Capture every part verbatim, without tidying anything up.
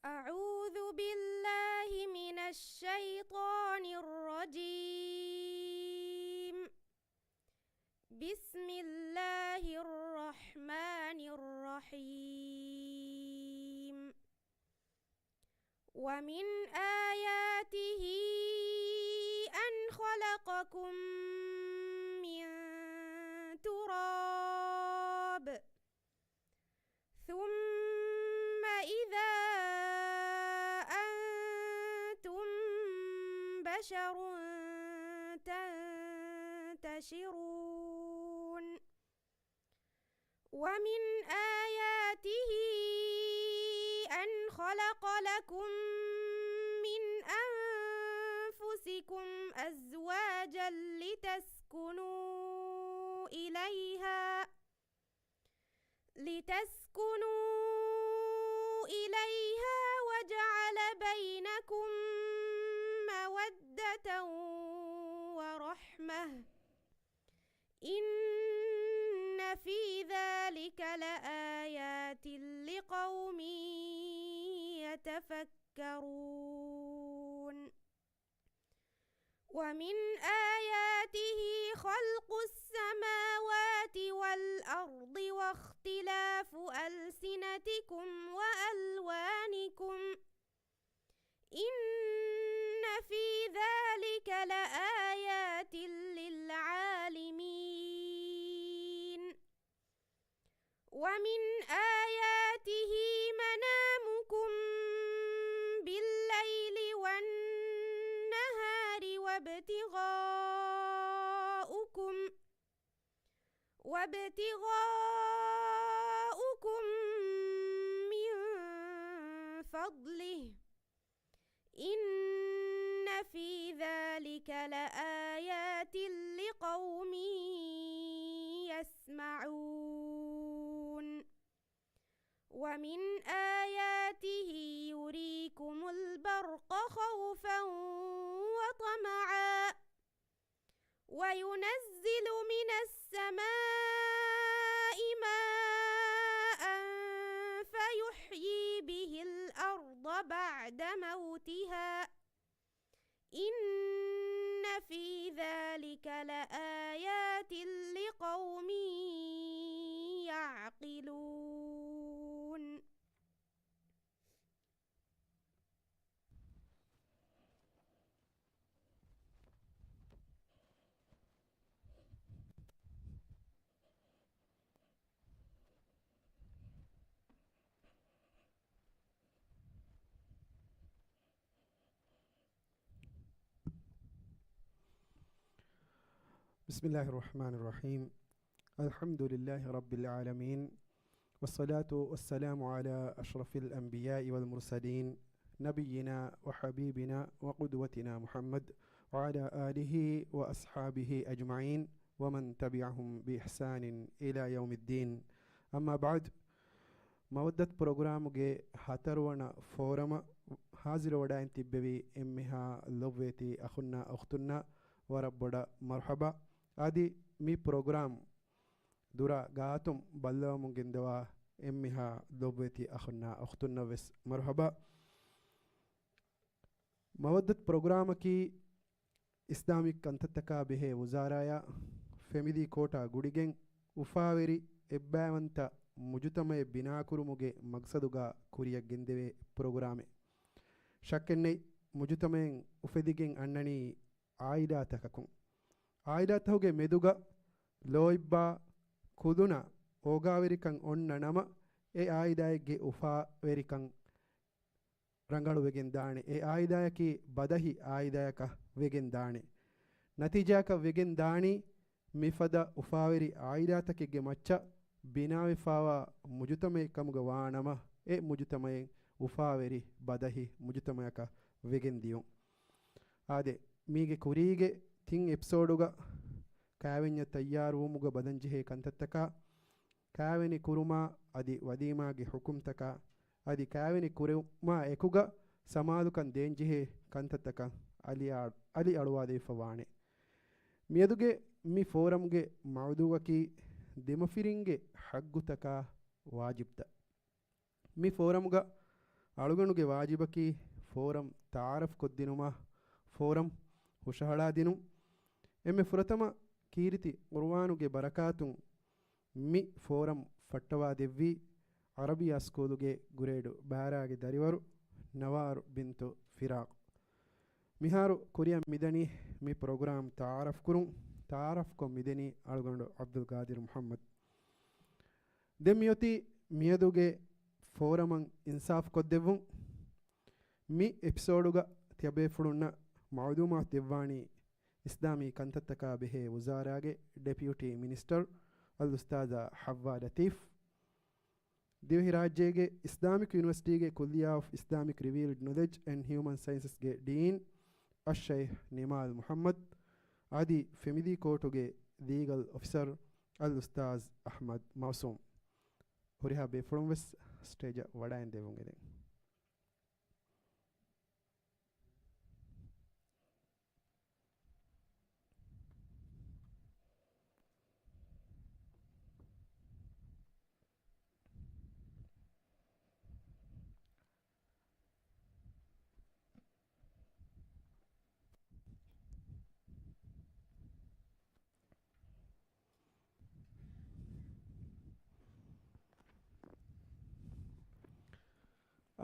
أعوذ بالله من الشيطان الرجيم. بسم الله الرحمن الرحيم. ومن آياته أن خلقكم من تراب ثم إذا أنتم بشر تنتشرون. ومن آياته أن خلق لكم من أنفسكم أزواجا لتسكنوا إليها، لتسكنوا إليها وجعل بينكم مودة ورحمة، إن في ذلك لآيات لقوم يتفكرون. ومن آياته خلق السماوات والأرض واختلاف ألسنتكم وألوانكم، إن في ذلك لآيات للعالمين. ومن آياته منامكم بالليل والنهار وابتغاؤكم، وابتغاؤكم من فضله، إن في ذلك لآيات لقوم يسمعون. ومن آياته يريكم البرق خوفا وطمعا، وينزل من السماء ماء فيحيي به الأرض بعد موتها، إن في ذلك لآيات لقوم يعقلون. بسم الله الرحمن الرحيم. الحمد لله رب العالمين. والصلاة والسلام على أشرف الأنبياء والمرسلين، نبينا وحبيبنا وقدوتنا محمد، وعلى آله وأصحابه أجمعين، ومن تبعهم بإحسان إلى يوم الدين. أما بعد، މަވައްދަތު ޕްރޮގްރާމުގެ ހަތަރުވަނަ ފޯރަމަށް ހާޒިރުވެވަޑައިން ތިއްބެވި އެންމެހާ ލޮބުވެތި އަޚުންނާ އުޚްތުންނަށް ވަރަށް ބޮޑަށް މަރުޙަބާ. އަދި މި ޕްރޮގްރާމް ދުރާ ގާތުން ބައްލަވަމުން ގެންދަވާ އެންމެހާ ލޮބުވެތި އަޚުންނާ އުޚްތުންނަށް ވެސް މަރުޙަބާ. މަވައްދަތު ޕްރޮގްރާމަކީ އިސްލާމިކް ކަންތައްތަކާ ބެހޭ ވުޒާރާޔާ ފެމިލީ ކޯޓާ ގުޅިގެން އުފާވެރި އެއްބައިވަންތަ މުޖުތަމައެއް ބިނާކުރުމުގެ މަގްސަދުގާ ކުރިއަށް ގެންދެވޭ ޕްރޮގްރާމެއް. ޝައްކެއްނެތް، މުޖުތަމައެއް އުފެދިގެން އަންނަނީ އާއިލާތަކަކުން. އާއިލާތަކުގެ މެދުގަ ލޯތްބާ ކުލުނަ އޯގާވެރިކަން އޮންނަ ނަމަ، އެ އާއިލާއެއްގެ އުފާވެރިކަން ރަނގަޅުވެގެން ދާނެ. އެ އާއިލާޔަކީ ބަދަހި އާއިލާޔަކަށް ވެގެން ދާނެ. ނަތީޖާއަކަށް ވެގެން ދާނީ، މިފަދަ އުފާވެރި އާއިލާތަކެއްގެ މައްޗަށް ބިނާވެފާވާ މުޖުތަމައެއް ކަމުގަ ވާނަމަ، އެ މުޖުތަމައެއް އުފާވެރި ބަދަހި މުޖުތަމައަކަށް ވެގެން ދިޔުން. އާދެ، މީގެ ކުރީގެ ތިން އެޕިސޯޑުގަ ކާވެންޏަށް ތައްޔާރުވުމުގަ ބަލަންޖެހޭ ކަންތައްތަކާ، ކާވެނި ކުރުމާ އަދި ވަލީމާގެ ޙުކުމްތަކާ، އަދި ކާވެނި ކުރުމާ އެކުގަ ސަމާލުކަން ދޭންޖެހޭ ކަންތައްތަކަށް އަލިއާ-، އަލިއަޅުވާލެވިފަ ވާނެ. މިއަދުގެ މި ފޯރަމްގެ މައުޟޫޢަކީ ދެމަފިރިންގެ ޙައްޤުތަކާ ވާޖިބްތައް. މި ފޯރަމްގަ އަޅުގަނޑުގެ ވާޖިބަކީ ފޯރަމް ތަޢާރަފް ކޮށްދިނުމާ ފޯރަމް ހުށަހަޅާދިނުން. އެންމެ ފުރަތަމަ ކީރިތި ޤުރުއާނުގެ ބަރަކާތުން މި ފޯރަމް ފައްޓަވާ ދެއްވީ ޢަރަބިއްޔާ ސްކޫލުގެ ގްރޭޑް ބާރާގެ ދަރިވަރު ނަވާރު ބިންތު ފިރާޤް. މިހާރު ކުރިއަށް މިދަނީ މި ޕްރޮގްރާމް ތަޢާރަފް ކުރުން. ތަޢާރަފް ކޮށް މިދެނީ އަޅުގަނޑު ޢަބްދުލް ޤާދިރު މުޙައްމަދު. ދެން މިއޮތީ މިއަދުގެ ފޯރަމަށް އިންސާފް ކޮށްދެއްވުން. މި އެޕިސޯޑުގަ ތިޔަބޭފުޅުންނަށް މަޢުލޫމާތު ދެއްވާނީ އިސްލާމީ ކަންތައްތަކާ ބެހޭ ވުޒާރާގެ ޑެޕިއުޓީ މިނިސްޓަރު އަލްއުސްތާޛާ ޙައްވާ ލަތީފް، ދިވެހިރާއްޖޭގެ އިސްލާމިކް ޔުނިވަރސިޓީގެ ކުއްލިއްޔާ އޮފް އިސްލާމިކް ރިވިއުލްޑް ނޮލެޖް އެންޑް ހިއުމަން ސައިންސަސްގެ ޑީން އައްޝައިޚް ނިމާލް މުޙައްމަދު އަދި ފެމިލީ ކޯޓުގެ ލީގަލް އޮފިސަރު އަލްއުސްތާޛް އަޙްމަދު މައުސޫމް. ހުރިހާ ބޭފުޅުން ވެސް ސްޓޭޖަށް ވަޑައިން ދެވުން އެދެން.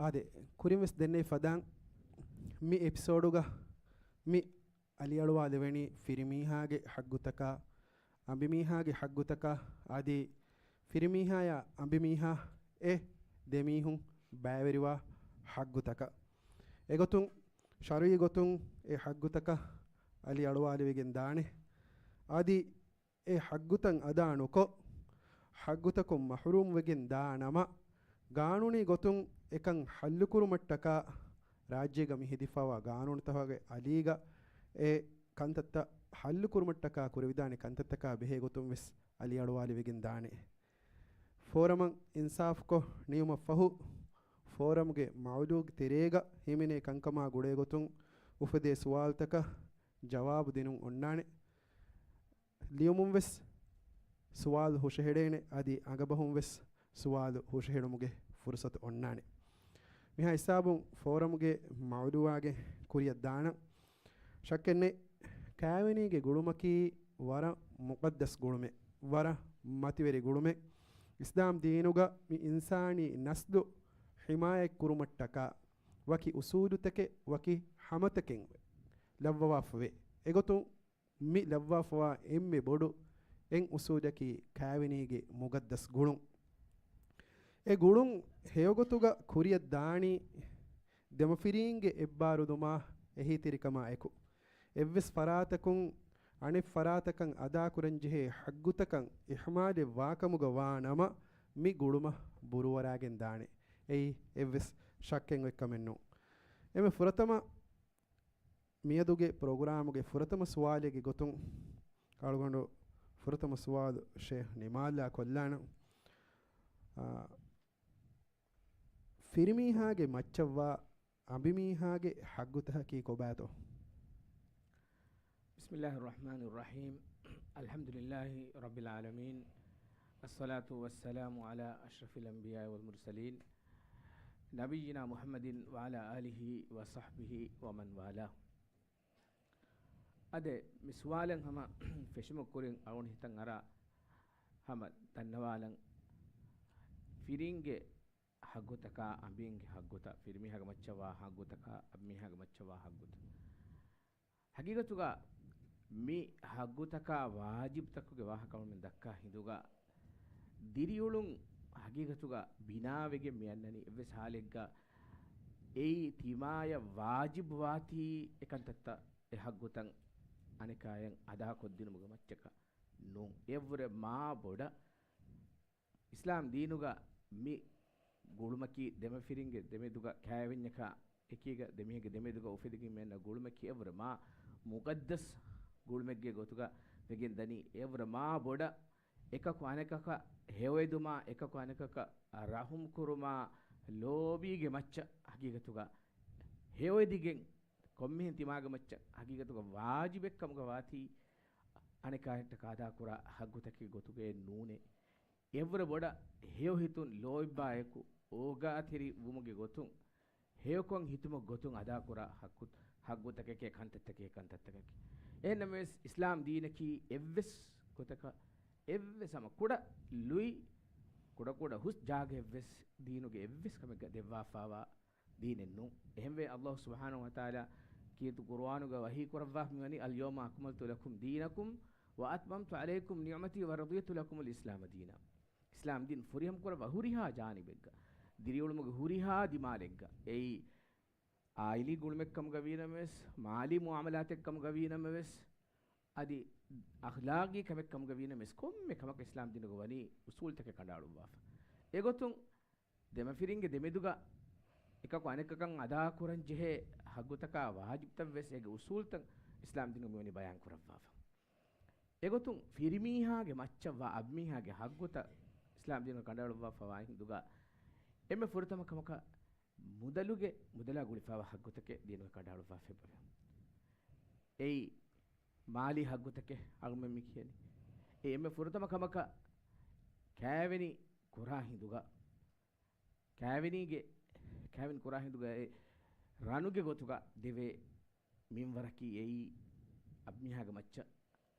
އާދެ، ކުރިން ވެސް ދެންނެވި ފަދައިން މި އެޕިސޯޑުގަ މި އަލިއަޅުވާލެވެނީ ފިރިމީހާގެ ޙައްގުތަކާ، އަނބިމީހާގެ ޙައްގުތަކާ އަދި ފިރިމީހާޔާ އަނބިމީހާ އެ ދެމީހުން ބައިވެރިވާ ޙައްގުތަކަށް. އެގޮތުން ޝަރުޢީ ގޮތުން އެ ޙައްގުތަކަށް އަލިއަޅުވާލެވިގެން ދާނެ. އަދި އެ ޙައްގުތައް އަދާ ނުކޮށް، ޙައްގުތަކުން މަޙްރޫމް ވެގެން ދާ ނަމަ، ގާނޫނީ ގޮތުން އެކަން ޙައްލުކުރުމަށްޓަކާ، ރާއްޖޭގަ މި ހެދިފަވާ ގާނޫނުތަކުގެ އަލީގަ އެ ކަންތައްތައް ޙައްލުކުރުމަށްޓަކާ ކުރެވިދާނެ ކަންތައްތަކާ ބެހޭ ގޮތުން ވެސް އަލިއަޅުވާލެވިގެން ދާނެ. ފޯރަމަށް އިންސާފްކޮށް ނިމުމަށްފަހު، ފޯރަމްގެ މައުޟޫގެ ތެރޭގަ ހިމެނޭ ކަންކަމާ ގުޅޭ ގޮތުން އުފެދޭ ސުވާލުތަކަށް ޖަވާބު ދިނުން އޮންނާނެ. ލިޔުމުން ވެސް ސުވާލު ހުށަހެޅޭނެ، އަދި އަނގަބަހުން ވެސް ސުވާލު ހުށަހެޅުމުގެ ފުރުސަތު އޮންނާނެ. މިހާ ހިސާބުން ފޯރަމްގެ މައުޟޫއާގެ ކުރިއަށް ދާނަން. ޝައްކެއްނެތް، ކާވެނީގެ ގުޅުމަކީ ވަރަށް މުޤައްދަސް ގުޅުމެއް، ވަރަށް މަތިވެރި ގުޅުމެއް. އިސްލާމް ދީނުގަ މި އިންސާނީ ނަސްލު ޙިމާޔަތް ކުރުމަށްޓަކާ ވަކި އުސޫލުތަކެއް، ވަކި ހަމަތަކެއް ލައްވަވާފަވޭ. އެގޮތުން މި ލައްވާފަވާ އެންމެ ބޮޑު އެއް އުސޫލަކީ ކާވެނީގެ މުޤައްދަސް ގުޅުން. އެ ގުޅުން ހެޔޮގޮތުގަ ކުރިއަށް ދާނީ ދެމަފިރީންގެ އެއްބާރުލުމާ އެހީތެރިކަމާ އެކު، އެއްވެސް ފަރާތަކުން އަނެއް ފަރާތަކަށް އަދާކުރަންޖެހޭ ޙައްގުތަކަށް އިހުމާލެއް ވާކަމުގަ ވާ ނަމަ، މި ގުޅުމަށް ބުރޫއަރާގެން ދާނެ. އެއީ އެއްވެސް ޝައްކެއް އޮތްކަމެއް ނޫން. އެންމެ ފުރަތަމަ މިއަދުގެ ޕްރޮގްރާމުގެ ފުރަތަމަ ސުވާލެއްގެ ގޮތުން އަޅުގަނޑު ފުރަތަމަ ސުވާލު ޝޭޚް ނިމާލްއާ ކޮށްލާނަން. އާ، ފިރިމީހާގެ މައްޗަށްވާ އަނބިމީހާގެ ޙައްގުތަކަކީ ކޮބާތޯ؟ بسم الله الرحمن الرحيم. الحمد لله رب العالمين. الصلاة والسلام على أشرف الأنبياء والمرسلين. نبينا محمد وعلى آله وصحبه ومن والاه. އަދެ މި ސުވާލަށް ހަމަ ފެށުމަށް ކުރިން އަޅުގަނޑު ހިތަށް އަރާ ހަމަ ދަންނަވާލަން. ފިރިންގެ ޙައްގުތަކާ އަނބިންގެ ޙައްގުތައް، ފިރިމީހާގެ މައްޗަށްވާ ޙައްގުތަކާ އަނބިމީހާގެ މައްޗަށްވާ ޙައްގުތައް. ޙަޤީޤަތުގަ މި ޙައްގުތަކާ ވާޖިބުތަކުގެ ވާހަކަ އަޅުމެން ދައްކާ ހިނދުގަ، ދިރިއުޅުން ޙަޤީޤަތުގަ ބިނާވެގެން މި އަންނަނީ އެއްވެސް ޙާލެއްގަ އެއީ ތިމާޔަށް ވާޖިބު ވާތީ އެކަންތައްތައް އެ ޙައްގުތައް އަނެކާޔަށް އަދާކޮށްދިނުމުގެ މައްޗަކަށް ނޫން. އެއަށްވުރެ މާ ބޮޑަށް އިސްލާމް ދީނުގަ މި ގުޅުމަކީ ދެމަފިރިންގެ ދެމެދުގަ ކާވެންޏަކާ އެކީގަ ދެމީހެއްގެ ދެމެދުގަ އުފެދިގެން މި އަންނަ ގުޅުމަކީ އެއަށްވުރެ މާ މުޤައްދަސް ގުޅުމެއްގެ ގޮތުގަ ވެގެން ދަނީ. އެއަށްވުރެ މާ ބޮޑަށް އެކަކު އަނެކަކަށް ހެޔޮއެދުމާ، އެކަކު އަނެކަކަށް ރަޙުމް ކުރުމާ، ލޯބީގެ މައްޗަށް ޙަޤީޤަތުގަ ހެޔޮއެދިގެން ކޮންމެހެން ތިމާގެ މައްޗަށް ޙަޤީޤަތުގަ ވާޖިބެއް ކަމުގަ ވާތީ އަނެކާޔަށްޓަކާ އަދާކުރާ ޙައްގުތަކެއް ގޮތުގައެއް ނޫނޭ. އެއަށްވުރެ ބޮޑަށް ހެޔޮ ހިތުން ލޯތްބާއެކު އޯގާތެރި ވުމުގެ ގޮތުން ހެޔޮކޮށް ހިތުމަށް ގޮތުން އަދާކުރާ ހައްގު، ހައްގުތަކެކޭ، ކަންތައްތަކޭ، ކަންތައްތަކަކީ. އެހެންނަމަވެސް، އިސްލާމް ދީނަކީ އެއްވެސް ގޮތަކަށް، އެއްވެސް ހަމަ ކުޑަ ލުއި، ކުޑަކުޑަ ހުސް ޖާގައެއްވެސް ދީނުގެ އެއްވެސް ކަމެއްގަ ދެއްވާފާވާ ދީނެއް ނޫން. އެހެންވެ، އައްލާހު ސުބްޙާނަހު ވަތަޢާލާ ކީރިތި ޤުރުއާނުގަ ވަޙީ ކުރައްވާފަ މިވަނީ، اليوم أكملت لكم دينكم وأتممت عليكم نعمتي ورضيت لكم الإسلام دينا. އިސްލާމް ދީން ފުރިހަމަ ކުރައްވާ ހުރިހާ ޖާނިބެއްގަ، ދިރިއުޅުމުގެ ހުރިހާ ދިމާލެއްގަ، އެއީ އާއިލީ ގުޅުމެއްކަމުގަ ވީނަމަވެސް، މާލީ މުޢާމަލާތެއްކަމުގަ ވީނަމަވެސް، އަދި އަޚްލާގީ ކަމެއްކަމުގަ ވީނަމަވެސް، ކޮންމެ ކަމަކަށް އިސްލާމް ދީނުގަ ވަނީ އުޞޫލުތަކެއް ކަނޑައަޅުއްވާފަ. އެގޮތުން، ދެމަފިރިންގެ ދެމެދުގަ އެކަކު އަނެކަކަށް އަދާކުރަން ޖެހޭ ހައްގުތަކާ ވާޖިބުތައްވެސް އޭގެ އުޞޫލުތައް އިސްލާމް ދީނުގަ މިވަނީ ބަޔާން ކުރައްވާފަ. އެގޮތުން ފިރިމީހާގެ މައްޗަށް ވާ އަބިމީހާގެ ހައްގުތައް އިސްލާމް ދީނުގަ ކަނޑައަޅުއްވާފަ ވާ ހިނދުގަ، އެންމެ ފުރަތަމަ ކަމަކަށް މުދަލުގެ، މުދަލާ ގުޅިފައިވާ ހައްގުތަކެއް ދީނުގަ ކަނޑައަޅުއްވާފައި އެބަވޭ. އެއީ މާލީ ހައްގުތަކެއް އަޅުމެން މި ކިޔަނީ. އެ އެންމެ ފުރަތަމަ ކަމަކަށް ކައިވެނި ކުރާ ހިނދުގަ، ކައިވެނީގެ، ކައިވެނި ކުރާ ހިނދުގަ އެ ރަނުގެ ގޮތުގަ ދެވޭ މިންވަރަކީ އެއީ އަބިމީހާގެ މައްޗަށް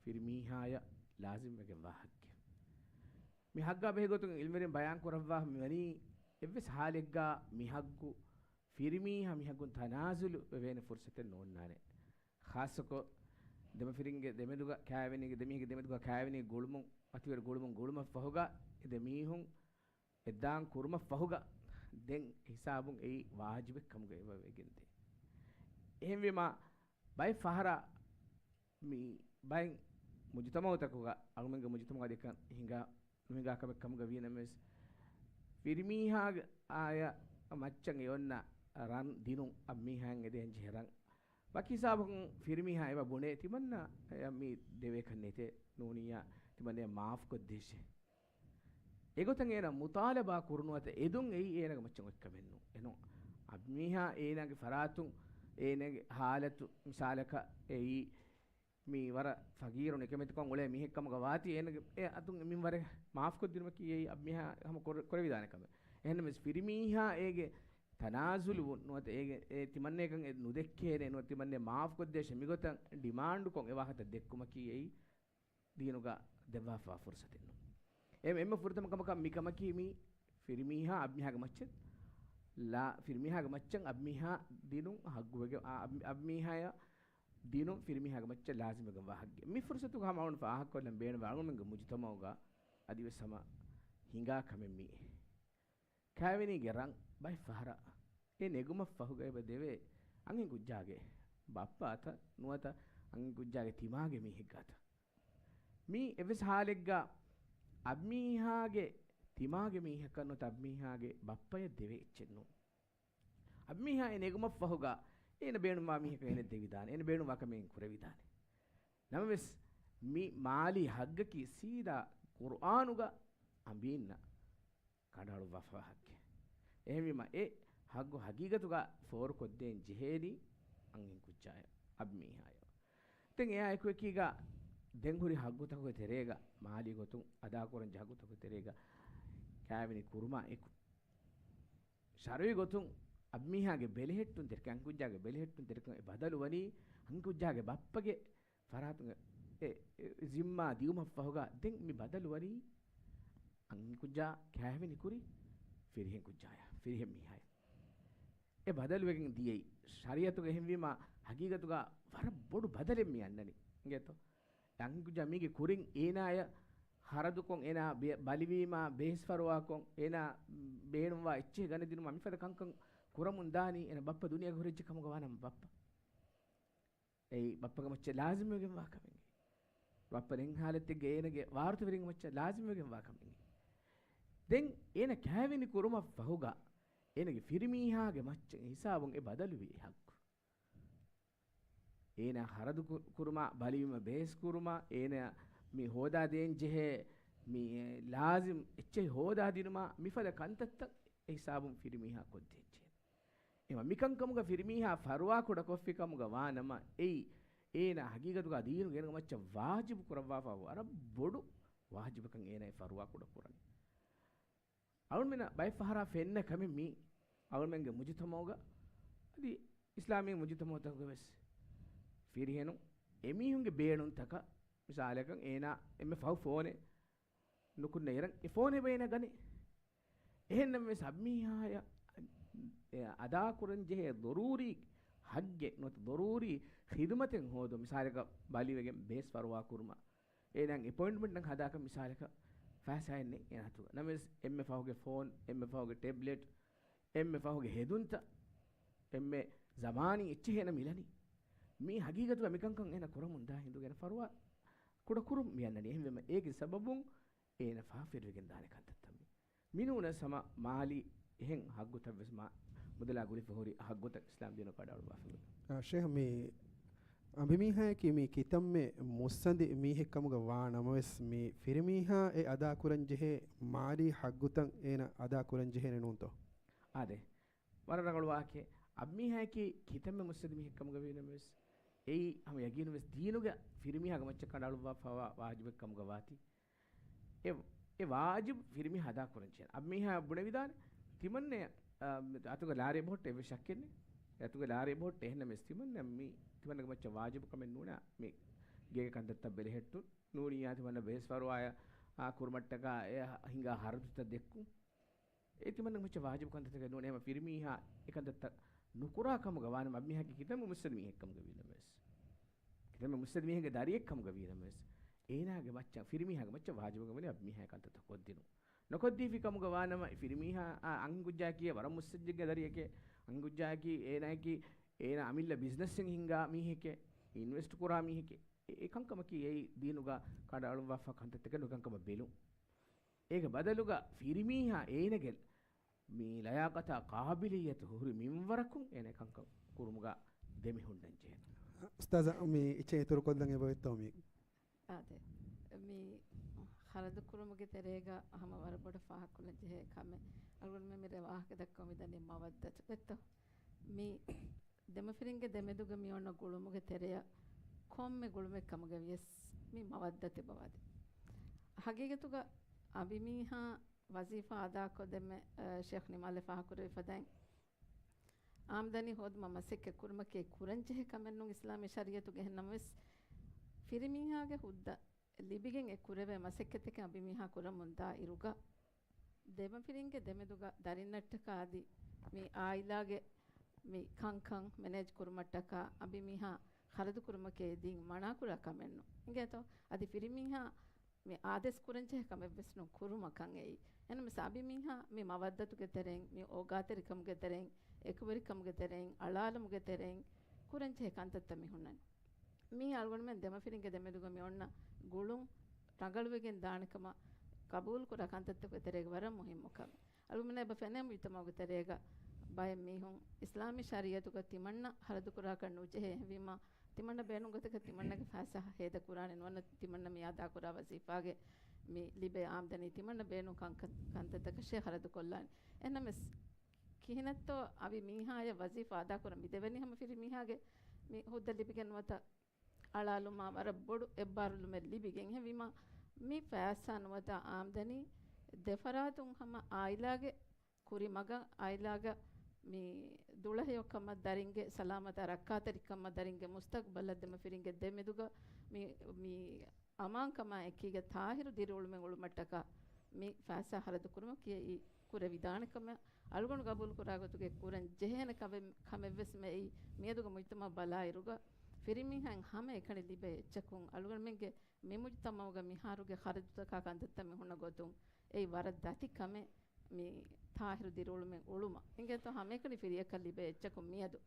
ފިރިމީހާޔަށް ލާޒިމްވެގެންވާ ހައްގެއް. މި ހައްގާ ބެހޭ ގޮތުން ޢިލްމުވެރިން ބަޔާން ކުރައްވާ މިވަނީ، އެއްވެސް ހާލެއްގަ މި ހައްގު ފިރިމީހާ މި ހައްގުން ތަނާޒުލު ވެވޭނެ ފުރުޞަތެއް ނޯންނާނެ. ޚާއްޞަކޮށް، ދެމަފިރިންގެ ދެމެދުގަ ކައިވެނީގެ، ދެމީހެއްގެ ދެމެދުގަ ކައިވެނީ ގުޅުމުން، މަތިވެރި ގުޅުމުން ގުޅުމަށްފަހުގަ، އެ ދެ މީހުން އެއްދާން ކުރުމަށްފަހުގަ، ދެން ހިސާބުން އެއީ ވާޖިބެއް ކަމުގަ އެބަ ވެގެންދޭ. އެހެންވީމާ، ބައެއް ފަހަރަށް މި ބައެއް މުޖުތަމަޢުތަކުގަ، އަޅުމެންގެ މުޖުތަމަޢުގަ އަދި އެކަން ހިނގާ ނުހިނގާ ކަމެއް ކަމުގަ ވީނަމަވެސް، ފިރިމީހާއާ މައްޗަށް އެ އޮންނަ ރަން ދިނުން، އަބިމީހާއަށް އެދޭން ޖެހޭ ރަން، ވަކި ހިސާބަކުން ފިރިމީހާ އެބަ ބުނޭ، ތިމަންނަ މި ދެވޭކަށް ނެތޭ، ނޫނިއްޔާ ތިމަންނަ މާފުކޮށްދޭށޭ. އެގޮތަށް އޭނަ މުޠާލަބާ ކުރުނުވަތަ އެދުން އެއީ އޭނަގެ މައްޗަށް އޮތްކަމެއް ނޫން. އެނޫން، އަބިމީހާ އޭނާގެ ފަރާތުން، އޭނާގެ ހާލަތު މިސާލަކަށް އެއީ މީ ވަރަށް ފަގީރު ނިކަމެތިކޮށް އުޅޭ މީހެއް ކަމުގަ ވާތީ، އޭނަގެ އެ އަތުން މިންވަރެއް މާފުކޮށްދިނުމަކީ އެއީ އަބިމީހާ ހަމަ ކުރ-، ކުރެވިދާނެ ކަމެއް. އެހެންނަމަވެސް ފިރިމީހާ އޭގެ ތަނާޒުލުވުން ނުވަތަ އޭގެ އެ ތިމަންނައަކަށް އެ ނުދެއްކޭނެ ނުވަތަ ތިމަންނަ މާފުކޮށްދޭށޭ މިގޮތަށް ޑިމާންޑުކޮށް އެ ވާހަކަ ދެއްކުމަކީ އެއީ ދީނުގަ ދެއްވާފަވާ ފުރުޞަތެއް ނޫން. އެ އެންމެ ފުރަތަމަ ކަމަކަށް މިކަމަކީ މީ ފިރިމީހާ އަބިމީހާގެ މައްޗަށް ލާ-، ފިރިމީހާގެ މައްޗަށް އަބިމީހާ ދިނުން ހައްގުވެގެން، އާ، އަބި-، އަބިމީހާޔަށް ދިނުން ފިރިމީހާގެ މައްޗަށް ލާޒިމްވެގެން ވާ ހައްގެއް. މި ފުރުޞަތުގަ ހަމަ އަޅުގަނޑު ފާހަގަކޮށްލަން ބޭނުންވާ އަޅުގަނޑުމެންގެ މުޖުތަމަޢުގަ އަދިވެސް ހަމަ ހިނގާ ކަމެއް މީ. ކައިވެނީގެ ރަން ބައެއް ފަހަރަށް އެ ނެގުމަށްފަހުގަ އެބަ ދެވޭ އަންހެން ކުއްޖާގެ ބައްޕަ އަތަށް ނުވަތަ އަންހެން ކުއްޖާގެ ތިމާގެ މީހެއްގެ އަތަށް. މީ އެއްވެސް ހާލެއްގަ އަބިމީހާގެ ތިމާގެ މީހަކަށް ނުވަތަ އަބިމީހާގެ ބައްޕަޔަށް ދެވޭ އެއްޗެއް ނޫން. އަބިމީހާ އެ ނެގުމަށްފަހުގަ އޭނަ ބޭނުންވާ މީހަކަށް އޭނަ ދެވިދާނެ، އޭނަ ބޭނުންވާ ކަމެއް ކުރެވިދާނެ. ނަމަވެސް، މި މާލީ ހައްގަކީ ސީދާ ޤުރުއާނުގަ އަނބީންނަށް ކަނޑައަޅުއްވާފަވާ ހައްގެއް. އެހެންވީމަ، އެ ހައްގު ހަގީގަތުގަ ފޯރުކޮށްދޭން ޖެހޭނީ އަންހެން ކުއްޖާޔަށް، އަބިމީހާޔަށް. ދެން އެއާ އެކުއެކީގަ، ދެން ހުރި ހައްގުތަކުގެ ތެރޭގަ، މާލީ ގޮތުން އަދާކުރަން ޖެހޭ ހައްގުތަކުގެ ތެރޭގަ، ކައިވެނި ކުރުމާ އެކު، ޝަރުޢީ ގޮތުން އަބިމީހާގެ ބެލެހެއްޓުންތެރިކަން، އަންހެން ކުއްޖާގެ ބެލެހެއްޓުންތެރިކަން އެ ބަދަލު ވަނީ، އަންހެން ކުއްޖާގެ ބައްޕަގެ ފަރާތުން އެ، އެ، ޒިންމާ ދިއުމަށްފަހުގަ ދެން މި ބަދަލު ވަނީ އަންހެން ކުއްޖާ ކައިވެނި ކުރި ފިރިހެން ކުއްޖާޔަށް، ފިރިހެން މީހާޔަށް. އެ ބަދަލުވެގެން ދިޔައީ. ޝަރީޢަތުގަ އެހެންވީމާ، ހަގީގަތުގަ ވަރަށް ބޮޑު ބަދަލެއް މި އަންނަނީ. އިނގޭތޯ؟ އަންހެން ކުއްޖާ މީގެ ކުރިން އޭނާޔަށް ހަރަދުކޮށް، އޭނާ ބެ-، ބަލިވީމާ، ބޭސް ފަރުވާކޮށް، އޭނާ ބޭނުންވާ އެއްޗެހި ގަނެ ދިނުމާ، މިފަދަ ކަންކަން ކުރަމުން ދާނީ. އޭނަ ބައްޕަ ދުނިޔޭގަ ހުރެއްޖެ ކަމުގަ ވާނަމަ ބައްޕަ. އެއީ ބައްޕަގެ މައްޗަށް ލާޒިމްވެގެންވާ ކަމެއް. ބައްޕަ ނެތް ހާލަތެއްގަ އޭނަގެ ވާރުތަވެރިންގެ މައްޗަށް ލާޒިމްވެގެންވާ ކަމެއް. ދެން އޭނަ ކައިވެނި ކުރުމަށްފަހުގަ އޭނަގެ ފިރިމީހާގެ މައްޗަށް ހިސާބުން އެ ބަދަލުވި އެ ހައްގު. އޭނާ ހަރަދު ކު-، ކުރުމާ، ބަލިވީމަ ބޭސް ކުރުމާ، އޭނާ މި ހޯދާ ދޭން ޖެހޭ މި، އެ، ލާޒިމް އެއްޗެހި ހޯދާ ދިނުމާ، މިފަދަ ކަންތައްތައް އެ ހިސާބުން ފިރިމީހާ ކޮށްދޭން ޖެހޭ. އެމަ މިކަންކަމުގަ ފިރިމީހާ ފަރުވާކުޑަ ކޮށްފި ކަމުގަ ވާނަމަ، އެއީ އޭނާ ހަގީގަތުގަ ދީނުގެ އޭނަގެ މައްޗަށް ވާޖިބު ކުރައްވާފަ ވަރަށް ބޮޑު ވާޖިބަކަށް އޭނާ އެ ފަރުވާކުޑަ ކުރަނީ. އަޅުމެންނަށް ބައެއް ފަހަރާ ފެންނަ ކަމެއް މީ، އަޅުމެންގެ މުޖުތަމަޢުގަ އަދި އިސްލާމީ މުޖުތަމަޢުތަކުގެ ވެސް ފިރިހެނުން އެމީހުންގެ ބޭނުންތަކަށް، މިސާލަކަށް އޭނާ އެންމެ ފަހު ފޯނެއް ނުކުންނަ އިރަށް އެ ފޯނެއް އޭނާ ގަނެ. އެހެންނަމަވެސް އަބިމީހާޔަށް އަދާކުރަން ޖެހޭ ޟަރޫރީ ޙައްޤެއް ނުވަތަ ޟަރޫރީ ޚިދުމަތެއް ހޯދުން، މިސާލަކަށް ބަލިވެގެން ބޭސް ފަރުވާ ކުރުމަށް އޭނާ އެޕޮއިންޓްމަންޓް ހަދާކަށް މިސާލަކަށް ފައިސާއެއް ނެތް އޭނާ އަތުގަ. ނަމަވެސް އެންމެ ފަހުގެ ފޯން، އެންމެ ފަހުގެ ޓެބްލެޓް، އެންމެ ފަހުގެ ހެދުންތައް، އެންމެ ޒަމާނީ އެއްޗެހި އޭނަ މިލަނީ. މީ ހަގީގަތުގަ މިކަންކަން އޭނަ ކުރަމުން ދާ ހިނދުގަ އޭނަ ފަރުވާ ކުޑަކުރުން މި އަންނަނީ. އެހެންވީމަ އޭގެ ސަބަބުން އޭނަ ފާފިރިވެގެން ދާނެ ކަންތައްތައް މީ. މިނޫނަސް ހަމަ މާލީ އެހެން ހައްގުތައް ވެސް މާ މުދަލާ ގުޅިފަ ހުރި ހައްގުތައް އިސްލާމް ދީނު ކަޑައަޅުއްވާފަ ހުރި. އާ، ޝޭހް، މި އަނބިމީހާޔަކީ މި ކިތަންމެ މުއްސަނދި މީހެއް ކަމުގަ ވާ ނަމަވެސް، މި ފިރިމީހާ އެ އަދާކުރަން ޖެހޭ މާލީ ހައްގުތައް އޭނަ އަދާކުރަން ޖެހޭނެ ނޫންތޯ؟ އާދެ. ވަރަށް ރަނގަޅު ވާހަކައެއް. އަނބިމީހާޔަކީ ކިތަންމެ މުއްސަނދި މީހެއް ކަމުގަ ވީ ނަމަވެސް، އެއީ ހަމަ ޔަގީނުން ވެސް ދީނުގަ ފިރިމީހާގެ މައްޗަށް ކަނޑައަޅުއްވާފަވާ ވާޖިބެއް ކަމުގަ ވާތީ. އެ، އެ ވާޖިބު ފިރިމީހާ އަދާކުރަން ޖެހޭނެ. އަނބިމީހާ ބުނެވިދާނެ، ތިމަންނަ، އާ، އަތުގަ ލާރި އެބަހުއްޓޭ އެއްވެސް ޝައްކެއް ނެތް. އަތުގަ ލާރި އެބަހުއްޓޭ އެހެންނަމަވެސް ތިމަންނަ މި، ތިމަންނަގެ މައްޗަށް ވާޖިބު ކަމެއް ނޫނާ މި ގޭގެ ކަންތައްތައް ބެލެހެއްޓުން. ނޫނިއްޔާ ތިމަންނަ ބޭސް ފަރުވާއަށް، އާ، ކުރުމަށްޓަކާ އެ ހިނގާ ހަރަދުތައް ދެއްކުން. އެ ތިމަންނަގެ މައްޗަށް ވާޖިބު ކަންތައްތަކެއް ނޫނޭ. ހަމަ ފިރިމީހާ އެ ކަންތައްތައް ނުކުރާ ކަމުގަ ވާނަމަ، އަނބިމީހާގެ ކިތަންމެ މުއްސަނދި މީހެއް ކަމުގަ ވީ ނަމަވެސް، ކިތަންމެ މުއްސަނދި މީހެއްގެ ދަރިއެއް ކަމުގަ ވީ ނަމަވެސް، އޭނާގެ މައްޗަށް، ފިރިމީހާގެ މައްޗަށް ވާޖިބު ކަމެއް ނެތް އަނބިމީހާ ކަންތައްތައް ކޮށްދިނުން. ނުކޮށްދީފި ކަމުގަ ވާނަމަ، އެ ފިރިމީހާ، އާ، އަންހެންކުއްޖާއަކީ ވަރަށް މުއްސަނދިއެއްގެ ދަރިއެކޭ، އަންހެންކުއްޖާއަކީ އޭނާއަކީ، އޭނާ އަމިއްލަ ބިޒްނަސްއެއް ހިންގާ މީހެކޭ، އިންވެސްޓް ކުރާ މީހެކޭ. އެ، އެކަންކަމަކީ އެއީ ދީނުގަ ކަނޑައަޅުއްވާފަ ކަންތައްތަކެއް ނުކަންކަމަށް ބެލުން. އޭގެ ބަދަލުގަ ފިރިމީހާ އޭނަގެ މި ލަޔާޤަތާ ޤާބިލިއްޔަތު ހުރި މިންވަރަކުން އޭނަ ކަންކަން ކުރުމުގަ ދެމިހުންނަން ޖެހޭ. އުސްތާޒާ، މި އެއްޗެއް އިތުރުކޮށްލަން އެބައޮތްތޯ މި؟ އާދެ. މި ޚަރަދު ކުރުމުގެ ތެރޭގަ ހަމަ ވަރަށް ބޮޑަށް ފާހަގަކޮށްލަން ޖެހޭ ކަމެއް. އަޅުގަނޑުމެން މިރޭ ވާހަކަ ދައްކަމުން މިދަނީ މަވައްދަތު ދެއްތޯ؟ މި ދެމަފިރިންގެ ދެމެދުގަ މި އޮންނަ ގުޅުމުގެ ތެރެއަށް ކޮންމެ ގުޅުމެއް ކަމުގަ ވިޔަސް މި މަވައްދަތެއް ބަވާދެ. ހަގީގަތުގަ އަނބިމީހާ ވަޒީފާ އަދާކޮށްދެމެ، އަ، ޝޭޚް ނިމާލެ ފާހަކުރެވި ފަދައިން، އާމްދަނީ ހޯދުމަށް މަސައްކަތް ކުރުމަކީ ކުރަންޖެހޭ ކަމެއް ނޫން އިސްލާމީ ޝަރީއަތުގަ. އެހެން ނަމަވެސް، ފިރިމީހާގެ ހުއްދަ ލިބިގެން އެ ކުރެވޭ މަސައްކަތެކެއް އަނބިމީހާ ކުރަމުން ދާ އިރުގަ، ދެމަފިރިންގެ ދެމެދުގަ ދަރިންނަށްޓަކާ އަދި މި އާއިލާގެ މި ކަންކަން މެނޭޖް ކުރުމަށްޓަކާ އަނބިމީހާ ޚަރަދު ކުރުމަކީ ދީން މަނާކުރާ ކަމެއް ނޫން. އިނގޭތޯ؟ އަދި ފިރިމީހާ މި އާދޭސް ކުރަންޖެހޭ ކަމެއްވެސް ނޫން ކުރުމަކަށް އެއީ. އެހެންނަމަވެސް އަނބިމީހާ މި މަވައްދަތުގެ ތެރެއިން، މި އޯގާތެރިކަމުގެ ތެރެއިން، އެކުވެރިކަމުގެ ތެރެއިން، އަޅާލުމުގެ ތެރެއިން ކުރަންޖެހޭ ކަންތައްތައް މި ހުންނަނީ. މީ އަޅުގަނޑުމެން ދެމަފިރިންގެ ދެމެދުގަ މި އޮންނަ ގުޅުން ރަނގަޅުވެގެން ދާނެކަމަށް ގަބޫލުކުރާ ކަންތައްތަކުގެ ތެރޭގަ ވަރަށް މުހިއްމު ކަމެއް. އަޅުގަނޑުމެން އެބަ ފެނޭ މުޖްތަމަޢުގެ ތެރޭގަ ބައެއް މީހުން އިސްލާމީ ޝަރީއަތުގަ ތިމަންނަ ޚަރަދުކުރާކަށް ނުޖެހޭ. އެހެންވީމަ، ތިމަންނަ ބޭނުންގޮތަކަށް ތިމަންނަގެ ފައިސާ ހޭދަކުރާނެ ނުވަތަ ތިމަންނަ މި އަދާކުރާ ވަޒީފާގެ މި ލިބޭ އާމްދަނީ ތިމަންނަ ބޭނުން ކަން-، ކަންތައްތަކަށޭ ޚަރަދުކޮށްލާނެ. އެހެންނަމަވެސް، ކިހިނެއްތޯ އަނބިމީހާޔަށް ވަޒީފާ އަދާކުރަން މި ދެވެނީ ހަމަ ފިރިމީހާގެ މި ހުއްދަ ލިބިގެން ނުވަތަ އަޅާލުމާ ވަރަށް ބޮޑު އެއްބާރުލުމެއް ލިބިގެން. އެހެންވީމާ، މި ފައިސާ ނުވަތަ އާމްދަނީ ދެފަރާތުން ހަމަ އާއިލާގެ ކުރިމަގަށް، އާއިލާގަ މި ދުޅަހެޔޮކަމަށް، ދަރިންގެ ސަލާމަތާ ރައްކާތެރިކަމަށް، ދަރިންގެ މުސްތަގްބަލަށް ދެމަފިރިންގެ ދެމެދުގަ މި، މި އަމާންކަމާ އެކީގަ ތާހިރު ދިރިއުޅުމެއް އުޅުމަށްޓަކާ މި ފައިސާ ޚަރަދު ކުރުމަކީ ކުރެވިދާނެ ކަމެއް. އަޅުގަނޑު ގަބޫލުކުރާ ގޮތުގެ ކުރަން ޖެހޭނެ ކަމެއް، ކަމެއްވެސް މެއީ. މިއަދުގެ މުޖްތަމަޢަށް ބަލާއިރުގަ ފިރިމީހާއިން ހަމައެކަނި ލިބޭ އެއްޗަކުން، އަޅުގަނޑުމެންގެ މި މުޖްތަމަޢުގަ މިހާރުގެ ޚަރަދުތަކާ ކަންތައްތައް މި ހުންނަ ގޮތުން، އެއީ ވަރަށް ދަތި ކަމެއް މި ތާހިރު ދިރިއުޅުމެއް އުޅުމަށް. އިނގޭތޯ؟ ހަމައެކަނި ފިރިއަކަށް ލިބޭ އެއްޗަކުން މިއަދު.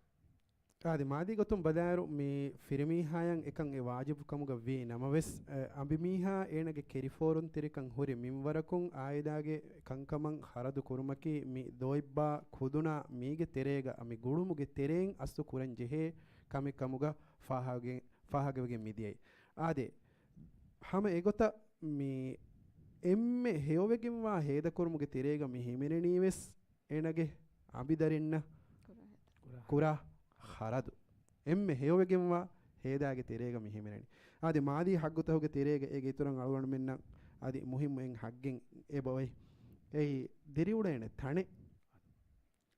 އާދެ، މާދީ ގޮތުން ބަލާއިރު، މި ފިރިމީހާޔަށް އެކަން އެ ވާޖިބު ކަމުގަ ވީ ނަމަވެސް، އަ، އަނބިމީހާ އޭނަގެ ކެރިފޯރުންތެރިކަން ހުރި މިންވަރަކުން އާއިލާގެ ކަންކަމަށް ޚަރަދު ކުރުމަކީ މި ދޯއްބާ ކުދުނާ މީގެ ތެރޭގަ، މި ގުޅުމުގެ ތެރެއިން އަސްލު ކުރަން ޖެހޭ ކަމެއް ކަމުގަ ފާހަގަ-، ފާހަގަވެގެން މިދިޔައީ. އާދެ، ހަމަ އެގޮތަށް މި އެންމެ ހެޔޮވެގެންވާ ހޭދަކުރުމުގެ ތެރޭގަ މި ހިމެނެނީވެސް އޭނަގެ އަނބިދަރިންނަށް ކުރާ ހޭދަ. ކުރާ ޚަރަދު. އެންމެ ހެޔޮވެގެންވާ ހޭދާގެ ތެރޭގަ މި ހިމެނެނީ. އާދެ، މާލީ ހައްގުތަކުގެ ތެރޭގަ އޭގެ އިތުރަށް އަޅުގަނޑުމެންނަށް އަދި މުހިއްމު އެއް ހައްގެއް އެބައޮތް. އެއީ ދިރިއުޅޭނެ ތަނެއް.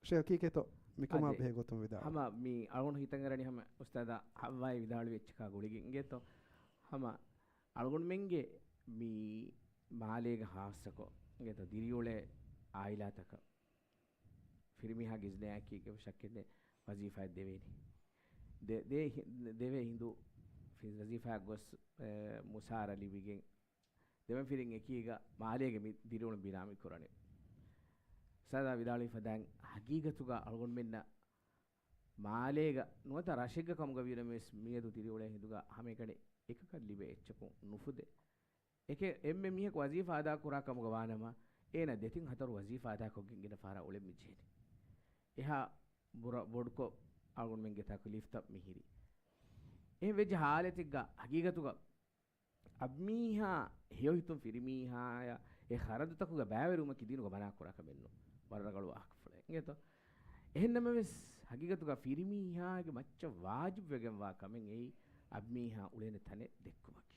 ޝޭޚް ހަޤީޤަތްތޯ؟ މިކަމާ އަދެ، ބެހޭ ގޮތުން ވިދާޅުވި. ހަމަ މި އަޅުގަނޑު ހިތަށް އަރަނީ ހަމަ އުސްތާޛާ ހައްވާއި ވިދާޅުވި އެއްޗަކާ ގުޅިގެން އިނގޭތޯ. ހަމަ އަޅުގަނޑުމެންގެ މި މާލޭގަ ހާއްސަކޮށް އިނގޭތޯ ދިރިއުޅޭ އާއިލާތަކަށް ފިރިމީހާގެ އިޒްނަޔާއެކީގެ ޝައްކެއް ނެތް ވަޒީފާއެއް ދެވޭނީ. ދެ-، ދޭ ހި-، ދެވޭ ހިނދު ފި-، ވަޒީފާއަށް ގޮސް، އެ، މުސާރަ ލިބިގެން ދެމަފިރިން އެކީގަ މާލޭގެ މި ދިރިއުޅުން ބިނާ މި ކުރަނީ. އުސްތާޛާ ވިދާޅުވި ފަދައިން ހަގީގަތުގަ އަޅުގަނޑުމެންނަށް މާލޭގަ ނުވަތަ ރަށެއްގަ ކަމުގަ ވީނަމަވެސް މިއަދު ދިރިއުޅޭ ހިނދުގަ ހަމައެކަނި އެކަކަށް ލިބޭ އެއްޗަކުން ނުފުދޭ. އެކެ އެންމެ މީހަކު ވަޒީފާ އަދާ ކުރާ ކަމުގަ ވާނަމަ، އޭނަ ދެތިން ހަތަރު ވަޒީފާ އަދާކޮށްގެން ގިނަ ފަހަރަށް އުޅެން މި ޖެހެނީ. އެހާ ބުރަ-، ބޮޑުކޮށް އަޅުގަނޑުމެންގެ ތަކުލީފްތައް މިހިރީ. އެހެން ވެއްޖެ ހާލަތެއްގަ ހަގީގަތުގަ އަބްމީހާ ހެޔޮހިތުން ފިރިމީހާޔަށް އެ ޚަރަދުތަކުގަ ބައިވެރިވުމަކީ ދީނުގަ މަނާ ކުރާ ކަމެއް ނޫން. ވަރަށް ރަނގަޅު ވާހަކަފުޅެއް އިނގޭތޯ. އެހެން ނަމަވެސް، ހަގީގަތުގަ ފިރިމީހާގެ މައްޗަށް ވާޖިބުވެގެންވާ ކަމެއް އެއީ އަބްމީހާ އުޅޭނެ ތަނެއް ދެއްކުމަކީ.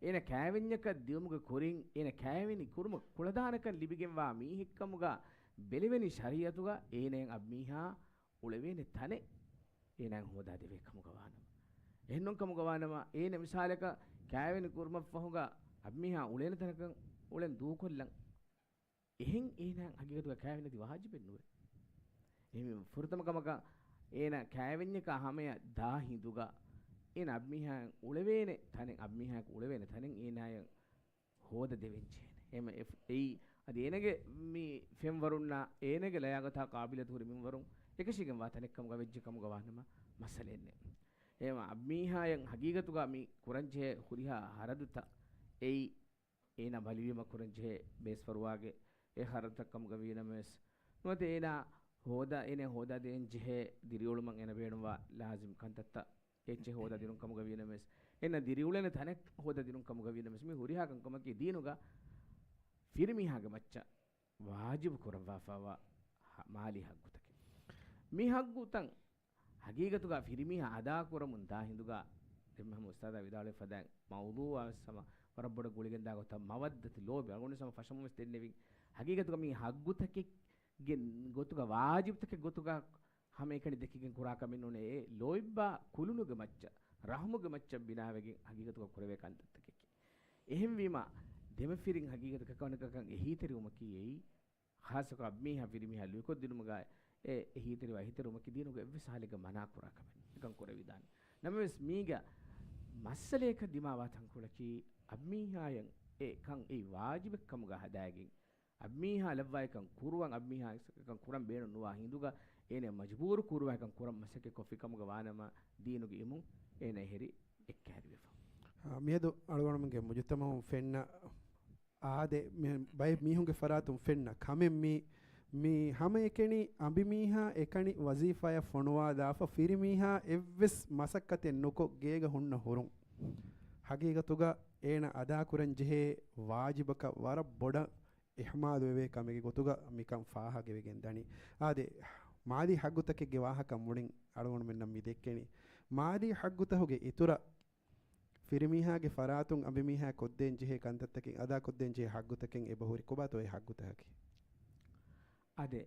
އޭނަ ކައިވެންޏަކަށް ދިއުމުގެ ކުރިން، އޭނަ ކައިވެނި ކުރުމަށް ކުޅަދާނަކަން ލިބިގެންވާ މީހެއްކަމުގަ ބެލެވެނީ ޝަރީއަތުގަ އޭނައަށް އަބްމީހާ އުޅެވޭނެ ތަނެއް އޭނާއަށް ހޯދާ ދެވޭ ކަމުގަ ވާނަމަ. އެހެންނޫން ކަމުގަ ވާނަމަ، އޭނަ މިސާލަކަށް ކައިވެނި ކުރުމަށްފަހުގަ އަބްމީހާ އުޅޭނެ ތަނަކަށް އުޅެން ދޫކޮށްލަން. އެހެން އޭނާއަށް ހަގީގަތުގަ ކައިވެނި ނެތި ވާޖިބެއް ނުވޭ. އެހެން ފުރަތަމަ ކަމަކަށް އޭނާ ކައިވެންޏަކާ ހަމަޔަށް ދާ ހިނދުގަ އޭނާ އަބްމީހާއަށް އުޅެވޭނެ ތަނެއް، އަބްމީހާއަކު އުޅެވޭނެ ތަނެއް އޭނާއަށް ހޯދަ ދެވެން ޖެހޭނެ. އެމަ އެ-، އެއީ އަދި އޭނަގެ މި ފެންވަރުންނާ އޭނަގެ ލަޔާގަތާ ޤާބިލިއްޔަތު ހުރި މިންވަރުން އެކަށީގެންވާ ތަނެއް ކަމުގަ ވެއްޖެ ކަމުގަ ވާނަމަ މައްސަލައެއް ނެތް. އެމަ އަބްމީހާއަށް ހަގީގަތުގަ މި ކުރަން ޖެހޭ ހުރިހާ ޚަރަދުތައް އެއީ އޭނާ ބަލިވީމަ ކުރަން ޖެހޭ ބޭސްފަރުވާގެ އެ ޚަރަދުތައް ކަމުގަ ވީނަމަވެސް، ނުވަތަ އޭނާ ހޯދާ، އޭނަ ހޯދާ ދޭން ޖެހޭ ދިރިއުޅުމަށް އޭނަ ބޭނުންވާ ލާޒިމް ކަންތައްތައް އެއްޗެއް ހޯދާ ދިނުން ކަމުގަ ވީނަމަވެސް، އޭނަ ދިރިއުޅޭނެ ތަނެއް ހޯދާ ދިނުން ކަމުގަ ވީނަމަވެސް، މި ހުރިހާ ކަންކަމަކީ ދީނުގަ ފިރިމީހާގެ މައްޗަށް ވާޖިބު ކުރައްވާފައިވާ ހަ-، މާލީ ހައްގުތަކެއް. މި ހައްގުތައް ހަގީގަތުގަ ފިރިމީހާ އަދާކުރަމުން ދާ ހިނދުގަ ދެންމެ ހަމަ އުސްތާޛާ ވިދާޅުވި ފަދައިން މައުޟޫޢާ ވެސް ހަމަ ވަރަށް ބޮޑަށް ގުޅިގެންދާ ގޮތަށް މަވައްދަތު ލޯބި އަޅުގަނޑު ވެސް ހަމަ ފަށަމުން ވެސް ދެންނެވިން. ހަގީގަތުގަ މީ ހައްގުތަކެއްގެ ގޮތުގަ ވާޖިބުތަކެއް ގޮތުގަ ހަމައެކަނި ދެކިގެން ކުރާ ކަމެއް ނޫނޭ. އެ ލޯތްބާ ކުލުނުގެ މައްޗަށް، ރަޙުމުގެ މައްޗަށް ބިނާވެގެން ހަގީގަތުގަ ކުރެވޭ ކަންތައްތަކެކޭ. އެހެންވީމަ، ދެމަފިރިން ހަގީގަތުގަ އެކަނިކަކަށް އެހީތެރިވުމަކީ އެއީ، ޚާއްޞަކޮށް އަބްމީހާ ފިރިމީހާ ލުއިކޮށްދިނުމުގައި އެ އެހީތެރިވާ އެހީތެރިވުމަކީ ދީނުގަ އެއްވެސް ހާލެއްގަ މަނާ ކުރާ ކަމެއް ނޫން. އެކަން ކުރެވިދާނެ. ނަމަވެސް މީގަ މައްސަލައަކަށް ދިމާވާ ތަންކޮޅަކީ، އަބްމީހާއަށް އެ ކަން އެއީ ވާޖިބެއް ކަމުގަ ހަދާގެން، އަބްމީހާ ލައްވާ އެކަން ކުރުވަން، އަބްމީހާ އެކަން ކުރަން ބޭނުން ނުވާ ހިނދުގަ އޭނަ މަޖުބޫރު ކުރުވާ އެކަން ކުރަން މަސައްކަތް ކޮށްފި ކަމުގަ ވާނަމަ، ދީނުގެ އިމުން އޭނަ އެހެރީ އެއްކައިރިވެފަ. އާ، މިއަދު އަޅުގަނޑުމެންގެ މުޖުތަމަޢުން ފެންނަ އާދެ، މި ބައެއް މީހުންގެ ފަރާތުން ފެންނަ ކަމެއް މީ، މި ހަމައެކަނި އަނބިމީހާ އެކަނި ވަޒީފާޔަށް ފޮނުވާލާފަ، ފިރިމީހާ އެއްވެސް މަސައްކަތެއް ނުކޮށް ގޭގަ ހުންނަ ހުރުން. ހަގީގަތުގަ އޭނަ އަދާކުރަން ޖެހޭ ވާޖިބަކަށް ވަރަށް ބޮޑަށް އިހުމާލުވެވޭ ކަމެއްގެ ގޮތުގަ މިކަން ފާހަގަވެގެން ދަނީ. އާދެ، މާލީ ހައްގުތަކެއްގެ ވާހަކަ މުޅިން އަޅުގަނޑުމެންނަށް މި ދެއްކެނީ. މާލީ ހައްގުތަކުގެ އިތުރަށް ފިރިމީހާގެ ފަރާތުން އަނބިމީހާ ކޮށްދޭން ޖެހޭ ކަންތައްތަކެއް، އަދާކޮށްދޭން ޖެހޭ ހައްގުތަކެއް އެބަހުރި. ކޮބާތޯ އެ ހައްގުތަކަކީ؟ އާދެ،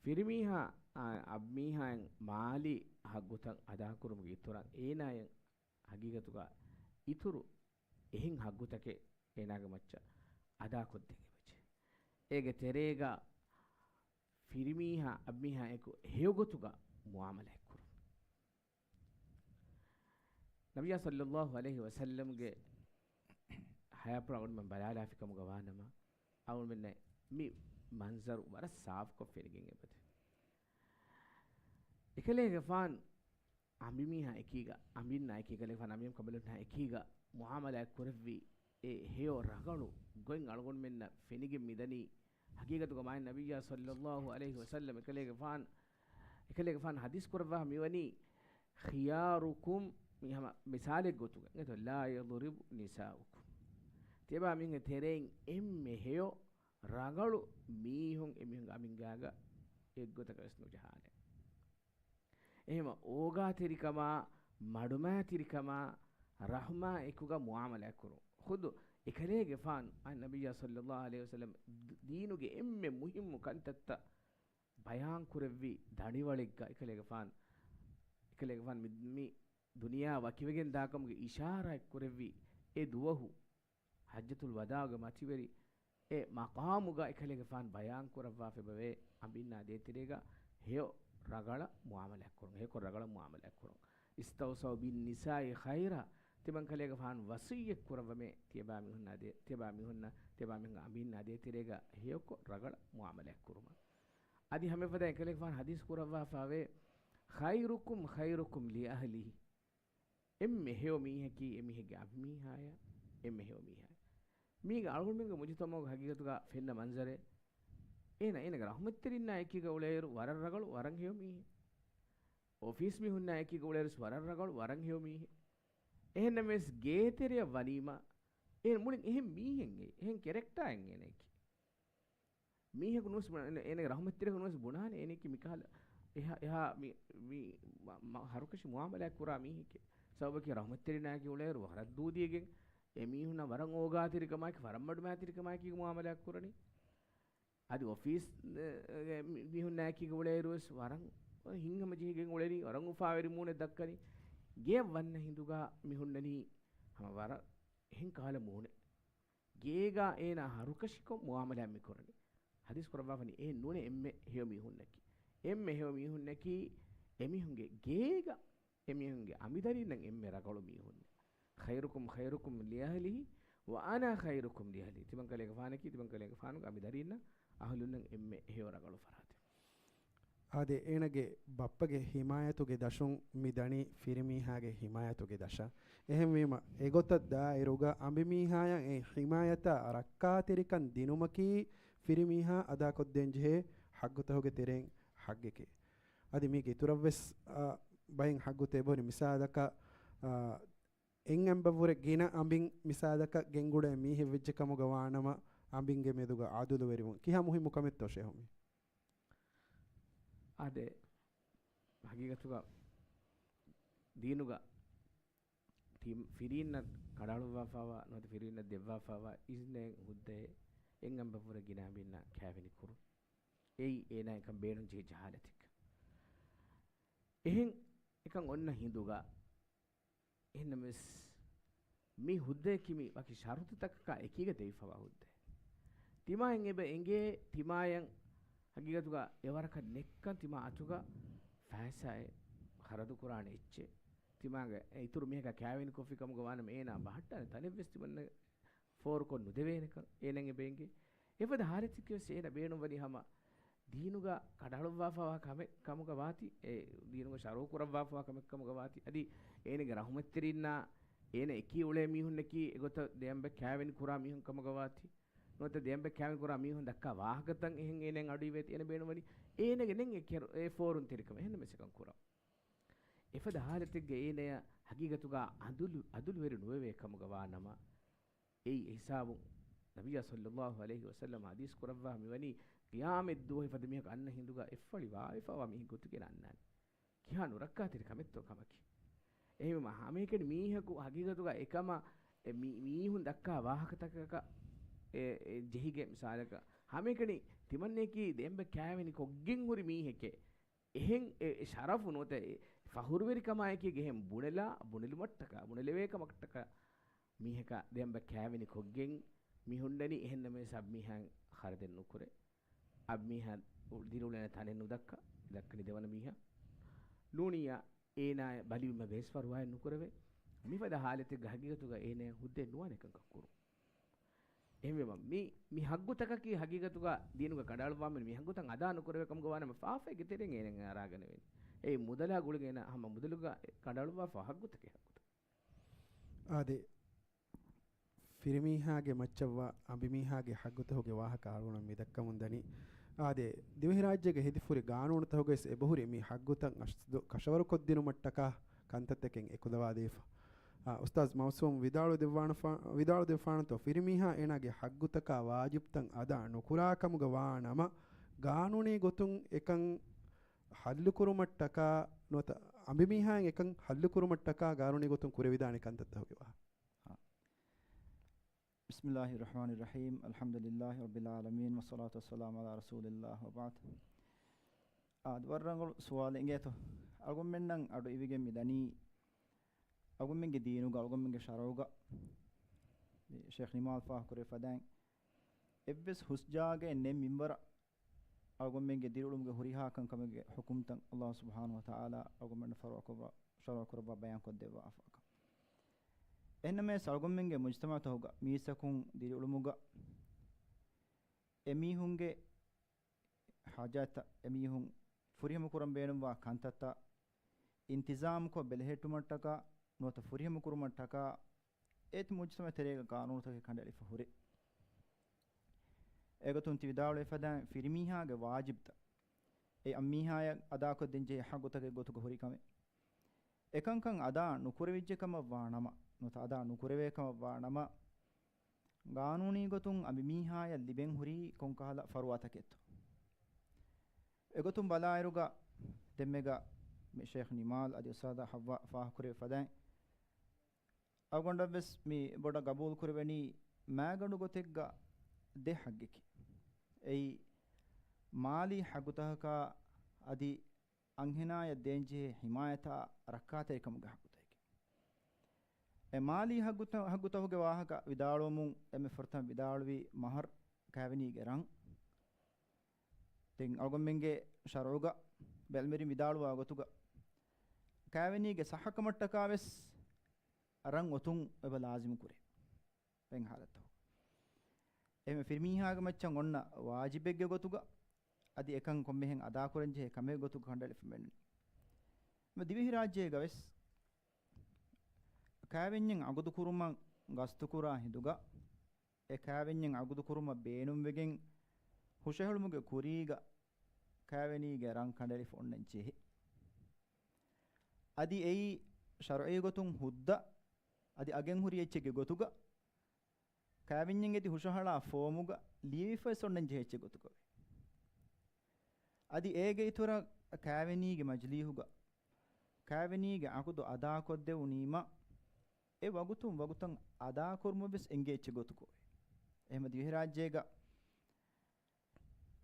ފިރިމީހާ، އާ، އަނބިމީހާއަށް މާލީ ހައްގުތައް އަދާކުރުމުގެ އިތުރަށް އޭނާއަށް ހަގީގަތުގަ އިތުރު އެހެން ހައްގުތަކެއް އޭނާގެ މައްޗަށް އަދާކޮށްދޭން އެބަޖެހޭ. އޭގެ ތެރޭގަ ފިރިމީހާ އަނބިމީހާއެކު ހެޔޮގޮތުގަ މުޢާމަލާތް ކުރުން. ނަބިއްޔާ ޞައްލައްލާހު ޢަލައިހި ވަސައްލަމްގެ ޙަޔާތްޕުޅު އަޅުގަނޑުމެން ބަލާލާފި ކަމުގަ ވާނަމަ، އަޅުގަނޑުމެންނަށް މި މަންޒަރު ވަރަށް ސާފުކޮށް ފެނިގެން އެބަދޭ. އެކަލޭގެފާން އަނބިމީހާ އެކީގަ، އަނބިންނާ އެކީ، އެކަލޭގެފާން އަނބިމީހުން ކަނބަލުންނާ އެކީގަ މުޢާމަލާތް ކުރެއްވި އެ ހެޔޮ ރަގަޅު ގޮތް އަޅުގަނޑުމެންނަށް ފެނިގެން މިދަނީ. ހަގީގަތުގަ މާތް ނަބިއްޔާ ޞައްލައްލާހު ޢަލައިހި ވަސައްލަމް އެކަލޭގެފާން، އެކަލޭގެފާން ޙަދީޘް ކުރައްވާ މިވަނީ، ޚިޔާރުކުމް، މި ހަމަ މިސާލެއް ގޮތުގަ، އެނގޭތޯ، ލާ ޔަޟްރިބު ނިސާއުކުމް. ތިޔަބާ މީހުންގެ ތެރެއިން އެންމެ ހެޔޮ ރަނގަޅު މީހުން އެމީހުންގެ އަނބިން ގާގަ އެއްގޮތަކަށް ވެސް ނުޖަހާނެ. އެހެންވީމަ އޯގާތެރިކަމާ، މަޑުމައިތިރިކަމާ، ރަޙުމާ އެކުގަ މުޢާމަލާތް ކުރުން. ޚުދު އެކަލޭގެފާން އާ ނަބިއްޔާ ޞައްލައްލާހު ޢަލައިހި ވަސައްލަމް ދީ-، ދީނުގެ އެންމެ މުހިއްމު ކަންތައްތައް ބަޔާން ކުރެއްވި ދަނޑިވަޅެއްގަ އެކަލޭގެފާން، އެކަލޭގެފާން މި، މި ދުނިޔާ ވަކިވެގެން ދާކަމުގެ އިޝާރާތް ކުރެއްވި އެ ދުވަހު، ޙައްޖަތުލް ވަދާގެ މަތިވެރި އެ މަޤާމުގަ އެކަލޭގެފާން ބަޔާން ކުރައްވާފައިބަވޭ އަނބިންނާ ދޭތެރޭގަ ހެޔޮ ރަގަޅަށް މުޢާމަލާތް ކުރުން، ހެޔޮކޮށް ރަގަޅަށް މުޢާމަލާތް ކުރުން. އިސްތައުޞައު ބިން ނިސާއި ޚައިރާ، ތިމަން ކަލޭގެފާން ވަޞިއްޔަތް ކުރައްވަމޭ، ތިޔަބާ މީހުންނާ ދޭ، ތިޔަބާ މީހުންނަށް، ތިޔަބާ މީހުން އަނބިންނާ ދޭތެރޭގަ ހެޔޮކޮށް ރަގަޅަށް މުޢާމަލާތް ކުރުމަށް. އަދި ހަމަ އެފަދަ އެކަލޭގެފާން ޙަދީޘް ކުރައްވާފައިވޭ، ޚައިރުކުމް ޚައިރުކުމް ލިއަހްލިހި. އެންމެ ހެޔޮ މީހަކީ އެމީހެއްގެ އަނބިމީހާޔަ، އެންމެ ހެޔޮ މީހާ. މީގެ އަޅުގަނޑުމެންގެ މުޖުތަމަޢުގެ ހަގީގަތުގަ ފެންނަ މަންޒަރެއް. އޭނަ، އޭނަގެ ރަޙުމަތްތެރިންނާ އެކީގަ އުޅޭއިރު ވަރަށް ރަގަޅު، ވަރަށް ހެޔޮ މީހެއް. އޮފީސް މީހުންނާ އެކީގަ އުޅޭއިރު ވަރަށް ރަގަޅު، ވަރަށް ހެޔޮ މީހެއް. އެހެންނަމަވެސް ގޭތެރެއަށް ވަނީމަ، އޭނަ މުޅިން އެހެން މީހެއް، އެހެން ކެރެކްޓާއެއް އޭނައަކީ. މީހަކު ނުވެސް ބުނާ، އޭނަ، އޭނަގެ ރަޙުމަތްތެރިކަން ނުވެސް ބުނާނެ އޭނައަކީ މިކަހަލަ އެހާ، އެހާ މި، މި މަ-، މަ-، ހަރުކަށި މުޢާމަލާތް ކުރާ މީހެކޭ. ސަބަބަކީ ރަޙުމަތްތެރިންނާއެކީ އުޅޭއިރު ވަރަށް ދޫދިޔަގެން އެ މީހުންނަށް ވަރަށް އޯގާތެރިކަމާއެކީ، ވަރަށް މަޑުމައިތިރިކަމާއެކީ މުޢާމަލާތް ކުރަނީ. އަދި އޮފީސް، އެ، އެ، މި-، މީހުންނާއެކީގަ އުޅޭއިރުވެސް ވަރަށް ހިތްހަމަޖެހިގެން އުޅެނީ، ވަރަށް އުފާވެރި މޫނެއް ދައްކަނީ. ގެޔަށް ވަންނަ ހިނދުގަ މި ހުންނަނީ ހަމަ ވަރަށް އެހެން ކަހަލަ މޫނެއް. ގޭގަ އޭނާ ހަރުކަށިކޮށް މުޢާމަލާތް މި ކުރަނީ. ޙަދީޘް ކުރައްވާފަނީ އެ ނޫނޭ އެންމެ ހެޔޮ މީހުންނަކީ. އެންމެ ހެޔޮ މީހުންނަކީ އެމީހުންގެ ގޭގަ އެމީހުންގެ އަނބިދަރީންނަށް އެންމެ ރަގަޅު މީހުން. خيركم خيركم لأهله وأنا خيركم لأهلي. ތިމަން ކަލޭގެފާނަކީ، ތިމަން ކަލޭގެފާނުގެ އަނބިދަރީންނަށް، އަހުލުންނަށް އެންމެ ހެޔޮ ރަގަޅު ފަރާތެއް. އާދެ، އޭނަގެ ބައްޕަގެ ޙިމާޔަތުގެ ދަށުން މި ދަނީ ފިރިމީހާގެ ޙިމާޔަތުގެ ދަށަށް. އެހެންވީމަ، އެގޮތަށް ދާއިރުގަ އަނބިމީހާޔަށް އެ ޙިމާޔަތާ ރައްކާތެރިކަން ދިނުމަކީ ފިރިމީހާ އަދާކޮށްދޭންޖެހޭ ޙައްގުތަކުގެ ތެރެއިން ޙައްގެކޭ. އަދި މީގެ އިތުރަށްވެސް، އާ، ބައެއް ޙައްގުތައް އެބަހުރި. މިސާލަކަށް، އާ، އެއް އަނބަށްވުރެ ގިނަ އަނބިން މިސާލަކަށް ގެންގުޅޭ މީހެއް ވެއްޖެ ކަމުގަ ވާނަމަ، އަނބިންގެ މެދުގަ ޢަދުލުވެރިވުން ކިހާ މުހިއްމު ކަމެއްތޯ ޝޭހު މީ؟ އާދެ، ހަގީގަތުގަ ދީނުގަ ތި-، ފިރީންނަށް ކަޑައަޅުއްވާފައިވާ ނުވަތަ ފިރީންނަށް ދެއްވާފައިވާ އިޒްނައެއް ހުއްދައެއް އެއް އަނބަށްވުރެ ގިނަ އަނބިންނަށް ކާވެނި ކުރުން. އެއީ އޭނާ އެކަން ބޭނުންޖެހިއްޖެ ހާލަތެއްގަ. އެހެން އެކަން އޮންނަ ހިނދުގަ އެހެންނަމަވެސް، މި ހުއްދައަކީ މި ވަކި ޝަރުތުތަކަކާ އެކީގަ ދެވިފަވާ ހުއްދައެއް. ތިމާއިން އެބަ އެނގޭ، ތިމާޔަށް ހަގީގަތުގަ އެވަރަކަށް ނެއްކަން ތިމާ އަތުގަ ފައިސާއެއް ޚަރަދުކުރާނެ އެއްޗެއް. ތިމާގެ އިތުރު މީހަކާ ކާވެނިކޮށްފި ކަމުގަ ވާނަމަ އޭނާ ބަހައްޓާނެ ތަނެއްވެސް ތިމަންނަ ފޯރުކޮށް ނުދެވޭނެކަން އޭނައަށް އެބަ އެނގޭ. އެފަދަ ހާލަތެއްގަވެސް އޭނަ ބޭނުންވަނީ ހަމަ ދީނުގަ ކަޑައަޅުއްވާފައިވާ ކަމެއް ކަމުގަ ވާތީ، އެ ދީނުގަ ޝަރުޢު ކުރައްވާފައިވާ ކަމެއް ކަމުގަ ވާތީ، އަދި އޭނަގެ ރަޙުމަތްތެރިންނާ އޭނަ އެކީ އުޅޭ މީހުންނަކީ އެގޮތަށް ދެއަނބެއް ކާވެނި ކުރާ މީހުން ކަމުގަ ވާތީ، ނުވަތަ ދެއަނބެއް ކާވެނި ކުރާ މީހުން ދައްކާ ވާހަކަތައް އެހެން އޭނައަށް އަޑުއިވޭތީ، އޭނަ ބޭނުންވަނީ އޭނަގެ ނެތް އެ ކެރު-، އެ ފޯރުންތެރިކަމެއް. އެހެންނަމަވެސް އެކަން ކުރަން. އެފަދަ ހާލަތެއްގަ އޭނަޔަށް ހަގީގަތުގަ އަދުލު، އަދުލުވެރި ނުވެވޭ ކަމުގަ ވާ ނަމަ، އެއީ އެހިސާބުން ނަބިއްޔާ ޞައްލައްލާހު ޢަލައިހި ވަސައްލަމަ ޙަދީޘް ކުރައްވާ މިވަނީ، ޤިޔާމަތް ދުވަހު އެފަދަ މީހަކު އަންނަ ހިނދުގަ އެއްފަޅި ވާވެފައިވާ މީހެއް ގޮތުގައި އަންނާނެ. ކިހާ ނުރައްކާތެރި ކަމެއްތޯ ކަމަކީ. އެހެންވީމަ ހަމައެކަނި މީހަކު ހަގީގަތުގަ އެކަމަށް އެ މީ-، މީހުން ދައްކާ ވާހަކަތަކަކަށް އެ، އެ ޖެހިގެން މިސާލަކަށް ހަމައެކަނި ތިމަންނައަކީ ދެއަނބެއް ކާވެނި ކޮށްގެން ހުރި މީހެކޭ. އެހެން އެ، އެ ޝަރަފު ނުވަތަ އެ ފަހުރުވެރިކަމާއެކީ އެހެން ބުނެލާ، ބުނެލުމަށްޓަކާ، ބުނެލެވޭ ކަމަށްޓަކާ މީހަކާ ދެއަނބަ ކާވެނި ކޮށްގެން މި ހުންނަނީ. އެހެންނަމަވެސް އަބިމީހާ ޚަރަދެއް ނުކުރޭ. އަބިމީހާ ދިރިއުޅޭނެ ތަނެއް ނުދައްކާ، ދައްކަނީ ދެވަނަ މީހާ. ނޫނިއްޔާ އޭނާ ބަލިވީމަ ބޭސްފަރުވާއެއް ނުކުރެވޭ. މިފަދަ ހާލަތެއްގަ ހަގީގަތުގަ އޭނާ ހުއްދައެއް ނުވާނެ ކަންކަން ކުރުން. އެހެންވީމަ، މި، މި ހައްގުތަކަކީ ހަގީގަތުގަ ދީނުގަ ކަނޑައަޅުއްވާމެން މި ހައްގުތައް އަދާ ނުކުރެވޭ ކަމުގަ ވާނަމަ ފާފައިގެ ތެރެއިން އޭނަ އަރާގަނެވޭނެ. އެއީ މުދަލާ ގުޅިގެން އޭނަ ހަމަ މުދަލުގަ ކަނޑައަޅުއްވާފަ ހައްގުތަކެއް ހައްގުތައް. އާދެ، ފިރިމީހާގެ މައްޗަށްވާ އަނބިމީހާގެ ހައްގުތަކުގެ ވާހަކަ އަޅުގަނޑު މި ދައްކަމުން ދަނީ. އާދެ، ދިވެހިރާއްޖޭގެ ހެދިފުރި ގާނޫނުތަކުގަވެސް އެބަހުރި މި ހައްގުތައް އަސް-، ކަށަވަރުކޮށްދިނުމަށްޓަކާ ކަންތައްތަކެއް އެކުލަވާދީފަ. އާ، އުސްތާޒް މައުސޫމް ވިދާޅު ދެއްވާނަފާ-، ވިދާޅު ދެއްވާނަތޯ، ފިރިމީހާ އޭނާގެ ހައްގުތަކާ ވާޖިބްތައް އަދާ ނުކުރާ ކަމުގަ ވާ ނަމަ، ގާނޫނީ ގޮތުން އެކަން ހައްލުކުރުމަށްޓަކާ ނުވަތަ އަނބިމީހާއިން އެކަން ހައްލުކުރުމަށްޓަކާ ގާނޫނީ ގޮތުން ކުރެވިދާނެ ކަންތައްތަކުގެ ވާހަކަ. އާ. بسم الله الرحمن الرحيم. الحمد لله رب العالمين، والصلاة والسلام على رسول الله، وبعد. އާދެ، ވަރަށް ރަނގަޅު ސުވާލެއް އިނގޭތޯ. އަޅުގަނޑުމެންނަށް އަޑު އިވިގެން މި ދަނީ، އަޅުގަނޑުމެންގެ ދީނުގަ، އަޅުގަނޑުމެންގެ ޝަރުޢުގަ، ޝޭޚް ނިމާލް ފާހަގަކުރެއްވި ފަދައިން، އެއްވެސް ހުސް ޖާގައެއް ނެތް މިންވަރަށް އަޅުގަނޑުމެންގެ ދިރިއުޅުމުގެ ހުރިހާ ކަންކަމެއްގެ ޙުކުމްތައް ﷲ ސުބްޙާނަހޫ ވަތަޢާލާ އަޅުގަނޑުމެންނަށް ފަރުޢުކުރައްވާ، ޝަރުޢުކުރައްވާ ބަޔާންކޮށްދެއްވާފަކަން. އެހެންނަމަވެސް، އަޅުގަނޑުމެންގެ މުޖްތަމަޢުތަކުގަ މީސްތަކުން ދިރިއުޅުމުގަ އެމީހުންގެ ޙާޖާތްތައް، އެމީހުން ފުރިހަމަކުރަން ބޭނުންވާ ކަންތައްތައް އިންތިޒާމުކޮށް ބެލެހެއްޓުމަށްޓަކާ ނުވަތަ ފުރިހަމަކުރުމަށްޓަކާ، އެ މުޖްތަމަޢު ތެރޭގަ ޤާނޫނުތަކެއް ކަނޑައެޅިފަ ހުރޭ. އެގޮތުން ތި ވިދާޅުވި ފަދައިން، ފިރިމީހާގެ ވާޖިބްތައް، އެ އަންމީހާޔަށް އަދާކޮށްދޭންޖެހޭ ޙައްޤުތަކެއް ގޮތުގަ ހުރި ކަމެއް. އެކަންކަން އަދާ ނުކުރެވިއްޖެ ކަމަށް ވާ ނަމަ، ނުވަތަ އަދާ ނުކުރެވޭ ކަމަށް ވާ ނަމަ، ޤާނޫނީ ގޮތުން އަނބިމީހާޔަށް ލިބެން ހުރީ ކޮންކަހަލަ ފަރުވާތަކެއްތޯ؟ އެގޮތުން ބަލާއިރުގަ، ދެންމެގަ މި ޝޭޚް ނިމާލް އަދި އުސްތާޛާ ޙައްވާ ފާހަގަކުރެއްވި ފަދައިން، އަޅުގަނޑަށްވެސް މި ބޮޑަށް ގަބޫލު ކުރެވެނީ މާގަނޑު ގޮތެއްގަ ދެ ޙައްޤެކޭ. އެއީ، މާލީ ޙައްޤުތަކަކާ އަދި އަންހެނާޔަށް ދޭންޖެހޭ ޙިމާޔަތާ ރައްކާތެރިކަމުގެ ޙައްޤުތަކެކޭ. އެ މާލީ ޙައްޤުތަ-، ޙައްޤުތަކުގެ ވާހަކަ ވިދާޅުވަމުން އެންމެ ފުރަތަމަ ވިދާޅުވީ މަހަރު، ކާވެނީގެ ރަން. ދެން އަޅުގަނޑުމެންގެ ޝަރުޢުގަ ބެލެމެރިން ވިދާޅުވާ ގޮތުގަ، ކާވެނީގެ ޞައްޙަކަމަށްޓަކާވެސް ރަން އޮތުން އެބަ ލާޒިމު ކުރޭ. ބައެއް ޙާލަތު. އެހެން ފިރިމީހާގެ މައްޗަށް އޮންނަ ވާޖިބެއްގެ ގޮތުގަ، އަދި އެކަން ކޮންމެހެން އަދާކުރަންޖެހޭ ކަމެއް ގޮތުގަ ކަނޑައެޅިފަ މެނުނީ. ދިވެހިރާއްޖޭގަވެސް ކާވެންޏެއް ޢަގުދުކުރުމަށް ގަސްތުކުރާ ހިނދުގަ، އެ ކާވެންޏެއް ޢަގުދުކުރުމަށް ބޭނުންވެގެން ހުށަހެޅުމުގެ ކުރީގަ ކާވެނީގެ ރަން ކަނޑައެޅިފަ އޮންނަން ޖެހޭ. އަދި އެއީ ޝަރުޢީ ގޮތުން ހުއްދަ އަދި އަގެއްހުރި އެއްޗެއްގެ ގޮތުގަ، ކާވެންޏެއް އެދި ހުށަހަޅާ ފޯމުގަ ލިޔެވިފަވެސް އޮންނަން ޖެހޭ އެއްޗެއް ގޮތުގަވޭ. އަދި އޭގެ އިތުރަށް ކާވެނީގެ މަޖިލީހުގަ ކާވެނީގެ ޢަޤުދު އަދާކޮށްދެވުނީމަ، އެ ވަގުތުން ވަގުތަށް އަދާކުރުމަށްވެސް އެނގޭ އެއްޗެއް ގޮތުގަވޭ. އެހެންމަ ދިވެހިރާއްޖޭގަ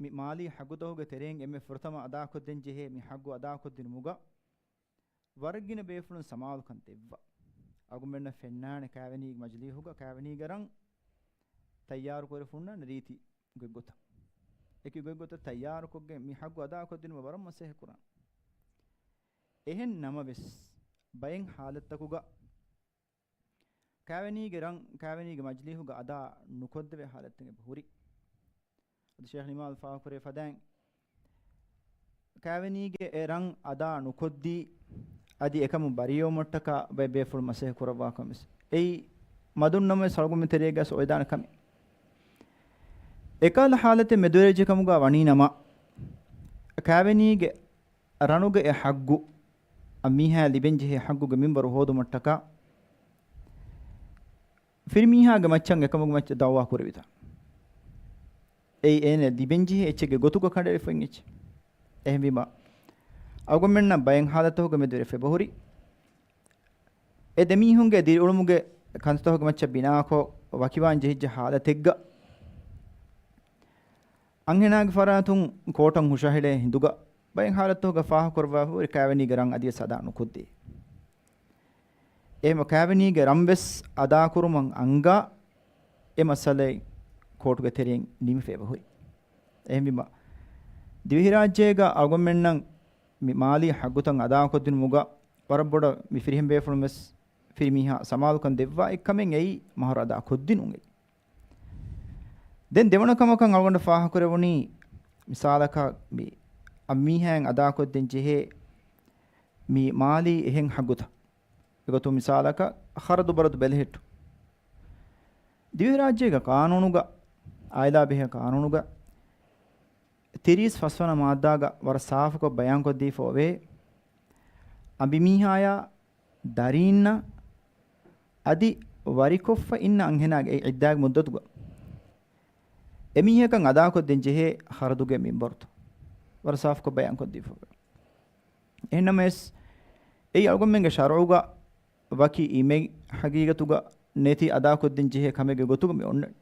މި މާލީ ޙައްޤުތަކުގެ ތެރެއިން އެންމެ ފުރަތަމަ އަދާކޮށްދޭން ޖެހޭ މި ޙައްޤު އަދާކޮށްދިނުމުގަ ވަރަށްގިނަ ބޭފުޅުން ސަމާލުކަން ދެއްވާ. އަޅުގަނޑުމެންނަށް ފެންނާނެ ކާވެނީގެ މަޖިލީހުގަ ކާވެނީގެ ރަން ތައްޔާރުކުރެފަ ހުންނާނެ ރީތި ގޮތްގޮތަށް. އެކި ގޮތްގޮތަށް ތައްޔާރުކޮށްގެން މި ޙައްޤު އަދާކޮށްދިނުމަށް ވަރަށް މަސައްކަތް ކުރާނެ. އެހެން ނަމަވެސް، ބައެއް ޙާލަތްތަކުގަ ކާވެނީގެ ރަން ކާވެނީގެ މަޖިލީހުގަ އަދާ ނުކޮށްދެވޭ ޙާލަތެއް އެބަ ހުރި. އަދި ޝޭޚް ނިމާލް ފާހަގަކުރެއްވި ފަދައިން، ކާވެނީގެ އެ ރަން އަދާ ނުކޮށްދީ، އަދި އެކަމުން ބަރީވުމަށްޓަކާ ބައެއް ބޭފުޅުން މަސައްކަތް ކުރައްވާ ކަމެއް. އެއީ މަދުން ނަމަވެސް އަޅުގަނޑުމެން ތެރޭގަސް އޮވެދާނެ ކަމެއް. އެކަހަލަ ޙާލަތެއް މެދުވެރިވެއްޖެ ކަމުގަ ވަނީ ނަމަ، ކާވެނީގެ ރަނުގެ އެ ޙައްޤު، އަންމީހާޔަށް ލިބެންޖެހޭ ޙައްޤުގެ މިންވަރު ހޯދުމަށްޓަކާ، ފިރިމީހާގެ މައްޗަށް އެކަމުގެ މައްޗަށް ދަޢުވާ ކުރެވިތާ، އެއީ އޭނަ ލިބެންޖެހޭ އެއްޗެއްގެ ގޮތުގަ ކަނޑައެޅިފައި އެއްޗެއް. އެހެންވީމަ، އަޅުގަނޑުމެންނަށް ބައެއް ޙާލަތްތަކުގެ މެދުވެރި ފެބަހުރި، އެ ދެމީހުންގެ ދިރިއުޅުމުގެ ކަންތައްތަކުގެ މައްޗަށް ބިނާކޮށް ވަކިވާން ޖެހިއްޖެ ޙާލަތެއްގަ، އަންހެނާގެ ފަރާތުން ކޯޓަށް ހުށަހެޅޭ ހިނދުގަ، ބައެއް ޙާލަތުގަ ފާހަގަކުރައްވާފަ ހުރި ކާވެނީގެ ރަން އަދިވެސް އަދާ ނުކޮށްދޭ. އެހެންމަ ކާވެނީގެ ރަންވެސް އަދާކުރުމަށް އަންގާ އެ މައްސަލައެއް ކޯޓުގެ ތެރެއިން ނިމިފަ އެބަހުރި. އެހެންވީމަ، ދިވެހިރާއްޖޭގަ އަޅުގަނޑުމެންނަށް މި މާލީ ޙައްޤުތައް އަދާކޮށްދިނުމުގަ ވަރަށް ބޮޑަށް މި ފިރިހެން ބޭފުޅުން ވެސް ފިރިމީހާ ސަމާލުކަން ދެއްވާ އެއްކަމެއް އެއީ މަހަރު އަދާ ކޮށްދިނުން އެއީ. ދެން ދެވަނަ ކަމަކަށް އަޅުގަނޑަށް ފާހަގަކުރެވުނީ، މިސާލަކަށް މި އަންމީހާއިން އަދާކޮށްދޭން ޖެހޭ މި މާލީ އެހެން ޙައްޤުތައް. އެގޮތުން މިސާލަކަށް ޚަރަދު ބަރަދު ބެލެހެއްޓުން. ދިވެހިރާއްޖޭގެ ޤާނޫނުގަ، އާއިލާ ބެހޭ ޤާނޫނުގަ ތިރީސް ފަސްވަނަ މާއްދާގަ ވަރަށް ސާފުކޮށް ބަޔާންކޮށްދީފަ އޮވޭ، އަނބިމީހާޔާ ދަރީންނަށް އަދި ވަރިކޮށްފަ އިންނަ އަންހެނާގެ އެ ޢިއްދާގެ މުއްދަތުގަ އެމީހަކަށް އަދާކޮށްދޭން ޖެހޭ ޚަރަދުގެ މިންވަރުތައް ވަރަށް ސާފުކޮށް ބަޔާންކޮށްދީފަ އޮވޭ. އެހެންނަމަވެސް، އެއީ އަޅުގަނޑުމެންގެ ޝަރުޢުގަ ވަކި އިމެއް ޙަޤީޤަތުގަ ނެތި އަދާކޮށްދޭން ޖެހޭ ކަމެއްގެ ގޮތުގަ މި އޮންނަނީ.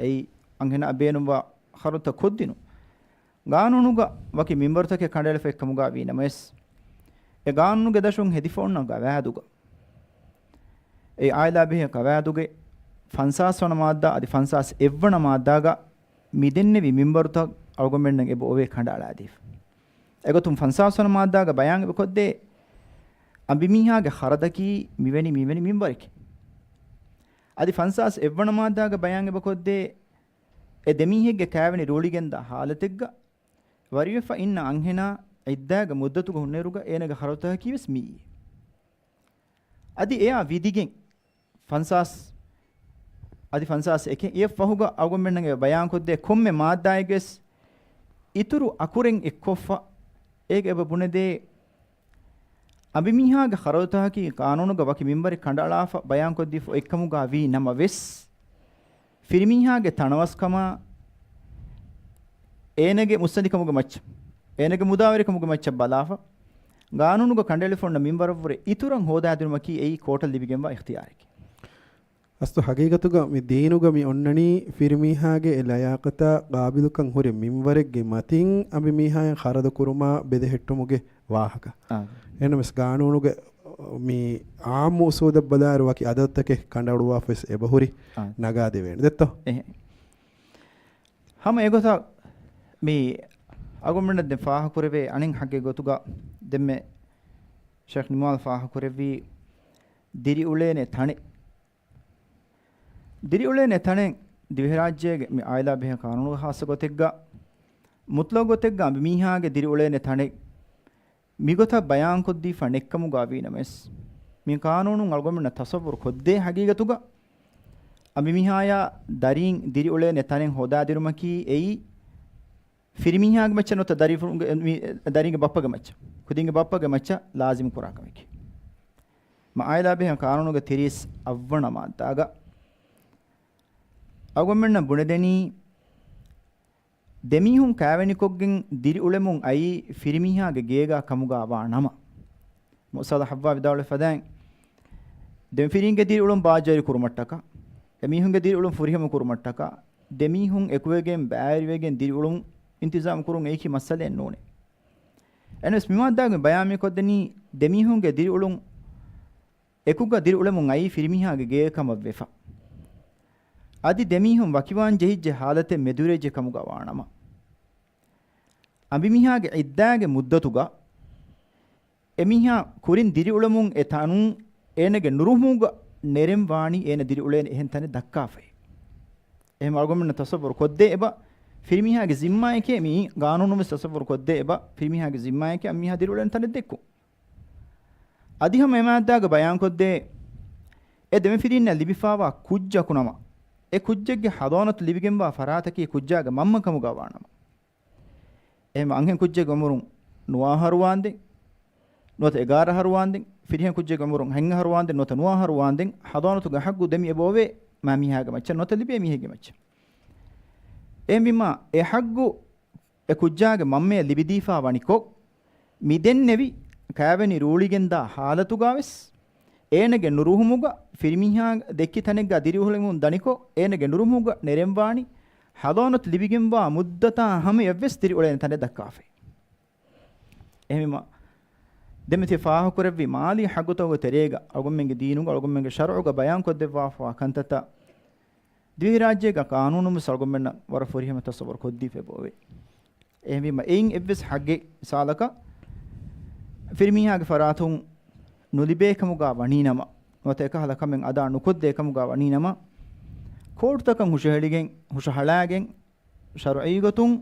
އެއީ އަންހެނާ ބޭނުންވާ ޚަރަދުތައް ކޮށްދިނުން. ގާނޫނުގަ ވަކި މިންވަރުތަކެއް ކަނޑައެޅިފަ އެއްކަމުގަ ވީ ނަމަވެސް، އެ ގާނޫނުގެ ދަށުން ހެދިފަ އޮންނަ ގަވާއިދުގަ، އެ އާއިލާ ބެހޭ ގަވާއިދުގެ ފަންސާސް ވަނަ މާއްދާ އަދި ފަންސާސް އެއްވަނަ މާއްދާގަ މިދެންނެވި މިންވަރުތައް އަޅުގަނޑުމެންނަށް އެބަ އޮވޭ ކަނޑައަޅާދީފަ. އެގޮތުން ފަންސާސް ވަނަ މާއްދާގަ ބަޔާން އެބަ ކޮށްދޭ، އަނބިމީހާގެ ޚަރަދަކީ މިވެނި މިވެނި މިންވަރެކޭ. އަދި ފަންސާސް އެއްވަނަ މާއްދާގަ ބަޔާން އެބަ ކޮށްދޭ، އެ ދެމީހެއްގެ ކާވެނި ރޫޅިގެންދާ ހާލަތެއްގަ ވަރިވެފަ އިންނަ އަންހެނާ ޢިއްދާގެ މުއްދަތުގަ ހުންނައިރުގަ އޭނަގެ ޚަރަދުތަކަކީ ވެސް މިއީ. އަދި އެއާ ވިދިގެން ފަންސާސް، އަދި ފަންސާސް އެކެއް އެއަށް ފަހުގަ އަޅުގަނޑުމެންނަށް އެބަ ބަޔާންކޮށްދޭ ކޮންމެ މާއްދާއެއްގެސް އިތުރު އަކުރެއް އެއްކޮށްފަ، އޭގަ އެބަ ބުނެދޭ، އަނބިމީހާގެ ޚަރަދުތަކަކީ ޤާނޫނުގަ ވަކި މިންވަރެއް ކަނޑައަޅާފަ ބަޔާންކޮށްދީފަ އޮތްކަމުގަ ވީ ނަމަވެސް، ފިރިމީހާގެ ތަނަވަސްކަމާ، އޭނަގެ މުއްސަނދިކަމުގެ މައްޗަށް، އޭނަގެ މުދާވެރިކަމުގެ މައްޗަށް ބަލާފަ، ގާނޫނުގަ ކަނޑައެޅިފަ އޮންނަ މިންވަރަށްވުރެ އިތުރަށް ހޯދާދިނުމަކީ އެއީ ކޯޓަށް ލިބިގެންވާ އިޚްތިޔާރެކޭ. އަސްލު ހަގީގަތުގަ މި ދީނުގަ މި އޮންނަނީ ފިރިމީހާގެ އެ ލަޔާޤަތާ ޤާބިލުކަން ހުރި މިންވަރެއްގެ މަތިން އަނބިމީހާއަށް ޚަރަދު ކުރުމާ ބެލެހެއްޓުމުގެ ވާހަކަ. އާ. އެހެންނަމަވެސް ގާނޫނުގެ މި އާއްމު އުސޫލަށް ބަލާއިރު ވަކި އަދަދުތަކެއް ކަނޑައަޅުވާފަވެސް އެބަހުރި އާ. ނަގާދެވޭނެ. ދެއްތޯ؟ އެހެން. ހަމަ އެގޮތަށް މި އަޅުގަނޑުމެންނަށް ދެން ފާހަގަކުރެވޭ އަނެއް ހައްގެއް ގޮތުގަ ދެންމެ ޝޭޚް ނިމާލް ފާހަގަކުރެއްވީ ދިރިއުޅޭނެ ތަނެއް. ދިރިއުޅޭނެ ތަނެއް ދިވެހިރާއްޖޭގެ މި އާއިލާ ބެހޭ ޤާނޫނުގަ ޚާއްޞަ ގޮތެއްގަ، މުތްލަޤު ގޮތެއްގަ އަނބިމީހާގެ ދިރިއުޅޭނެ ތަނެއް މިގޮތަށް ބަޔާންކޮށްދީފަ ނެއްކަމުގަ ވީ ނަމަވެސް، މި ޤާނޫނުން އަޅުގަނޑުމެންނަށް ތަޞައްވުރު ކޮށްދޭ ހަގީގަތުގަ، އަނބިމީހާޔާ ދަރީން ދިރިއުޅޭނެ ތަނެއް ހޯދާދިނުމަކީ އެއީ، ފިރިމީހާގެ މައްޗަށް ނުވަތަ ދަރިފުޅުގެ، މި، ދަރީގެ ބައްޕަގެ މައްޗަށް، ކުދިންގެ ބައްޕަގެ މައްޗަށް ލާޒިމް ކުރާ ކަމެކޭ. މި އާއިލާ ބެހޭ ޤާނޫނުގެ ތިރީސް އަށްވަނަ މާއްދާގަ އަޅުގަނޑުމެންނަށް ބުނެދެނީ، ދެމީހުން ކާވެނިކޮށްގެން ދިރިއުޅެމުން އައީ ފިރިމީހާގެ ގޭގަ ކަމުގަ ވާ ނަމަ، މުއްސަލަ ޙައްވާ ވިދާޅުވި ފަދައިން، ދެމަފިރިންގެ ދިރިއުޅުން ބާއްޖަވެރި ކުރުމަށްޓަކާ، އެމީހުންގެ ދިރިއުޅުން ފުރިހަމަ ކުރުމަށްޓަކާ، ދެމީހުން އެކުވެގެން ބައިވެރިވެގެން ދިރިއުޅުން އިންތިޒާމް ކުރުން އެއީކީ މައްސަލައެއް ނޫނޭ. އެހެނަސް މި މާއްދާގެ ބަޔާން މިކޮށްދެނީ ދެމީހުންގެ ދިރިއުޅުން އެކުގަ ދިރިއުޅެމުން އައީ ފިރިމީހާގެ ގޭގަ ކަމަށް ވެފަ. އަދި ދެމީހުން ވަކިވާން ޖެހިއްޖެ ހާލަތެއް މެދުވެރިވެއްޖެ ކަމުގަ ވާނަމަ، އަނބިމީހާގެ ޢިއްދާގެ މުއްދަތުގަ އެމީހާ ކުރިން ދިރިއުޅެމުން އެ ތަނުން އޭނަގެ ނުރުހުމުގަ ނެރެން ވާނީ އޭނަ ދިރިއުޅޭނެ އެހެން ތަނެއް ދައްކާފައި. އެހެން އަޅުގަނޑުމެންނަށް ތަޞައްވުރު ކޮށްދޭ އެބަ ފިރިމީހާގެ ޒިންމާއެކޭ މިއީ، ގާނޫނުން ވެސް ތަޞައްވުރު ކޮށްދޭ އެބަ ފިރިމީހާގެ ޒިންމާއެކޭ އަނބިމީހާ ދިރިއުޅޭނެ ތަނެއް ދެއްކުން. އަދި ހަމަ އެމާއްދާގަ ބަޔާންކޮށްދޭ، އެ ދެމަފިރިންނަށް ލިބިފާވާ ކުއްޖަކު ނަމަ، އެ ކުއްޖެއްގެ ޙަޟާނަތު ލިބިގެންވާ ފަރާތަކީ ކުއްޖާގެ މަންމަ ކަމުގަ ވާނަމަ، އެހެން އަންހެން ކުއްޖެއްގެ އުމުރުން ނުވާ އަހަރު ވާންދެން، ނުވަތަ އެގާރަ އަހަރު ވާންދެން، ފިރިހެން ކުއްޖެއްގެ އުމުރުން ހަތް އަހަރު ވާންދެން، ނުވަތަ ނުވަ އަހަރު ވާންދެން، ޙަޟާނަތުގެ ޙައްޤު ދެމި އެބަ އޮވޭ މާމީހާގެ މައްޗަށް ނުވަތަ ލިބޭ މީހެއްގެ މައްޗަށް. އެހެންވީމާ، އެ ޙައްޤު އެ ކުއްޖާގެ މަންމަޔަށް ލިބިދީފާ ވަނިކޮށް، މިދެންނެވި ކާވެނި ރޫޅިގެންދާ ހާލަތުގަވެސް، އޭނަގެ ނުރުހުމުގަ ފިރިމީހާ ދެއްކި ތަނެއްގަ ދިރިއުޅެމުން ދަނިކޮށް، އޭނަގެ ނުރުހުމުގަ ނެރެންވާނީ، ޙަޟާނަތު ލިބިގެންވާ މުއްދަތާ ހަމަޔަށްވެސް ދިރިއުޅޭނެ ތަނެއް ދައްކާފައި. އެހެންވީމަ، ދެމެތި ފާހަގަކުރެއްވި މާލީ ޙައްޤުތަކުގެ ތެރޭގަ އަޅުގަނޑުމެންގެ ދީނުގަ އަޅުގަނޑުމެންގެ ޝަރުޢުގަ ބަޔާންކޮށްދެއްވާފަވާ ކަންތައްތައް ދިވެހިރާއްޖޭގަ ޤާނޫނުން ވެސް އަޅުގަނޑުމެންނަށް ވަރަށް ފުރިހަމަ ތަޞައްވުރު ކޮށްދީފަ އެބައޮވޭ. އެހެންވީމަ، އެއިން އެއްވެސް ޙައްޤެއް މިސާލަކަށް ފިރިމީހާގެ ފަރާތުން ނުލިބޭ ކަމުގަ ވަނީނަމަ، ނުވަތަ އެކަހަލަ ކަމެއް އަދާ ނުކޮށްދޭ ކަމުގަ ވަނީނަމަ، ކޯޓުތަކަށް ހުށަހެޅިގެން، ހުށަހަޅާގެން، ޝަރުޢީ ގޮތުން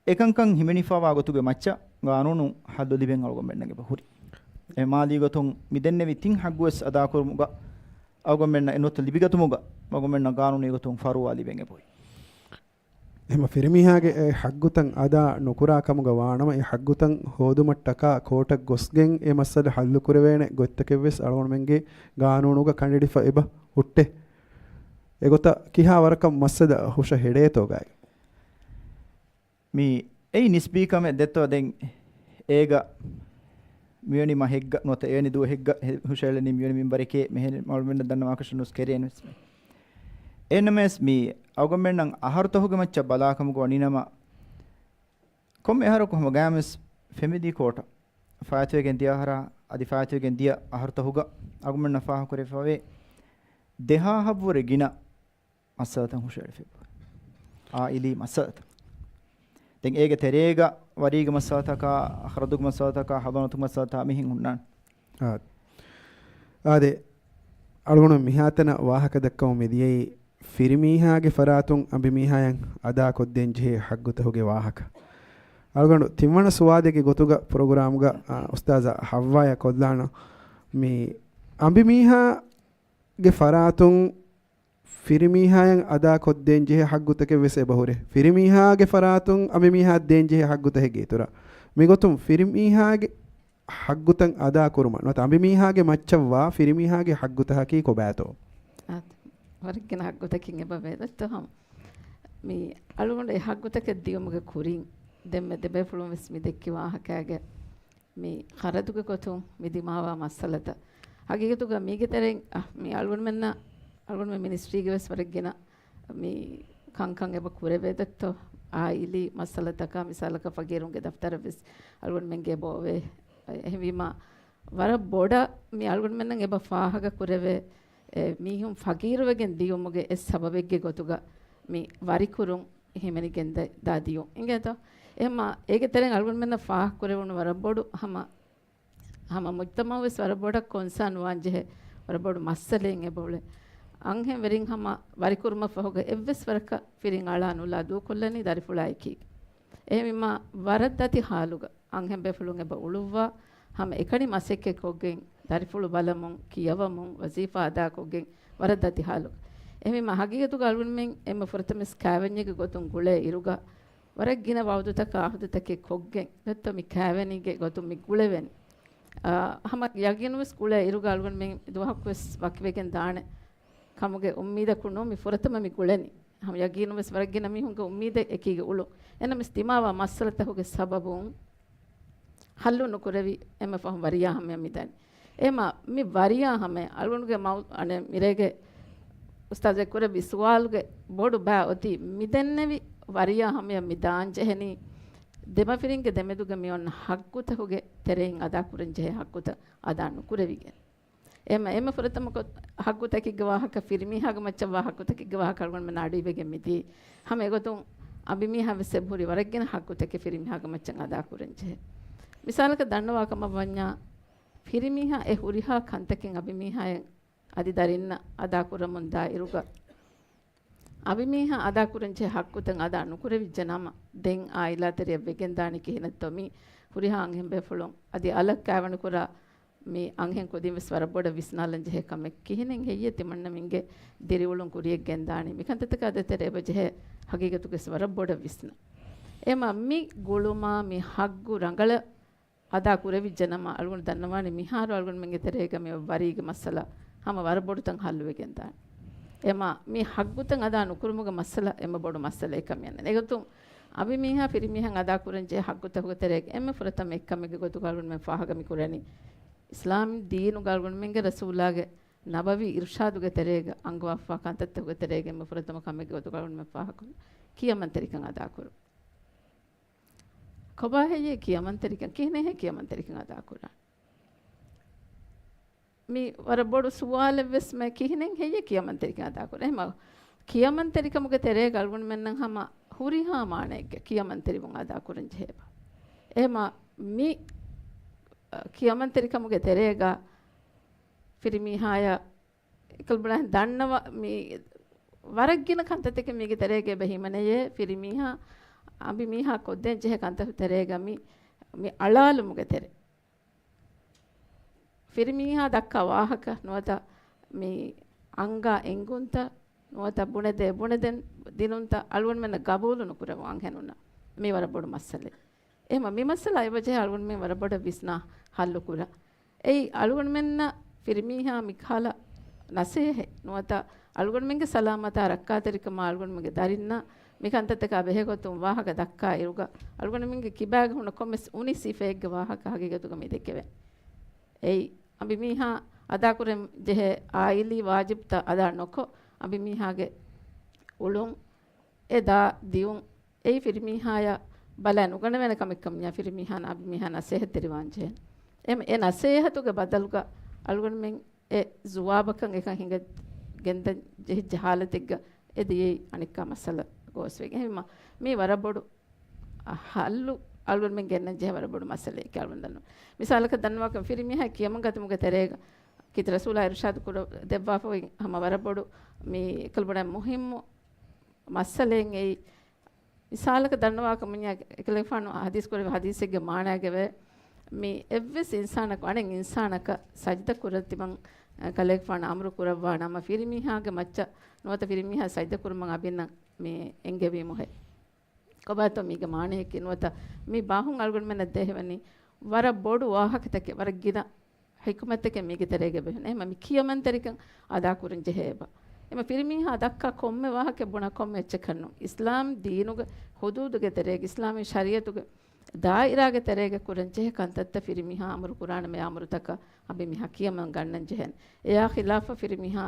އެކަންކަން ހިމެނިފަވާ ގޮތުގެ މައްޗަށް ގާނޫނު ހައްލު ލިބެން އަޅުގަނޑުމެންނަށް އެބަ ހުރި. އެ މާލީ ގޮތުން މިދެންނެވި ތިން ޙައްޤުވެސް އަދާކުރުމުގަ އަޅުގަނޑުމެންނަށް އެން ނުވަތަ ލިބިގަތުމުގަ އަޅުގަނޑުމެންނަށް ގާނޫނީ ގޮތުން ފަރުވާ ލިބެން އެބައޮތް. އެހެންވީމަ ފިރިމީހާގެ އެ ޙައްޤުތައް އަދާ ނުކުރާ ކަމުގަ ވާނަމަ، އެ ޙައްޤުތައް ހޯދުމަށްޓަކާ ކޯޓަށް ގޮސްގެން އެ މައްސަލަ ޙައްލު ކުރެވޭނެ ގޮތްތަކެއްވެސް އަޅުގަނޑުމެންގެ ގާނޫނުގަ ކަނޑައެޅިފަ އެބަ ހުއްޓޭ. އެގޮތަށް ކިހާ ވަރަކަށް މައްސަލަ ހުށަ ހެޑޭތޯ ގާތް؟ މި އެއީ ނިސްބީ ކަމެއް ދެއްތޯ. ދެން އޭގަ މިވެނި މަހެއްގަ ނުވަތަ އެވެނި ދުވަހެއްގަ ހެ-، ހުށައެޅެނީ މިވެނި މިންވަރެކޭ މިހެން އަޅުގަނޑުމެންނަށް ދަންނަވާކަށެއް ނުވެސް ކެރޭނެ ވެސް. އެހެންނަމަވެސް މި އަޅުގަނޑުމެންނަށް އަހަރުތަކުގެ މައްޗަށް ބަލާކަމުގަ ވަނީނަމަ، ކޮންމެ އަހަރަކު ހަމަ ގާމިސް ފެމިލީ ކޯޓަށް ފާއިތުވެގެން ދިޔަ އަހަރާ އަދި ފާއިތުވެގެން ދިޔަ އަހަރުތަކުގަ އަޅުގަނޑުމެންނަށް ފާހަގަކުރެވިފަވޭ ދެހާހަށްވުރެ ގިނަ މައްސަލަތައް ހުށައެޅިފައި. އާއިލީ މައްސަލަތައް. ދެން އޭގެ ތެރޭގަ ވަރީގެ މައްސަލަތަކާ، ޚަރަދުގެ މައްސަލަތަކާ، ހަޟާނަތުގެ މައްސަލަތައް މިހެން ހުންނާނެ. އާ. އާދެ، އަޅުގަނޑު މިހާތަނަށް ވާހަކަ ދައްކަމުން މިދިޔައީ ފިރިމީހާގެ ފަރާތުން އަނބިމީހާޔަށް އަދާކޮށްދޭން ޖެހޭ ޙައްގުތަކުގެ ވާހަކަ. އަޅުގަނޑު ތިންވަނަ ސުވާލެއްގެ ގޮތުގަ ޕްރޮގްރާމުގަ، އާ، އުސްތާޒާ ޙައްވާޔަށް ކޮށްލާނަން. މި އަނބިމީހާގެ ފަރާތުން ފިރިމީހާޔަށް އަދާކޮށްދޭން ޖެހޭ ޙައްގުތަކެއް ވެސް އެބަހުރޭ. ފިރިމީހާގެ ފަރާތުން އަނބިމީހާ ދޭން ޖެހޭ ޙައްގުތަކެއްގެ އިތުރަށް މިގޮތުން ފިރިމީހާގެ ޙައްގުތައް އަދާކުރުމަށް ނުވަތަ އަނބިމީހާގެ މައްޗަށްވާ ފިރިމީހާގެ ޙައްގުތަކަކީ ކޮބާތޯ؟ އާދެ، ވަރަށްގިނަ ޙައްގުތަކެއް އެބަ ވޭތޯ ހަމަ. މި އަޅުގަނޑު އެ ޙައްގުތަކެއް ދިޔުމުގެ ކުރިން ދެންމެ ދެބޭފުޅުން ވެސް މި ދެއްކި ވާހަކައިގެ މި ޚަރަދުގެ ގޮތުން މި ދިމާވާ މައްސަލަތައް. ހަގީގަތުގަ މީގެ ތެރެއިން، އަ، މި އަޅުގަނޑުމެންނަށް، އަޅުގަނޑުމެން މިނިސްޓްރީގެ ވެސް ވަރަށް ގިނަ މި ކަންކަން އެބަ ކުރެވޭ ދެއްތޯ؟ އާއިލީ މައްސަލަތަކާ މިސާލަކަށް ފަގީރުންގެ ދަފްތަރަށް ވެސް އަޅުގަނޑުމެންގެ އެބަ އޮވޭ. އެހެންވީމަ، ވަރަށް ބޮޑަށް މި އަޅުގަނޑުމެންނަށް އެބަ ފާހަގަ ކުރެވޭ، އެ، މީހުން ފަގީރުވެގެން ދިޔުމުގެ އެއް ސަބަބެއްގެ ގޮތުގަ މި ވަރިކުރުން ހިމެނިގެން ދަ-، ދާ ދިޔުން. އިނގޭތޯ؟ އެހެންމަ އޭގެ ތެރެއިން އަޅުގަނޑުމެންނަށް ފާހަގަ ކުރެވުނު ވަރަށް ބޮޑު ހަމަ، ހަމަ މުޖްތަމަޢު ވެސް ވަރަށް ބޮޑަށް ކޮންސާން ވާން ޖެހޭ ވަރަށް ބޮޑު މައްސަލައެއް އެބަ އުޅޭ. އަންހެން ވެރިން ހަމަ ވަރިކުރުމަށް ފަހުގަ އެއްވެސް ވަރަކަށް ފިރިން އަޅާ ނުލާ ދޫކޮށްލަނީ ދަރިފުޅާ އެކީގަ. އެހެންވީމަ ވަރަށް ދަތި ޙާލުގަ އަންހެން ބޭފުޅުން އެބަ އުޅުއްވާ ހަމަ އެކަނި މަސައްކަތް ކޮށްގެން، ދަރިފުޅު ބަލަމުން، ކިޔަވަމުން، ވަޒީފާ އަދާކޮށްގެން ވަރަށް ދަތި ޙާލު. އެހެންވީމަ ހަގީގަތުގަ އަޅުގަނޑުމެން އެންމެ ފުރަތަމަ ވެސް ކާވެންޏެއްގެ ގޮތުން ގުޅޭ އިރުގަ ވަރަށް ގިނަ ވަޢުދުތަކާ ޢަހުދުތަކެއް ކޮށްގެން ދެއްތޯ މި ކާވެނީގެ ގޮތުން މި ގުޅެވެނީ. އާ، ހަމަ ޔަގީނުން ވެސް ގުޅޭ އިރުގަ އަޅުގަނޑުމެން ދުވަހަކު ވެސް ވަކިވެގެން ދާނެ ކަމުގެ އުއްމީދަކު ނޫން މި ފުރަތަމަ މި ގުޅެނީ. ހަމަ ޔަގީނުން ވެސް ވަރަށް ގިނަ މީހުންގެ އުއްމީދެއް އެކީގަ އުޅުން. އެނަމަވެސް ދިމާވާ މައްސަލަތަކުގެ ސަބަބުން ހައްލު ނުކުރެވި އެންމެ ފަހުން ވަރިޔާ ހަމަޔަށް މިދަނީ. އެމަ މި ވަރިޔާ ހަމަޔަށް އަޅުގަނޑުގެ މައު-، އަނެއް މިރޭގެ އުސްތާޒެއް ކުރެއްވި ސުވާލުގެ ބޮޑު ބައި އޮތީ މިދެންނެވި ވަރިޔާ ހަމަޔަށް މި ދާން ޖެހެނީ ދެމަފިރިންގެ ދެމެދުގަ މި އޮންނަ ޙައްގުތަކުގެ ތެރެއިން އަދާކުރަން ޖެހޭ ޙައްގުތައް އަދާ ނުކުރެވިގެން. އެމަ، އެމަ ފުރަތަމަ ކޮ-، ޙައްގުތަކެއްގެ ވާހަކަ، ފިރިމީހާގެ މައްޗަށް ވާ ޙައްގުތަކެއްގެ ވާހަކަ އަޅުގަނޑުމެން އަޑުއިވެގެން މިދީ. ހަމަ އެގޮތުން އަނބިމީހާ ވެސް އެބަހުރި ވަރަށް ގިނަ ޙައްގުތަކެއް ފިރިމީހާގެ މައްޗަށް އަދާކުރަން ޖެހޭ. މިސާލަކަށް ދަންނަވާ ކަމަށް ވަންޏާ، ފިރިމީހާ އެ ހުރިހާ ކަންތަކެއް އަނބިމީހާއަށް އަދި ދަރިންނަށް އަދާކުރަމުން ދާ އިރުގަ، އަނބިމީހާ އަދާކުރަން ޖެހޭ ޙައްގުތައް އަދާ ނުކުރެވިއްޖެ ނަމަ، ދެން އާއިލާތެރެއަށް ވެގެންދާނީ ކިހިނެއްތޯ މި ހުރިހާ އަންހެންބޭފުޅުން އަދި އަލަށް ކާވެނިކުރާ މި އަންހެން ކުދިން ވެސް ވަރަށް ބޮޑަށް ވިސްނާލަން ޖެހޭ ކަމެއް. ކިހިނެއް ހެއްޔޭ ތިމަންނަމެންގެ ދިރިއުޅުން ކުރިޔަށް ގެންދާނީ؟ މިކަންތައްތަކާ ދޭތެރޭ އެބަ ޖެހޭ ހަގީގަތުގަސް ވަރަށް ބޮޑަށް ވިސްނާ. އެމަ މި ގުޅުމާ މި ޙައްގު ރަނގަޅަށް އަދާ ކުރެވިއްޖެ ނަމަ، އަޅުގަނޑު ދަންނަވާނީ މިހާރު އަޅުގަނޑުމެންގެ ތެރޭގަ މި ވަރީގެ މައްސަލަ ހަމަ ވަރަށް ބޮޑުތަން ޙައްލުވެގެން ދާނެ. އެމަ މި ޙައްގުތައް އަދާ ނުކުރުމުގެ މައްސަލަ އެންމެ ބޮޑު މައްސަލައެއް ކަމަށް އަންނަން. އެގޮތުން އަނބިމީހާ ފިރިމީހަށް އަދާ ކުރަން ޖެހޭ ޙައްގުތަކުގެ ތެރޭގަ އެންމެ ފުރަތަމަ އެއްކަމެއްގެ ގޮތުގަ އަޅުގަނޑުމެން ފާހަގަ މި ކުރަނީ، އިސްލާމް ދީނުގަ އަޅުގަނޑުމެންގެ ރަސޫލާގެ ނަބަވީ އިރުޝާދުގެ ތެރޭގަ އަންގަވާފާ ކަންތައްތަކުގެ ތެރޭގަ އެންމެ ފުރަތަމަ ކަމެއްގެ ގޮތުގަ އަޅުގަނޑުމެން ފާހަގަ ކުރަނީ ކިޔަމަންތެރިކަން އަދާކުރުން. ކޮބާ ހެއްޔޭ ކިޔަމަންތެރިކަން؟ ކިހިނެއް ހެއްޔޭ ކިޔަމަންތެރިކަން އަދާކުރާނީ؟ މި ވަރަށް ބޮޑު ސުވާލެއް ވެސް މެ، ކިހިނެއް ހެއްޔޭ ކިޔަމަންތެރިކަން އަދާކުރާނީ؟ އެހެންމަ ކިޔަމަންތެރިކަމުގެ ތެރޭގަ އަޅުގަނޑުމެންނަށް ހަމަ ހުރިހާ މާނައެއްގެ ކިޔަމަންތެރިވުން އަދާކުރަން ޖެހޭބާ. އެހެންމަ މި، އަ، ކިޔަމަންތެރިކަމުގެ ތެރޭގަ ފިރިމީހާޔަށް އެކަލްބުޅަހެން ދަންނަވަ-، މި ވަރަށް ގިނަ ކަންތައްތަކެއް މީގެ ތެރޭގަ އެބަ ހިމެނެޔޭ. ފިރިމީހާ، އަނބިމީހާ ކޮށްދޭން ޖެހޭ ކަންތައް ތެރޭގަ މި، މި އަޅާލުމުގެ ތެރޭ. ފިރިމީހާ ދައްކާ ވާހަކަ ނުވަތަ މި އަންގާ އެންގުންތައް ނުވަތަ ބުނެދޭ ބުނެދެން ދިނުންތައް އަޅުގަނޑުމެންނަށް ގަބޫލު ނުކުރެވުން އަންހެނުންނަށް މީ ވަރަށް ބޮޑު މައްސަލައެއް. އެހެންމަ މި މައްސަލަ އެބަޖެހޭ އަޅުގަނޑުމެން ވަރަށް ބޮޑަށް ވިސްނާ ހައްލު ކުރަން. އެއީ އަޅުގަނޑުމެންނަށް ފިރިމީހާ މިކަހަލަ ނަސޭހަތް ނުވަތަ އަޅުގަނޑުމެންގެ ސަލާމަތާ ރައްކާތެރިކަމާ އަޅުގަނޑުމެންގެ ދަރިންނަށް މިކަންތައްތަކާ ބެހޭގޮތުން ވާހަކަ ދައްކާ އިރުގަ އަޅުގަނޑުމެންގެ ކިބާގަ ހުންނަ ކޮންމެސް އުނި ސިފައެއްގެ ވާހަކަ ހަގީގަތުގަ މި ދެކެވޭ. އެއީ އަނބިމީހާ އަދާކުރަން ޖެހޭ އާއިލީ ވާޖިބްތައް އަދާ ނޮކޮށް އަނބިމީހާގެ އުޅުން އެ ދާ ދިޔުން އެއީ ފިރިމީހާޔަށް ބަލާ ނުގަނެވޭނެ ކަމެއްކަމުންޏާ ފިރިމީހާ އަންނަ އަނބިމީހާ ނަސޭހަތްތެރިވާން ޖެހޭނެ. އެމަ އެ ނަސޭހަތުގެ ބަދަލުގަ އަޅުގަނޑުމެން އެ ޒުވާބަކަށް އެކަން ހިނގަ ގެންދަން ޖެހިއްޖެ ހާލަތެއްގަ އެ ދިޔައީ އަނެއްކާ މައްސަލަ ގޯސްވެގެން. އެހެންވީމަ މީ ވަރަށް ބޮޑު އަ، ހައްލު އަޅުގަނޑުމެން ގެންނަން ޖެހޭ ވަރަށް ބޮޑު މައްސަލައެކޭ އަޅުގަނޑު ދަންނަވަން. މިސާލަކަށް ދަންނަވާކަށް ފިރިމީހާ ކިޔަމަން ގަތުމުގެ ތެރޭގަ ކީރިތި ރަސޫލާ އިރުޝާދު ކުރަ ދެއްވާފައި ހަމަ ވަރަށް ބޮޑު މި އެކަލު ބޮޑަށް މުހިއްމު މައްސަލައެއް އެއީ. މިސާލަކަށް ދަންނަވާކަމުންޏާ އެކަލޭގެފާނު ހަދީސް ކުރެއްވި ހަދީސެއްގެ މާނައިގަވޭ، މި އެއްވެސް އިންސާނަކު އަނެއް އިންސާނަކަށް ސަޖިދަ ކުރަން ތިމަން ކަލޭގެފާނު އަމުރު ކުރައްވާ ނަމަ ފިރިމީހާގެ މައްޗަށް ނުވަތަ ފިރިމީހާ ސަޖިދަ ކުރުމަށް އަނބިންނަށް މި އެންގެވީމުހޭ. ކޮބާތޯ މީގެ މާނަޔަކީ؟ ނުވަތަ މި ބާހުން އަޅުގަނޑުމެންނަށް ދޭހެވެނީ ވަރަށް ބޮޑު ވާހަކަތަކެއް، ވަރަށް ގިނަ ޙިކުމަތްތަކެއް މީގެ ތެރޭގަ ބެހުން. އެހެންވީމަ މި ކިޔަމަންތެރިކަން އަދާކުރަން ޖެހޭ އެބަ. އެމަ ފިރިމީހާ ދައްކާ ކޮންމެ ވާހަކައެއް ބުނާ ކޮންމެ އެއްޗެއް ކަންނު. އިސްލާމް ދީނުގެ ޙުދޫދުގެ ތެރޭގަ، އިސްލާމީ ޝަރީޢަތުގެ ދާއިރާގެ ތެރޭގަ ކުރަން ޖެހޭ ކަންތައްތައް ފިރިމީހާ އަމުރު ކުރާނަމޭ އަމުރުތަކަށް އަނބިމީހާ ކިޔަމަން ގަންނަން ޖެހޭނެ. އެއާ ޚިލާފަށް ފިރިމީހާ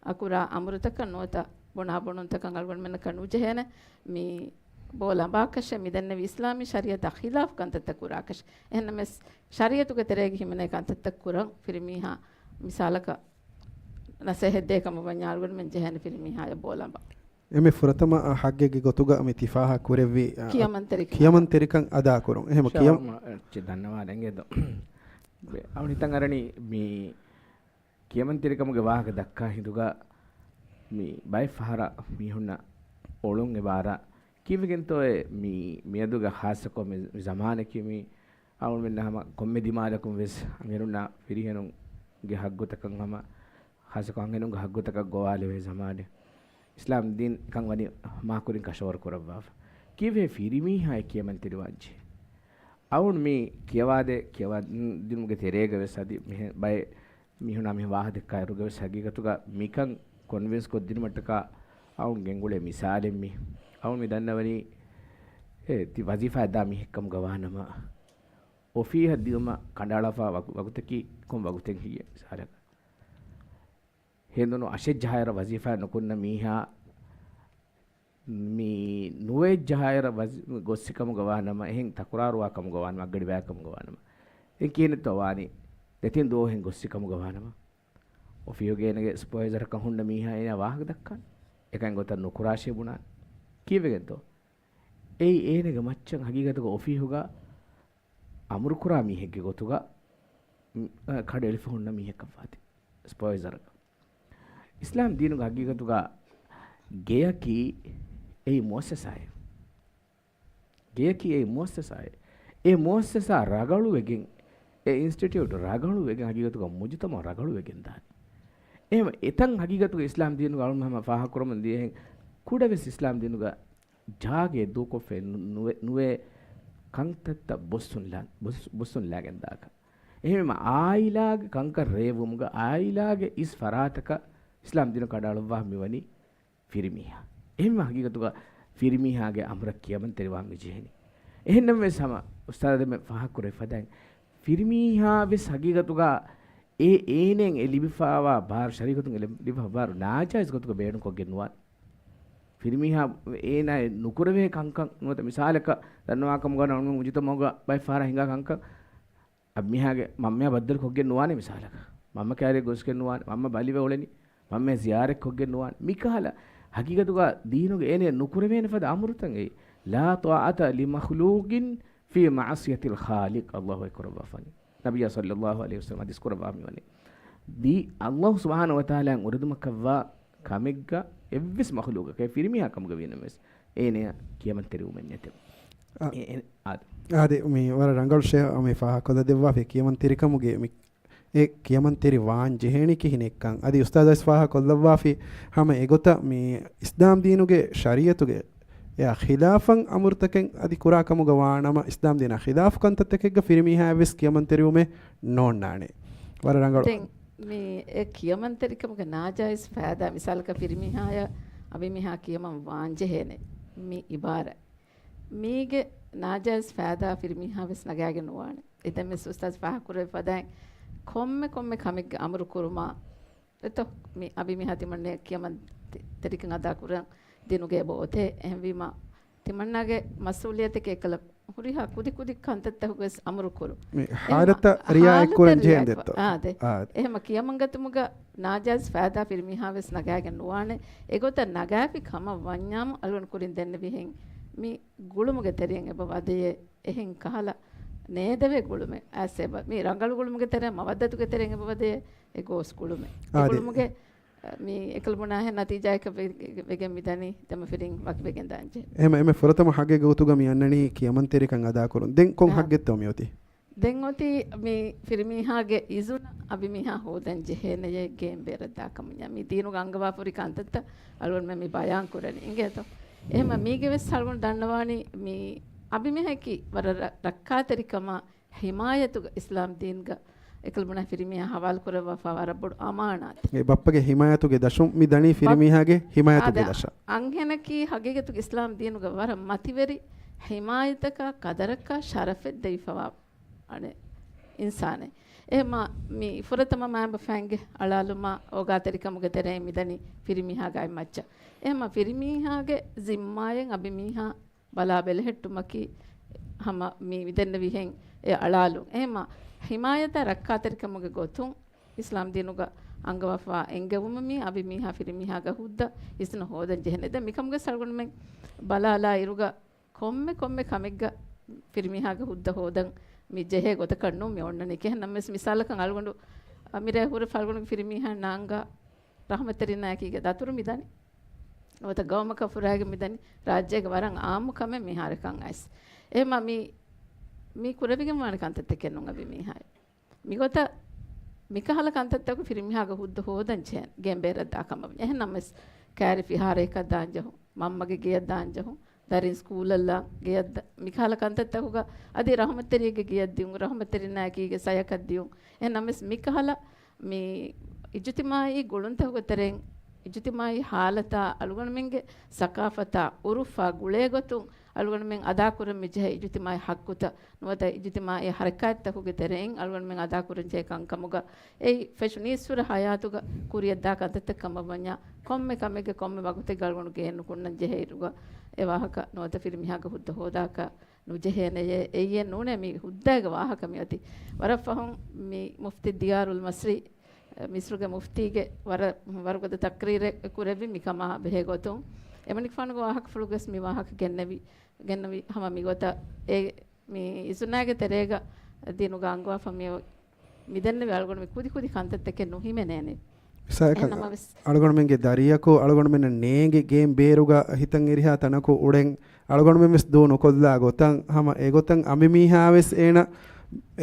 އަކުރާ އަމުރުތަކަށް ނުވަތަ ބުނާ ބުނުންތަކަށް އަޅުގަނޑުމެންނަކަށް ނުޖެހޭނެ މި ބޯ ލަނބާކަށެއް. މި ދެންނެވި އިސްލާމީ ޝަރީޢަތާ ޚިލާފް ކަންތައްތައް ކުރާކަށެއް. އެހެންނަމަވެސް، ޝަރީޢަތުގެ ތެރޭގަ ހިމެނޭ ކަންތައްތައް ކުރަން ފިރިމީހާ މިސާލަކަށް ނަސޭހަތް ދޭ ކަމަށް ވަންޏާ އަޅުގަނޑުމެން ޖެހޭނެ ފިރިމީހާޔަށް ބޯ ލަނބާ. އެމެ ފުރަތަމަ ހައްގެއްގެ ގޮތުގަ މި ތި ފާހަގަ ކުރެއްވި، އަ، ކިޔަމަންތެރިކަން. ކިޔަމަންތެރިކަން އަދާކުރުން. އެހެމަ ކިޔަމަ- އަޅުގަނޑު ދަންނަވާލަން އެދޯ. އަޅުގަނޑު ހިތަށް އަރަނީ މި ކިޔަމަންތެރިކަމުގެ ވާހަކަ ދައްކާ ހިނދުގަ މި ބައެއް ފަހަރަށް މީހުންނަށް އޮޅުން އެބަ އަރާ. ކީއްވެގެންތޯއޭ މި މިއަދުގަ ޚާއްޞަކޮށް މި، މި ޒަމާނަކީ މި އަޅުގަނޑުމެންނަށް ހަމަ ކޮންމެ ދިމާލަކުން ވެސް އަންހެނުންނާ ފިރިހެނުންގެ ހައްގުތަކަށް ހަމަ ޚާއްޞަކޮށް އަންހެނުންގެ ހައްގުތަކަށް ގޮވާލެވޭ ޒަމާނެއް. އިސްލާމް ދީން ކަން ވަނީ މާކުރިން ކަށަވަރު ކުރައްވާފަ. ކީއްވެ ފިރިމީހާ އެ ކިޔަމަންތެރިވާންޖެހޭ؟ އަޅުގަނޑު މި ކިޔަވާދޭ، ކިޔަވާދިނުމުގެ ތެރޭގަ ވެސް އަދި މިހެން ބައެއް މީހުންނާ މި ވާހަކަ ދައްކާއިރުގަ ވެސް ހަގީގަތުގަ މިކަން ކޮންވިންސް ކޮށްދިނުމަށްޓަކާ އަޅުން ގެންގުޅޭ މިސާލެއް މީ. އަޅުން މި ދަންނަވަނީ އެ ތި ވަޒީފާ ދާ މީހެއްކަމުގަ ވާނަމަ، އޮފީހަށް ދިޔުމަށް ކަނޑައަޅާފާ ވަގު-، ވަގުތަކީ ކޮން ވަގުތެއް ހެއްޔޭ މިސާލަކަށް؟ ހެނދުނު އަށެއްޖަހާއިރަށް ވަޒީފާ ނުކުންނަ މީހާ މި ނުވައެއްޖަހާއިރަށް ވަޒީ-، ގޮއްސިކަމުގަ ވާނަމަ، އެހެން ތަކުރާރުވާ ކަމުގަ ވާނަމަ، އަށްގަޑި ބަޔާ ކަމުގަ ވާނަމަ، އެ ކިހިނެއްތޯ ވާނީ؟ ދެތިން ދުވަހު އެހެން ގޮއްސިކަމުގަ ވާނަމަ، އޮފީހުގެ އޭނަގެ ސްޕަވައިޒަރަކަށް ހުންނަ މީހާ އޭނާ ވާހަކަ ދައްކާނެ. އެކަން ގޮތަށް ނުކުރާށޭ ބުނާނެ. ކީއްވެގެންތޯ؟ އެއީ އޭނަގެ މައްޗަށް ހަގީގަތުގަ އޮފީހުގަ އަމުރުކުރާ މީހެއްގެ ގޮތުގަ، މް، އަ، ކަޑައެޅިފަ ހުންނަ މީހަކަށް ވާތީ ސްޕަވައިޒަރަކަށް. އިސްލާމް ދީނުގެ ހަގީގަތުގަ ގެޔަކީ އެއީ މުއައްސަސާއެއް. ގެޔަކީ އެއީ މުއައްސަސާއެއް. އެ މުއައްސަސާ ރަގަޅުވެގެން، އެ އިންސްޓިޓިއުޓް ރަގަޅުވެގެން ހަގީގަތުގަ މުޖުތަމަޢު ރަގަޅުވެގެން ދާނެ. އެހެން އެތަން ހަގީގަތުގަ އިސްލާމް ދީނުގަ އަޅުން ހަމަ ފާހަގަކުރަމުން ދިޔަހެން ކުޑަވެސް އިސްލާމް ދީނުގަ ޖާގައެއް ދޫކޮށްފައެއް ނު-، ނުވެ-، ނުވޭ ކަންތައްތައް ބޮއްސުންލާ-، ބޮއްސު-، ބޮއްސުންލާގެން ދާކަށް. އެހެންވީމަ އާއިލާގެ ކަންކަން ރޭވުމުގަ އާއިލާގެ އިސް ފަރާތަކަށް އިސްލާމް ދީނު ކަނޑައަޅުއްވާ މިވަނީ ފިރިމީހާ. އެހެންވީމަ ހަގީގަތުގަ ފިރިމީހާގެ އަމުރަށް ކިޔަމަންތެރިވާން މިޖެހެނީ. އެހެންނަމަވެސް ހަމަ އުސްތާޛަށް ދެންމެ ފާހަގަކުރެވި ފަދައިން ފިރިމީހާވެސް ހަގީގަތުގަ އެ އޭނައަށް އެ ލިބިފާވާ ބާރު، ޝަރީޢަތުން އެ ލިބި-، ލިބިފާ ބާރު ނާޖާއިޒް ގޮތުގަ ބޭނުންކޮށްގެން ނުވާނެ. ފިރިމީހާ އޭނާއަށް ނުކުރެވޭ ކަންކަން ނުވަތަ މިސާލަކަށް ދަންނަވާކަމުގަ ނަމަ މުޖުތަމަޢުގަ ބައެއް ފަހަރަށް ހިނގާ ކަންކަން އަނބިމީހާގެ މަންމަޔާ ބައްދަލު ކޮށްގެން ނުވާނެ މިސާލަކަށް. މަންމަ ކައިރިއަށް ގޮސްގެން ނުވާނެ. މަންމަ ބަލިވެ އުޅެނީ. މަންމަޔަށް ޒިޔާރަތް ކޮށްގެން ނުވާނެ. މިކަހަލަ ހަގީގަތުގަ ދީނުގަ އޭނައަށް ނުކުރެވޭނެ ފަދަ އަމުރުތައް އެއީ. لا طاعة لمخلوق في معصية الخالق. ﷲ އެކުރައްވާފަނީ. ނަބިއްޔާ ޞައްލައްލާހު ޢަލައިހި ވަސައްލަމަ ޙަދީޘް ކުރައްވާ މިވަނީ. ދީ-، ﷲ ސުބްޙާނަހޫ ވަތަޢާލާއަށް އުރެދުމަކަށްވާ ކަމެއްގަ އެއްވެސް މަޚްލޫޤަކަށް ފިރިމީހާ ކަމުގަ ވީނަމަވެސް އޭނަޔަށް ކިޔަމަންތެރިވުމެއް ނެތެވެ. އާ. އެ-، އެ-، އާދެ. އާދެ، މި ވަރަށް ރަނގަޅު ޝޭޚް މި ފާހަގަކޮށްލަދެއްވާފި ކިޔަމަންތެރިކަމުގެ މި އެ ކިޔަމަންތެރި ވާން ޖެހޭނީ ކިހިނެއްކަން. އަދި އުސްތާޛު ވެސް ފާހަގަކޮށްލައްވާފި ހަމަ އެގޮތަށް މި އިސްލާމް ދީނުގެ ޝަރީޢަތުގެ އެއާ ޚިލާފަށް އަމުރުތަކެއް އަދި ކުރާ ކަމުގަ ވާނަމަ، އިސްލާމް ދީނާ ޚިލާފު ކަންތައްތަކެއްގަ ފިރިމީހާއަށް ވެސް ކިޔަމަންތެރިވުމެއް ނޯންނާނެ. ވަރަށް ރަނގަޅު. ދެން މި އެ ކިޔަމަންތެރިކަމުގެ ނާޖާއިޒް ފައިދާ، މިސާލަކަށް ފިރިމީހާޔަށް އަނބިމީހާ ކިޔަމަން ވާންޖެހޭނެ މި އިބާރާތް. މީގެ ނާޖާއިޒް ފައިދާ ފިރިމީހާ ވެސް ނަގާގެން ނުވާނެ. އެތަން ވެސް އުސްތާޛު ފާހަގަކުރެއްވި ފަދައިން ކޮންމެ ކޮންމެ ކަމެއްގެ އަމުރު ކުރުމާ އެތޯ މި އަނބިމީހާ ތިމަންނަޔަށް ކިޔަމަން ތެ-، ތެރިކަން އަދާ ކުރަން ދިނުގެ އެބަ އޮތޭ. އެހެންވީމަ ތިމަންނާގެ މަސްއޫލިއްޔަތެކޭ އެކަލަ ހުރިހާ ކުދި ކުދި ކަންތައްތަކުގަވެސް އަމުރު ކުރުން. މި އެހެން ހާލަތަށް ރިއާޔަތް ކުރަން ޖެހެން ދެއްތޯ؟ އާދެ. އާ. އެހެމަ ކިޔަމަންގަތުމުގަ ނާޖާއިޒް ފައިދާ ފިރިމީހާވެސް ނަގާގެން ނުވާނެ. އެގޮތަށް ނަގާފި ކަމަށް ވަންޏާމު އަޅުގަނޑު ކުރިން ދެންނެވިހެން މި ގުޅުމުގެ ތެރެއިން އެބަ ވަދެޔޭ. އެހެން ކަހަލަ ނޭދެވޭ ގުޅުމެއް އައިސް އެބަ މި ރަނގަޅު ގުޅުމުގެ ތެރެއަށް މަވައްދަތުގެ ތެރެއިން އެބަ ވަދެޔޭ އެ ގޯސް ގުޅުމެއް. އެ އާދެ. ގުޅުމުގެ މި އެކަލުބުނާހެން ނަތީޖާއަކަށް ވެ-، ވެގެން މިދަނީ ދެމަފިރިން ވަކިވެގެން ދާންޖެހޭ. އެހެމަ އެމެ ފުރަތަމަ ހަގީގަތުގަ މި އަންނަނީ ކިޔަމަންތެރިކަން އަދާކުރުން. ދެން ކޮން އާ. ހައްގެއްތޯ މިއޮތީ؟ ދެން އޮތީ މި ފިރިމީހާގެ އިޒުނަ އަބިމީހާ ހޯދަން ޖެހޭނެޔޭ ގޭން ބޭރަށް ދާކަމުންޏާ. މި ދީނުގަ އަންގަވާފަ ހުރި ކަންތައްތައް އަޅުގަނޑުމެން މި ބަޔާން ކުރަނީ. އިނގޭތޯ؟ އެހެމަ މީގެ ވެސް އަޅުގަނޑު ދަންނަވާނީ މި އަބިމީހަކީ ވަރަށް ރަ-، ރައްކާތެރިކަމާ ހިމާޔަތުގަ އިސްލާމް ދީންގަ އެކަލުބުނާ ފިރިމީހާ ހަވާލު ކުރައްވާފަ ވަރަށް ބޮޑު އަމާނާތެއް. އެ ބައްޕަގެ ހިމާޔަތުގެ ދަށުން މި ދަނީ ބަ-، ފިރިމީހާގެ ހިމާޔަތުގެ އާދެ، ދަށަށް. އަންހެނަކީ ހަގީގަތުގެ އިސްލާމް ދީނުގަ ވަރަށް މަތިވެރި ހިމާޔަތަކާ، ޤަދަރަކާ، ޝަރަފެއް ދެވިފަވާ އަނެއް އިންސާނެއް. އެހެމަ މި ފުރަތަމަ މައިންބަފައިންގެ އަޅާލުމާ އޯގާތެރިކަމުގެ ތެރެއިން މިދަނީ ފިރިމީހާގެ އަތްމައްޗަށް. އެހެމަ ފިރިމީހާގެ ޒިންމާއިން އަބިމީހާ ބަލާ ބެލެހެއްޓުމަކީ ހަމަ މި މިދެންނެވިހެން އެ އަޅާލުން. އެހެމަ ހިމާޔަތާ ރައްކާތެރިކަމުގެ ގޮތުން އިސްލާމް ދީނުގަ އަންގަވާފަ އެންގެވުމަށް މި އަބިމީހާ ފިރިމީހާގެ ހުއްދަ އިސްނު ހޯދަން ޖެހެނެ. ދެން މިކަމުގެ ސަޅުގަނޑުމެން ބަލާލާ އިރުގަ ކޮންމެ ކޮންމެ ކަމެއްގަ ފިރިމީހާގެ ހުއްދަ ހޯދަން މި ޖެހޭ ގޮތަކަށް ނޫން މި އޮންނަނީ. ކިހިނެއް ނަމަވެސް މިސާލަކަށް އަޅުގަނޑު އަ، މިރޭ ހުރެފަ އަޅުގަނޑުގެ ފިރިމީހާ ނާންގާ ރަހުމަތްތެރިންނާއެކީގެ ދަތުރު މިދަނީ. ނުވަތަ ގައުމަކަށް ފުރާގެން މިދަނީ. ރާއްޖޭގެ ވަރަށް އާއްމު ކަމެއް މިހާރަކަށް އައިސް. އެހެމަ މި، މި ކުރެވިގެން ވާނެ ކަންތައްތަކެއް ނޫން އަބި މީހާ. މިގޮތަށް މިކަހަލަ ކަންތައްތަކު ފިރިމީހާގެ ހުއްދަ ހޯދަން ޖެހޭ ގޭން ބޭރަށް ދާ ކަމަށް. އެހެން ނަމަވެސް ކައިރި ފިހާރައަކަށް ދާން ޖެހުން، މަންމަގެ ގެޔަށް ދާން ޖެހުން، ދަރިން ސްކޫލަށް ލާން ގެޔަށް ދަ-، މިކަހަލަ ކަންތައްތަކުގަ އަދި ރަހުމަތްތެރިއެއްގެ ގެޔަށް ދިއުން، ރަހުމަތްތެރިންނާއެކީގެ ސަޔަކަށް ދިއުން. އެހެން ނަމަވެސް މިކަހަލަ މި އިޖުތިމާއީ ގުޅުންތަކުގެ ތެރެއިން އިޖުތިމާއީ ހާލަތާ، އަޅުގަނޑުމެންގެ ސަޤާފަތާ، އުރުފާ ގުޅޭގޮތުން އަޅުގަނޑުމެން އަދާކުރަން މިޖެހޭ އިޖުތިމާއީ ޙައްޤުތައް ނުވަތަ އިޖުތިމާއީ ޙަރަކާތްތަކުގެ ތެރެއިން އަޅުގަނޑުމެން އަދާކުރަންޖެހޭ ކަންކަމުގަ އެއީ ފެށުނީއްސުރެ ޙަޔާތުގަ ކުރިއަށްދާ ކަންތައްތައް ކަމަށް ވަންޏާ، ކޮންމެ ކަމެއްގެ ކޮންމެ ވަގުތެއްގަ އަޅުގަނޑު ގެއެއް ނުކުންނަން ޖެހޭ އިރުގަ އެ ވާހަކަ ނުވަތަ ފިރިމީހާގެ ހުއްދަ ހޯދާކަށް ނުޖެހޭނެޔޭ. އެއީއެއް ނޫނޭ މި ހުއްދައިގެ ވާހަކަ މިއޮތީ. ވަރަށް ފަހުން މި މުފްތީ ދިޔާރުލް މަސްރީ، މިސްރުގެ މުފްތީގެ ވަރަށް، ވަރުގަދަ ތަޤްރީރެއް ކުރެއްވި މިކަމާ ބެހޭ ގޮތުން. އެމަނިކުފާނުގެ ވާހަކަފުޅުގަސް މި ވާހަކަ ގެންނެވި، ގެންނެވި ހަމަ މިގޮތަށް އެ މި އިޒުނާގެ ތެރޭގަ ދީނުގަ އަންގަވާފަ މި މިދެންނެވި އަޅުގަނޑު މި ކުދި ކުދި ކަންތައްތަކެއް ނުހިމެނޭނެ. މިސާލަކަށް އެހެން ނަމަވެސް އަޅުގަނޑުމެންގެ ދަރިޔަކު އަޅުގަނޑުމެންނަށް ނޭނގި ގޭން ބޭރުގަ ހިތަށް އެރިހާ ތަނަކު އުޅެން އަޅުގަނޑުމެން ވެސް ދޫ ނުކޮށްލާ ގޮތަށް ހަމަ އެގޮތަށް އަނބިމީހާ ވެސް އޭނަ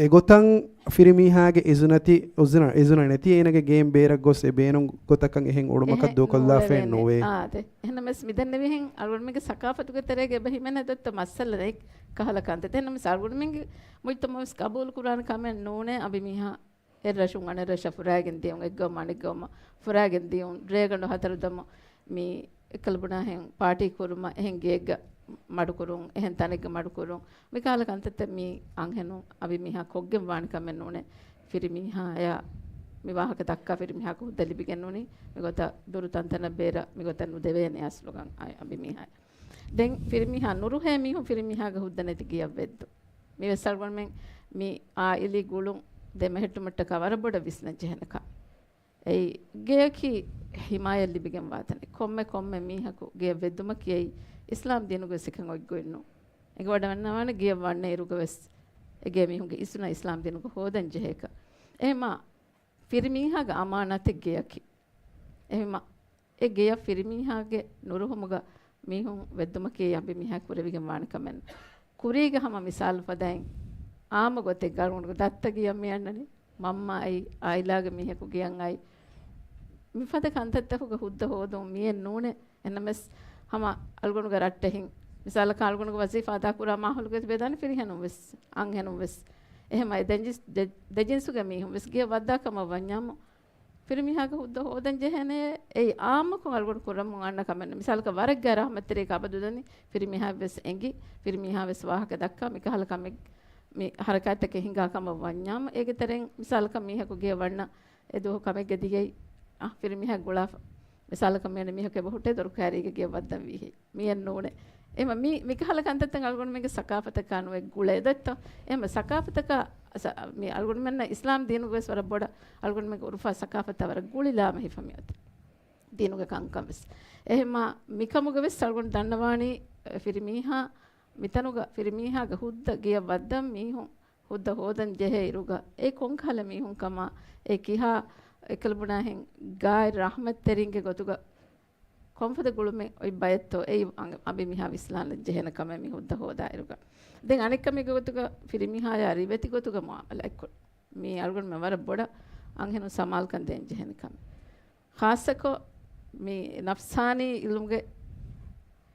އެގޮތަށް ފިރިމީހާގެ އިޒުނަތި، އުޒުނަ، އިޒުނަ ނެތި އޭނަގެ ގޭން ބޭރަށް ގޮސް އެ ބޭނުން ގޮތަކަށް އެހެން އުޅުމަކަށް އެހެން ދޫކޮށްލާފައެއް ނުވޭ. ނުވޭ. އާދެ. އެހެންނަމަވެސް މިދެންނެވިހެން އަޅުގަނޑުމެންގެ ސަޤާފަތުގެ ތެރޭގަ އެބަ ހިމެނޭ ދޮއްތޯ މައްސަލަ ނެތް ކަހަލަ ކަންތައް. އެހެންނަމަވެސް އަޅުގަނޑުމެންގެ މުޖްތަމަޢުވެސް ޤަބޫލު ކުރާނެ ކަމެއް ނޫނޭ އަނބިމީހާ އެއްރަށުން އަނެއްރަށަށް ފުރާގެން ދިޔުން، އެއްގައުމުން އަނެއްގައުމަށް ފުރާގެން ދިޔުން، ރޭގަނޑު ހަތަރު ދަމު މި އެކަލުބުނާހެން ޕާޓީ ކުރުމަށް އެހެން ގެއެއްގަ މަޑުކުރުން، އެހެން ތަނެއްގަ މަޑުކުރުން، މިކަހަލަ ކަންތައްތައް މި އަންހެނުން އަނބިމީހާ ކޮށްގެން ވާނެ ކަމެއް ނޫނޭ. ފިރިމީހާޔާ މި ވާހަކަ ދައްކާ ފިރިމީހާއަކު ހުއްދަ ލިބިގެން ނޫނީ މިގޮތަށް ދުރު ތަންތަނަށް ބޭރަށް މިގޮތަށް ނުދެވޭނެ އަސްލުގަން އަ-، އަނބިމީހާ. ދެން ފިރިމީހާ ނުރުހޭ މީހުން ފިރިމީހާގެ ހުއްދަ ނެތި ގެޔަށް ވެއްދު. މިވެސް އަޅުގަނޑުމެން މި އާއިލީ ގުޅުން ދެމެހެއްޓުމަށްޓަކާ ވަރަށް ބޮޑަށް ވިސްނަން ޖެހޭނެ ކަން. އެއީ ގެޔަކީ ހިމާޔަތް ލިބިގެން ވާތަނެއް. ކޮންމެ، ކޮންމެ މީހަކު ގެޔަށް ވެއްދުމަކީ އެއީ އިސްލާމް ދީނުގަ ވެސް އެކަން އޮތް ގޮތް ނޫން. އެނގިވަޑައިގަންނަވާނެ ގެޔަށް ވަންނަ އިރުގަ ވެސް އެ ގޭ މީހުންގެ އިސުނަށް އިސްލާމް ދީނުގަ ހޯދަން ޖެހޭކަށް. އެހެމަ ފިރިމީހާގެ އަމާނާތެއް ގެޔަކީ. އެހެމަ އެ ގެޔަށް ފިރިމީހާގެ ނުރުހުމުގަ މީހުން ވެއްދުމަކީ އަނބިމީހާ ކުރެވިގެން ވާނެ ކަމެއް. ކުރީގެ ހަމަ މިސާލު ފަދައިން އާއްމު ގޮތެއްގަ އަޅުގަނޑު ދައްތަ ގެޔަށް މި އަންނަނީ. މަންމައާއި އާއިލާގެ މީހަކު ގެޔަށް އައި. މިފަދަ ކަންތައްތަކުގެ ހުއްދަ ހޯދުން މިއެއް ނޫނޭ. އެންނަމެސް ހަމަ އަޅުގަނޑުގެ ރައްޓެހިން މިސާލަކަށް އަޅުގަނޑުގެ ވަޒީފާ އަދާކުރާ މާހައުލުގައި ތިބޭދާނެ ފިރިހެނުން ވެސް، އަންހެނުން ވެސް. އެހެމަ އެ ދެންޖިސް-، ދެ-، ދެޖިންސުގެ މީހުން ވެސް ގެޔަށް ވައްދާ ކަމަށް ވަންޏާމު، ފިރިމީހާގެ ހުއްދަ ހޯދަން ޖެހޭނެ. އެއީ އާއްމުކޮށް އަޅުގަނޑު ކުރަމުން އަންނަ ކަމެއް. މިސާލަކަށް ވަރަށް ގާތް ރަހްމަތްތެރިއެއް އަބަދު ދަނީ ފިރިމީހާ ވެސް އެނގި، ފިރިމީހާ ވެސް ވާހަކަ ދައްކާ މިކަހަލަ ކަމެއް މި ހަރަކާތްތަކެއް ހިނގާ ކަމަށް ވަންޏާމު، އޭގެ ތެރެއިން މިސާލަކަށް މީހަކު ގެޔަށް ވަންނަ އެ ދުވަހު ކަމެއްގެ ދިޔައީ، އަ، ފިރިމީހާ ގުޅާފަ. މިސާލަކަށް މިއަންނަ މީހަކު އެބަ ހުއްޓޭ ދޮރުކާރީގެ ގެޔަށް ވައްދަން ވީހޭ. މިއެއް ނޫނޭ. އެމަ މި، މިކަހަލަ ކަންތައްތައް އަޅުގަނޑުމެންގެ ސަކާފަތަކާ ނުވެ ގުޅޭ ދޮއްތޯ؟ އެމަ ސަކާފަތަކާ ސަ-، މި އަޅުގަނޑުމެންނަށް އިސްލާމް ދީނުގަވެސް ވަރަށް ބޮޑަށް އަޅުގަނޑުމެންގެ އުރުފާ ސަކާފަތާ ވަރަށް ގުޅިލާމެ ހިފަ މިއޮތީ. ދީނުގެ ކަންކަން ވެސް. އެހެމާ މިކަމުގަ ވެސް އަޅުގަނޑު ދަންނަވާނީ، އެ، ފިރިމީހާ މިތަނުގަ ފިރިމީހާގެ ހުއްދަ ގެޔަށް ވައްދަން މީހުން ހުއްދަ ހޯދަން ޖެހޭ އިރުގަ، އެ ކޮންކަހަލަ މީހުން ކަމާ، އެ ކިހާ އެކަލަބުނާހެން ގާތް ރަޙްމަތްތެރިންގެ ގޮތުގަ ކޮންފަދަ ގުޅުމެއް އޮތް ބަޔަށްތޯ އެއީ އަނ-، އަނބިމީހާ ވިސްނާލަން ޖެހޭނެ ކަމެއް މި ހުއްދަ ހޯދާ އިރުގަ. ދެން އަނެއްކަމެއްގެ ގޮތުގަ ފިރިމީހާޔާ ރިވެތި ގޮތުގަ މުއާމަލާތްކޮށް މީ އަޅުގަނޑުމެން ވަރަށް ބޮޑަށް އަންހެނުން ސަމާލުކަން ދޭން ޖެހޭނެ ކަމެއް. ޚާއްޞަކޮށް މި ނަފްސާނީ އިލްމުގެ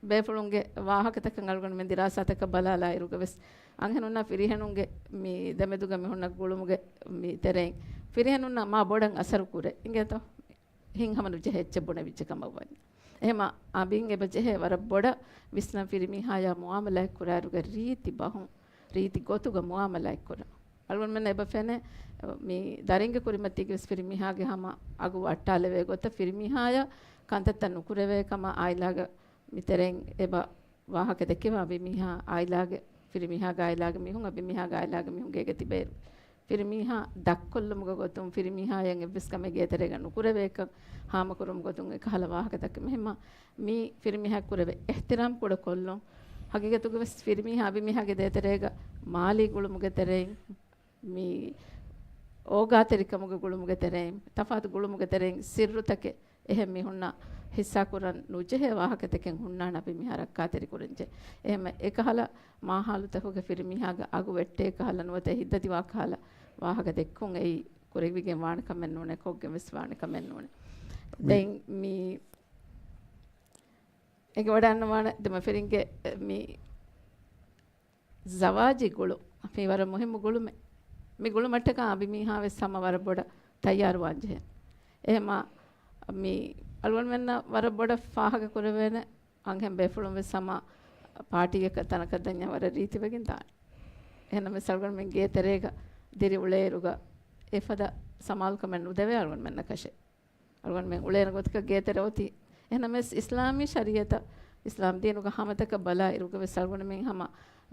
ބޭފުޅުންގެ ވާހަކަތަކަށް އަޅުގަނޑުމެން ދިރާސާތަކަށް ބަލާލާ އިރުގަ ވެސް، އަންހެނުންނާ ފިރިހެނުންގެ މި ދެމެދުގަ މި ހުންނަ ގުޅުމުގެ މި ތެރެއިން ފިރިހެނުންނަށް މާ ބޮޑަށް އަސަރު ކުރޭ. އިނގޭތޯ؟ ހިތްހަމަ ނުޖެހޭ އެއްޗެއް ބުނެވިއްޖެ ކަމަށް ވަންޏާ. އެހެމަ އަނބިން އެބަ ޖެހޭ ވަރަށް ބޮޑަށް ވިސްނަން ފިރިމީހާޔާ މުއާމަލާތް ކުރާއިރުގަ ރީތި ބަހުން، ރީތި ގޮތުގަ މުއާމަލާތް ކުރަން. އަޅުގަނޑުމެންނަށް އެބަ ފެނޭ، މި ދަރިންގެ ކުރިމަތީގެ ވެސް ފިރިމީހާގެ ހަމަ އަގު ވައްޓާލެވޭ ގޮތަށް ފިރިމީހާޔަށް ކަންތައްތައް ނުކުރެވޭ ކަމަށް އާއިލާގެ މި ތެރެއިން އެބަ ވާހަކަ ދެއްކެވާ އަނބިމީހާ އާއިލާގެ ފިރިމީހާގެ އާއިލާގެ މީހުން އަނބިމީހާގެ އާއިލާގެ މީހުން ގޭގަ ތިބޭއިރު. ފިރިމީހާ ދަށްކޮށްލުމުގެ ގޮތުން ފިރިމީހާޔަށް އެއްވެސް ކަމެއް ގޭތެރޭގަ ނުކުރެވޭކަން ހާމަކުރުމުގެ ގޮތުން އެކަހަލަ ވާހަކަތަކެއް މެހެމާ މީ ފިރިމީހާ ކުރެވޭ އިޙްތިރާމް ކުޑަކޮށްލުން. ހަގީގަތުގަ ވެސް ފިރިމީހާ އަނބިމީހާގެ ދޭތެރޭގަ މާލީ ގުޅުމުގެ ތެރެއިން މި އޯގާތެރިކަމުގެ ގުޅުމުގެ ތެރެއިން، ތަފާތު ގުޅުމުގެ ތެރެއިން ސިއްރުތަކެއް އެހެން މީހުންނަށް ހިއްސާކުރަން ނުޖެހޭ ވާހަކަތަކެއް ހުންނާނެ އަނބިމީހާ ރައްކާތެރިކުރަންޖެ. އެހެން އެކަހަލަ މާހައުލުތަކުގެ ފިރިމީހާގެ އަގު ވެއްޓޭ ކަހަލަ ނުވަތަ ހިތްދަތިވާ ކަހަލަ ވާހަކަ ދެއްކުން އެއީ ކުރެވިގެން ވާނެ ކަމެއް ނޫނޭ، ކޮށްގެން ވެސް ވާނެ ކަމެއް ނޫނޭ. ދެން މި އެނގިވަޑައިގަންނަވާނެ ދެމަފިރިންގެ މި ޒަވާޖީ ގުޅު، މީ ވަރަށް މުހިއްމު ގުޅުމެއް. މި ގުޅުމަށްޓަކާ އަނބިމީހާ ވެސް ހަމަ ވަރަށް ބޮޑަށް ތައްޔާރުވާން ޖެހޭ. އެހެމާ މި އަޅުގަނޑުމެންނަށް ވަރަށް ބޮޑަށް ފާހަގަ ކުރެވޭނެ އަންހެން ބޭފުޅުން ވެސް ހަމަ ޕާޓީއަކަށް ތަނަކަށް ދަންޏާ ވަރަށް ރީތިވެގެން ދާނެ. އެހެންނަމަވެސް އަޅުގަނޑުމެން ގޭތެރޭގަ ދިރިއުޅޭއިރުގަ އެފަދަ ސަމާލުކަމެއް ނުދެވޭ އަޅުގަނޑުމެންނަކަށެއް. އަޅުގަނޑުމެން އުޅޭނެ ގޮތަކަށް ގޭތެރެ އޮތީ. އެހެންނަމަވެސް އިސްލާމީ ޝަރީއަތަށް، އިސްލާމް ދީނުގެ ހަމަތަކަށް ބަލާ އިރުގަ ވެސް އަޅުގަނޑުމެން ހަމަ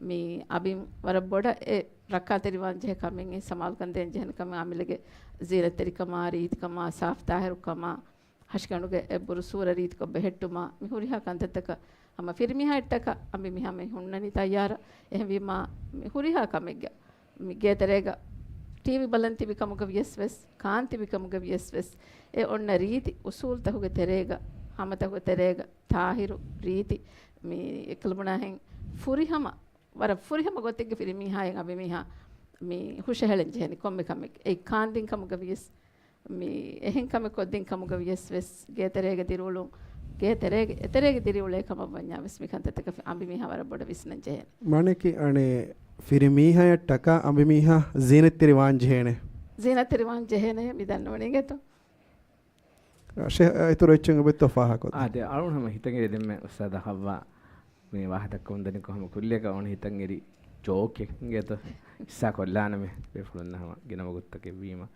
މި އަނބިން ވަރަށް ބޮޑަށް އެ ރައްކާތެރިވާން ޖެހޭ ކަމެއް، ސަމާލުކަން ދޭން ޖެހެނެ ކަމެއް، އަމިއްލަގެ ޒީނަތްތެރިކަމާ، ރީތިކަމާ، ސާފު ތާހިރުކަމާ، ހަށިގަނޑުގެ އެއްބުރު ސޫރަ ރީތިކޮށް ބެހެއްޓުމާ، މި ހުރިހާ ކަންތައްތަކަށް ހަމަ ފިރިމީހާއަށްޓަކާ އަނބިމީހާ މި ހުންނަނީ ތައްޔާރަށް. އެހެންވީމާ، މި ހުރިހާ ކަމެއްގަ މި ގޭތެރޭގަ ޓީވީ ބަލަން ތިބި ކަމުގަ ވިޔަސް ވެސް، ކާން ތިބި ކަމުގަ ވިޔަސް ވެސް، އެ އޮންނަ ރީތި އުސޫލުތަކުގެ ތެރޭގަ، ހަމަތަކުގެ ތެރޭގަ، ތާހިރު ރީތި މި އެކަލަބުނާހެން ފުރިހަމަ، ވަރަށް ފުރިހަމަ ގޮތެއްގެ ފިރިމީހާއަށް އަނބިމީހާ މި ހުށަހެޅެން ޖެހެނީ ކޮންމެ ކަމެއް. އެއީ ކާންދިން ކަމުގަ ވިޔަސް، މި އެހެން ކަމެއް ކޮށްދިން ކަމުގަ ވިޔަސް ވެސް، ގޭތެރޭގަ ދިރިއުޅުން، ގޭތެރޭގެ އެތެރޭގެ ދިރިއުޅޭ ކަމަށް ވަންޏާ ވެސް މި ކަންތައްތަކަށް އަނބިމީހާ ވަރަށް ބޮޑަށް ވިސްނަން ޖެހޭނެ. މާނައަކީ އަނެއް ފިރިމީހާއަށްޓަކާ އަނބިމީހާ ޒީނަތްތެރި ވާން ޖެހޭނެ. ޒީނަތްތެރި ވާން ޖެހޭނެ މި ދަންނަވަނީ އިނގޭތޯ؟ ޝޭހް، އިތުރު އެއްޗެއް އޮބެއްތޯ ފާހަގަކޮށް؟ އާދެ، އަޅުން ހަމަ ހިތަށް އެރި ދެންމެ އުސްތާދާ ހައްވާ މި ވާހަކަ ދައްކަމުން ދަނީ ކޮން ހަމަ ކުއްލިއަކަށް އަޅުން ހިތަށް އެރި ޖޯކެއް އިނގޭތޯ؟ އިސާ ކޮށްލާނަމޭ ބޭފުޅުންނަށް ހަމަ ގިނަ ވަގުތުތަކެއް ވީމަ.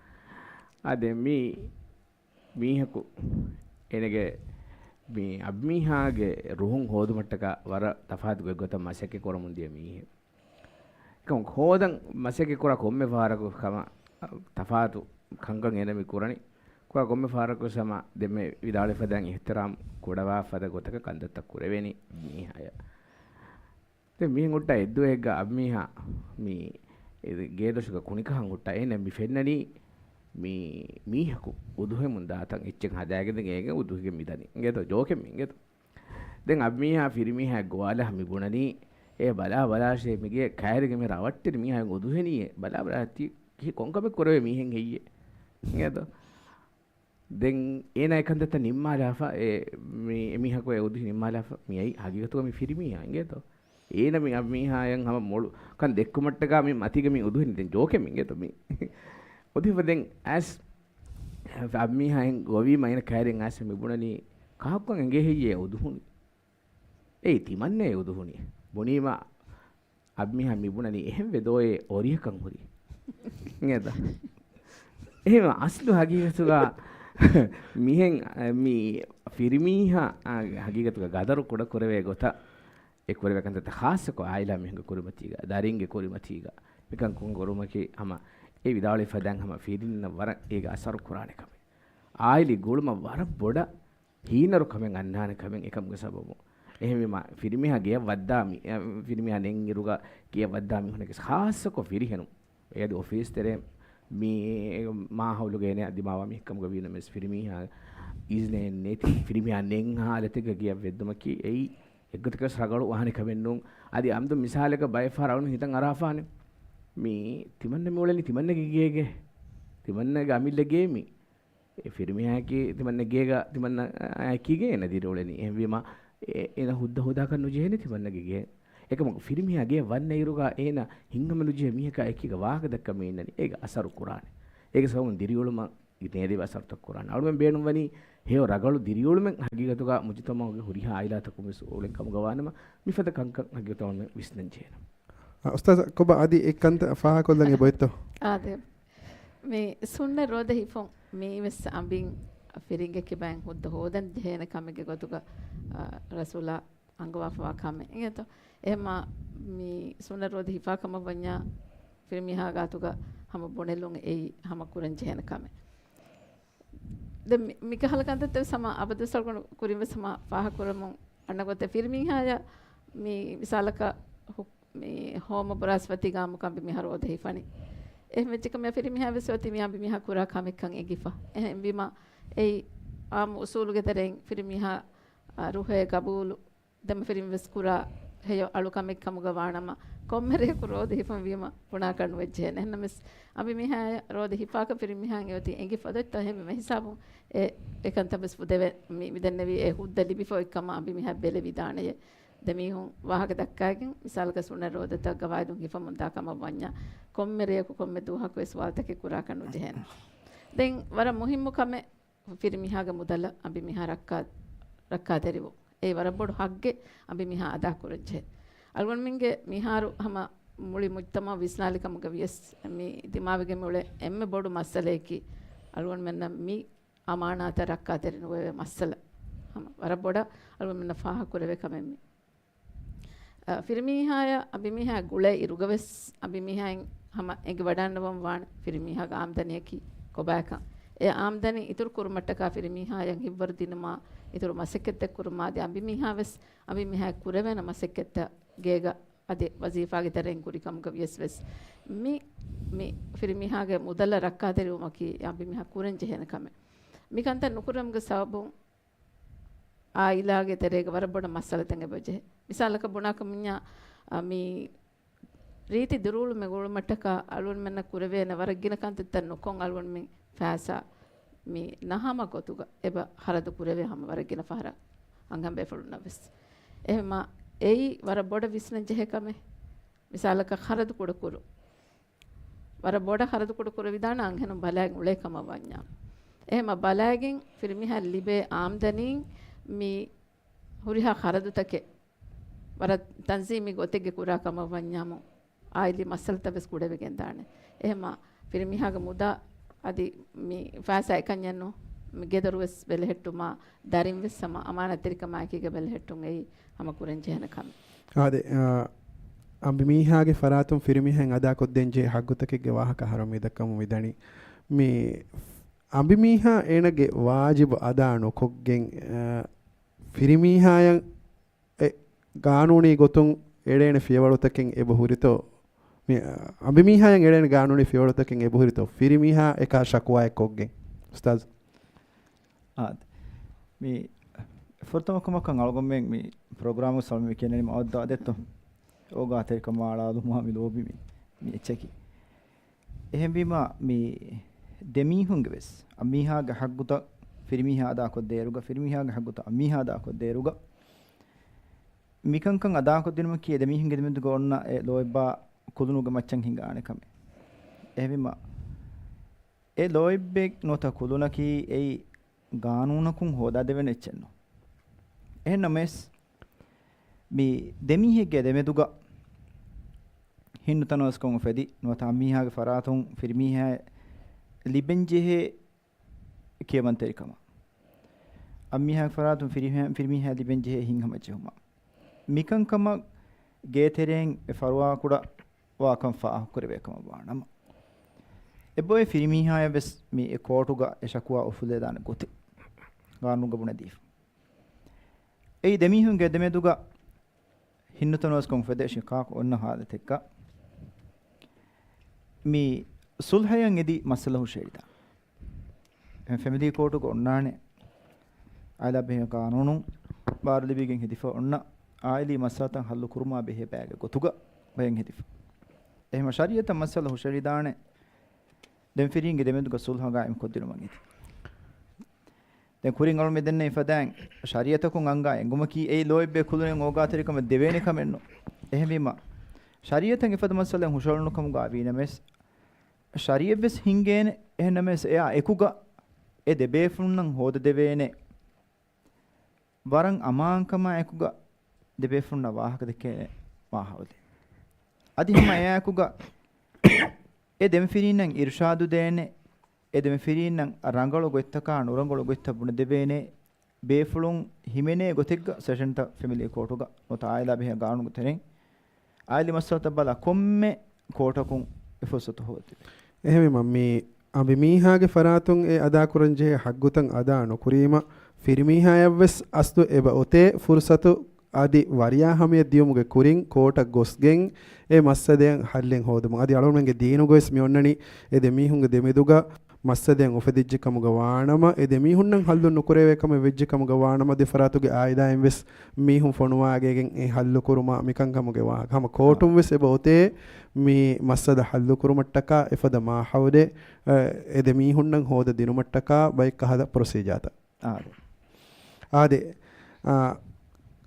އާދެ، މި މީހަކު އޭނަގެ މި އަނބިމީހާގެ ރުހުން ހޯދުމަށްޓަކާ ވަރަށް ތަފާތު ގޮތްގޮތަށް މަސައްކަތް ކުރަމުން ދިޔަ މީހެއް. އެކަމަކު ހޯދަން މަސައްކަތް ކުރާ ކޮންމެ ފަހަރަކު ކަމަށް ތަފާތު ކަންކަން އޭނަ މި ކުރަނީ. ކުރާ ކޮންމެ ފަހަރަކު ހަމަ ދެންމެ ވިދާޅުވި ފަދައިން އިޙްތިރާމް ކުޑަވާ ފަދަ ގޮތަކަށް ކަންތައްތައް ކުރެވޭނީ މީހާޔަށް. ދެން މިހެން ހުއްޓާ އެއްދުވަހެއްގަ އަނބިމީހާ މި ގޭދޮށުގަ ކުނިކަހަން ހުއްޓާ އޭނަ މި ފެންނަނީ މި މީހަކު އުދުހެމުން ދާތަން އެއްޗެއް ހަދާގެން ދެން އޭގެ އުދުހެގެން މިދަނީ. އިނގޭތޯ ޖޯކެއް މި އިނގޭތޯ. ދެން އަނބިމީހާ ފިރިމީހާ ގޮވާލާ މި ބުނަނީ އޭ ބަލާ ބަލާށޭ މިގޭ ކައިރިގެ މި ރަވައްޓެރި މީހާ އުދުހެނީއޭ ބަލާ ބަލާ ތި ކި ކޮންކަމެއް ކުރެވޭ މީހެއް ހެއްޔޭ. އިނގޭތޯ. ދެން އޭނާ އެކަންތައްތައް ނިންމާލާފަ، އެ، މި، އެމީހަކު އެ އުދުހި ނިންމާލާފަ، މިއައީ ހަގީގަތުގަ މި ފިރިމީހާ އިނގޭތޯ. އޭނަ މި އަނބިމީހާޔަށް ހަމަ މޮޅު ކަން ދެއްކުމަށްޓަކާ މި މަތީގަ މި އުދުހެނީ ދެން ޖޯކެއް މި އިނގޭތޯ މި. އުދުހިފަ ދެން އައިސް އަނބިމީހާ އެހެން ގޮވީމަ އޭނަ ކައިރިން އައިސް މި ބުނަނީ ކާކުކަން އެނގޭ ހެއްޔޭ އެ އުދުހުނީ. އޭ ތިމަންނޭ އެ އުދުހުނީ. ބުނީމަ އަނބިމީހާ މި ބުނަނީ އެހެންވެ ދޯއޭ އޮރިހަކަން ހުރީ. އިނގޭތަ؟ އެހެން އަސްލު ހަގީގަތުގަ މިހެން، އަ، މި ފިރިމީހާ، އަ، ހަގީގަތުގަ ގަދަރު ކުޑަ ކުރެވޭ ގޮތަށް އެ ކުރެވޭ ކަންތައްތައް ޚާއްޞަކޮށް އާއިލާ މީހުންގެ ކުރިމަތީގަ، ދަރިންގެ ކުރިމަތީގަ މިކަން ކޮށް ކުރުމަކީ ހަމަ އެ ވިދާޅުވި ފަދައިން ހަމަ ފިރިންނަށް ވަރަށް އޭގަ އަސަރު ކުރާނެ ކަމެއް. އާއިލީ ގުޅުމަށް ވަރަށް ބޮޑަށް ހީނަރު ކަމެއް އަންނާނެ ކަމެއް އެކަމުގެ ސަބަބުން. އެހެންވީމަ ފިރިމީހާ ގެޔަށް ވައްދާ މި، އަ، ފިރިމީހާ ނެތް އިރުގަ ގެޔަށް ވައްދާ މީހުންނަކީ ޚާއްޞަކޮށް ފިރިހެނުން. އެއަދި އޮފީސް ތެރޭ މި މާހައުލުގައި ދިމާވާ މީހެއް ކަމުގަ ވީނަމަވެސް ފިރިމީހާ އިޒްނެއް ނެތި، ފިރިމީހާ ނެތް ހާލަތެއްގަ ގެޔަށް ވެއްދުމަކީ އެއީ އެއްގޮތަކަށް ރަގަޅު ވާނެ ކަމެއް ނޫން. އަދި އަމްދު މިސާލަކަށް ބައެއް ފަހަރު އަޅުން ހިތަށް އަރާފާނެ. މީ ތިމަންނަ މި އުޅެނީ ތިމަންނަގެ ގޭގެ، ތިމަންނަގެ އަމިއްލަ ގޭ މީ. އެ ފިރިމީހާއަކީ ތިމަންނަ އެކީގަ އޭނަ ދިރިއުޅެނީ. އެހެންވީމަ އޭ-، އޭނަ ހުއްދަ ހޯދާކަށް ނުޖެހޭނެ ތިމަންނަގެ ގޭ. އެކަމަކު ފިރިމީހާ ގެޔަށް ވަންނަ އިރުގަ އޭނަ ހިތްހަމަ ނުޖެހޭ މީހަކާ އެކީގަ ވާހަކަ ދައްކަމެއް އިންނަނީ. އޭގަ އަސަރު ކުރާނެ. އޭގެ ސަބަބުން ދިރިއުޅުމަށް ނޭދެވި އަސަރުތައް ކުރާނެ. އަޅުމެން ބޭނުންވަނީ ހެޔޮ ރަގަޅު ދިރިއުޅުމެއް ހަގީގަތުގަ މުޖުތަމަޢުގެ ހުރިހާ އާއިލާތަކުން ވެސް އުޅެން ކަމުގަ ވާނަމަ، މިފަދަ ކަންކަން ހަގީގަތުގަ އަޅުމެން ވިސްނަން ޖެހޭނެ. އާ، އުސްތާޒް، ކޮބާ އަދި އެ ކަންތައް ފާހަގަކޮށްލަން އެބައޮތްތޯ؟ އާދެ. މި ސުންނަތް ރޯދަ ހިފުން މީ ވެސް އަނބިން ފިރިންގެ ކިބައިން ހުއްދަ ހޯދަން ޖެހޭނެ ކަމެއްގެ ގޮތުގަ، އާ، ރަސޫލާ އަންގަވާފަވާ ކަމެއް އިނގޭތޯ. އެހެންމާ މި ސުންނަތް ރޯދަ ހިފާ ކަމަށް ވަންޏާ ފިރިމީހާ ގާތުގަ ހަމަ ބުނެލުން އެއީ ހަމަ ކުރަން ޖެހޭނެ ކަމެއް. ދެން މި-، މިކަހަލަ ކަންތައްތައް ވެސް ހަމަ އަބަދުވެސް އަޅުގަނޑު ކުރިން ވެސް ހަމަ ފާހަގަކުރަމުން އަންނަ ގޮތެއް ފިރިމީހާޔަށް މި މިސާލަކަށް ހު-، މި ހޯމަ ބުރާސް ފަތި ގާމުކަން އަނބިމީހާ ރޯދަ ހިފަނީ. އެހެން ވެއްޖެކަމަ ފިރިމީހާ ވެސް އޮތީ މި އަނބިމީހާ ކުރާ ކަމެއްކަން އެނގިފަ. އެހެންވީމަ އެއީ އާއްމު އުސޫލުގެ ތެރެއިން ފިރިމީހާ، އާ، ރުހޭ ގަބޫލު ދެމަފިރިން ވެސް ކުރާ ހެޔޮ އަޅުކަމެއް ކަމުގަ ވާނަމަ، ކޮންމެ ރެޔަކު ރޯދަ ހިފަން ވީމަ ބުނާކަށް ނުވެއްޖެހޭނެ. އެހެންނަމަވެސް އަނބިމީހާ ރޯދަ ހިފާކަށް ފިރިމީހާއަށް އެއޮތީ އެނގިފަ އޮތްތޯ؟ އެހެންވީމަ ހިސާބުން އެ، އެކަންތައް ވެސް ފުދެވެ، މި، މި ދެންނެވީ އެ ހުއްދަ ލިބިފަ އޮތްކަމަށް އަނބިމީހާ ބެލެވިދާނެޔޭ. ދެ މީހުން ވާހަކަ ދައްކާގެން މިސާލަކަށް ސުންނަތް ރޯދަތައް ގަވާއިދުން ހިފަމުން ދާ ކަމަށް ވަންޏާ، ކޮންމެ ރެޔަކު ކޮންމެ ދުވަހަކު ވެސް ސުވާލުތަކެއް ކުރާކަށް ނުޖެހޭނެ. ދެން ވަރަށް މުހިއްމު ކަމެއް ފިރިމީހާގެ މުދަލަށް އަނބިމީހާ ރައްކާ، ރައްކާތެރިވުން. އެއީ ވަރަށް ބޮޑު ހައްގެއް އަނބިމީހާ އަދާކުރަންޖެހޭ. އަޅުގަނޑުމެންގެ މިހާރު ހަމަ މުޅި މުޖްތަމަޢު ވިސްނާލި ކަމުގަ ވިޔަސް، މި ދިމާވެގެން މިއުޅޭ އެންމެ ބޮޑު މައްސަލަޔަކީ، އަޅުގަނޑުމެންނަށް މި އަމާނާތަށް ރައްކާތެރި ނުވެވޭ މައްސަލަ. ހަމަ ވަރަށް ބޮޑަށް އަޅުގަނޑުމެންނަށް ފާހަގަކުރެވޭ ކަމެއް މި. އަ، ފިރިމީހާޔަށް އަނބިމީހާ ގުޅޭ އިރުގަވެސް، އަނބިމީހާއިން ހަމަ އެނގިވަޑައިގަންނަވަން ވާނެ ފިރިމީހާގެ އާމްދަނީއަކީ ކޮބާކަން. އެ އާމްދަނީ އިތުރު ކުރުމަށްޓަކާ ފިރިމީހާޔަށް ހިތްވަރު ދިނުމާ، އިތުރު މަސައްކަތްތައް ކުރުމާ، އަދި އަނބިމީހާ ވެސް އަނބިމީހާ ކުރެވޭނެ މަސައްކަތްތައް ގޭގަ އަދި ވަޒީފާގެ ތެރެއިން ކުރި ކަމުގަ ވިޔަސް ވެސް މި، މި ފިރިމީހާގެ މުދަލަށް ރައްކާތެރިވުމަކީ އަނބިމީހާ ކުރަން ޖެހޭނެ ކަމެއް. މިކަންތައް ނުކުރުމުގެ ސަބަބުން އާއިލާގެ ތެރޭގަ ވަރަށް ބޮޑަށް މައްސަލަތައް އެބަޖެހޭ. މިސާލަކަށް ބުނާކަމުންޏާ، އަ، މި ރީތި ދިރިއުޅުމެއް އުޅުމަށްޓަކާ އަޅުގަނޑުމެންނަށް ކުރެވޭނެ ވަރަށް ގިނަ ކަންތައްތައް ނުކޮށް އަޅުގަނޑުމެން ފައިސާ މި ނަހަމަ ގޮތުގަ އެބަ ޚަރަދު ކުރެވޭ ހަމަ ވަރަށް ގިނަ ފަހަރަށް އަންހެން ބޭފުޅުންނަށް ވެސް. އެހެންމާ އެއީ ވަރަށް ބޮޑަށް ވިސްނަން ޖެހޭ ކަމެއް. މިސާލަކަށް ޚަރަދު ކުޑަކުރުން. ވަރަށް ބޮޑަށް ޚަރަދު ކުޑަ ކުރެވިދާނެ އަންހެނުން ބަލައިގެން އުޅޭ ކަމަށް ވަންޏާ. އެހެންމަ ބަލައިގެން ފިރިމީހާ ލިބޭ އާމްދަނީން މި ހުރިހާ ޚަރަދުތަކެއް ވަރަށް ތަންޒީމީ ގޮތެއްގެ ކުރާ ކަމަށް ވަންޏާމު، އާއިލީ މައްސަލަތައް ވެސް ކުޑަވެގެން ދާނެ. އެހެންމަ ފިރިމީހާގެ މުދާ އަދި މި ފައިސާ އެކަންޏެއްނު، މި ގެދޮރު ވެސް ބެލެހެއްޓުމާ، ދަރިން ވެސް ހަމަ އަމާނާތްތެރިކަމާއެކީގަ ބެލެހެއްޓުން އެއީ ހަމަ ކުރަން ޖެހޭނެ ކަމެއް. އާދެ، އާ، އަނބިމީހާގެ ފަރާތުން ފިރިމީހާއިން އަދާކޮށްދޭން ޖެހޭ ހައްގުތަކެއްގެ ވާހަކަ އަހަރު މި ދައްކަމުން މިދަނީ. މި އަނބިމީހާ އޭނަގެ ވާޖިބު އަދާ ނުކޮށްގެން، އާ، ފިރިމީހާޔަށް އެ ގާނޫނީ ގޮތުން އެޅޭނެ ފިޔަވަޅުތަކެއް އެބަހުރިތޯ؟ މި، އަ، އަނބިމީހާޔަށް އެޅޭނެ ގާނޫނީ ފިޔަވަޅުތަކެއް އެބަހުރިތޯ؟ ފިރިމީހާ އެކާ ޝަކުވާއެއް ކޮށްގެން. އުސްތާޒް. އާދެ. މި ފުރަތަމަ ކަމަކަށް އަޅުގަނޑުމެން މި ޕްރޮގްރާމުގެ ސަޅުން މި ކިޔަނީ މައުދާ ދެއްތޯ؟ އޯގާތެރިކަމާ އަޅާލުމާ މި ލޯބި މި، މި އެއްޗަކީ. އެހެންވީމާ، މި ދެމީހުންގެ ވެސް އަނބިމީހާގެ ހައްގުތައް ފިރިމީހާ އަދާކޮށްދޭއިރުގަ، ފިރިމީހާގެ ހައްގުތައް އަނބިމީހާ އަދާކޮށްދޭއިރުގަ، މިކަންކަން އަދާކޮށްދިނުމަކީ އެ ދެމީހުންގެ ދެމެދުގަ އޮންނަ އެ ލޯތްބާ ކުލުނުގެ މައްޗަށް ހިނގާނެ ކަމެއް. އެހެންވީމާ، އެ ލޯތްބެއް ނުވަތަ ކުލުނަކީ އެއީ ގާނޫނަކުން ހޯދާދެވޭނެ އެއްޗެއްނު. އެހެންނަމަވެސް، މި ދެމީހެއްގެ ދެމެދުގަ ހިންނުތަނަވަސްކަން އުފެދި، ނުވަތަ އަނބިމީހާގެ ފަރާތުން ފިރިމީހާ ލިބެންޖެހޭ ކިޔަވަންތެރިކަމަށް، އަނބިމީހާގެ ފަރާތުން ފިރިމީހާ، ފިރިމީހާ ލިބެންޖެހޭ ހިތްހަމަޖެހުމަށް، މިކަންކަމަށް ގޭތެރެއިން އެ ފަރުވާކުޑަ ވާކަން ފާހަގަކުރެވޭ ކަމަށް ވާނަމަ، އެބޮއެ ފިރިމީހާޔަށް ވެސް މި އެ ކޯޓުގަ އެ ޝަކުވާ އުފުލޭދާނެ ގޮތެއް ގާނޫނުގަ ބުނެދީފަ. އެއީ ދެމީހުންގެ ދެމެދުގަ ހިންނުތަނަވަސްކަން އުފެދޭ ޝިޤާޤު އޮންނަ ހާލަތެއްގަ، މި ޞުލްޙަޔަށް އެދި މައްސަލަ ހުށައެޅިދާނެ. އެ ފެމިލީ ކޯޓުގަ އޮންނާނެ އާއިލާ ބެހޭ ޤާނޫނުން ބާރުލިބިގެން ހެދިފަ އޮންނަ އާއިލީ މައްސަލަތައް ޙައްލު ކުރުމާ ބެހޭ ބައެއްގެ ގޮތުގަ ބަޔަން ހެދިފަ. އެހެން ޝަރީޢަތަށް މައްސަލަ ހުށައެޅިދާނެ ދެން ފިރިންގެ ދެމެދުގަ ޞުލްޙަ ޤާއިމް ކޮށްދިނުމަށް އެދި. ދެން ކުރިން އަޅުމެ ދެންނެވި ފަދައިން ޝަރީޢަތަކުން އަންގާ އެނގުމަކީ އެއީ ލޯތްބޭ ކުލުނެއް އޯގާތެރިކަމަށް ދެވޭނެ ކަމެއްނު. އެހެންވީމަ، ޝަރީޢަތަށް އެފަދަ މައްސަލައެއް ހުށައެޅުނު ކަމުގަ ވީނަމަވެސް، ޝަރީޢަތްވެސް ހިންގޭނެ. އެހެންނަމަވެސް އެއާ އެކުގަ އެ ދެބޭފުޅުންނަށް ހޯދަދެވޭނެ ވަރަށް އަމާންކަމާ އެކުގަ ދެބޭފުޅުންނަށް ވާހަކަދެއްކޭނެ މާހައުލެއް. އަދި ހަމަ އެއާއެކުގަ އެ ދެމަފިރީންނަށް އިރުޝާދު ދޭނެ، އެ ދެމަފިރީންނަށް ރަނގަޅު ގޮތްތަކާ ނުރަނގަޅު ގޮތްތައް ބުނެދެވޭނެ ބޭފުޅުން ހިމެނޭ ގޮތެއްގަ ސެޝަންތައް ފެމިލީ ކޯޓުގަ ނުވަތަ އާއިލާ ބެހޭ ގާނޫނުގެ ތެރެއިން އާއިލީ މައްސަލަތައް ބަލާ ކޮންމެ ކޯޓަކުން އެ ފުރުސަތު ހޯދެވޭ. އެހެންވީމަ، މި އަނބިމީހާގެ ފަރާތުން އެ އަދާކުރަންޖެހޭ ހައްގުތައް އަދާ ނުކުރީމަ، ފިރިމީހާޔަށްވެސް އަސްލު އެބަ އޮތޭ ފުރުސަތު އަދި ވަރިޔާ ހަމަޔަށް ދިޔުމުގެ ކުރިން ކޯޓަށް ގޮސްގެން އެ މައްސަލައަށް ހައްލެއް ހޯދުމަށް. އަދި އަޅުގަނޑުމެންގެ ދީނުގަވެސް މި އޮންނަނީ އެ ދެމީހުންގެ ދެމެދުގަ މައްސަލައެއް އުފެދިއްޖެ ކަމުގަ ވާނަމަ، އެ ދެމީހުންނަށް ހައްލު ނުކުރެވޭ ކަމެއް ވެއްޖެ ކަމުގަ ވާނަމަ، ދެފަރާތުގެ އާއިލާއިން ވެސް މީހުން ފޮނުވާގެން އެ ހައްލު ކުރުމަށް މިކަންކަމުގެ ވާހަކަ. ހަމަ ކޯޓުން ވެސް އެބަ އޮތޭ މި މައްސަލަ ހައްލު ކުރުމަށްޓަކާ އެފަދަ މާހައުލެއް، އެ، އެ ދެމީހުންނަށް ހޯދަ ދިނުމަށްޓަކާ ބައެއް ކަހަލަ ޕްރޮސީޖާތައް. އާދެ. އާދެ، އާ،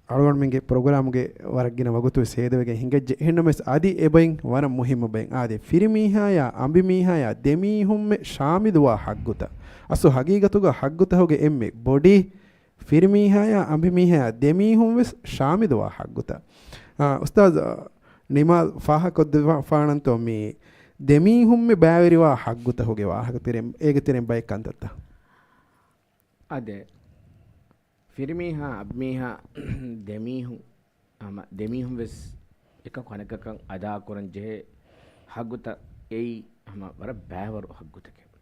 އަޅުގަނޑުމެންގެ ޕްރޮގްރާމުގެ ވަރަށް ގިނަ ވަގުތު ވެސް ހޭދަވެގެން ހިނގައްޖެ. އެހެންނަމަވެސް، އަދި އެބައިން ވަރަށް މުހިއްމު ބައެއް. އާދެ، ފިރިމީހާޔާ އަނބިމީހާޔާ ދެމީހުންމެ ޝާމިލުވާ ހައްގުތައް. އަސްލު ހަގީގަތުގަ ހައްގުތަކުގެ އެންމެ ބޮޑީ ފިރިމީހާޔާ އަނބިމީހާޔާ ދެމީހުން ވެސް ޝާމިލުވާ ހައްގުތައް. އާ، އުސްތާޒް، ނިމާލް ފާހަގަކޮށްދެއްވާފާނަންތޯ މި ދެމީހުންމެ ބައިވެރިވާ ހައްގުތަކުގެ ވާހަކަ ތެރެއިން، އޭގެ ތެރެއިން ބައެއް ކަންތައްތައް؟ އާދެ، ފިރިމީހާ، އަނބިމީހާ ދެމީހުން ހަމަ ދެމީހުން ވެސް އެކަކު އަނެކަކަށް އަދާކުރަން ޖެހޭ ހައްގުތައް އެއީ ހަމަ ވަރަށް ބައިވަރު ހައްގުތަކެއް.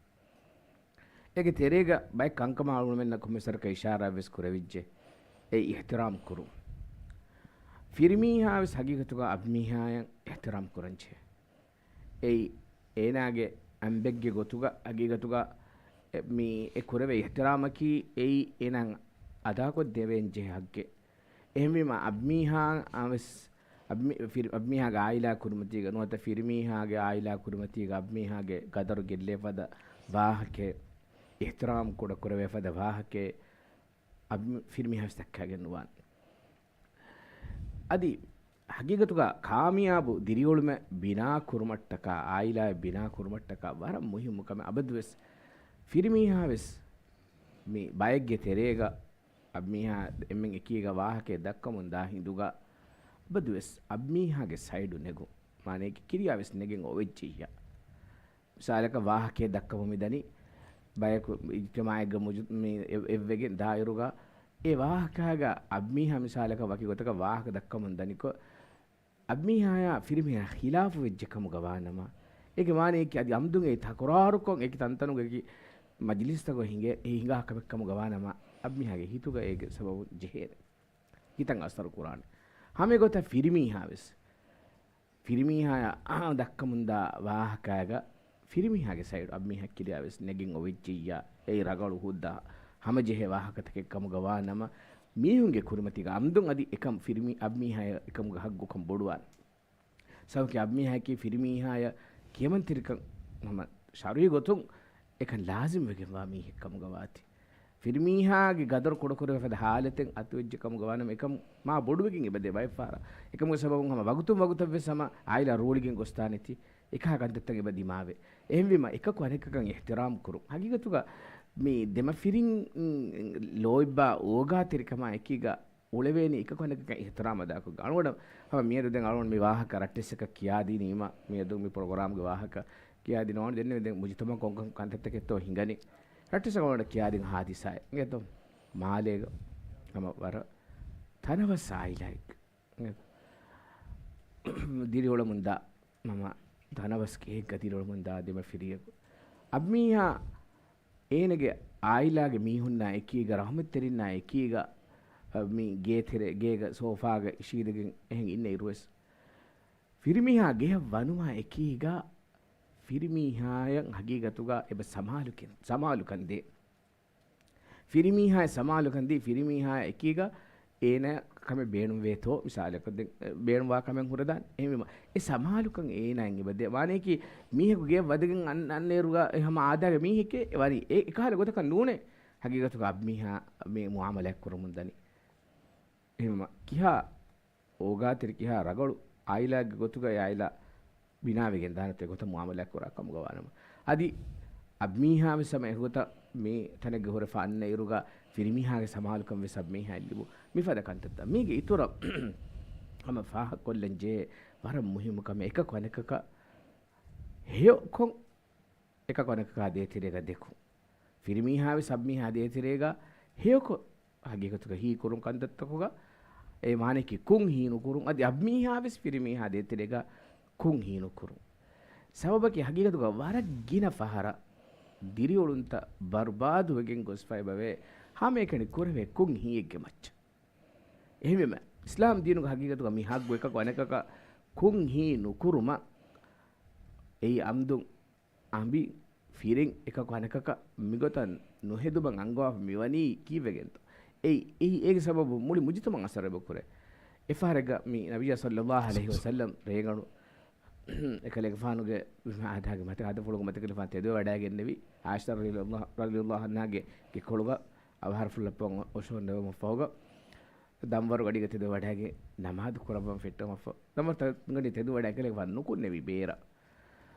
އޭގެ ތެރޭގަ ބައެއް ކަންކަމާ އަޅުގަނޑުމެންނަށް ކޮންމެސް ވަރަކަށް އިޝާރާތް ވެސް ކުރެވިއްޖެ. އެއީ އިޙްތިރާމް ކުރުން. ފިރިމީހާ ވެސް ހަގީގަތުގަ އަނބިމީހާޔަށް އިޙްތިރާމް ކުރަން ޖެހޭ. އެއީ އޭނާގެ އަނބެއްގެ ގޮތުގަ ހަގީގަތުގަ އެ، މި އެ ކުރެވޭ އިޙްތިރާމަކީ އެއީ އޭނާ އަދާކޮށްދެވޭން ޖެހޭ ހައްގެއް. އެހެންވީމަ އަނބިމީހާ ވެސް އަނބި-، ފިރި-، އަނބިމީހާގެ އާއިލާ ކުރިމަތީގަ ނުވަތަ ފިރިމީހާގެ އާއިލާ ކުރިމަތީގަ އަނބިމީހާގެ ގަދަރު ގެއްލޭ ފަދަ ވާހަކައެއް، އިޙްތިރާމް ކުޑަ ކުރެވޭ ފަދަ ވާހަކައެއް އަނބި-، ފިރިމީހާ ވެސް ދައްކާގެން ނުވާނެ. އަދި ހަގީގަތުގަ ކާމިޔާބު ދިރިއުޅުމެއް ބިނާ ކުރުމަށްޓަކާ، އާއިލާއެއް ބިނާ ކުރުމަށްޓަކާ ވަރަށް މުހިއްމު ކަމެއް. އަބަދުވެސް ފިރިމީހާ ވެސް މި ބައެއްގެ ތެރޭގަ އަނބިމީހާ އެންމެން އެކީގަ ވާހަކައެއް ދައްކަމުން ދާ ހިނދުގަ އަބަދުވެސް އަނބިމީހާގެ ސައިޑު ނެގުން، މާނައަކީ ކިރިޔާވެސް ނެގެން އޮވެއްޖެއްޔާ. މިސާލަކަށް ވާހަކައެއް ދައްކަމުން މިދަނީ، ބަޔަކު އިޖްތިމާޢެއްގަ މުޖު-، މި އެ-، އެއްވެގެން ދާއިރުގަ އެ ވާހަކައިގަ އަނބިމީހާ މިސާލަކަށް ވަކި ގޮތަކަށް ވާހަކަ ދައްކަމުން ދަނިކޮށް، އަނބިމީހާޔާ ފިރިމީހާ ޚިލާފު ވެއްޖެ ކަމުގަ ވާނަމަ، އޭގެ މާނައަކީ އަދި އަމްދުން އެ ތަކުރާރުކޮށް އެކި ތަންތަނުގަ އެކި މަޖިލިސްތަކުގަ ހިނގޭ، އެ ހިނގާ ކަމެއް ކަމުގަ ވާނަމަ، އަނބިމީހާގެ ހިތުގަ އޭގެ ސަބަބުން ޖެހޭނެ. ހިތަށް އަސަރު ކުރާނެ. ހަމަ އެގޮތަށް ފިރިމީހާ ވެސް. ފިރިމީހާޔާ އާ ދައްކަމުންދާ ވާހަކައިގަ ފިރިމީހާގެ ސައިޑު އަނބިމީހާ ކިރިޔާ ވެސް ނެގެން އޮވެއްޖެއްޔާ، އެއީ ރަގަޅު ހުއްދަ ހަމަޖެހޭ ވާހަކަތަކެއް ކަމުގަ ވާނަމަ، މީހުންގެ ކުރިމަތީގަ އަމްދުން އަދި އެކަމް ފިރިމީ-، އަނބިމީހާޔަށް އެކަމުގެ ހައްގުކަން ބޮޑުވާނެ. ސަބަބަކީ އަނބިމީހާޔަކީ ފިރިމީހާޔަށް ކިޔަމަންތެރިކަން ހަމަ ޝަރުޢީ ގޮތުން އެކަން ލާޒިމް ވެގެންވާ މީހެއް ކަމުގަ ވާތީ. ފިރިމީހާގެ ގަދަރު ކުޑަކުރެވޭ ފަދަ ހާލަތެއް އަތުވެއްޖެ ކަމުގަ ވާނަމަ، އެކަން މާ ބޮޑުވެގެން އެބަދޭ ބައެއްފަހަރަށް. އެކަމުގެ ސަބަބުން ހަމަ ވަގުތުން ވަގުތަށް ވެސް ހަމަ އާއިލާ ރޫޅިގެން ގޮސްދާނެތީ. އެކަހަލަ ކަންތައްތައް އެބަ ދިމާވޭ. އެހެންވީމަ، އެކަކު އަނެކަކަށް އިޙްތިރާމް ކުރުން. ހަގީގަތުގަ މި ދެމަފިރިން، އުން، ލޯތްބާ އޯގާތެރިކަމާ އެކީގަ އުޅެވޭނީ އެކަކު އަނެކަކަށް އިޙްތިރާމް އަދާކޮށް. އަޅުގަނޑަށް ހަމަ މިއަދު ދެން އަޅުގަނޑު މި ވާހަކަ ރައްޓެއްސަކަށް ކިޔާދިނީމަ، މިއަދު މި ޕްރޮގްރާމްގެ ވާހަކަ ކިޔާދިނުވާނެ. ދެން ދެން މުޖުތަމަޢަށް ކޮންކަން ކަންތައްތަކެއްތޯ ހިނގަނީ. ރައްޓެއްސަކަށް އަޅުގަނޑަށް ކިޔާދިން ހާދިސާއެއް. އިނގޭތޯ؟ މާލޭގަ ހަމަ ވަރަށް ތަނަވަސް އާއިލާއެއްގެ ދިރިއުޅެމުންދާ މަމަ ތަނަވަސް ގެއެއްގަ ދިރިއުޅެމުންދާ ދެމަފިރިއަކު. އަށްމީހާ އޭނަގެ އާއިލާގެ މީހުންނާ އެކީގަ، ރަޙްމަތްތެރިންނާ އެކީގަ، އަ، މި ގޭތެރެ، ގޭގަ ސޯފާގަ އިށީދެގެން އެހެން އިންނަ އިރުވެސް، ފިރިމީހާ ގެޔަށް ވަނުމާ އެކީގަ، ފިރިމީހާޔަށް ހަގީގަތުގަ އެބަ ސަމާލުކެން، ސަމާލުކަން ދޭ. ފިރިމީހާޔަށް ސަމާލުކަން ދީ، ފިރިމީހާ އެކީގަ އޭނަ ކަމެއް ބޭނުންވޭތޯ، މިސާލަކަށް ދެން، އެ، ބޭނުންވާ ކަމެއް ހުރެދާނެ. އެހެންވީމަ، އެ ސަމާލުކަން އޭނާއަށް އެބަ ދޭ. ވާނެއަކީ، މީހަކު ގެޔަށް ވަދެގެން އަން-، އަންނައިރުގަ އެ ހަމަ އާދައިގެ މީހެކޭ، އެ ވަނީ އެ، އެކަހަލަ ގޮތަކަށް ނޫނޭ. ހަގީގަތުގަ އަށްމީހާ މި މުއާމަލާތް ކުރަމުން ދަނީ. އެހެންވީމަ، ކިހާ އޯގާތެރި ކިހާ ރަގަޅު އާއިލާއެއްގެ ގޮތުގަ އެ އާއިލާ ބިނާވެގެން ދާނެތޯ އެގޮތަށް މުއާމަލާތް ކުރާ ކަމުގަ ވާނަމަ. އަދި އަށްމީހާ ވެސް ހަމަ އެގޮތަށް މި ތަނެއްގަ ހުރެފަ އަންނަ އިރުގަ ފިރިމީހާގެ ސަމާލުކަން ވެސް އަށްމީހާއަށް ލިބު. މިފަދަ ކަންތައްތައް. މީގެ އިތުރަށް ހަމަ ފާހަގަކޮށްލަން ޖެހޭ ވަރަށް މުހިއްމު ކަމެއް އެކަކު އަނެކަކަށް ހެޔޮކޮށް އެކަކު އަނެކަކާ ދޭތެރޭގަ ދެކުން. ފިރިމީހާވެސް އަށްމީހާ ދޭތެރޭގަ ހެޔޮކޮށް، ހަގީގަތުގަ ހީކުރުން ކަންތައްތަކުގަ އެ މާނައަކީ ކުން ހީނުކުރުން. އަދި އަށްމީހާވެސް ފިރިމީހާ ދޭތެރޭގަ ކުން ހީނުކުރުން. ސަބަބަކީ ހަގީގަތުގަ ވަރަށް ގިނަ ފަހަރަށް ދިރިއުޅުންތައް ބަރުބާދުވެގެން ގޮސްފައިބަވޭ ހަމައެކަނި ކުރެވޭ ކުން ހީއެއްގެ މައްޗަށް. އެހެންވީމަ، އިސްލާމް ދީނުގަ ހަގީގަތުގަ މި ހައްގު އެކަކު އަނެކަކަށް ކުން ހީ ނުކުރުމަށް އެއީ އަމްދުން އަނބި ފިރިން އެކަކު އަނެކަކަށް މިގޮތަށް ނުހެދުމަށް އަންގަވާފަ މިވަނީ ކީއްވެގެންތޯ؟ އެއީ، އެއީ އޭގެ ސަބަބުން މުޅި މުޖުތަމަޢަށް އަސަރު އެބަ ކުރޭ. އެފަހަރެއްގަ މި ނަބިއްޔާ ޞައްލައްލާހު ޢަލައިހި ވަސައްލަމް ރޭގަނޑު އެކަލޭގެފާނުގެ އާދައިގެ މަތި އާދަފުޅުގެ މަތިކަލޭގެފާނު ތެދުވެވަޑައިގެންނެވި. ޢާއިޝާ ރަޟިޔައްލާހު، ރަޟިޔައްލާހު ޢަންހާގެ ގެކޮޅުގަ އަވަހަރަފުޅަށް ފަހު އޮށޯންނެވުމަށްފަހުގަ ދަންވަރުގަޑީގަ ތެދުވެވަޑައިގެން ނަމާދު ކުރައްވަން ފެއްޓުމަށްފަހު ދަންވަރު ތަންގަނޑި ތެދުވެވަޑައި އެކަލޭގެފާނު ނުކުންނެވި ބޭރަށް.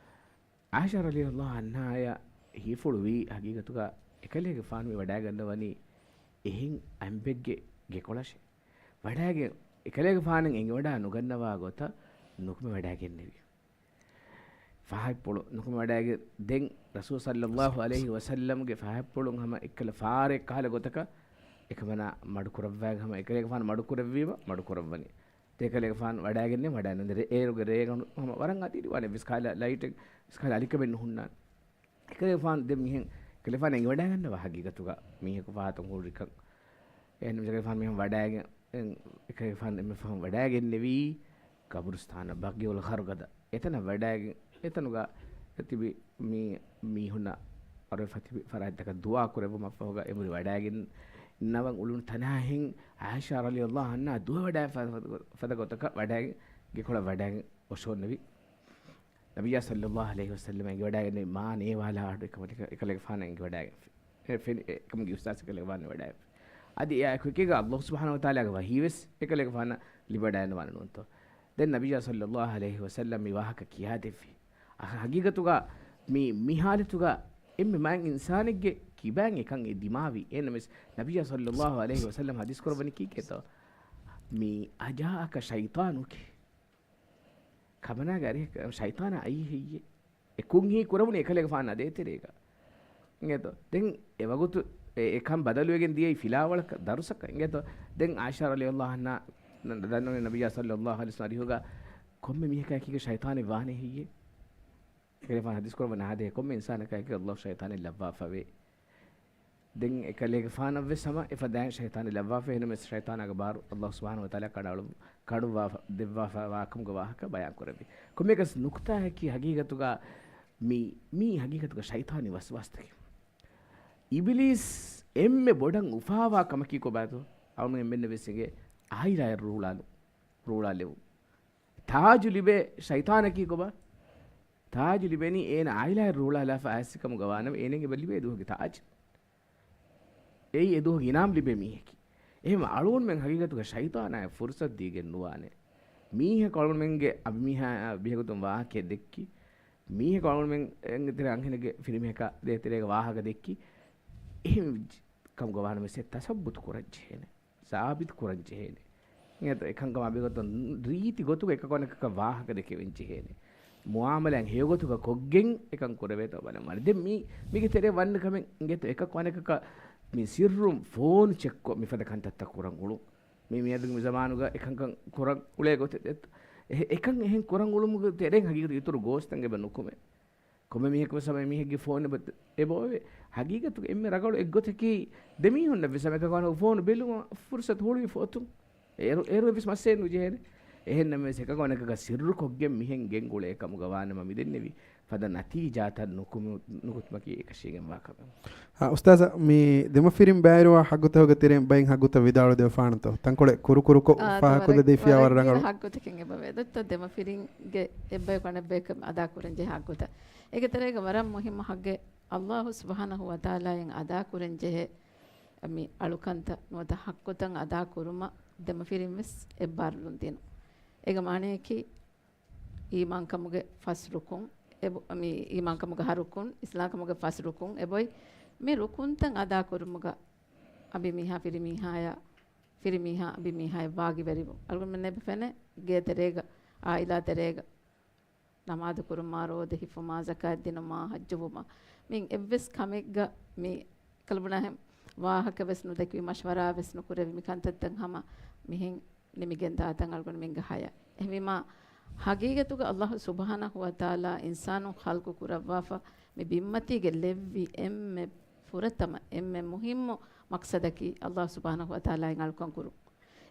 ޢާއިޝާ ރަޟިޔައްލާހު ޢަންހާއަށް ހީފުޅުވީ ހަގީގަތުގަ އެކަލޭގެފާނު މި ވަޑައިގަންނަވަނީ އެހެން އަނބެއްގެ ގެކޮޅަށޭ. ވަޑައިގެން އެކަލޭގެފާނަށް އެނގިވަޑާ ނުގަންނަވާ ގޮތަށް ނުކުމެވަޑައިގެންނެވި. ފާހަތްޕުޅު ނުކުމެވަޑައިގެން ދެން ރަސޫލު ޞައްލައްލާހު ޢަލައިހި ވަސައްލަމްގެ ފާހަތްޕުޅުން ހަމަ އެއްކަލަ ފާރެއް ކަހަލަ ގޮތަކަށް އެކަމަނާ މަޑުކުރައްވާ ހަމަ އެކަލޭގެފާނު މަޑުކުރެއްވީމަ މަޑުކުރައްވަނީ. އެކަލޭގެފާނު ވަޑައިގެންނެވި ވަޑައިގެން ރޭ-، އޭރުގެ ރޭގަނޑު ހަމަ ވަރަށް އަދި ވާނެ ވިސްކާލަ ލައިޓެއް، ވިސްކާލަ އަލިކަމެއް ނުހުންނާނެ. އެކަލޭގެފާނު ދެން މިހެން އެކަލޭގެފާނު އެނގިވަޑައިގަންނަވާ ހަގީގަތުގަ މީހަކު ފަހަތުން ހުރިކަން. އެހެން އެކަލޭގެފާނު މިހެން ވަޑައިގެން، އެކަލޭގެފާނު އެންމެ ފަހުން ވަޑައިގެންނެވީ ގަބުރުސްތާނަށް ބަޤީޢުލް ޣަރްޤަދަށް. އެތަނަށް ވަޑައިގެން، އެތަނުގަ ތިބި މީ، މީހުންނަށް އަރުވެފަ ތިބި ފަރާތްތަކަށް ދުޢާ ކުރެއްވުމަށްފަހުގަ އެނބުރި ވަޑައިގެން ނަވަން އުޅުނު ތަނާހެން ޢާއިޝާ ރަޟިޔައްލާހު ޢަންހާ ދުވެވަޑައި ފަ-، ފަ-، ފަދަ ގޮތަކަށް ވަޑައިގެން ގެކޮޅަށް ވަޑައިގެން އޮށޯންނެވި. ނަބިއްޔާ ޞައްލައްލާހު ޢަލައިހި ވަސައްލަމް އެނގިވަޑައިގެންނެވި މާ ނޭވާލާ އަޑު އެކަމަ-، އެކަލޭގެފާނަށް އެނގިވަޑައިގެންފި. އެ ފެނި-، އެ ކަމުގެ އިޙްސާސް އެކަލޭގެފާނަށް ވަޑައިގެންފި. އަދި އެއާއެކު އެކީގަ ﷲ ސުބްޙާނަހޫ ވަތަޢާލާގެ ވަޙީވެސް އެކަލޭގެފާނަށް ލިބިވަޑައިގަންނަވާނެ ނޫންތޯ؟ ދެން ނަބިއްޔާ ޞައްލައްލާހު ޢަލައިހި ވަސައްލަމް މި ވާހަކަ ކިޔާދެއްވި. އަ-، ހަގީގަތުގަ މި، މި ޙާލަތުގަ އެންމެ މާތް އިންސާނެއްގެ ކިބައިން އެކަން އެ ދިމާވީ. އެހެންނަމަވެސް ނަބިއްޔާ ޞައްލައްލާހު ޢަލައިހި ވަސައްލަމް ޙަދީޘް ކުރައްވަނީ ކީކޭތޯ؟ މި އަޖާއަކަ ޝައިޠާނުކެ. ކަމަނާގެ އަރިހަށް ޝައިޠާނާ އައީ ހެއްޔޭ؟ އެ ކުންހީ ކުރެވުނީ އެކަލޭގެފާނާ ދޭތެރޭގަ. އިނގޭތޯ؟ ދެން އެ ވަގުތު އެ، އެ ކަން ބަދަލުވެގެން ދިޔައީ ފިލާވަޅަކަށް، ދަރުސަކަށް. އިނގޭތޯ؟ ދެން ޢާއިޝާ ރަޟިޔައްލާހު ޢަންހާ ދަންނަވަނީ ނަބިއްޔާ ޞައްލައްލާހު ޢަލައިހި ވަސައްލަމް އަރިހުގަ ކޮންމެ މީހަކާ އެކީގަ ޝައިޠާނެއް ވާނެ ހެއްޔޭ؟ އެކަލޭގެފާނު ޙަދީޘް ކުރައްވަނީ އާދެ، ކޮންމެ އިންސާނަކާ އެކީގަ ﷲ ޝައިޠާނެއް ލައްވާފަވޭ. ދެން އެކަލޭގެފާނަށްވެސް ހަމަ އެފަދައިން ޝައިޠާނެއް ލައްވާފަ. އެހެންނަމަވެސް ޝައިޠާނާގެ ބާރު ﷲ ސުބްޙާނަހޫ ވަތަޢާލާ ކަޑައަޅު-، ކަޑުއްވާފަ، ދެއްވާފަ ވާކަމުގެ ވާހަކަ ބަޔާން ކުރެއްވި. ކޮންމެއަކަސް ނުކުތާއަކީ ހަގީގަތުގަ މި، މީ ހަގީގަތުގަ ޝައިޠާނީ ވަސްވާސްތަކެއް. އިބިލީސް އެންމެ ބޮޑަށް އުފާވާ ކަމަކީ ކޮބާތޯ؟ އަޅުމެން އެންމެންނަށް ވެސް އެނގޭ އާއިލާއަށް ރޫޅާލު-، ރޫޅާލެވުން. ތާޖު ލިބޭ ޝައިޠާނަކީ ކޮބާ؟ ތާޖު ލިބެނީ އޭނަ އާއިލާއަށް ރޫޅާލާފަ އައިސް ކަމުގަ ވާނަމަ، އޭނައަށް އެބަ ލިބޭ ދުވަހުގެ ތާޖު. އެއީ އެ ދުވަހުގެ އިނާމް ލިބޭ މީހަކީ. އެހެން އަޅުގަނޑުމެން ހަގީގަތުގަ ޝައިޠާނާއަށް ފުރުޞަތު ދީގެން ނުވާނެ. މީހަކު އަޅުގަނޑުމެންގެ އަނބިމީހާއާ މީހަކު ދެކެ ވާހަކައެއް ދެއްކި، މީހަކު އަޅުގަނޑުމެން އެނގޭތެރޭ އަންހެނެއްގެ ފިރިމީހަކާ ދޭތެރޭގަ ވާހަކަ ދެއްކި، އެހެން ކަމުގަ ވާނަމަވެސް ތަސައްބުތު ކުރަން ޖެހޭނެ. ސާބިތު ކުރަން ޖެހޭނެ. އެނގޭތޯ؟ އެކަންކަމާ ބެހޭގޮތުން ރީތި ގޮތުގަ އެކަކު އަނެކަކަށް ވާހަކަ ދެކެވެން ޖެހޭނެ. މުއާމަލާތް ހެޔޮގޮތުގަ ކޮށްގެން އެކަން ކުރެވޭތޯ ބަލަން ވާނެ. ދެން މީ، މީގެ ތެރޭ ވަންނަ ކަމެއް އިނގޭތޯ؟ އެކަކު އަނެކަކަށް މި ސިއްރުން ފޯނު ޗެކްކޮށް މިފަދަ ކަންތައްތައް ކުރަން އުޅުން. މި މިއަދުގެ މި ޒަމާނުގަ އެކަންކަން ކުރަން އުޅޭ ގޮތެއް އެ-، އެކަން އެހެން ކުރަން އުޅުމުގެ ތެރެއިން ހަގީގަތު އިތުރު ގޯސްތައް އެބަ ނުކުމޭ. ކޮންމެ މީހަކުވެސް ހަމަ އެމީހެއްގެ ފޯން އެބަ، އެބަ އޮވޭ. ހަގީގަތުގަ އެންމެ ރަގަޅު އެއްގޮތަކީ ދެމީހުންނަށްވެސް ހަމަ އެކަކު އަނެކަކު ފޯނު ބެލުމަށް ފުރުސަތު ހުޅުވިފަ އޮތުން. އޭރު، އޭރު އެއްވެސް މައްސަލައެއް ނުޖެހޭނެ. އެހެންނަމަވެސް އެކަކު އަނެކަކަށް ސިއްރުކޮށްގެން މިހެން ގެންގުޅޭ ކަމުގަ ވާނަމަ މިދެންނެވި ފަދަ ނަތީޖާތައް ނުކުމު-، ނުކުތުމަކީ އެކަށީގެންވާ ކަމެއް. އާ، އުސްތާޒަށް މި ދެމަފިރިން ބައިވެރިވާ ހައްގުތަކުގެ ތެރެއިން ބައެއް ހައްގުތައް ވިދާޅުވެދެވިފާނަންތޯ؟ ތަންކޮޅެއް ކުރުކުރުކޮށް ވާ ހައްގުތައް ވަރަށް ދެފިޔާވަރު ގިނަ ރަނގަޅު. ހައްގުތަކެއް އެބަވޭ. ދޮތްތޯ ދެމަފިރިންގެ އެއްބަޔަކު އަނެއްބަޔަކަށް އަދާކުރަން ޖެހޭ ހައްގުތައް. އޭގެ ތެރޭގަ ވަރަށް މުހިއްމު ހައްގެއް އައްލާހު ސުބްޙާނަހު ވަތަޢާލާއަށް އަދާކުރަން ޖެހޭ މި އަޅުކަންތައް ނުވަތަ ހައްގުތައް އަދާކުރުމަށް ދެމަފިރިން ވެސް އެއްބާރުލުން ދިނުން. އޭގެ މާނަޔަކީ އީމާންކަމުގެ ފަސް ރުކުން، އެބު-، މި އީމާންކަމުގެ ހަ ރުކުން، އިސްލާމްކަމުގެ ފަސް ރުކުން އެބޮތް. މި ރުކުންތައް އަދާކުރުމުގަ އަނބިމީހާ ފިރިމީހާޔާ، ފިރިމީހާ އަނބިމީހާޔަށް ވާގިވެރިވުން. އަޅުގަނޑުމެންނަށް އެބަ ފެނޭ ގޭތެރޭގަ، އާއިލާ ތެރޭގަ ނަމާދު ކުރުމާ، ރޯދަ ހިފުމާ، ޒަކާތް ދިނުމާ، ޙައްޖުވުމާ، މި އެއްވެސް ކަމެއްގަ މި ކަލަބުނާހެން ވާހަކަ ވެސް ނުދެކިވި، މަޝްވަރާ ވެސް ނުކުރެވި، މި ކަންތައްތައް ހަމަ މިހެން ނިމިގެން ދާތަން އަޅުގަނޑުމެންގެ ހަޔާ. އެހެންވީމާ، ހަގީގަތުގަ އައްލާހު ސުބްޙާނަހު ވަތަޢާލާ އިންސާނުން ޚަލްޤު ކުރައްވާފަ މި ބިންމަތީގެ ލެއްވި އެންމެ ފުރަތަމަ، އެންމެ މުހިއްމު މަޤްޞަދަކީ އައްލާހު ސުބްޙާނަހު ވަތަޢާލާއިން އަޅުކަން ކުރުން.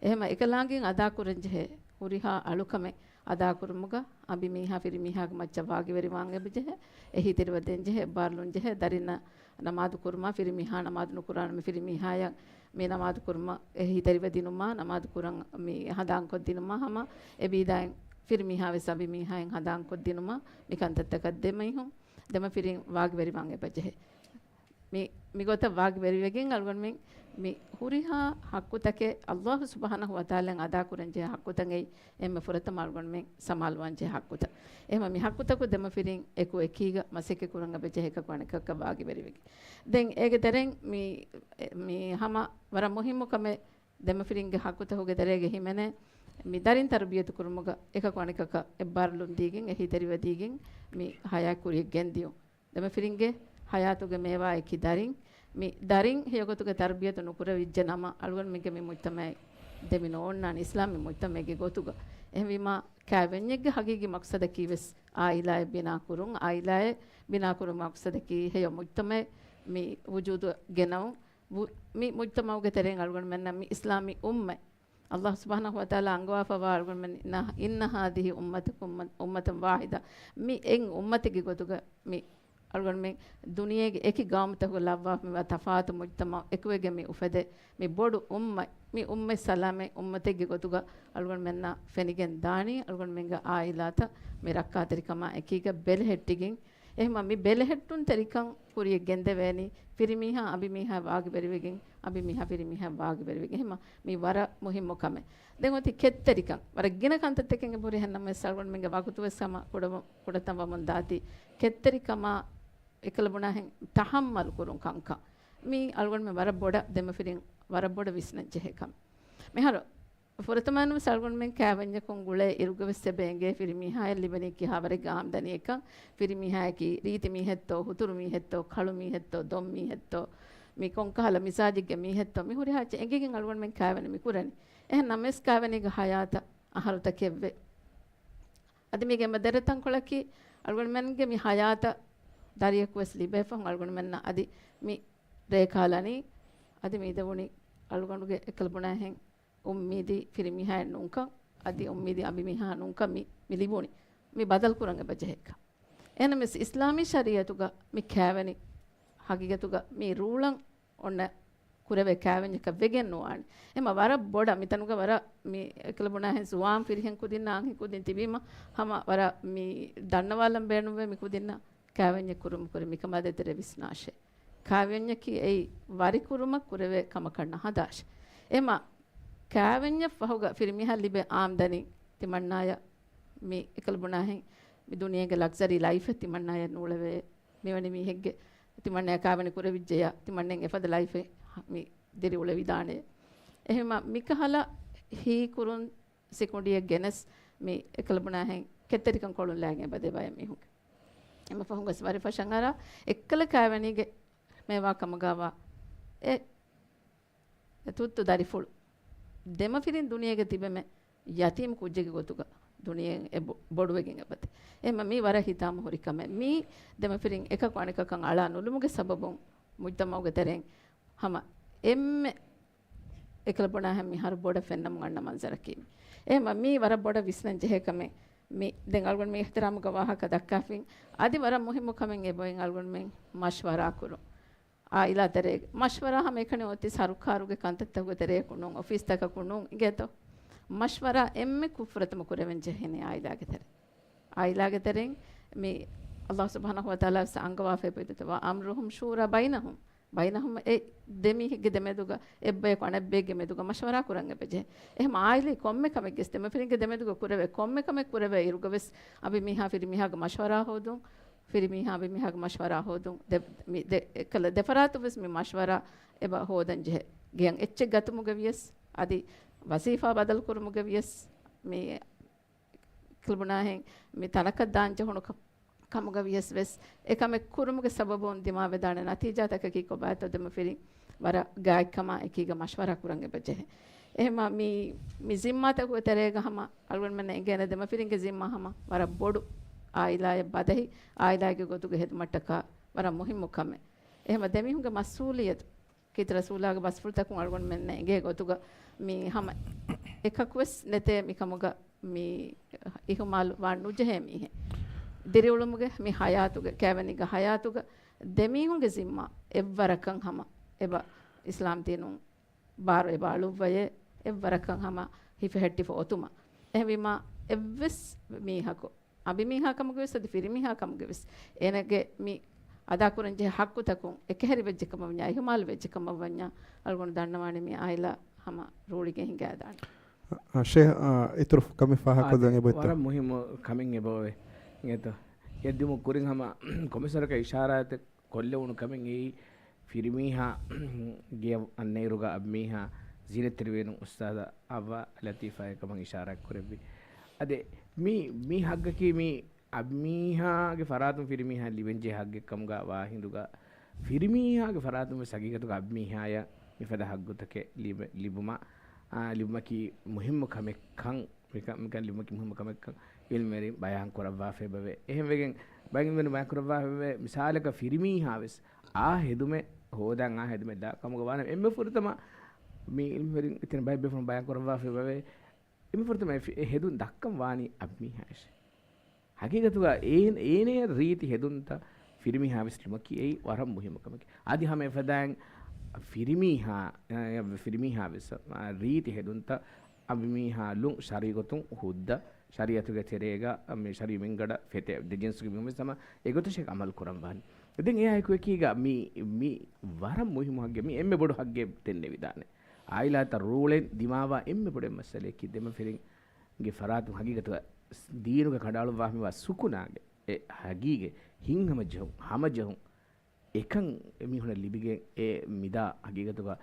އެހެންމަ އެކަލާނގެއިން އަދާކުރަންޖެހޭ ހުރިހާ އަޅުކަމެއް އަދާކުރުމުގަ އަނބިމީހާ ފިރިމީހާގެ މައްޗަށް ވާގިވެރިވާން އެބަޖެހޭ، އެހީތެރިވަދޭންޖެހޭ، އެއްބާރުލުންޖެހޭ، ދަރިންނަށް ނަމާދު ކުރުމާ، ފިރިމީހާ ނަމާދު ނުކުރާނަމޭ، ފިރިމީހާޔަށް މި ނަމާދު ކުރުމަށް އެހީތެރިވެ ދިނުމާ، ނަމާދު ކުރަން މި ހަނދާންކޮށްދިނުމާ، ހަމަ އެބީދާއިން ފިރިމީހާވެސް އަނބިމީހާއިން ހަނދާންކޮށްދިނުމާ، މި ކަންތައްތަކަށް ދެމީހުން، ދެމަފިރިން ވާގިވެރިވާން އެބަޖެހޭ. މި، މިގޮތަށް ވާގިވެރިވެގެން އަޅުގަނޑުމެން މި ހުރިހާ ހައްޤުތަކެއް އައްލާހު ސުބްޙާނަހު ވަތަޢާލާއަށް އަދާކުރަންޖެހޭ ހައްޤުތައް އެއީ އެންމެ ފުރަތަމަ އަޅުގަނޑުމެން ސަމާލުވާންޖެހޭ ހައްޤުތައް. އެހެންމަ މި ހައްޤުތަކު ދެމަފިރިން އެކު އެކީގަ މަސައްކަތް ކުރަން އެބަޖެހޭ އެކަކު އަނެކަކަށް ވާގިވެރިވެގެން. ދެން އޭގެ ތެރެއިން މި، މި ހަމަ ވަރަށް މުހިއްމު ކަމެއް ދެމަފިރިންގެ ހައްޤުތަކުގެ ތެރޭގަ ހިމެނޭ މި ދަރިން ތަރުބިޔަތު ކުރުމުގަ އެކަކު އަނެކަކަށް އެއްބާރުލުން ދީގެން އެހީތެރިވެ ދީގެން މި ހަޔާތް ކުރިޔަށް ގެންދިޔުން. ދެމަފިރިންގެ ހަޔާތުގެ މޭވާއަކީ ދަރިން. މި ދަރިން ހެޔޮގޮތުގެ ތަރުބިޔަތު ނުކުރެވިއްޖެ ނަމަ، އަޅުގަނޑުމެންގެ މި މުޖްތަމަޢެއް ދެމި ނޯންނާނެ އިސްލާމީ މުޖްތަމަޢެއްގެ ގޮތުގަ. އެހެންވީމާ، ކައިވެންޏެއްގެ ހަގީގީ މަޤްޞަދަކީ ވެސް އާއިލާއެއް ބިނާ ކުރުން، އާއިލާއެއް ބިނާ ކުރުމުގެ މަޤްޞަދަކީ ހެޔޮ މުޖްތަމަޢެއް މި ވުޖޫދު ގެނައުން. ވު-، މި މުޖްތަމަޢުގެ ތެރެއިން އަޅުގަނޑުމެންނަށް މި އިސްލާމީ އުއްމަތް އައްލާހު ސުބްޙާނަހު ވަތަޢާލާ އަންގަވާފަވާ އަޅުގަނޑުމެން، އިންނަ، އިންނަ ހާޛިހި އުއްމަތުކުމް އުއްމަތަން ވާޙިދަ، މި އެއް އުއްމަތެއްގެ ގޮތުގަ މި އަޅުގަނޑުމެން ދުނިޔޭގެ އެކި ގައުމުތަކުގަ ލައްވާފަ މިވާ ތަފާތު މުޖްތަމަޢު އެކުވެގެން މި އުފެދޭ މި ބޮޑު އުއްމަތް، މި އުއްމަތް ސަލާމަތް އުއްމަތެއްގެ ގޮތުގަ އަޅުގަނޑުމެންނަށް ފެނިގެން ދާނީ، އަޅުގަނޑުމެންގެ އާއިލާތައް މި ރައްކާތެރިކަމާ އެކީގަ ބެލެހެއްޓިގެން، އެހެންމަ މި ބެލެހެއްޓުންތެރިކަން ކުރިޔަށް ގެންދެވޭނީ، ފިރިމީހާ އަނބިމީހާ ވާގިވެރިވެގެން، އަނބިމީހާ ފިރިމީހާ ވާގިވެރިވެގެން. އެހެންމަ މި ވަރަށް މުހިއްމު ކަމެއް. ދެން އޮތީ ކެތްތެރިކަން. ވަރަށް ގިނަ ކަންތައްތަކެއް އެބަހުރި، އެހެންނަމަވެސް އަޅުގަނޑުމެންގެ ވަގުތުވެސް ހަމަ ކުޑަވަ-، ކުޑަތަން ވަމުން ދާތީ، ކެތްތެރިކަމާ އެކަލަ ބުނާހެން ތަޙައްމަލު ކުރުން ކަންކަން. މީ އަޅުގަނޑުމެން ވަރަށް ބޮޑަށް ދެމަފިރިން ވަރަށް ބޮޑަށް ވިސްނަން ޖެހޭ ކަމެއް. މިހާރު ފުރަތަމައިން ވެސް އަޅުގަނޑުމެން ކައިވެންޏަކުން ގުޅޭ އިރުގަ ވެސް އެބަ އެނގޭ ފިރިމީހާޔަށް ލިބެނީ ކިހާވަރެއްގެ އާމްދަނީއެއްކަން. ފިރިމީހާޔަކީ ރީތި މީހެއްތޯ، ހުތުރު މީހެއްތޯ، ކަޅު މީހެއްތޯ، ދޮން މީހެއްތޯ، މި ކޮންކަހަލަ މިޒާޖެއްގެ މީހެއްތޯ، މި ހުރިހާ އެއްޗެއް އެނގިގެން އަޅުގަނޑުމެން ކައިވެނި މި ކުރަނީ. އެހެން ނަމަވެސް ކައިވެނީގެ ހަޔާތަށް އަހަރުތަކެއްވެ. އަދި މީގެ އެންމެ ދެރަ ތަންކޮޅަކީ، އަޅުގަނޑުމެންގެ މި ހަޔާތަށް ދަރިޔަކު ވެސް ލިބޭފަހުން އަޅުގަނޑުމެންނަށް އަދި މި ރޭކާލަނީ، އަދި މި ދެވުނީ އަޅުގަނޑުގެ އެކަލަ ބުނާހެން އުއްމީދީ ފިރިމީހާއެއް ނޫންކަން، އަދި އުއްމީދީ އަނބިމީހާ ނޫންކަން މި، މި ލިބުނީ. މި ބަދަލު ކުރަން އެބަ ޖެހޭކަން. އެހެންނަމަވެސް އިސްލާމީ ޝަރީއަތުގަ މި ކައިވެނި ހަގީގަތުގަ މި ރޫޅަން އޮންނަ ކުރެވޭ ކައިވެންޏަކަށް ވެގެން ނުވާނެ. އެމަ ވަރަށް ބޮޑަށް މިތަނުގަ ވަރަށް މި އެކަލަ ބުނާހެން ޒުވާން ފިރިހެން ކުދިންނާ އަންހެން ކުދިން ތިބީމަ ހަމަ ވަރަށް މި ދަންނަވާލަން ބޭނުންވޭ މި ކުދިންނަށް ކައިވެންޏެއް ކުރުމަށް ކުރި މިކަމާ ދޭތެރޭ ވިސްނާށޭ. ކައިވެންޏަކީ އެއީ ވަރިކުރުމަށް ކުރެވޭ ކަމަކަށް ނަހަދާށޭ. އެމަ ކައިވެންޏަށް ފަހުގަ ފިރިމީހާ ލިބޭ އާމްދަނީ ތިމަންނާޔަށް މި އެކަލަ ބުނާހެން މި ދުނިޔޭގެ ލަގްޒަރީ ލައިފެއް ތިމަންނާޔަށް ނޫޅެވޭ. މިވެނި މީހެއްގެ ތިމަންނާޔަށް ކައިވެނި ކުރެވިއްޖެޔާ ތިމަންނެން އެފަދަ ލައިފެއް މި ދިރިއުޅެވިދާނެ. އެހެމަ މިކަހަލަ ހީކުރުން ސިކުނޑިއެއް ގެނެސް މި އެކަލަ ބުނާހެން ކެތްތެރިކަން ކޮޅުން ލައިގެން އެބަ ދެ ބައެއް މީހުންގެ. އެމަ ފަހުން ގޮސް ވަރި ފަށަން އަރާ އެއްކަލަ ކައިވެނީގެ މޭވާ ކަމުގަވާ އެ އެ ތުއްތު ދަރިފުޅު. ދެމަފިރިން ދުނިޔޭގަ ތިބެމެ ޔަތީމް ކުއްޖެއްގެ ގޮތުގަ ދުނިޔެ އެ ބޮ-، ބޮޑުވެގެން އެބަތި. އެހެމަ މީ ވަރަށް ހިތާމަ ހުރި ކަމެއް. މީ ދެމަފިރިން އެކަކު އަނެކަކަށް އަޅާ ނުލުމުގެ ސަބަބުން މުޖްތަމަޢުގެ ތެރެއިން ހަމަ އެންމެ އެކަލަ ބުނާހެން މިހާރު ބޮޑަށް ފެންނަމުން އަންނަ މަންޒަރަކީ. އެހެމަ މީ ވަރަށް ބޮޑަށް ވިސްނަން ޖެހޭ ކަމެއް. މި ދެން އަޅުގަނޑު މި އިޙްތިރާމުގަ ވާހަކަ ދައްކާފިން. އަދި ވަރަށް މުހިއްމު ކަމެއް އެބައިން އަޅުގަނޑުމެން މަޝްވަރާ ކުރުން. އާއިލާ ތެރޭގަ މަޝްވަރާ ހަމަ އެކަނި އޮތީ ސަރުކާރުގެ ކަންތައްތަކުގެ ތެރެއަކު ނޫން، އޮފީސްތަކަކު ނޫން، އިނގޭތޯ؟ މަޝްވަރާ އެންމެ ކުށްފުރަތަމަ ކުރެވެން ޖެހޭނީ އާއިލާގެ ތެރެ. އާއިލާގެ ތެރެއިން މި ﷲ ސުބްޙާނަހޫ ވަތަޢާލާ ވެސް އަންގަވާފައި ބުއްދަތަ، وأمرهم شورى بينهم. ބައިނަހުމް އެ ދެ މީހެއްގެ ދެމެދުގަ އެއްބަޔަކު އަނެއްބަޔެއްގެ މެދުގަ މަޝްވަރާ ކުރަން އެބަޖެހޭ. އެހެމަ އާއިލީ ކޮންމެ ކަމެއްގެސް ދެމަފިރިންގެ ދެމެދުގަ ކުރެވޭ ކޮންމެ ކަމެއް ކުރެވޭ އިރުގަވެސް އަނބިމީހާ ފިރިމީހާގެ މަޝްވަރާ ހޯދުން. ފިރިމީހާ އަނބިމީހާގެ މަޝްވަރާ ހޯދުން. ދެ-، މި-، ދެ-، އެކަލަ ދެފަރާތުން ވެސް މި މަޝްވަރާ އެބަ ހޯދަން ޖެހޭ. ގެޔަށް އެއްޗެއް ގަތުމުގަ ވިޔަސް، އަދި ވަޒީފާ ބަދަލު ކުރުމުގަ ވިޔަސް، މި ކިލުބުނާހެން މި ތަނަކަށް ދާން ޖެހުނު ކަ-، ކަމުގަ ވިޔަސް ވެސް، އެކަމެއް ކުރުމުގެ ސަބަބުން ދިމާވެދާނެ ނަތީޖާތަކަކީ ކޮބާތޯ ދެމަފިރިން ވަރަށް ގާތްކަމާ އެކީގަ މަޝްވަރާ ކުރަން އެބަޖެހޭ. އެހެމަ މި، މި ޒިންމާތަކުގެ ތެރޭގަ ހަމަ އަޅުގަނޑުމެންނަށް އެނގޭނެ ދެމަފިރިންގެ ޒިންމާ ހަމަ ވަރަށް ބޮޑު އާއިލާއެއް ބަދަހި، އާއިލާގެ ގޮތުގެ ހެދުމަށްޓަކާ ވަރަށް މުހިއްމު ކަމެއް. އެހެމަ ދެމީހުންގެ މަސްއޫލިއްޔަތު ކީރިތި ރަސޫލާގެ ބަސްފުޅުތަކުން އަޅުގަނޑުމެންނަށް އެނގޭ ގޮތުގަ މި ހަމަ އެކަކުވެސް ނެތޭ މިކަމުގަ މި އިހުމާލު ވާން ނުޖެހޭ މީހެއް. ދިރިއުޅުމުގެ މި ހަޔާތުގެ، ކައިވެނިގެ ހަޔާތުގަ ދެމީހުންގެ ޒިންމާ އެއްވަރަކަށް ހަމަ އެބަ އިސްލާމް ދީނުން ބާރު އެބަ އަޅުއްވަޔޭ، އެއްވަރަކަށް ހަމަ ހިފެހެއްޓިފަ އޮތުމަށް. އެހެންވީމާ އެއްވެސް މީހަކު އަނބިމީހާ ކަމުގެވެސް އަދި ފިރިމީހާ ކަމުގެވެސް އޭނަގެ މި އަދާކުރަންޖެހޭ ޙައްޤުތަކުން އެކަހެރިވެއްޖެ ކަމަށް ވަންޏާ، އިހުމާލު ވެއްޖެ ކަމަށް ވަންޏާ، އަޅުގަނޑު ދަންނަވާނެ މި އާއިލާ ހަމަ ރޫޅިގެ ހިނގާދާނެ. އަ، ޝޭހް، އަ، އިތުރު ކަމެއް ފާހަގަކޮށްލަން އެބައޮތްތަ؟ ވަރަށް މުހިއްމު ކަމެއް އެބައޮވޭ. އިނގޭތޯ؟ ގެއްލުމުގެ ކުރިން ހަމަ ކޮމިސަރަކަށް އިޝާރާތެއް ކޮށްލެވުނު ކަމެއް އެއީ، ފިރިމީހާ ގެޔަށް އަންނައިރުގަ އަނބިމީހާ ޒީނަތްތެރިވެގެން އުސްތާޛާ އައްވާ ލަތީފާއޭ ކަމަށް އިޝާރާތް ކުރެއްވި. އަދި މި، މި ޙައްޤަކީ މި އަނބިމީހާގެ ފަރާތުން ފިރިމީހާ ލިބެންޖެހޭ ޙައްޤެއް ކަމުގަ ވާ ހިނދުގަ، ފިރިމީހާގެ ފަރާތުން ވެސް ހަގީގަތުގަ އަނބިމީހާޔަށް މިފަދަ ޙައްޤުތަކެއް ލިބެ-، ލިބުމަށް، އާ، ލިބުމަކީ މުހިއްމު ކަމެއްކަން، މިކަ-، މިކަން ލިބުމަކީ މުހިއްމު ކަމެއްކަން ޢިލްމުވެރިން ބަޔާން ކުރައްވާފައި އެބަވޭ. އެހެންވެގެން ބައެއް ޢިލްމުވެރިން ބަޔާން ކުރައްވާފައި އެބަވޭ، މިސާލަކަށް ފިރިމީހާ ވެސް އާ ހެދުމެއް ހޯދަން، އާ ހެދުމެއް ދާ ކަމުގަ ވާނަމަ، އެންމެ ފުރަތަމަ މި ޢިލްމުވެރިން އެތަން ބައެއް ބޭފުޅުން ބަޔާން ކުރައްވާފައި އެބަވޭ، އެންމެ ފުރަތަމަ އެ ފި-، އެ ހެދުން ދައްކަން ވާނީ އަނބިމީހާއަށޭ. ހަގީގަތުގަ އޭނ-، އޭނަޔަށް ރީތި ހެދުންތައް ފިރިމީހާ ވެސް ލިބުމަކީ އެއީ ވަރަށް މުހިއްމު ކަމެކޭ. އަދި ހަމަ އެފަދައިން ފިރިމީހާ، އަ، ފިރިމީހާ ވެސް، އަ، ރީތި ހެދުންތައް އަނބިމީހާ ލުން ޝަރީޢަތުން ހުއްދަ، ޝަރީޢަތުގެ ތެރޭގަ މި ޝަރީޢީ މިންގަނޑަށް ފެތޭ ދެ ޖިންސުގެ މީހުން ވެސް ހަމަ އެގޮތަށޭ ޢަމަލު ކުރަން ވާނީ. ދެން އެއާއެކު އެކީގަ މި، މި ވަރަށް މުހިއްމު ޙައްޤެއް، މި އެންމެ ބޮޑު ޙައްޤެއް ދެންނެވިދާނެ. އާއިލާތައް ރޫޅެން ދިމާވާ އެންމެ ބޮޑެއް މައްސަލަޔަކީ ދެމަފިރިންގެ ފަރާތުން ހަގީގަތުގަ ދީނުގެ ކަނޑައަޅުއްވާ މިވާ ސުކުނާގެ އެ ހަގީގަތް ހިތްހަމަޖެހުން، ހަމަޖެހުން އެކަން އެމީހުނަށް ލިބިގެން އެ މިދާ ހަގީގަތުގަ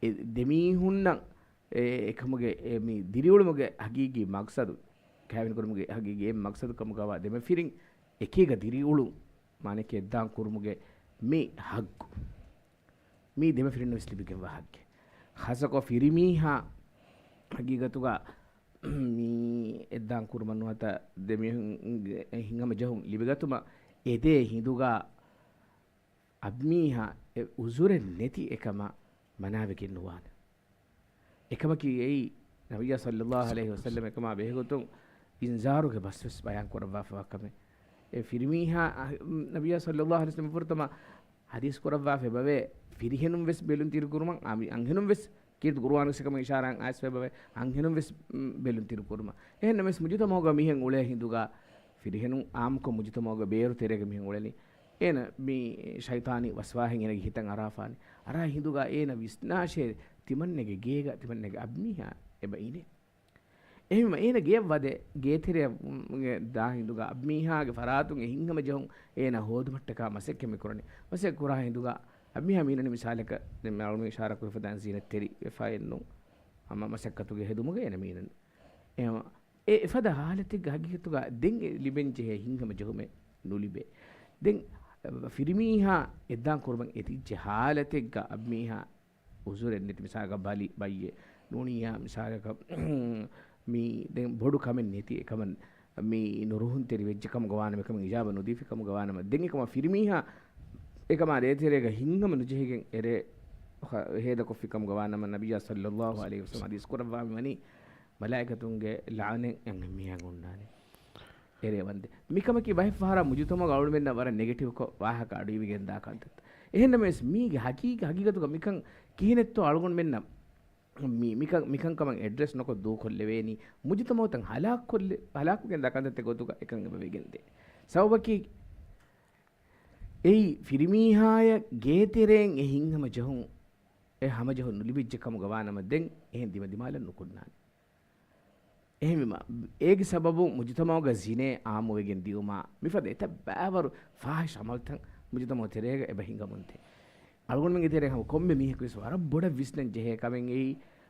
އެ ދެމީހުންނަށް އެ އެކަމުގެ އެ މި ދިރިއުޅުމުގެ ހަގީގީ މަގްސަދު، ކައިވެނިކުރުމުގެ ހަގީގީ އެއް މަގްސަދު ކަމުގަވާ ދެމަފިރިން އެކީގަ ދިރިއުޅުން މާނައަކީ އެއްދާން ކުރުމުގެ މި ހައްގު. މީ ދެމަފިރިންނަށް ވެސް ލިބިގެންވާ ހައްގެއް. ޚާއްޞަކޮށް ފިރިމީހާ ހަގީގަތުގަ މި އެއްދާން ކުރުމަށް ނުވަތަ ދެމީހުންގެ ހިތްހަމަޖެހުން ލިބިގަތުމަށް އެދޭ ހިނދުގަ އަނބިމީހާ އެ ޢުޛުރެއް ނެތި އެކަމަށް މަނާވެގެން ނުވާނެ. އެކަމަކީ އެއީ ނަބިއްޔާ ޞައްލައްލާހު ޢަލައިހި ވަސައްލަމް އެކަމާ ބެހޭގޮތުން އިންޒާރުގެ ބަސްވެސް ބަޔާން ކުރައްވާފަވާ ކަމެއް. އެ ފިރިމީހާ، އަ، ނަބިއްޔާ ޞައްލައްލާހު ޢަލައިހި ވަސައްލަމް ފުރަތަމަ ޙަދީޘް ކުރައްވާފަ އެބަވޭ، ފިރިހެނުން ވެސް ބެލުން ތިރިކުރުމަށް، އަން-، އަންހެނުން ވެސް ކީރިތި ޤުރުއާނުގަ އެކަމަށް އިޝާރާތް އައިސްފަ އެބަވޭ، އަންހެނުން ވެސް، މް، ބެލުން ތިރިކުރުމަށް. އެހެންނަމަވެސް މުޖުތަމަޢުގަ މިހެން އުޅޭ ހިނދުގަ ފިރިހެނުން އާއްމުކޮށް މުޖުތަމަޢުގެ ބޭރު ތެރޭގަ މިހެން އުޅެނީ. އޭނަ މި ޝައިޠާނީ ވަސްވާހެއް އޭނަގެ ހިތަށް އަރާފާނެ. އަރާ ހިނދުގަ އޭނަ ވިސްނާށޭ، ތިމަންނެގެ ގޭގަ ތިމަންނެގެ އަނބިމީހާ އެބަ އިނޭ. އެހެންވީމަ އޭނަ ގެޔަށް ވަދެ، ގޭތެރެއަށް ދާ ހިނދުގަ އަނބިމީހާގެ ފަރާތުން އެ ހިތްހަމަޖެހުން އޭނަ ހޯދުމަށްޓަކާ މަސައްކަތް މި ކުރަނީ. މަސައްކަތް ކުރާ ހިނދުގަ އަނބިމީހާ މީނަނީ މިސާލަކަށް ދެން މި އަޅުގަނޑު އިޝާރާތް ކުރި ފަދައިން ޒީނަތްތެރި ވެފައެއްނު. ހަމަ މަސައްކަތުގެ ހެދުމުގަ އޭނަ މީނަނީ. އެހެންވީމަ އެ އެފަދަ ހާލަތެއްގަ ހަގީގަތުގަ ދެން އެ ލިބެންޖެހޭ ހިތްހަމަޖެހުމެއް ނުލިބޭ. ދެން ފިރިމީހާ އެއްދާން ކުރުމަށް އެދިއްޖެ ހާލަތެއްގަ އަނބިމީހާ ޢުޛުރެއް ނެތި މިސާލަކަށް ބަލި ބައްޔެއް ނޫނިއްޔާ މިސާލަކަށް މީ ދެން ބޮޑު ކަމެއް ނެތި އެކަމަށް މީ ނުރުހުންތެރި ވެއްޖެ ކަމުގަ ވާނަމަ، އެކަމަށް އިޖާބަ ނުދީފި ކަމުގަ ވާނަމަ، ދެން އެކަމަށް ފިރިމީހާ އެކަމާ ރޭތެރޭގަ ހިތްހަމަ ނުޖެހިގެން އެރޭ ހޭދަކޮށްފި ކަމުގަ ވާނަމަ، ނަބިއްޔާ ޞައްލައްލާހު ޢަލައިހި ވަސައްލަމަ ޙަދީޘް ކުރައްވާ މިވަނީ މަލާއިކަތުންގެ ލަޢުނަތް އެކަން މީހާ އޮންނާނެ. އެރޭ ވަންދެން. މިކަމަކީ ބައެއް ފަހަރަށް މުޖުތަމަޢުގަ އަޅުމެންނަށް ވަރަށް ނެގެޓިވްކޮށް ވާހަކަ އަޑުއިވިގެން ދާ ކަންތައްތައް. އެހެންނަމަވެސް މީގެ ޙަޤީޤަ، ޙަޤީޤަތުގަ މިކަން ކިހިނެއްތޯ އަޅުގަނޑުމެންނަށް މި، މިކަން، މިކަންކަމަށް އެޑްރެސް ނުކޮށް ދޫކޮށްލެވޭނީ، މުޖުތަމަޢުތައް ހަލާކުކޮށްލެ، ހަލާކުވެގެންދާ ކަންތައްތައް ގޮތުގަ އެކަން އެބަވެގެންދޭ. ސަބަބަކީ، އެއީ ފިރިމީހާޔަށް ގޭތެރެއިން އެ ހިތްހަމަޖެހުން، އެ ހަމަޖެހުން ނުލިބިއްޖެ ކަމުގަ ވާނަމަ، ދެން އެހެން ދިމަދިމާލަށް ނުކުންނާނެ. އެހެންވީމަ، އޭގެ ސަބަބުން މުޖުތަމަޢުގަ ޒިނޭ އާއްމުވެގެން ދިއުމާ، މިފަދަ އެތައް ބައިވަރު ފާޙިޝް ޢަމަލުތައް މުޖުތަމަޢު ތެރޭގަ އެބަ ހިނގަމުންދޭ. އަޅުގަނޑުމެންގެ ތެރޭ ހަމަ ކޮންމެ މީހަކުވެސް ވަރަށް ބޮޑަށް ވިސްނަން ޖެހޭ ކަމެއް އެއީ،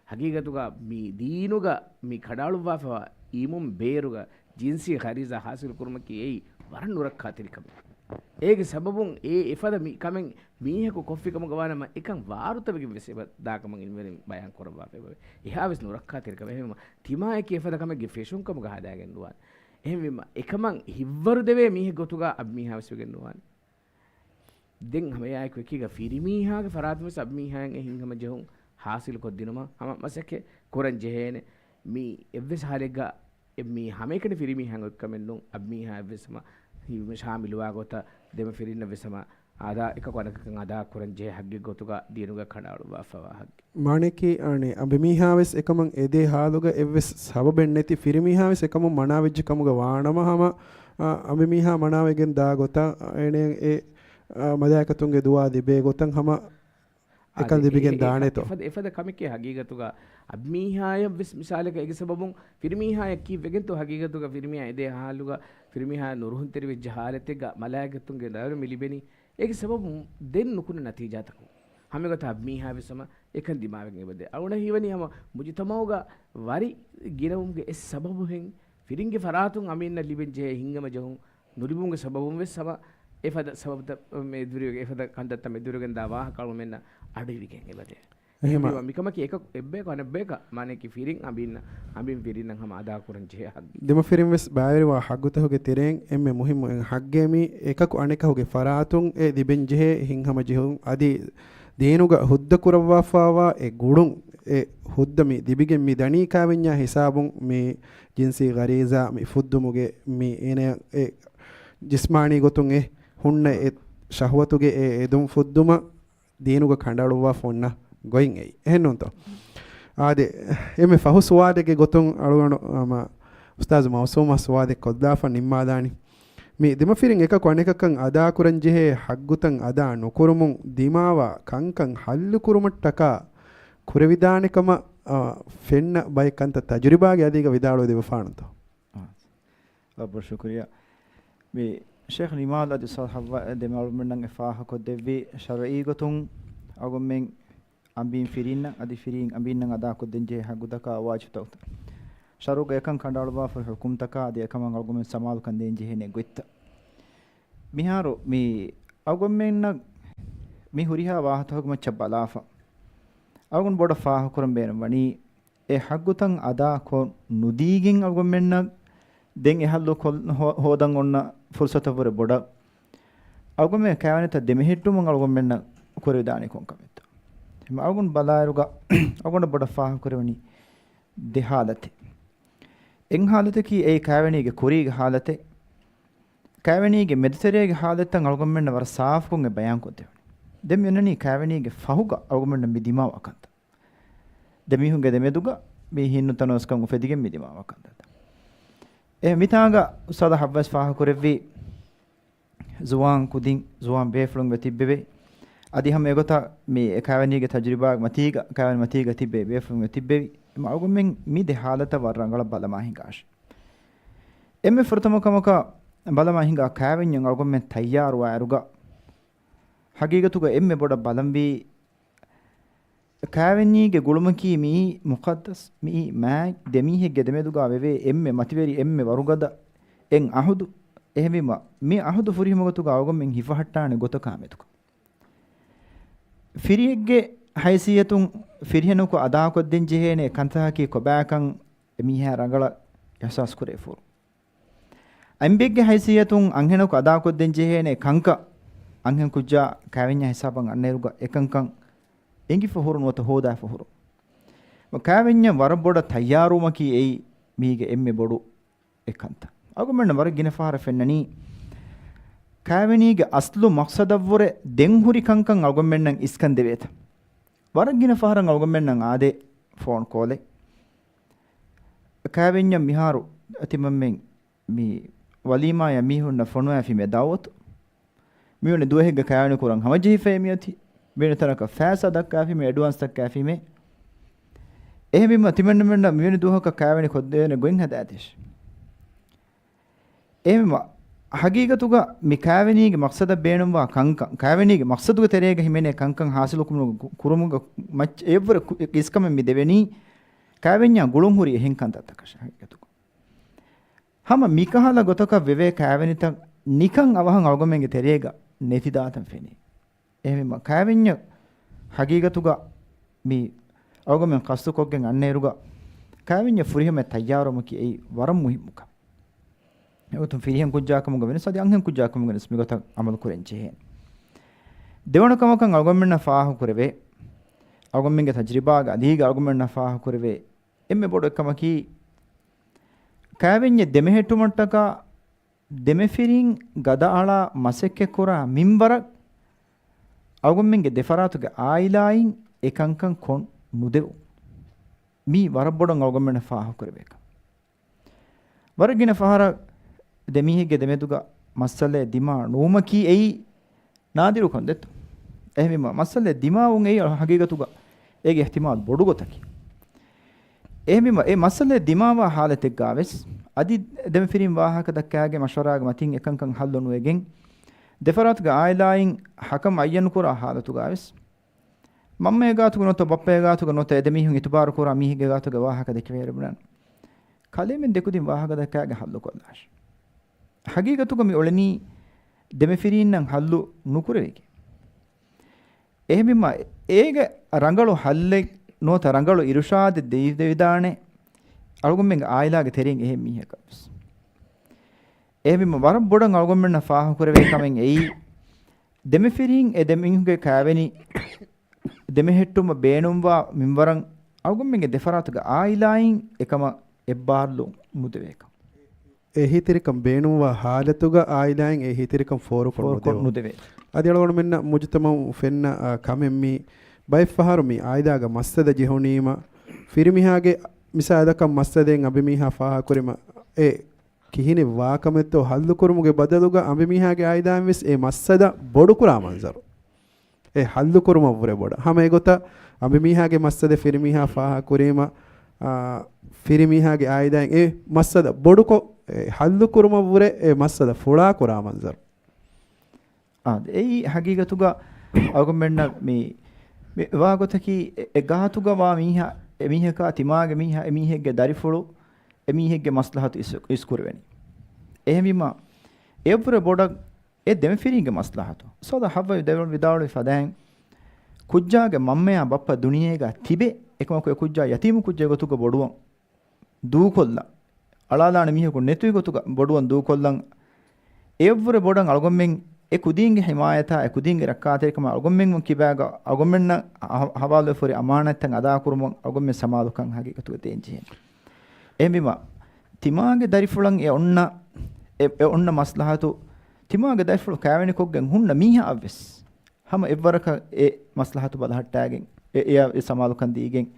ޙަޤީޤަތުގަ މި ދީނުގަ މި ކަނޑައަޅުއްވާފަވާ އީމުން ބޭރުގަ ޖިންސީ ޣަރީޒާ ޙާޞިލު ކުރުމަކީ އެއީ ވަރަށް ނުރައްކާތެރި ކަމެއް. އޭގެ ސަބަބުން އެ އެފަދަ މި ކަމެއް މީހަކު ކޮށްފި ކަމުގަ ވާނަމަ، އެކަން ވާރުތަވެގެން ވެސް އެބަ ދާކަމަށް އިލްމުވެރިން ބަޔާން ކުރައްވާފައި އެބަވޭ. އެހާވެސް ނުރައްކާތެރި ކަމެއް. އެހެންވީމަ، ތިމާޔަކީ އެފަދަ ކަމެއްގެ ފެށުން ކަމުގަ ހަދާގެން ނުވާނެ. އެހެންވީމަ، އެކަމަށް ހިތްވަރުދެވޭ މީހެއް ގޮތުގަ އަނބިމީހާ ވެސް ވެގެން ނުވާނެ. ދެން ހަމައެއާއެކު އެކީގަ ފިރިމީހާގެ ފަރާތުން ވެސް އަނބިމީހާއަށް އެ ހިތްހަމަޖެހުން ޙާޞިލުކޮށްދިނުމަށް ހަމަ މަސައްކަތް ކުރަން ޖެހޭނެ. މީ އެއްވެސް ޙާލެއްގަ އެ މީ ހަމައެކަނި ފިރިމީހާއަށް އޮތްކަމެއް ނޫން. އަނބިމީހާ އެއްވެސް ހަމަ ހީވެ ޝާމިލުވާ ގޮތަށް ދެމަފިރިންނަށް ވެސް ހަމަ އަދާ، އެކަކު އަނެކަކަށް އަދާ ކުރަން ޖެހޭ ޙައްޤެއް ގޮތުގަ ދީނުގަ ކަނޑައަޅުއްވާފަވާ ޙައްޤެއް. މާނައަކީ، އަނެއް އަނބިމީހާ ވެސް އެކަމަށް އެދޭ ޙާލުގަ އެއްވެސް ސަބަބެއް ނެތި، ފިރިމީހާ ވެސް އެކަމުން މަނާވެއްޖެ ކަމުގަ ވާނަމަ ހަމަ، އަ، އަނބިމީހާ މަނާވެގެން ދާ ގޮތަށް، އަ، އޭނައަށް އެ، އަ، މަލާއިކަތުންގެ ދުޢާ ލިބޭ ގޮތަށް ހަމަ އެކަން އާދެ، ލިބިގެން އެ، އެ، ދާނެތޯ؟ އެފަދަ، އެފަދަ ކަމެކޭ ހަގީގަތުގަ އަނބިމީހާޔަށް ވެސް މިސާލަކަށް އޭގެ ސަބަބުން ފިރިމީހާޔަށް ކީއްވެގެންތޯ ހަގީގަތުގަ ފިރިމީހާ އެދޭ ހާލުގަ ފިރިމީހާ ނުރުހުންތެރިވެއްޖެ ހާލަތެއްގަ މަލާއިކަތުންގެ ލައުނަ މި ލިބެނީ. އޭގެ ސަބަބުން ދެން ނުކުންނަ ނަތީޖާތަކުން ހަމައެގޮތަށް އަނބިމީހާ ވެސް ހަމަ އެކަން ދިމާވެގެން އެބަދޭ. އަޅުގަނޑަށް ހީވަނީ ހަމަ މުޖުތަމަޢުގަ ވަރި ގިނަވުމުގެ އެއް ސަބަބު ހެން ފިރިންގެ ފަރާތުން އަނބިމީހުންނަށް ލިބެން ޖެހޭ ހިތްހަމަޖެހުން ނުލިބުމުގެ ސަބަބުން ވެސް ހަމަ އެފަދަ ސަބަބުތައް މެދުވެރި، އެފަދަ ކަންތައްތައް މެދުވެރިވެގެންދާ ވާހަކަ އަޅުމެންނަށް އަޑުއިވިގެން އެބަދޭ. އެހެންވީމަ، އެހެންވީމަ، މިކަމަކީ އެކަކު އެއްބަޔަކު އަނެއްބަޔަކަށް، މާނައަކީ ފިރިން އަނބިމީހުންނަށް، އަނބިމީހުން ފިރިންނަށް ހަމަ އަދާކުރަން ޖެހޭ ޙައްޤެއް. ދެމަފިރިން ވެސް ބައިވެރިވާ ޙައްޤުތަކުގެ ތެރެއިން އެންމެ މުހިއްމު އެއް ޙައްޤެއް މީ، އެކަކު އަނެކަކުގެ ފަރާތުން އެ ލިބެން ޖެހޭ ހިތްހަމަޖެހުން އަދި ދީނުގަ ހުއްދަ ކުރައްވާފަވާ އެ ގުޅުން، އެ ހުއްދަ މި ލިބިގެން މި ދަނީ ކާވެންޏާ ހިސާބުން މި ޖިންސީ ޣަރީޒާ މި ފުއްދުމުގެ މި އޭނަ އެ ޖިސްމާނީ ގޮތުން އެ ހުންނަ އެ ޝަހުވަތުގެ އެ އެދުން ފުއްދުމަށް ދީނުގަ ކަނޑައަޅުއްވާފަ އޮންނަ ގޮތް އެއީ. އެހެންނޫންތޯ؟ އާދެ، އެންމެ ފަހު ސުވާލެއްގެ ގޮތުން އަޅުގަނޑު، އަމަ، އުސްތާޒު މައުސޫމަށް ސުވާލެއް ކޮށްލާފަ ނިންމާލާނީ. މި ދެމަފިރިން އެކަކު އަނެކަކަށް އަދާކުރަން ޖެހޭ ޙައްޤުތައް އަދާ ނުކުރުމުން ދިމާވާ ކަންކަން ޙައްލު ކުރުމަށްޓަކާ ކުރެވިދާނެ ކަމަށް، އަ، ފެންނަ ބައެއް ކަންތައް ތަޖުރިބާގެ އަލީގަ ވިދާޅުވެ ދެވިފާނުތޯ؟ އާ، ވަރަށް ބޮޑަށް ޝުކުރިއްޔާ. މި ޝޭޚް ނިމާލް އަދި އުސްތާޛު ޙައްވާ ދެމަ އަޅުގަނޑުމެންނަށް އެ ފާހަގަކޮށްދެއްވި ޝަރުޢީ ގޮތުން އަޅުގަނޑުމެން އަނބީން ފިރިންނަށް އަދި ފިރިން އަނބީންނަށް އަދާކޮށްދޭން ޖެހޭ ޙައްޤުތަކާ ވާޖިބުތަކުތައް، ޝަރުޢުގަ އެކަން ކަނޑައަޅުއްވާފަ ޙުކުމްތަކާ އަދި އެކަމަށް އަޅުގަނޑުމެން ސަމާލުކަން ދޭން ޖެހޭނެ ގޮތްތައް. މިހާރު މި އަޅުގަނޑުމެންނަށް މި ހުރިހާ ވާހަކަތަކުގެ މައްޗަށް ބަލާފަ، އަޅުގަނޑު ބޮޑަށް ފާހަގަކުރަން ބޭނުންވަނީ، އެ ޙައްޤުތައް އަދާކޮށް ނުދީގެން އަޅުގަނޑުމެންނަށް ދެން އެ ޙައްޤު ކޮށް-، ހޯ-، ހޯދަން އޮންނަ ފުރުޞަތަށްވުރެ ބޮޑަށް އަޅުގަނޑުމެން ކައިވެނިތައް ދެމެހެއްޓުމުން އަޅުގަނޑުމެންނަށް ކުރެވިދާނެ ކޮން ކަމެއްތޯ؟ އެހެން އަޅުގަނޑު ބަލާއިރުގަ އަޅުގަނޑަށް ބޮޑަށް ފާހަގަކުރެވެނީ ދެ ޙާލަތެއް. އެއް ޙާލަތަކީ އެއީ ކައިވެނީގެ ކުރީގެ ޙާލަތެއް. ކައިވެނީގެ މެދުތެރޭގެ ޙާލަތްތައް އަޅުގަނޑުމެންނަށް ވަރަށް ސާފުކޮށް އެ ބަޔާންކޮށްދެވެނީ. ދެން މި އޮންނަނީ ކައިވެނީގެ ފަހުގަ އަޅުގަނޑުމެންނަށް މި ދިމާވާ ކަންތައް. ދެ މީހުންގެ ދެމެދުގަ މި ހިތްނުތަނަވަސްކަން އުފެދިގެން މި ދިމާވާ ކަންތައް. އެ މިތާގަ އުސްތާޛު ޙައްވާ ފާހަގަކުރެއްވި ޒުވާން ކުދިން، ޒުވާން ބޭފުޅުން ވެ ތިއްބެވޭ. އަދި ހަމަ އެގޮތަށް މި އެ ކައިވެނީގެ ތަޖުރިބާގެ މަތީގަ، ކައިވެނި މަތީގަ ތިއްބެވި ބޭފުޅުން ވެ ތިއްބެވި. އެމަ އަޅުގަނޑުމެން މި ދެ ޙާލަތަށް ވަރަށް ރަނގަޅަށް ބަލަމާ ހިނގާށި. އެންމެ ފުރަތަމަ ކަމަކަށް ބަލަމާ ހިނގާ ކައިވެންޏަށް އަޅުގަނޑުމެން ތައްޔާރުވާއިރުގަ، ޙަޤީޤަތުގަ އެންމެ ބޮޑަށް ބަލަންވީ، ކައިވެނީގެ ގުޅުމަކީ މިއީ މުޤައްދަސް، މިއީ މާތް، ދެމީހެއްގެ ދެމެދުގަ ވެވޭ އެންމެ މަތިވެރި، އެންމެ ވަރުގަދަ، އެއް އަހުދު. އެހެންވީމަ، މި އަހުދު ފުރިހަމަ ގޮތުގަ އަޅުގަނޑުމެން ހިފަހައްޓާނެ ގޮތަކާ މެދުގަ. ފިރިއެއްގެ ހައިސިއްޔަތުން ފިރިހެނަކު އަދާކޮށްދޭން ޖެހޭނެ ކަންތަކަކީ ކޮބާކަން އެމީހާ ރަނގަޅަށް އިޙްސާސް ކުރެވިފަހުރު. އަނބިއެއްގެ ހައިސިއްޔަތުން އަންހެނަކު އަދާކޮށްދޭން ޖެހޭނެ ކަންކަން އަންހެން ކުއްޖާ ކައިވެންޏާ ހިސާބަށް އަންނައިރުގަ އެކަންކަން އެނގިފަހުރު ނުވަތަ ހޯދާފަހުރު. ކައިވެންޏަށް ވަރަށް ބޮޑަށް ތައްޔާރުވުމަކީ އެއީ މީގެ އެންމެ ބޮޑު އެއް ކަންތައް. އަޅުގަނޑުމެންނަށް ވަރަށް ގިނަ ފަހަރަށް ފެންނަނީ، ކައިވެނީގެ އަސްލު މަޤްޞަދަށްވުރެ ދެން ހުރި ކަންކަން އަޅުގަނޑުމެންނަށް އިސްކަން ދެވޭތަ؟ ވަރަށް ގިނަ ފަހަރަށް އަޅުގަނޑުމެންނަށް އާދޭ ފޯން ކޯލެއް. ކައިވެންޏަށް މިހާރު ތިމަންމެން މި ވަލީމާޔަށް މީހުންނަށް ފޮނުވާފީމޭ ދަޢުވަތު. މިވެނި ދުވަހެއްގަ ކައިވެނި ކުރަން ހަމަޖެހިފައޭ މިއޮތީ. މިވެނި ތަނަކަށް ފައިސާ ދައްކާފީމޭ، އެޑްވާންސް ދައްކާފީމޭ. އެހެންވީމަ ތިމަންމެންނަށް މިވެނި ދުވަހަކަށް ކައިވެނި ކޮށްދޭނެ ގޮތް ހަދާދޭށޭ. އެހެންވީމަ ހަގީގަތުގަ މި ކައިވެނީގެ މަޤްޞަދަށް ބޭނުންވާ ކަންކަން، ކައިވެނީގެ މަޤްޞަދުގެ ތެރޭގަ ހިމެނޭ ކަންކަން ހާސިލު ކުރުމުގެ، ކުރުމުގެ މައްޗަށް އެއަށްވުރެ ކު-، އިސްކަމެއް މި ދެވެނީ ކައިވެންޏާ ގުޅުން ހުރި އެހެން ކަންތައްތަކަށް ހަގީގަތުގަ. ހަމަ މިކަހަލަ ގޮތަކަށް ވެވޭ ކައިވެނިތައް ނިކަން އަވަހަށް އަޅުގަމެންގެ ތެރޭގަ ނެތިދާތަން ފެނޭ. އެހެންވީމަ ކައިވެންޏަށް ހަގީގަތުގަ މި އަޅުގަމެން ޤަޞްދުކޮށްގެން އަންނައިރުގަ ކައިވެންޏަށް ފުރިހަމައަށް ތައްޔާރުވުމަކީ އެއީ ވަރަށް މުހިއްމު ކަމެއް. އެގޮތުން ފިރިހެން ކުއްޖާކަމުގަ ވެސް އަދި އަންހެން ކުއްޖާކަމުގަ ވެސް މިގޮތަށް ޢަމަލު ކުރަން ޖެހޭނެ. ދެވަނަ ކަމަކަށް އަޅުގަނޑުމެންނަށް ފާހަގަކުރެވޭ، އަޅުގަނޑުމެންގެ ތަޖްރިބާގެ އަލީގަ އަޅުގަނޑުމެންނަށް ފާހަގަކުރެވޭ އެންމެ ބޮޑު އެއްކަމަކީ، ކައިވެންޏެއް ދެމެހެއްޓުމަށްޓަކާ ދެމެފިރިން ގަދައަޅާ މަސައްކަތްކުރާ މިންވަރަށް އަޅުގަނޑުމެންގެ ދެފަރާތުގެ އާއިލާއިން އެކަންކަން ކޮށް ނުދެވުން. މީ ވަރަށް ބޮޑަށް އަޅުގަނޑުމެންނަށް ފާހަގަކުރެވޭކަން. ވަރަށް ގިނަ ފަހަރަށް ދެމީހެއްގެ ދެމެދުގަ މައްސަލައެއް ދިމާ ނުވުމަކީ އެއީ ނާދިރު ކަންތައްތައް. އެހެންވީމަ މައްސަލައެއް ދިމާވުން އެއީ ހަގީގަތުގަ އޭގެ އިޙްތިމާލު ބޮޑު ގޮތަކީ. އެހެންވީމަ އެ މައްސަލައެއް ދިމާވާ ޙާލަތެއްގަވެސް އަދި ދެމެފިރިން ވާހަކަ ދައްކާގެން މަޝްވަރާގެ މަތިން އެކަންކަން ހައްލު ނުވެގެން ދެފަރާތުގެ އާއިލާއިން ޙަކަމް އައްޔަނުކުރާ ޙާލަތުގަވެސް މަންމައެއް ގާތުގަ ނުވަތަ ބައްޕައެއް ގާތުގަ ނުވަތަ އެ ދެމީހުން އިތުބާރުކުރާ މީހެއްގެ ގާތުގަ ވާހަކަ ދެކެވޭއިރު ބުނަން، ކަލޭމެން ދެކުދިން ވާހަކަ ދައްކާގެން ހައްލުކޮށްލާށި. ހަގީގަތުގަ މި އުޅެނީ ދެމެފިރީންނަށް ހައްލު ނުކުރެވިގެން. އެހެންވީމަ އޭގެ ރަނގަޅު ހައްލެއް ނުވަތަ ރަނގަޅު އިރުޝާދެއް ދެވިދެވިދާނެ އަޅުގަނޑުމެންގެ އާއިލާގެ ތެރެއިން އެހެން މީހަކަށްވެސް. އެހެންވީމަ ވަރަށް ބޮޑަށް އަޅުގަނޑުމެންނަށް ފާހަގަކުރެވޭ ކަމެއް އެއީ، ދެމެފިރީން އެ ދެމީހުންގެ ކައިވެނި ދެމެހެއްޓުމަށް ބޭނުންވާ މިންވަރަށް އަޅުގަނޑުމެންގެ ދެފަރާތުގެ އާއިލާއިން އެކަމަށް އެއްބާރުލުން ނުދެވޭކަން. އެހީތެރިކަން ބޭނުންވާ ހާލަތުގަ އާއިލާއިން އެހީތެރިކަން ފޯރުކޮށް ފޯރުކޮށް ނުދެވޭ. ނުދެވޭ. އަދި އަޅުގަނޑުމެންނަށް މުޖުތަމަޢު ފެންނަ، އާ، ކަމެއް މީ ބައެއްފަހަރު މި އާއިލާގަ މައްސަލަ ޖެހުނީމަ ފިރިމީހާގެ މިސާލަކަށް މައްސަލައެއް އަނބިމީހާ ފާހަގަކުރީމަ އެ ކިހިނެއް ވާކަމެއްތޯ ހައްލުކުރުމުގެ ބަދަލުގަ އަނބިމީހާގެ އާއިލާއިން ވެސް އެ މައްސަލަ ބޮޑުކުރާ މަންޒަރު. އެ ހައްލުކުރުމަށްވުރެ ބޮޑަށް. ހަމަ އެގޮތަށް އަނބިމީހާގެ މައްސަލަ ފިރިމީހާ ފާހަގަކުރީމަ، އާ، ފިރިމީހާގެ އާއިލާއިން އެ މައްސަލަ ބޮޑުކޮށް، އެ ހައްލުކުރުމަށްވުރެ އެ މައްސަލަ ފުޅާކުރާ މަންޒަރު. އާ، އެއީ ހަގީގަތުގަ އަޅުގަނޑުމެންނަށް މި، މި ވާ ގޮތަކީ އެ، އެ ގާތުގަ ވާ މީހާ، އެ މީހަކާ ތިމާގެ މީހާ، އެ މީހެއްގެ ދަރިފުޅު، އެ މީހެއްގެ މަސްލަހަތު އިސް، އިސްކުރެވެނީ. އެހެންވީމަ އެއަށްވުރެ ބޮޑަށް އެ ދެމެފިރީންގެ މަސްލަހަތު. އުސްތާޛު ޙައްވާ ދެވަން ވިދާޅުވި ފަދައިން، ކުއްޖާގެ މަންމަޔާ ބައްޕަ ދުނިޔޭގަ ތިބެ، އެކަމަކު އެ ކުއްޖާ ޔަތީމު ކުއްޖެއް ގޮތުގަ ބޮޑުވަން ދޫކޮށްލަން، އަޅާލާނެ މީހަކު ނެތުވި ގޮތުގަ ބޮޑުވަން ދޫކޮށްލަން، އެއަށްވުރެ ބޮޑަށް އަޅުގަނޑުމެން އެ ކުދީންގެ ޙިމާޔަތާ، އެ ކުދީންގެ ރައްކާތެރިކަމާ އަޅުގަނޑުމެން ކިބާގަ އަޅުގަނޑުމެންނަށް ހަ-، ހަވާލުވެފަ ހުރި އަމާނާތްތައް އަދާކުރުމަށް އަޅުގަނޑުމެން ސަމާލުކަން ހަގީގަތުގަ ދޭން ޖެހޭނެ. އެހެންވީމަ، ތިމާގެ ދަރިފުޅަށް އެ އޮންނަ، އެ، އެ އޮންނަ މަސްލަހަތު، ތިމާގެ ދަރިފުޅު ކައިވެނިކޮށްގެން ހުންނަ މީހާއަށްވެސް ހަމަ އެއްވަރަކަށް އެ މަސްލަހަތު ބަލަހައްޓާގެން، އެ، އެއަށް އެ ސަމާލުކަން ދީގެން،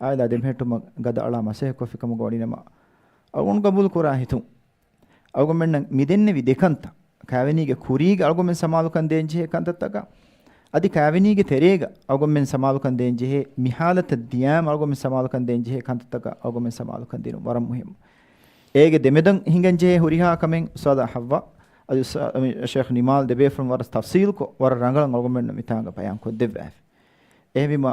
އާއިލާ ދެމެހެއްޓުމަށް ގަދައަޅާ މަސައްކަތް ކޮށްފިކަމުގަ ވަނީނަމަ، އަޅުގަނޑު ގަބޫލު ކުރާ ހިތުން، އަޅުގަނޑުމެންނަށް މިދެންނެވި ދެކަންތައް، ކައިވެނީގެ ކުރީގަ އަޅުގަނޑުމެން ސަމާލުކަން ދޭންޖެހޭ ކަންތައްތަކަށް، އަދި ކައިވެނީގެ ތެރޭގަ އަޅުގަނޑުމެން ސަމާލުކަން ދޭންޖެހޭ، މި ހާލަތަށް ދިޔާމަ އަޅުގަނޑުމެން ސަމާލުކަން ދޭންޖެހޭ ކަންތައްތަކަށް އަޅުގަނޑުމެން ސަމާލުކަން ދިނުން ވަރަށް މުހިއްމު. އޭގެ ދެމެދަށް ހިނގަންޖެހޭ ހުރިހާ ކަމެއް އުސްތާޛާ ޙައްވާ، އަދި އުސްތާ-، އަމި ޝޭޚް ނިމާލް ދެބޭފުޅުން ވަރަށް ތަފްސީލްކޮށް، ވަރަށް ރަނގަޅަށް އަޅުގަނޑުމެންނަށް މިތާނގަ ބަޔާން ކޮށްދެއްވާފި. އެހެންވީމަ،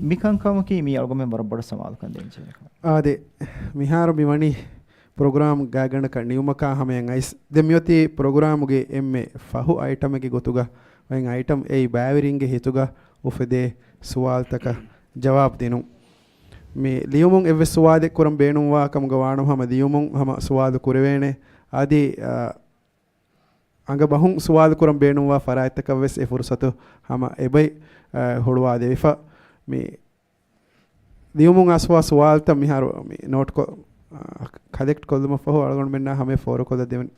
މިކަންކަމަކީ މީ އަޅުގަނޑުމެން ވަރަށް ބޮޑަށް ސަމާލުކަން ދޭންޖެހޭ ކަމެއް. އާދެ، މިހާރު މިވަނީ ޕްރޮގްރާމް ގާތްގަނޑަކަށް ނިމުމަކާ ހަމަޔަށް އައިސް، ދެން މިއޮތީ ޕްރޮގްރާމުގެ އެންމެ ފަހު އައިޓަމެއްގެ ގޮތުގަ އައިޓަމް އެއީ ބައިވެރިންގެ ހިތުގަ އުފެދޭ ސުވާލުތަކަށް ޖަވާބު ދިނުން. މި ލިޔުމުން އެއްވެސް ސުވާލެއް ކުރަން ބޭނުންވާ ކަމުގަ ވާނަމަ، ހަމަ ލިޔުމުން ހަމަ ސުވާލު ކުރެވޭނެ. އަދި، އަ، އަނގަ ބަހުން ސުވާލު ކުރަން ބޭނުންވާ ފަރާތްތަކަށް ވެސް އެ ފުރުސަތު ހަމަ އެބައި، އަ، ހުޅުވާދެވިފަ. މި ލިޔުމުން އައިސްފަވާ ސުވާލުތައް މިހާރު މި ނޯޓް ކޮ-، އަ، ކަލެކްޓް ކޮށްލުމަށްފަހު އަޅުގަނޑުމެންނާ ހަމަ ފޯރުކޮށްލަ ދެވެން.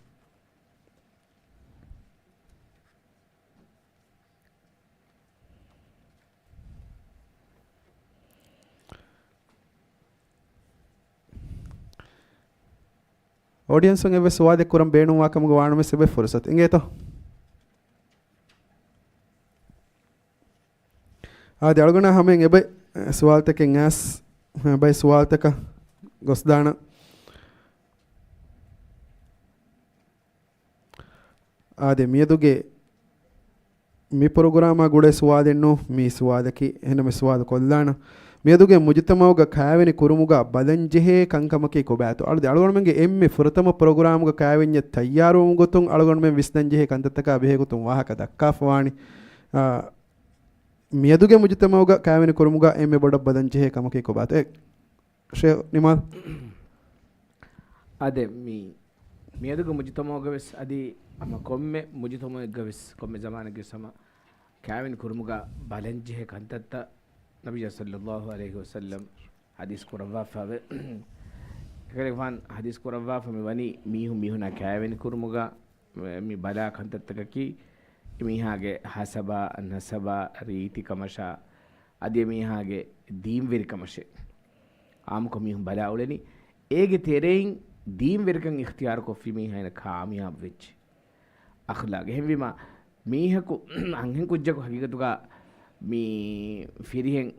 އޯޑިއެންސުން އެއްވެސް ސުވާލެއް ކުރަން ބޭނުންވާ ކަމުގަ ވާނަމަވެސް އެބައި ފުރުސަތު އިނގޭތޯ؟ އާދެ، އަޅުގަނޑާ ހަމައިން އެބައި ސުވާލުތަކެއް އައިސް، އެބައި ސުވާލުތަކަށް ގޮސްދާނަން. އާދެ، މިއަދުގެ މި ޕްރޮގްރާމާ ގުޅޭ ސުވާލެއްނޫ މި ސުވާލަކީ. އެހެންނަމަ ސުވާލު ކޮށްލާނަން. މިއަދުގެ މުޖުތަމައުގަ ކައިވެނި ކުރުމުގަ ބަލަންޖެހޭ ކަންކަމަކީ ކޮބާތޯ؟ އަޅުގަނޑުމެންގެ އެންމެ ފުރަތަމަ ޕްރޮގްރާމުގަ ކައިވެންޏަށް ތައްޔާރުވުމުގެ ގޮތުން އަޅުގަނޑުމެން ވިސްނަންޖެހޭ ކަންތައްތަކާ ބެހޭގޮތުން ވާހަކަ ދައްކާފަވާނީ. އާ، މިއަދުގެ މުޖުތަމައުގަ ކައިވެނި ކުރުމުގަ އެންމެ ބޮޑަށް ބަލަންޖެހޭ ކަމަކީ ކޮބާތޯ؟ ޝޭޚް ނިމާލް. އާދެ، މި، މިއަދުގެ މުޖުތަމައުގަވެސް އަދި ހަމަ ކޮންމެ މުޖުތަމައެއްގަވެސް، ކޮންމެ ޒަމާނެއްގަވެސް ހަމަ ކައިވެނި ކުރުމުގަ ބަލަންޖެހޭ ކަންތައްތައް ނަބިއްޔާ ޞައްލައްލާހު ޢަލައިހި ވަސައްލަމް ޙަދީޘް ކުރައްވާފައެވެ. އެކަލޭގެފާނު ޙަދީޘް ކުރައްވާފަ މި ވަނީ މީހުން މީހުނާ ކައިވެނި ކުރުމުގަ މި ބަލާ ކަންތައްތަކަކީ، އެމީހާގެ ހަސަބާ، ނަސަބާ، ރީތިކަމަށާ، އަދި އެމީހާގެ ދީންވެރިކަމަށޭ. އާއްމުކޮށް މީހުން ބަލާ އުޅެނީ، އޭގެ ތެރެއިން ދީންވެރިކަން އިޚްތިޔާރުކޮށްފި މީހާ އޭނަ ކާމިޔާބު ވެއްޖެ. އަޚްލާގް. އެހެންވީމާ، މީހަކު އަންހެން ކުއްޖަކު ހަގީގަތުގަ މި ފިރިހެން،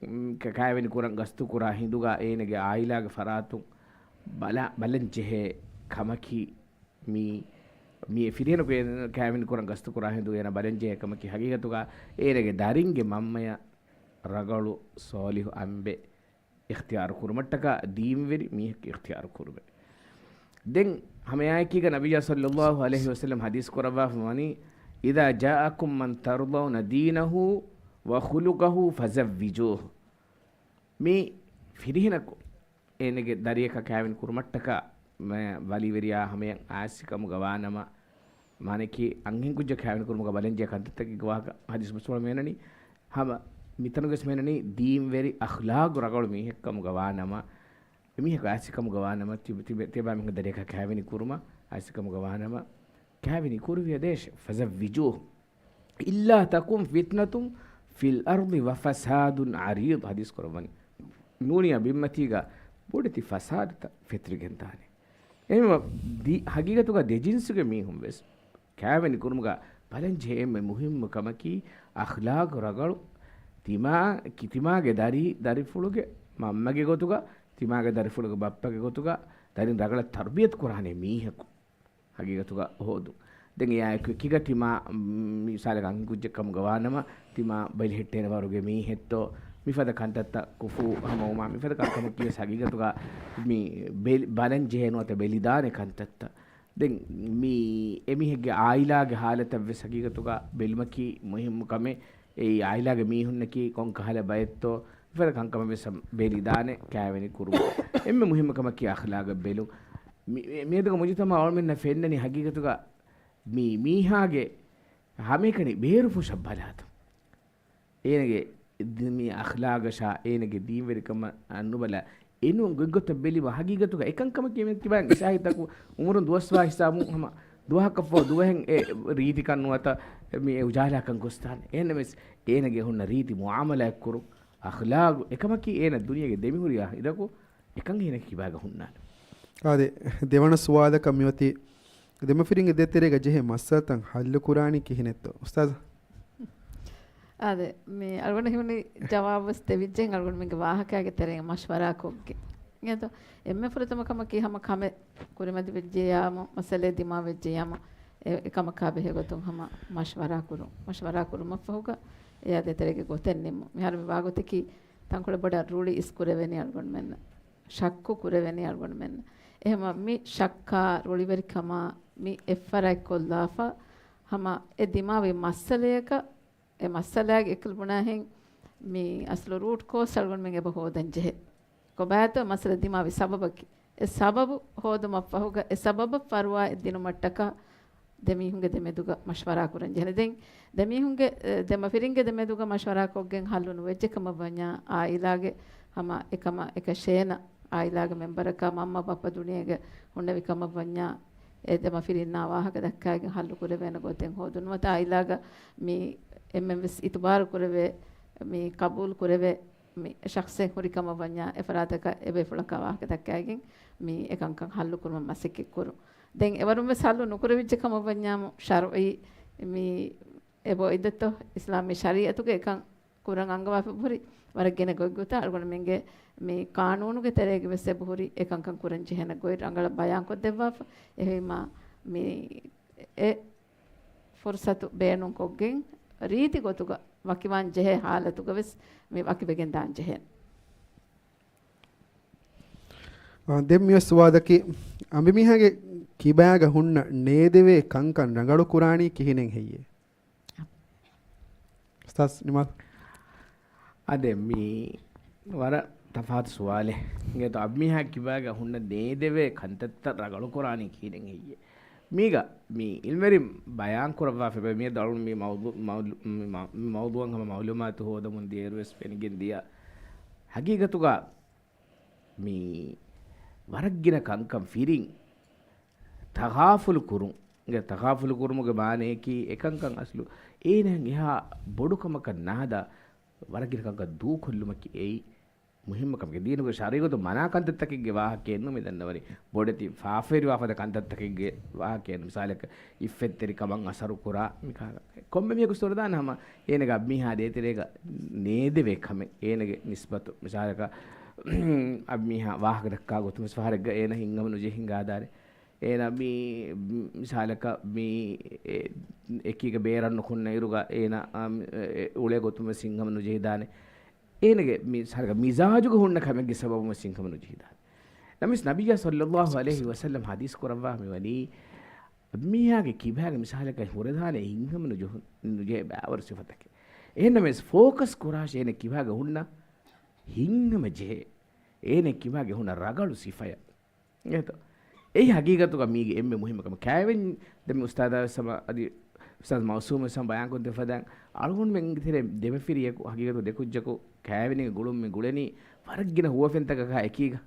މް، ކަ-، ކައިވެނި ކުރަން ގަސްތު ކުރާ ހިނދުގަ އޭނަގެ އާއިލާގެ ފަރާތުން ބަލަ-، ބަލަން ޖެހޭ ކަމަކީ، މި، މި ފިރިހެނަކު އޭނަ ކައިވެނި ކުރަން ގަސްތު ކުރާ ހިނދު އޭނަ ބަލަން ޖެހޭ ކަމަކީ ހަގީގަތުގަ އޭނަގެ ދަރިންގެ މަންމަޔަށް ރަގަޅު ޞާލިޙު އަނބެއް އިޚްތިޔާރު ކުރުމަށްޓަކާ ދީންވެރި މީހެއް އިޚްތިޔާރު ކުރުމޭ. ދެން ހަމައެއާއެކީގަ ނަބިއްޔާ ޞައްލައްލާހު ޢަލައިހި ވަސައްލަމް ޙަދީޘް ކުރައްވާފަ ވަނީ، إذا جاءكم من ترضون دينه وخلقه فزوجوه. މި ފިރިހެނަކު އޭނަގެ ދަރިޔަކަށް ކައިވެނި ކުރުމަށްޓަކާ ވަލީވެރިޔާ ހަމަޔަށް އާސިކަމުގަ ވާނަމަ، މާނައަކީ އަންހެންކުއްޖަކު ކައިވެނި ކުރުމުގަ ބަލަންޖެހޭ ކަންތައްތަކެއްގެ ވާހަކަ ޙަދީޘް ބަސްފުޅަށް މިއަންނަނީ. ހަމަ މިތަނުގަސް މިއަންނަނީ ދީންވެރި އަޚްލާގު ރަގަޅު މީހެއްކަމުގަ ވާނަމަ، އެމީހަކު އާސިކަމުގަ ވާނަމަ، ތިބެ-، ތިބެ-، ތިޔަބައިމީހުންގެ ދަރިޔަކަށް ކައިވެނި ކުރުމަށް އާސިކަމުގަ ވާނަމަ، ކައިވެނި ކުރެވިޔަ ދޭށޭ. فزوجوه. إلا تكن فتنة في الأرض وفساد عريض. ޙަދީޘް ކުރައްވަނީ. ނޫނިޔާ ބިންމަތީގަ ބޮޑެތި ފަސާދަތައް ފެތުރިގެންދާނެ. އެހެންވީމަ ދި-، ހަގީގަތުގަ ދެ ޖިންސުގެ މީހުން ވެސް ކައިވެނި ކުރުމުގަ ބަލަންޖެހޭ އެންމެ މުހިއްމު ކަމަކީ އަޚްލާގު ރަގަޅު. ތިމާ-، ކި-، ތިމާގެ ދަރި-، ދަރިފުޅުގެ މަންމަގެ ގޮތުގަ، ތިމާގެ ދަރިފުޅުގެ ބައްޕަގެ ގޮތުގަ ދަރިން ރަގަޅަށް ތަރުބިޔަތު ކުރާނެ މީހަކު ހަގީގަތުގަ ހޯދުން. ދެން އެއާއެކު އެކީގަ ތިމާ، މް، މިސާލަކަށް އަންހެންކުއްޖެއް ކަމުގަ ވާނަމަ، ތިމާ ބެލިހެއްޓޭނެ ވަރުގެ މީހެއްތޯ، މިފަދަ ކަންތައްތައް ކުފޫ ހަމަވުމާ، މިފަދަ ކަންކަމަކީ ވެސް ހަގީގަތުގަ މި ބެލި-، ބަލަން ޖެހޭ ނުވަތަ ބެލިދާނެ ކަންތައްތައް. ދެން މި އެމީހެއްގެ އާއިލާގެ ހާލަތަށް ވެސް ހަގީގަތުގަ ބެލުމަކީ މުހިއްމު ކަމެއް. އެއީ އާއިލާގެ މީހުންނަކީ ކޮން ކަހަލަ ބައެއްތޯ، މިފަދަ ކަންކަމެއް ވެސް ބެލިދާނެ ކައިވެނި ކުރުމުން. އެންމެ މުހިއްމު ކަމަކީ އަޚްލާގަށް ބެލުން. މި-، މިއަދުގެ މުޖުތަމަޢު އަޅުމެންނަށް ފެންނަނީ ހަގީގަތުގަ މި މީހާގެ ހަމައެކަނި ބޭރުފުށަށް ބަލާތަން. އޭނަގެ ދި-، މި އަޚްލާގަށާ އޭނަގެ ދީންވެރިކަމަށް ނުބަލާ، އެނޫން ގޮތްގޮތަށް ބެލީމަ ހަގީގަތުގަ އެކަންކަމަކީ މި ތިބާ އިސާހިތަކު އުމުރުން ދުވަސްވާ ހިސާބުން ހަމަ ދުވަހަކަށްފަހު ދުވަހެއް އެ ރީތިކަން ނުވަތަ މި އެ އުޖާލާކަން ގޮސްދާނެ. އެހެންނަމަވެސް އޭނަގެ ހުންނަ ރީތި މުޢާމަލާތް ކުރުން، އަޚްލާގު އެކަމަކީ އޭނަ ދުނިޔޭގެ ދެމިހުރި އިރަކު އެކަން އޭނަ ކިބާގަ ހުންނާނެ. އާދެ، ދެވަނަ ސުވާލަކަށް މިއޮތީ ދެމަފިރިންގެ ދޭތެރޭގަ ޖެހޭ މައްސަލަތައް ހައްލު ކުރާނީ ކިހިނެއްތޯ؟ އުސްތާޒާ. އާދެ، މި އަޅުގަނޑަށް ހީވަނީ ޖަވާބުވެސް ދެވިއްޖެ އަޅުގަނޑުމެންގެ ވާހަކައިގެ ތެރެއިން މަޝްވަރާ ކޮށްގެން. އެހެންތޯ؟ އެންމެ ފުރަތަމަ ކަމަކީ ހަމަ ކަމެއް ކުރިމަތިވެއްޖެޔާމު، މައްސަލައެއް ދިމާވެއްޖެޔާމު، އެ، އެކަމަކާ ބެހޭގޮތުން ހަމަ މަޝްވަރާ ކުރުން. މަޝްވަރާ ކުރުމަށްފަހުގަ އެއާ ދޭތެރޭގެ ގޮތެއް ނިންމުން. މިހާރު މި ވާގޮތަކީ ތަންކޮޅެއް ބޮޑަށް ރުޅި އިސްކުރެވެނީ އަޅުގަނޑުމެންނަށް. ޝައްކު ކުރެވެނީ އަޅުގަނޑުމެންނަށް. އެހެންވީމަ މި ޝައްކާ ރުޅިވެރިކަމާ މި އެއްފަރާތްކޮށްލާފަ، ހަމަ އެ ދިމާވި މައްސަލަޔަކަށް، އެ މައްސަލާގެ އެކަލް ބުނާހެން މި އަސްލު ރޫޓް ކޯސް އަޅުގަނޑުމެން އެބަ ހޯދަން ޖެހޭ. ކޮބާތޯ މައްސަލަ ދިމާވި ސަބަބަކީ؟ އެ ސަބަބު ހޯދުމަށްފަހުގަ އެ ސަބަބަށް ފަރުވާ އެއް ދިނުމަށްޓަކާ ދެމީހުންގެ ދެމެދުގަ މަޝްވަރާ ކުރަން ޖެހޭނެ. ދެން ދެމީހުންގެ، އެ، ދެމަފިރިންގެ ދެމެދުގަ މަޝްވަރާ ކޮށްގެން ހައްލު ނުވެއްޖެ ކަމަށް ވަންޏާ، އާއިލާގެ ހަމަ އެކަމަށް އެކަށޭނަ އާއިލާގެ މެމްބަރަކާ މަންމަ ބައްޕަ ދުނިޔޭގަ ހުންނެވި ކަމަށް ވަންޏާ، އެ ދެމަފިރިންނާ ވާހަކަ ދައްކާގެން ހައްލު ކުރެވޭނެ ގޮތެއް ހޯދުން. ނުވަތަ އާއިލާގަ މި އެންމެން ވެސް އިތުބާރު ކުރެވޭ، މި ޤަބޫލު ކުރެވޭ މި ޝަޚްޞެއް ހުރި ކަމަށް ވަންޏާ، އެ ފަރާތަކަށް އެބޭފުޅަކާ ވާހަކަ ދައްކާގެން މި އެކަންކަން ހައްލު ކުރުމަށް މަސައްކަތް ކުރުން. ދެން އެވަރުން ވެސް ހައްލު ނުކުރެވިއްޖެ ކަމަށް ވަންޏާމު، ޝަރުޢީ މި އެބައޮތް އިއްދަތޯ؟ އިސްލާމީ ޝަރީޢަތުގަ އެކަން ކުރަން އަންގަވާފަ ހުރި ވަރަށް ގިނަ ގޮތްގޮތަށް އަޅުގަނޑުމެންގެ މި ޤާނޫނުގެ ތެރޭގަ ވެސް އެބަހުރި އެކަންކަން ކުރަން ޖެހޭނެ ގޮތް ރަނގަޅަށް ބަޔާންކޮށްދެއްވާފަ. އެހެންވީމާ، މި އެ ފުރުޞަތު ބޭނުންކޮށްގެން ރީތި ގޮތުގަ ވަކިވާން ޖެހޭ ޙާލަތުގަ ވެސް މި ވަކިވެގެން ދާން ޖެހޭނެ. އާ، ދެން މިއޮއްސު ވާދަކީ، އަނބިމީހާގެ ކިބާގަ ހުންނަ ނޭދެވޭ ކަންކަން ރަނގަޅު ކުރާނީ ކިހިނެއް ހެއްޔޭ؟ އުސްތާޛް ނިމާލް. އާދެ، މީ ވަރަށް ތަފާތު ސުވާލެއް. އިނގޭތޯ، އަނބިމީހާ ކިބާގަ ހުންނަ ނޭދެވޭ ކަންތައްތައް ރަނގަޅު ކުރާނީ ކިހިނެއް ހެއްޔޭ؟ މީގަ މި އިލްމުވެރިން ބަޔާން ކުރައްވާފައި މިއަދު އަޅުން މި މައުޟޫ-، މައުލު-، މި މަ-، މި މައުޟޫއަށް ހަމަ މައުލޫމާތު ހޯދަމުން ދިޔައިރު ވެސް ފެނިގެން ދިޔަ. ހަގީގަތުގަ މި ވަރަށް ގިނަ ކަންކަން ފިރިން ތަޣާފުލު ކުރުން. އެ ތަޣާފުލު ކުރުމުގެ މާނަޔަކީ އެކަންކަން އަސްލު އޭނައަށް އެހާ ބޮޑު ކަމަކަށް ނާދާ ވަރަށް ގިނަ ކަންކަން ދޫކޮށްލުމަކީ އެއީ މުހިއްމު ކަމެކޭ. ދީނުގެ ޝަރީޢަތު މަނާ ކަންތައްތަކެއްގެ ވާހަކައެއް ނޫން މި ދަންނަވަނީ. ބޮޑެތި ފާފަވެރިވާފަދަ ކަންތައްތަކެއްގެ ވާހަކައެއް. މިސާލަކަށް އިއްފަތްތެރިކަމަށް އަސަރު ކުރާ މި ކާ-، ކޮންމެ މީހަކު ސުވަރުދާން ހަމަ އޭނަގެ އަނބިމީހާ ދޭތެރޭގަ ނޭދެވޭ ކަމެއް އޭނަގެ ނިސްބަތު. މިސާލަކަށް އަނބިމީހާ ވާހަކަ ދައްކާ ގޮތުން ވެސް ފަހަރެއްގަ އޭނަ ހިތްހަމަ ނުޖެހި ހިނގާދާނެ. އޭނަ މި، މިސާލަކަށް މި އެ-، އެކީގަ ބޭރަށް ނުކުންނައިރުގަ އޭނަ، އާ، މި، އެ، އުޅޭ ގޮތުން ވެސް ހިތްހަމަ ނުޖެހިދާނެ. އޭނަގެ މި ސަރަގަ މިޒާޖުގަ ހުންނަ ކަމެއްގެ ސަބަބުން ވެސް ހިތްހަމަ ނުޖެހިދާނެ. ނަމަވެސް ނަބިއްޔާ ޞައްލައްލާހު ޢަލައިހި ވަސައްލަމް ޙަދީޘް ކުރައްވާ މިވަނީ، މީހާގެ ކިބާގެ މިސާލަކަށް ހުރެދާނެ ހިތްހަމަ ނުޖެހު-، ނުޖެހޭ ބައިވަރު ސިފަތަކެއް. އެހެންނަމަވެސް ފޯކަސް ކުރާށޭ އޭނަ ކިބާގެ ހުންނަ ހިތްހަމަ ޖެހޭ، އޭނަ ކިބާގެ ހުންނަ ރަގަޅު ސިފަޔަށް. އެހެންތޯ؟ އެއީ ހަގީގަތުގަ މީގެ އެންމެ މުހިއްމު ކަމެއް. ކައިވެން ދެން މި އުސްތާޛާ ވެސް ހަމަ އަދި އުސްތާޛް މައުސޫމް ވެސް ހަމަ ބަޔާންކޮށްދެއްވި ފަދައިން، އަޅުގަނޑުމެންގެ ތެރޭ ދެމަފިރިޔަކު ހަގީގަތު ދެކުއްޖަކު ކައިވެނީގެ ގުޅުން މި ގުޅެނީ ވަރަށް ގިނަ ހުވަފެންތަކަކާ އެކީގަ،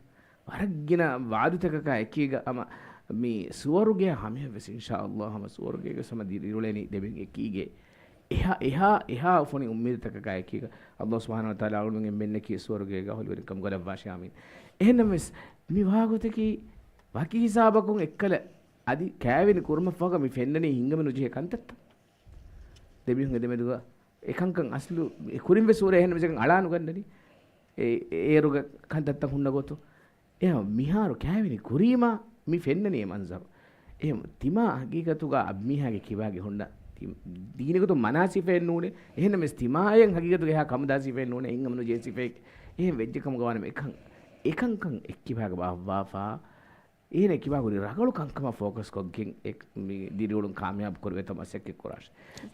ވަރަށް ގިނަ ވާދުތަކަކާ އެކީގަ. ހަމަ މި ސުވަރުގެ ހަމަޔަށް ވެސް އިންޝާﷲ ހަމަ ސުވަރުގޭގެ ވެސް ހަމަ ދިރިއުޅެނީ ދެމެން އެކީގެ. އެހާ، އެހާ، އެހާ އުފުނި އުއްމީދުތަކަކާ އެކީގަ. ﷲ ސުބްޙާނަހޫ ވަތަޢާލާ އަޅުގަނޑުމެން އެންމެންނަކީ ސުވަރުގޭގަ އަހުލުވެރިކަމުގަ ލައްވާށި. އާމީން. އެހެންނަމަވެސް، މި ވާގޮތަކީ ވަކި ހިސާބަކުން އެއްކަލަ އަދި ކައިވެނި ކުރުމަށްފަހުގަ މި ފެންނަނީ ހިތްހަމަ ނުޖެހޭ ކަންތައްތައް. ދެމީހުންގެ ދެމެދުގަ އެކަންކަން އަސްލު އެ ކުރިން ވެސް ހުރޭ އެހެން މިސަކަން އަޅާ ނުގަންނަނީ. އެ، އޭރުގެ ކަންތައްތައް ހުންނަ ގޮތު. އެހެން މިހާރު ކައިވެނި ކުރީމާ މި ފެންނަނީ އެ މަންޒަރު. އެހެން ތިމާ ހަގީގަތުގަ އަނބިމީހާގެ ކިބާގެ ހުންނަ ތި-، ދީނިގޮތުން މަނާ ސިފައެއް ނޫނޭ. އެހެންނަމަވެސް ތިމާއަށް ހަގީގަތުގަ އެހާ ކަމުދާ ސިފައެއް ނޫނޭ. ހިތްހަމަ ނުޖެހޭ ސިފައެއް. އެހެން ވެއްޖެ ކަމުގަ ވާނަމަ އެކަން، އެކަންކަން އެއްކިބާގަ ބާއްވާފާ އޭނަ ކިބާ ހުރި ރަގަޅު ކަންކަމަށް ފޯކަސް ކޮށްގެން އެ-، މި ދިރިއުޅުން ކާމިޔާބު ކުރެވޭތޯ މަސައްކަތް ކުރާށޭ.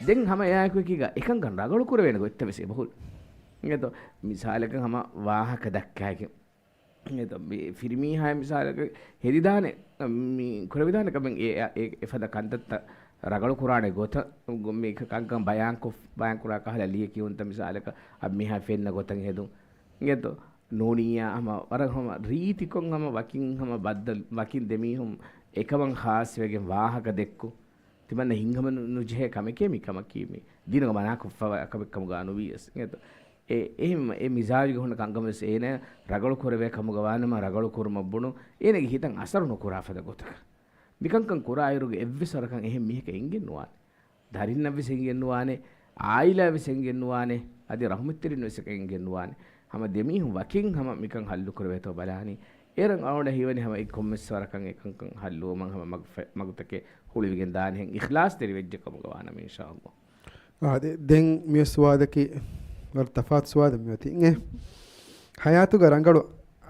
ދެން ހަމަ އެއާއެކު އެކީގަ އެކަންކަން ރަގަޅު ކުރެވޭނެ ގޮތްތައް ވެސް އެބަހުރި. އެތޯ މިސާލަކަށް ހަމަ ވާހަކަ ދައްކާގެން. އެތޯ މި ފިރިމީހާ މިސާލަކަށް ހެދިދާނެ، މި ކުރެވިދާނެ ކަމެއް އެ-، އެ-، އެފަދަ ކަންތައްތައް ރަގަޅު ކުރާނެ ގޮތަށް މި ކަންކަން ބަޔާންކޮށް، ބަޔާން ކުރާ ކަހަލަ ލިޔެ ކިޔުންތައް މިސާލަކަށް އަނބިމީހާ ފެންނަ ގޮތަށް ހެދުން. އެތޯ ނޫނިއްޔާ ހަމަ ވަރަށް ހަމަ ރީތިކޮށް ހަމަ ވަކިން ހަމަ ބައްދަލު، ވަކިން ދެމީހުން އެކަމަށް ޚާއްޞަވެގެން ވާހަކަ ދެއްކު. ތިމަންނަ ހިތްހަމަ ނު-، ނުޖެހޭ ކަމެކޭ މި ކަމަކީ މި ދީނުގަ މަނާކޮށްފަވާ ކަމެއް ކަމުގަ ނުވިޔަސް. އެ، އެހެން އެ މިޒާޖުގަ ހުންނަ ކަންކަން ވެސް އޭނަ ރަގަޅު ކުރެވޭ ކަމުގަ ވާނަމަ ރަގަޅު ކުރުމަށް ބުނު އޭނަގެ ހިތަށް އަސަރު ނުކުރާ ފަދަ ގޮތަކަށް. މިކަންކަން ކުރާއިރުގެ އެއްވެސް ވަރަކަށް އެހެން މީހަކަށް އެނގެން ނުވާނެ. ދަރިންނަށް ވެސް އެނގެން ނުވާނެ، އާއިލާ ވެސް އެނގެން ނުވާނެ، އަދި ރަޙުމަތްތެރިން ވެސް އެނގެން ނުވާނެ. ހަމަ ދެމީހުން ވަކިން ހަމަ މިކަން ހައްލު ކުރެވޭތޯ ބަލާނީ. އޭރަށް އަޅުގަނޑަށް ހީވަނީ ހަމަ އެ ކޮންމެސް ވަރަކަށް އެކަންކަން ހައްލުވުމަށް ހަމަ މަގު-، މަގުތަކެއް ހުޅުވިގެން ދާނެހެން އިޚްލާޞްތެރި ވެއްޖެ ކަމުގަ ވާނަމަ އިންޝާﷲ. އާ، ދެ-، ދެން މި ސުވާލަކީ ވަރަށް ތަފާތު ސުވާލެއް މިއޮތީ. އެ ހަޔާތުގަ ރަނގަޅު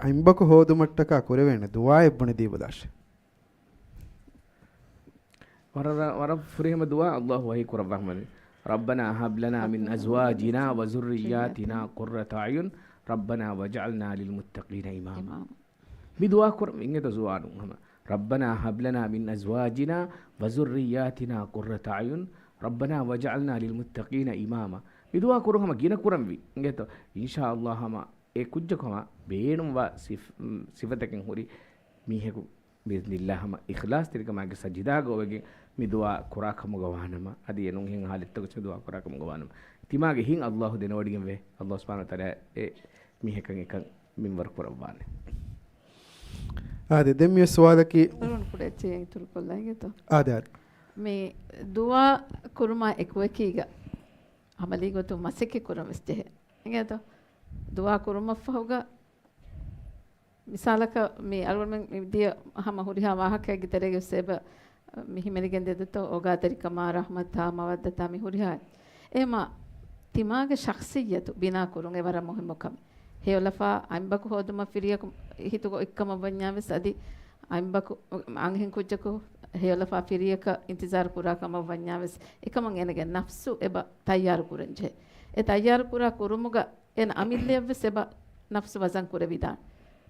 އަނބަކު ހޯދުމަށްޓަކާ ކުރެވޭނެ ދުޢާއެއް ބުނެދީބަލާށޭ. ވަރަށް، ވަރަށް ފުރިހަމަ ދުޢާ އައްލާހު ވަޙީ ކުރައްވާ ހަމަ، رَبَّنَا هَبْ لَنَا مِنْ أَزْوَاجِنَا وَذُرِّيَّاتِنَا قُرَّةَ أَعْيُنٍ وَاجْعَلْنَا لِلْمُتَّقِينَ إِمَامًا. މި ދުޢާ ކުރަން އިނގޭތޯ ޒުވާނުން ހަމަ، رَبَّنَا هَبْ لَنَا مِنْ أَزْوَاجِنَا وَذُرِّيَّاتِنَا قُرَّةَ أَعْيُنٍ وَاجْعَلْنَا لِلْمُتَّقِينَ إِمَامًا. މި ދުޢާ ކުރުން ހަމަ ގިނަ ކުރަންވީ އިނގޭތޯ. އިންޝާ އައްލާހު ހަމަ އެ ކުއްޖަކު ހަމަ ބޭނުންވާ ސިފް-، ސިފަތަކެއް ހުރި މީހަކު ބިއިޛްނިއްލާހް ހަމަ އިޚްލާޞްތެރިކަމާއެކު ސަޖިދާގަ އޮވެގެން މި ދުޢާ ކުރާ ކަމުގަ ވާނަމަ، އަދި އެނޫން ހެން ޙާލަތްތަކުގަ މި ދުޢާ ކުރާ ކަމުގަ ވާނަމަ، ތިމާގެ ހިތް އައްލާހު ދެނެވޮޑިގެންވޭ. އައްލާހު ސުބްޙާނަހޫ ވަތަޢާލާ އެ މީހަކަށް އެކަން މިންވަރު ކުރައްވާނެ. އާދެ، ދެން މި ސުވާލަކީ ދަރުން ކުޑަ އެއްޗެއް އިތުރު ކޮށްލަ އިނގޭތޯ. އާދެ، އާދެ. މި ދުޢާ ކުރުމާ އެކުއެކީގަ ޢަމަލީ ގޮތުން މަސައްކަތް ކުރަން ވެސް ޖެހޭ. އިނގޭތޯ؟ ދުޢާ ކުރުމަށްފަހުގަ މިސާލަކަށް، މި އަޅުގަނޑުމެން މި ދިޔަ ހަމަ ހުރިހާ ވާހަކައެއްގެ ތެރޭގަ ވެސް އެބަ މި ހިމެނިގެން ދެދޮތޯ، އޯގާތެރިކަމާ، ރަޙްމަތާ، މަވައްދަތާ، މި ހުރިހާ. އެހެމަ ތިމާގެ ޝަޚްޞިއްޔަތު ބިނާ ކުރުން އެ ވަރަށް މުހިއްމު ކަމެއް. ހެޔޮލަފާ އަތްބަކު ހޯދުމަށް ފިރިޔަކު ހިތުގަ އޮތްކަމަށް ވަންޏާ ވެސް، އަދި އަތްބަކު އަންހެން ކުއްޖަކު ހެޔޮލަފާ ފިރިޔަކަށް އިންތިޒާރު ކުރާ ކަމަށް ވަންޏާ ވެސް، އެކަމަށް އޭނަގެ ނަފްސު އެބަ ތައްޔާރު ކުރަން ޖެހޭ. އެ ތައްޔާރު ކުރާ ކުރުމުގަ އޭނަ އަމިއްލަޔަށްވެސް އެބަ ނަފްސު ވަޒަން ކުރެވިދާނެ.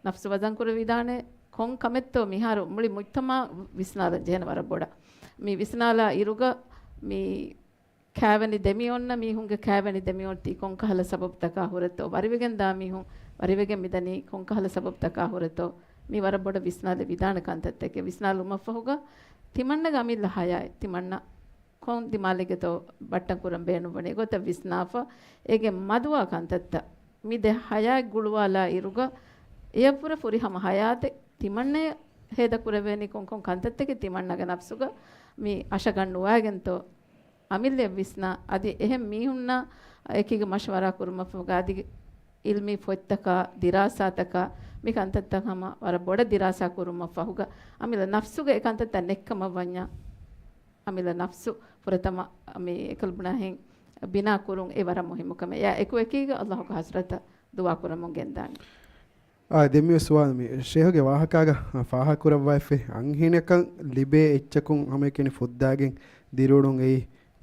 ނަފްސު ވަޒަން ކުރެވިދާނެ ކޮން ކަމެއްތޯ މިހާރު މުޅި މުޖްތަމަޢަށް ވިސްނާލަން ޖެހޭނެ ވަރަށް ބޮޑަށް. މި ވިސްނާލާ އިރުގަ މި ކާވެނި ދެމިއޮންނަ މީހުންގެ ކާވެނި ދެމިއޮންތީ ކޮންކަހަލަ ސަބަބުތަކާ ހުރެތޯ؟ ވަރިވެގެން ދާ މީހުން ވަރިވެގެން މިދަނީ ކޮންކަހަލަ ސަބަބުތަކާ ހުރެތޯ؟ މީ ވަރަށް ބޮޑަށް ވިސްނާލެވިދާނެ ކަންތައްތަކެއް. ވިސްނާލުމަށްފަހުގަ ތިމަންނަގެ އަމިއްލަ ޙަޔާތް ތިމަންނަ ކޮން ދިމާލެއްގެތޯ ބައްޓަން ކުރަން ބޭނުންވަނީ؟ އެގޮތަށް ވިސްނާފަ، އޭގެ މަދުވާ ކަންތައްތައް މި ދެ ޙަޔާތް ގުޅުވާލާ އިރުގަ، އެޔަށްވުރެ ފުރިހަމަ ޙަޔާތެއް ތިމަންނަޔަށް ހޭދަކުރެވޭނީ ކޮންކޮން ކަންތައްތަކެއް؟ ތިމަންނަގެ ނަފްސުގަ މި އަށަގަން ނުވާގެންތޯ އަމިއްލަޔަށް ވިސްނާ، އަދި އެހެން މީހުންނާ އެކީގަ މަޝްވަރާ ކުރުމަށްފަހުގަ އަދި ޢިލްމީ ފޮތްތަކާ، ދިރާސާތަކާ، މި ކަންތައްތައް ހަމަ ވަރަށް ބޮޑަށް ދިރާސާ ކުރުމަށްފަހުގަ، އަމިއްލަ ނަފްސުގަ އެ ކަންތައްތައް ނެއްކަމަށް ވަންޏާ، އަމިއްލަ ނަފްސު ފުރަތަމަ މި އެކަލްބުނާހެން ބިނާ ކުރުން އެ ވަރަށް މުހިއްމު ކަމެއް. އެއާ އެކު އެކީގަ އައްލާހުގެ ޙަޟްރަތަށް ދުޢާ ކުރަމުން ގެންދާނެ. އާ، ދެން މި ސުވާލު މި ޝޭހުގެ ވާހަކާގަ ފާހަގަކުރައްވައިފި އަންހެނަކަށް ލިބޭ އެއްޗަކުން ހަމައެކަނި ފުއްދާގެން ދިރިއުޅުން އެއީ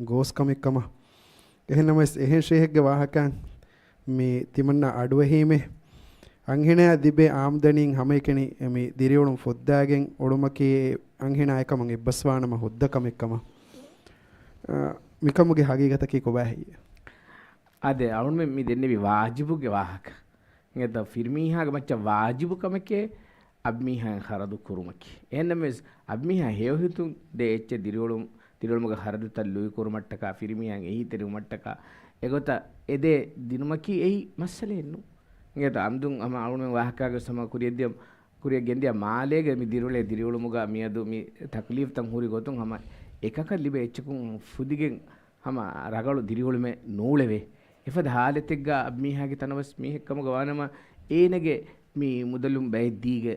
ގޯސް ކަމެއް ކަމަށް. އެހެންނަމަވެސް އެހެން ޝޭހެއްގެ ވާހަކައިން މި ތިމަންނަ އަޑުއެހީމޭ، އަންހެނާ ލިބޭ އާމްދަނީން ހަމައެކަނި މި ދިރިއުޅުން ފުއްދާގެން އުޅުމަކީ އަންހެނާ އެކަމަށް އެއްބަސްވާނަމަ ހުއްދަ ކަމެއް ކަމަށް. އަ، މިކަމުގެ ހަގީގަތަކީ ކޮބާހެއްޔޭ؟ އާދެ، އަޅުމެން މި ދެންނެވި ވާޖިބުގެ ވާހަކަ. އެނގޭތަ ފިރިމީހާގެ މައްޗަށް ވާޖިބު ކަމެކޭ އަބިމީހާއަށް ޚަރަދު ކުރުމަކީ. އެހެންނަމަވެސް، އަބިމީހާ ހެޔޮހިތުން ދޭ އެއްޗެއް ދިރިއުޅުމު-، ދިރިއުޅުމުގެ ޚަރަދުތައް ލުއިކުރުމަށްޓަކާ، ފިރިމީހާއަށް އެހީތެރިވުމަށްޓަކާ، އެގޮތަށް އެދޭ ދިނުމަކީ އެއީ މައްސަލައެއް ނޫން. އެނގޭތަ އަމްދުން ހަމަ އަޅުމެން ވާހަކާގެ ހަމަ ކުރިއަށް ދިޔަ، ކުރިއަށް ގެންދިޔަ މާލޭގެ މި ދިރިއުޅޭ ދިރިއުޅުމުގަ މިއަދު މި ތަކްލީފްތައް ހުރި ގޮތުން ހަމަ އެކަކަށް ލިބޭ އެއްޗަކުން ފުދިގެން ހަމަ ރަގަޅު ދިރިއުޅުމެއް ނޫޅެވޭ. އެފަދަ ހާލަތެއްގަ އަބިމީހާގެ ތަނަވަސް މީހެއް ކަމުގަ ވާނަމަ، އޭނަގެ މި މުދަލުން ބައެއް ދީގެ،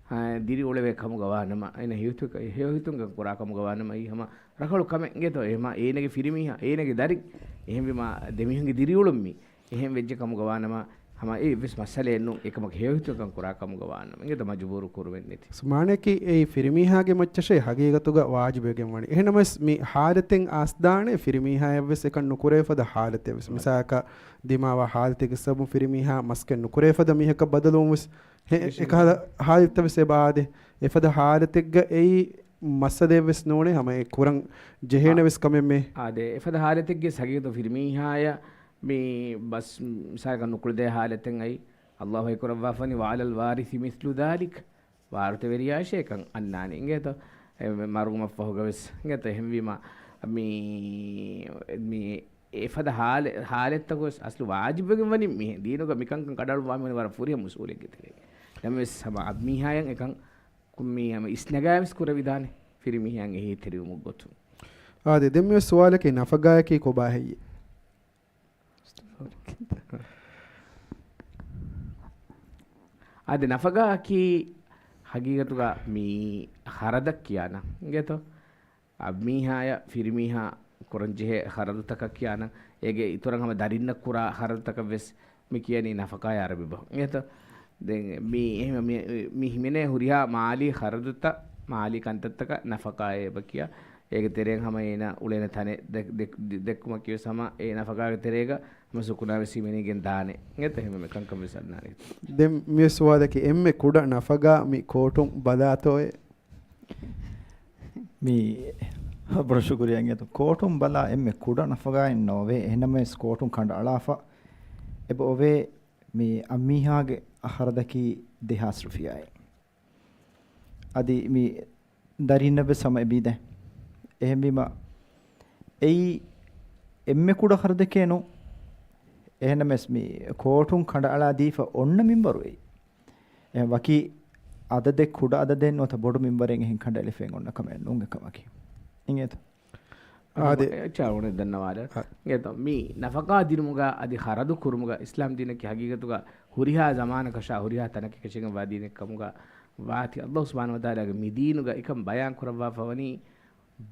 އާ، ދިރިއުޅެވޭ ކަމުގަ ވާނަމަ، އޭނަ ހެޔޮ-، ހެޔޮހިތުން ކަން ކުރާ ކަމުގަ ވާނަމަ، އެއީ ހަމަ ރަގަޅު ކަމެއް އިނގޭތޯ؟ އެހެމަ އޭނަގެ ފިރިމީހާ، އޭނަގެ ދަރިން، އެހެންވީމަ ދެމީހުންގެ ދިރިއުޅުން މީ އެހެން ވެއްޖެ ކަމުގަ ވާނަމަ، ހަމަ އެއްވެސް މައްސަލައެއް ނޫން، އެކަމަކު ހެޔޮހިތުން ކަން ކުރާ ކަމުގަ ވާނަމަ، އިނގޭތޯ މަޖުބޫރު ކުރުމެއް ނެތި. ސުމާނަކީ އެއީ ފިރިމީހާގެ މައްޗަށޭ ހަގީގަތުގަ ވާޖިބުވެގެން ވަނީ. އެހެންނަމަވެސް މި ހާލަތެއް އައިސްދާނެ ފިރިމީހާޔަށްވެސް އެކަން ނުކުރެވޭ ފަދަ ހާލަތެއްވެސް. މިސާލަކަށް ދިމާވާ ހާލަތެއްގެ ސަބަބުން ފިރިމީހާ މަސްކެއް ނުކުރޭ ފަދަ މީހަކަށް ބަދަލުވުންވެސް ހެ-، އެކަހަލަ ހާލަތްތައްވެސް އެބަ އާދޭ. އެފަދަ ހާލަތެއްގަ އެއީ މައްސަލައެއްވެސް ނޫނޭ، ހަމަ އެ ކުރަން ޖެހޭނެ ވެސް ކަމެއް މޭ. އާދެ، އެފަދަ ހާލަތެއްގެ ހަގީގަތު ފިރިމީހާޔަށް މި ބަސް މިސާލަކަށް ނުކުޅެދޭ ހާލަތެއް އައި، އައްލާހު ވަޙީ ކުރައްވާފަނީ، "وَعَلَى الْوَارِثِ مِثْلُ ذَلِكَ." ވާރުތެވެރިޔާއަށޭ އެކަން އަންނާނެ. އިނގޭތޯ؟ އެ މަރުވުމަށްފަހުގަވެސް. އިނގޭތޯ؟ އެހެންވީމަ، މި، މި އެފަދަ ހާލެ-، ހާލެއްތަކުވެސް އަސްލު ވާޖިބުވެގެން ވަނީ މިހެން. ދީނުގަ މިކަންކަން ކަނޑައަޅުއްވާ މިވަނީ ވަރަށް ފުރިހަމަ އުސޫލެއްގެ ތެރޭގަ. ނަމަވެސް ހަމަ އަބިމީހާޔަށް އެކަން ކު-، މި ހަމަ އިސްނަގާވެސް ކުރެވިދާނެ ފިރިމީހާއަށް އެހީތެރިވުމުގެ ގޮތުން. އާދެ، ދެން މި ސުވާލަކީ ނަފަގާއަކީ ކޮބާހެއްޔޭ؟ އާދެ، ނަފަގާއަކީ ހަގީގަތުގަ މި ޚަރަދަށް ކިޔާނަން. އިނގޭތޯ؟ އަބިމީހާޔަށް ފިރިމީހާ ކުރަންޖެހޭ ޚަރަދުތަކަށް ކިޔާނަން. އޭގެ އިތުރަށް ހަމަ ދަރިންނަށް ކުރާ ޚަރަދުތަކަށްވެސް މި ކިޔަނީ ނަފަޤާޔާ ޢަރަބި ބަހުން. އެހެންތޯ؟ ދެން މި އެހެން މި، މި ހިމެނޭ ހުރިހާ މާލީ ޚަރަދުތައް، މާލީ ކަންތައްތަކަށް ނަފަޤާއޭ އެބަ ކިޔާ. އޭގެ ތެރެއިން ހަމަ އޭނާ އުޅޭނެ ތަނެއް ދެ-، ދެ-، ދެ-، ދެއްކުމަކީވެސް ހަމަ އޭ ނަފަގާގެ ތެރޭގަ ހަމަ ސުކުނާވެސް ހިމެނިގެން ދާނެ. އެނގޭތަ؟ އެހެންވީމަ ކަންކަންވެސް އަންނާނެ. ދެން މި ސުވާލަކީ އެންމެ ކުޑަ ނަފަގާ މި ކޯޓުން ބަލާތޯއޭ؟ މި ބޮޑަށް ޝުކުރިއްޔާ އިނގޭތޯ. ކޯޓުން ބަލާ އެންމެ ކުޑަ ނަފަގާއެއް ނޯވޭ. އެހެންނަމަވެސް ކޯޓުން ކަނޑައަޅާފަ އެބަ އޮވޭ މި އަންމީހާގެ ޚަރަދަކީ ދެހާސް ރުފިޔާއެއް. އަދި މި ދަރީންނަށްވެސް ހަމަ އެބީދެ. އެހެންވީމަ އެއީ އެންމެ ކުޑަ ޚަރަދެކޭ ނޫން. އެހެންނަމަވެސް މި ކޯޓުން ކަނޑައަޅާދީފަ އޮންނަ މިންވަރު އެއީ. އެހެން ވަކި އަދަދެއް، ކުޑަ އަދަދެއް ނުވަތަ ބޮޑު މިންވަރެއް އެހެން ކަނޑައެޅިފައި އޮންނަ ކަމެއް ނޫން އެކަމަކީ. އިނގޭތަ؟ އާދެ. އެއްޗާ އުނެ ދަންނަވާލަ. އަ. އިނގޭތަ؟ މި ނަފަގާ ދިނުމުގަ އަދި ޚަރަދު ކުރުމުގަ އިސްލާމް ދީނަކީ ހަގީގަތުގަ ހުރިހާ ޒަމާނަކަށާ ހުރިހާ ތަނަކަށް ކެށިގެންވާ ދީނެއް ކަމުގަ ވާތީ. އައްލާހު ސުބްޙާނަހު ވަތަޢާލާގެ މި ދީނުގަ އެކަން ބަޔާން ކުރައްވާފަ ވަނީ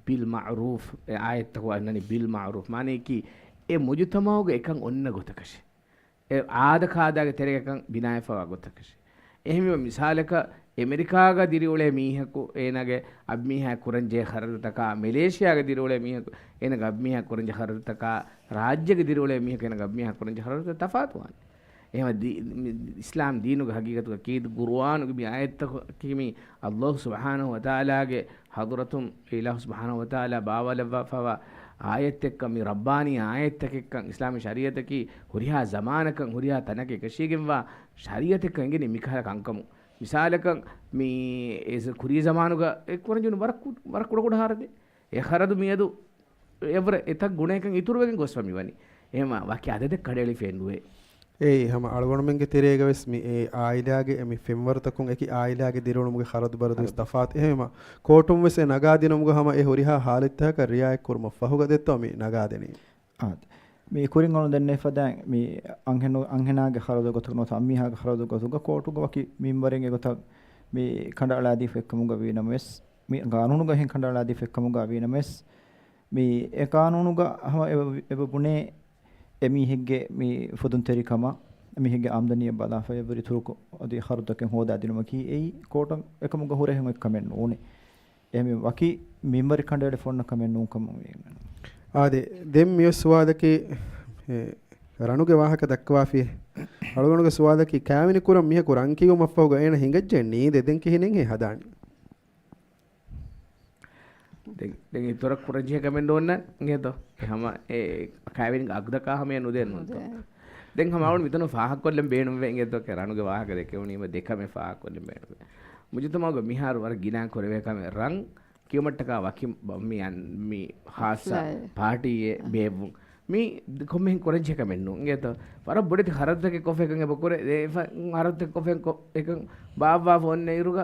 ބިލް މަޢުރޫފް. އެ އާޔަތްތަކުގަ އަންނަނީ ބިލް މަޢުރޫފް. މާނަޔަކީ އެ މުޖުތަމަޢުގަ އެކަން އޮންނަ ގޮތަކަށެއް. އެ އާދަ ކާދައިގެ ތެރޭގަ އެކަން ބިނާވެފަވާ ގޮތަކަށެއް. އެހެންވީމަ މިސާލަކަށް އެމެރިކާގަ ދިރިއުޅޭ މީހަކު އޭނާގެ އަންމީހާ ކުރަންޖެހޭ ޚަރަދުތަކާ، މެލޭޝިޔާގަ ދިރިއުޅޭ މީހަކު އޭނާގެ އަންމީހާ ކުރަންޖެހޭ ޚަރަދުތަކާ، ރާއްޖޭގަ ދިރިއުޅޭ މީހަކު އޭނާގެ އަންމީހާ ކުރަންޖެހޭ ޚަރަދުތަކާ ތަފާތުވާނެ. އެހެންވީމަ ދީ-، މި އިސްލާމް ދީނުގެ ހަގީގަތުގަ ކީރިތި ޤުރުއާނުގެ މި އާޔަތްތަކަކީ މި އައްލާހު ސުބްޙާނަހު ވަތަޢާލާގެ ޙަޟްރަތުން އިލާހު ސުބްޙާނަހު ވަތަޢާލާ ބާވާލައްވާފައިވާ އާޔަތެއްކަން، މި ރައްބާނީ އާޔަތެއްކަން، އިސްލާމީ ޝަރީޢަތަކީ ހުރިހާ ޒަމާނަކަށް ހުރިހާ ތަނަކަށް އެކަށީގެންވާ ޝަރީޢަތެއްކަން އެނގެނީ މިކަހަލަ ކަންކަމުން. މިސާލަކަށް މި އެ ކުރީ ޒަމާނުގަ އެ ކުރަންޖެހުނު ވަރަށް ކު-، ވަރަށް ކުޑަކުޑަ ޚަރަދެއް. އެ ޚަރަދު މިއަދު އެވަރަށް އެތައް ގުނައަކަށް އިތުރުވެގެން ގޮސްފަ މިވަނީ. އެހެންވީމަ ވަކި އަދަދެއް ކަނޑައެޅިފައެއް ނުވޭ. އެއީ ހަމަ އަޅުގަނޑުމެންގެ ތެރޭގަވެސް މި އެ އާއިލާގެ އެ މި ފެންވަރުތަކުން އެކި އާއިލާގެ ދިރިއުޅުމުގެ ޚަރަދު ބަރަދުވެސް ތަފާތު. އެހެންވީމަ ކޯޓުންވެސް އެ ނަގާދިނުމުގަ ހަމަ އެ ހުރިހާ ޙާލަތްތަކަކަށް ރިޢާޔަތްކުރުމަށް ފަހުގަ ދެއްތޯ މި ނަގާދެނީ. އާދެ. މި ކުރިން އަޅުން ދެންނެވިފަދައިން މި އަންހެނު-، އަންހެނާގެ ޚަރަދު ގޮތުގަ ނުވަތަ އަންމީހާގެ ޚަރަދު ގޮތުގަ ކޯޓުގަ ވަކި މިންވަރެއް އެގޮތަށް މި ކަނޑައަޅާދީފަ އެއްކަމުގަ ވީނަމަވެސް، މި ޤާނޫނުގަ އެހެން ކަނޑައަޅާދީފަ އެއްކަމުގަ ވީނަމަވެސް، މި އެ ޤާނޫނުގަ ހަމަ އެބަ، އެބަ ބުނޭ އެމީހެއްގެ މި ފުދުންތެރިކަމަށް، އެމީހެއްގެ އާމްދަނީއަށް ބަލާފަ އެއްވެރި އިތުރުކޮށް އަދި ޚަރަދުތަކެއް ހޯދާދިނުމަކީ އެއީ ކޯޓަށް އެކަމުގަ ހުރެހެން އޮތް ކަމެއް ނޫނޭ. އެހެންވެ ވަކި މިންވަރެއް ކަނޑައެޅިފަ އޮންނަ ކަމެއް ނޫން ކަމަށް ވީމެ. އާދެ، ދެން މިއޮތް ސުވާލަކީ، އެ، ރަނުގެ ވާހަކަ ދައްކަވާފި. އަޅުގަނޑުގެ ސުވާލަކީ ކާވެނި ކުރަން މީހަކު ރަން ކިއުމަށްފަހުގަ އޭނަ ހިނގައްޖެ ނީނދެ ދެން ކިހިނެއްހޭ ހަދާނީ؟ ދެން، ދެން އިތުރަށް ކުރަންޖެހޭ ކަމެއް ނޯންނަ އިނގޭތޯ؟ އެ ހަމަ އެ ކާވެނިގެ އަގުދަކާ ހަމަޔަށް ނުދޭ ނޫންތޯ؟ ނުދޭ. ދެން ހަމަ އަޅުން މިތަނު ފާހަގަކޮށްލަން ބޭނުންވޭ އިނގޭތޯ؟ ކެ ރަނުގެ ވާހަކަ ދެކެވުނީމަ ދެ ކަމެއް ފާހަގަކޮށްލަން ބޭނުންވޭ. މުޖުތަމަޢުގަ މިހާރު ވަރަށް ގިނަ ކުރެވޭ ކަމެއް ރަން ކިޔުމަށްޓަކާ ވަކި ބ-، މި އަން-، މި ޚާއްޞަ ފްލައި. ޕާޓީއެއް އަ. ބޭއްވުން. މީ ކޮންމެހެން ކުރަންޖެހޭ ކަމެއް ނޫން. އިނގޭތޯ؟ ވަރަށް ބޮޑެތި ޚަރަދުތަކެއް ކޮށްފަ އެކަން އެބަ ކުރޭ. އެ ފަ-، ޚަރަދުތަކެއް ކޮށްފަ އެކަން ބާއްވާފަ އޮންނަ އިރުގަ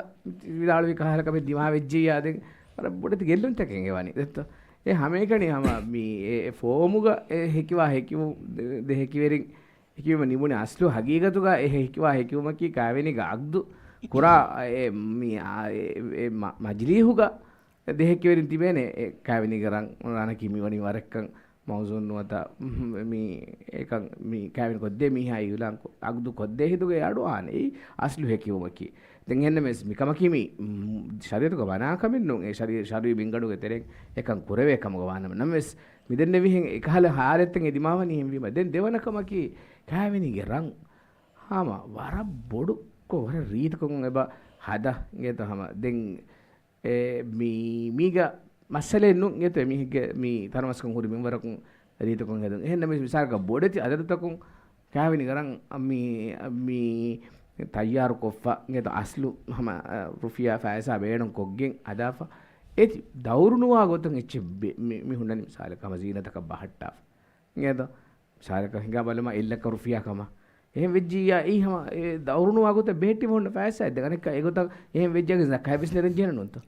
ވިދާޅުވި ކަހަލަ ކަމެއް ދިމާވެއްޖިއްޔާ ދެން ވަރަށް ބޮޑެތި ގެއްލުންތަކެއް އެވަނީ. ދެއްތޯ؟ އެ ހަމައެކަނި ހަމަ މީ އެ، އެ ފޯމުގަ އެ ހެކިވާ ހެކިވު-، ދެ-، ދެ ހެކިވެރިން ހެކިވީމަ ނިމުނީ އަސްލު ހަގީގަތުގަ އެ ހެކިވާ ހެކިވުމަކީ ކާވެނީގެ އަގްދު ކުރާ އެ މި-، އާ، އެ، އެ މަ-، މަޖިލީހުގަ ދެ ހެކިވެރިން ތިބޭނެ އެ ކާވެނީގެ ރަން، ރަނަކީ މިވަނީ ވަރަށްކަން މައުޒޫން ނުވަތަ މި އެކަން މި ކާވެނި ކޮށްދޭ މީހާ އިއުލާން ކޮ-، އަގްދު ކޮށްދޭ ހިނދުގަ އެ އަޑުއާނެ. އެއީ އަސްލު ހެކިވުމަކީ. ދެން އެހެންނަމަވެސް މިކަމަކީ މި، މް، ޝަރީޢަތުގަ މަނާ ކަމެއް ނޫން. އެ ޝަރީ-، ޝަރުޢީ ބިންގަނޑުގެ ތެރެއިން އެކަން ކުރެވޭ ކަމުގަ ވާނަމަ. ނަމަވެސް މިދެންނެވިހެން އެކަހަލަ ހާލަތެއް އެ ދިމާވަނީ އެހެންވީމަ. ދެން ދެވަނަ ކަމަކީ ކާވެނީގެ ރަން ހަމަ ވަރަށް ބޮޑުކޮށް ވަރަށް ރީތިކޮށް އެބަ ހަދާ އިނގޭތޯ ހަމަ. ދެން އެ މީ-، މީގަ މައްސަލައެއް ނޫން އިނގޭތޯ އެމީހެއްގެ މި ތަނަވަސްކަން ހުރި މިންވަރަކުން ރީތިކޮށް ހެދުން. އެހެން ނަމަވެސް މިސާލަކަށް ބޮޑެތި އަދަދުތަކުން ކާވެނިގެ ރަން މި، މި ތައްޔާރުކޮށްފަ އިނގޭތޯ އަސްލު ހަމަ، އަ، ރުފިޔާ ފައިސާ ބޭނުން ކޮށްގެން ހަދާފަ. އޭތި ދައުރު ނުވާ ގޮތަށް އެއްޗެއް ބެ-، މި، މި ހުންނަނީ މިސާލަކަށް ހަމަ ޒީނަތަކަށް ބަހައްޓާފަ. އިނގޭތޯ؟ މިސާލަކަށް ހިނގާ ބަލަމާ އެއްލައްކަ ރުފިޔާ ކަމަށް. އެހެން ވެއްޖިއްޔާ އެއީ ހަމަ އެ ދައުރު ނުވާ ގޮތަށް ބެހެއްޓި ހުންނަ ފައިސާއެއް. ދެން އަނެއްކާ އެގޮތަށް އެހެން ވެއްޖިއްޔާ ޒަކާތްވެސް ނެރެން ޖެހޭނެ ނޫންތޯ؟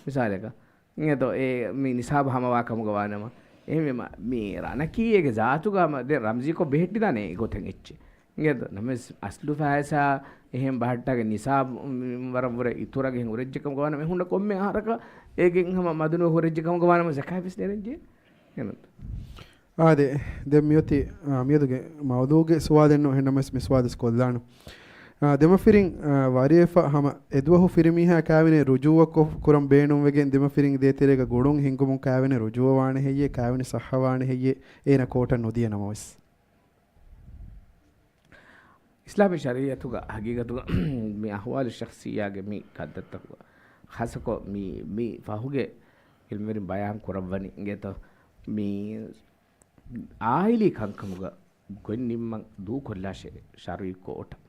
މިސާލަކަށް. އިނގޭތޯ އެ މި ނިސާބު ހަމަވާ ކަމުގަ ވާނަމަ. އެހެންވީމަ މި ރަނަކީ އޭގެ ޒާތުގަ ހަމަ ދެން ރަމްޒީކޮށް ބެހެއްޓިދާނެ އެގޮތަށް އެއްޗެއް. އިނގޭތޯ؟ ނަމަވެސް އަސްލު ފައިސާ އެހެން ބަހައްޓާގެން ނިސާބު މި ވަރަށް ވުރެ އިތުރަށް އެހެން ހުރެއްޖެ ކަމުގަ ވާނަމަ އެ ހުންނަ ކޮންމެ އަހަރަކަށް އޭގެން ހަމަ މަދުނުވެ ހުރެއްޖެ ކަމުގަ ވާނަމަ ޒަކާތްވެސް ނެރެން ޖެހޭނެ. އާދެ، ދެން މިއޮތީ، އާ، މިއަދުގެ މައުޟޫގެ ސުވާލެއް ނޫން، އެހެންނަމަވެސް މި ސުވާލުވެސް ކޮށްލާނަން. އާ، ދެމަފިރިން، އާ، ވަރިވެފަ ހަމަ އެދުވަހު ފިރިމީހާ ކާވެނި ރުޖޫވަ ކޮށް-، ކުރަން ބޭނުންވެގެން ދެމަފިރިން ދޭތެރޭގަ ގުޅުން ހިންގުމުން ކާވެނި ރުޖޫވަ ވާނެ ހެއްޔޭ، ކާވެނި ސައްހަ ވާނެ ހެއްޔޭ، އޭނަ ކޯޓަށް ނުދިޔަ ނަމަވެސް. އިސްލާމީ ޝަރީއަތުގަ ހަގީގަތުގަ މި އަހުވާލު ޝަޚްސިއްޔާގެ މި ކަންތައްތަކުގަ ޚާއްޞަކޮށް މި، މި ފަހުގެ އިލްމުވެރިން ބަޔާން ކުރައްވަނީ އިނގޭތޯ، މި އާއިލީ ކަންކަމުގަ ގޮތް ނިންމަން ދޫކޮށްލާށޭ ޝަރުއީ ކޯޓަށް.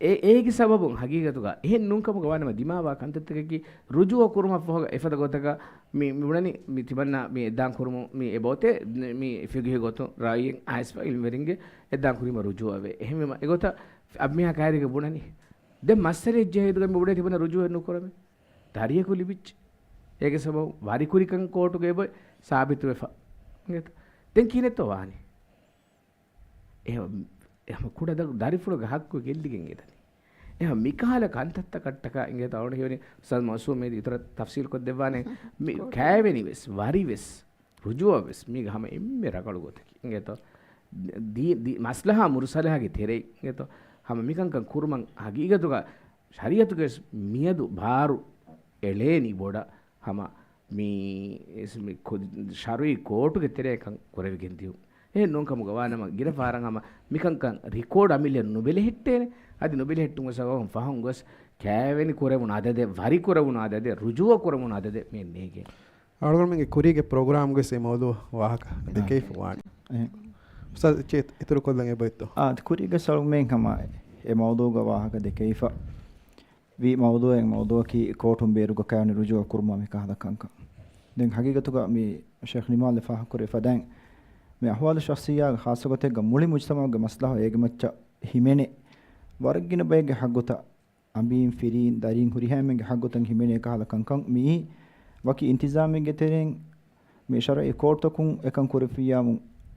އެ-، އޭގެ ސަބަބުން ހަގީގަތުގަ އެހެން ނޫންކަމުގަ ވާނަމަ ދިމާވާ ކަންތައްތަކަކީ ރުޖޫއަ ކުރުމަށްފަހުގަ އެފަދަ ގޮތަކަށް މި، މި ބުނަނީ މި ތިމަންނާ މި އެއްދާން ކުރުމުން މި އެބައޮތޭ މި ފިޤުހީ ގޮތުން ރާއީއެއް އައިސްފަ އިލްމުވެރިންގެ އެއްދާން ކުރީމަ ރުޖޫއަވޭ. އެހެންވީމަ އެގޮތަށް އަ-، މީހާ ކައިރީގަ ބުނަނީ ދެން މައްސަލައެއް ޖެހޭ އިދުގަ މި ބުނޭ ތިމަންނަ ރުޖޫއެއް ނުކުރަމޭ. ދަރިޔަކު ލިބިއްޖެ. އޭގެ ސަބަބު ވަރިކުރިކަން ކޯޓުގަ އެބައޮތް ސާބިތުވެފަ. ދެން ކިހިނެއްތޯ ވާނީ؟ އެހެން، އެހެން ކުޑަ ދަ-، ދަރިފުޅުގެ ހައްގު ގެއްލިގެން އެދަނީ. އެހެން މިކަހަލަ ކަންތައްތަކަށްޓަކާ އިނގޭތޯ އަޅުގަނޑު ހީވަނީ އުސްތާޛް މައުސޫމް މީދީ އިތުރަށް ތަފްސީލް ކޮށްދެއްވާނެ. މި ކޯޓު. ކައިވެނިވެސް، ވަރިވެސް، ރުޖޫއަވެސް މީގަ ހަމަ އެންމެ ރަނގަޅު ގޮތަކީ އިނގޭތޯ. ދީ-، ދީ-، މަސްލަހާ މުރުސަލަހާގެ ތެރެއިން އިނގޭތޯ. ހަމަ މިކަންކަން ކުރުމަށް ހަގީގަތުގަ ޝަރީއަތުގެ މިއަދު ބާރު އެޅޭނީ ބޮޑަށް ހަމަ މި، މި ކު-، ޝަރުއީ ކޯޓުގެ ތެރޭ ކަން ކުރެވިގެން ދިޔުން. އެހެން ނޫންކަމުގަ ވާނަމަ ގިނަ ފަހަރަށް ހަމަ މިކަންކަން ރިކޯޑް އަމިއްލަ ނުބެލެހެއްޓޭނެ. އަދި ނުބެލެހެއްޓުމުގެ ސަބަބުން ފަހުން ގޮސް ކައިވެނި ކުރެވުނު އަދަދެއް، ވަރި ކުރެވުނު އަދަދެއް، ރުޖޫއަ ކުރެވުނު އަދަދެއް މި ނޭގޭ. އަޅުގަނޑުމެންގެ ކުރީގެ ޕްރޮގްރާމްގަސް އެ މައުޟޫ ވާހަކަ ދެކެވިފަ ވާނެ. އެހެން. އުސްތާޛް އެއްޗެއް އިތުރުކޮށްލަން އެބައޮތްތޯ؟ އާ، ކުރީގަސް އަޅުގަނޑުމެން ހަމަ އެ މައުޟޫގަ ވާހަކަ ދެކެވިފަ ވީ މައުޟޫއެއް މައުޟޫއަކީ ކޯޓުން ބޭރުގަ ކައިވެނި ރުޖޫއަ ކުރުމާ މި ކަހަލަ ކަންކަން. ދެން ހަގީގަތުގަ މި ޝޭޚް ނިމާލް ފާހަގަކުރެ ފަދައިން މި އަހުވާލު ޝަޚްސިއްޔާގެ ޚާއްޞަ ގޮތެއްގަ މުޅި މުޖްތަމަޢުގެ މަސްލަހަ އޭގެ މައްޗަށް ހިމެނޭ ވަރަށް ގިނަ ބައެއްގެ ހައްގުތައް، އަނބީން، ފިރީން، ދަރީން ހުރިހާ އެންމެންގެ ހައްގުތައް ހިމެނޭ ކަހަލަ ކަންކަން މިއީ ވަކި އިންތިޒާމެއްގެ ތެރެއިން މި ޝަރުއީ ކޯޓްތަކުން އެކަން ކުރެފިއްޔާމު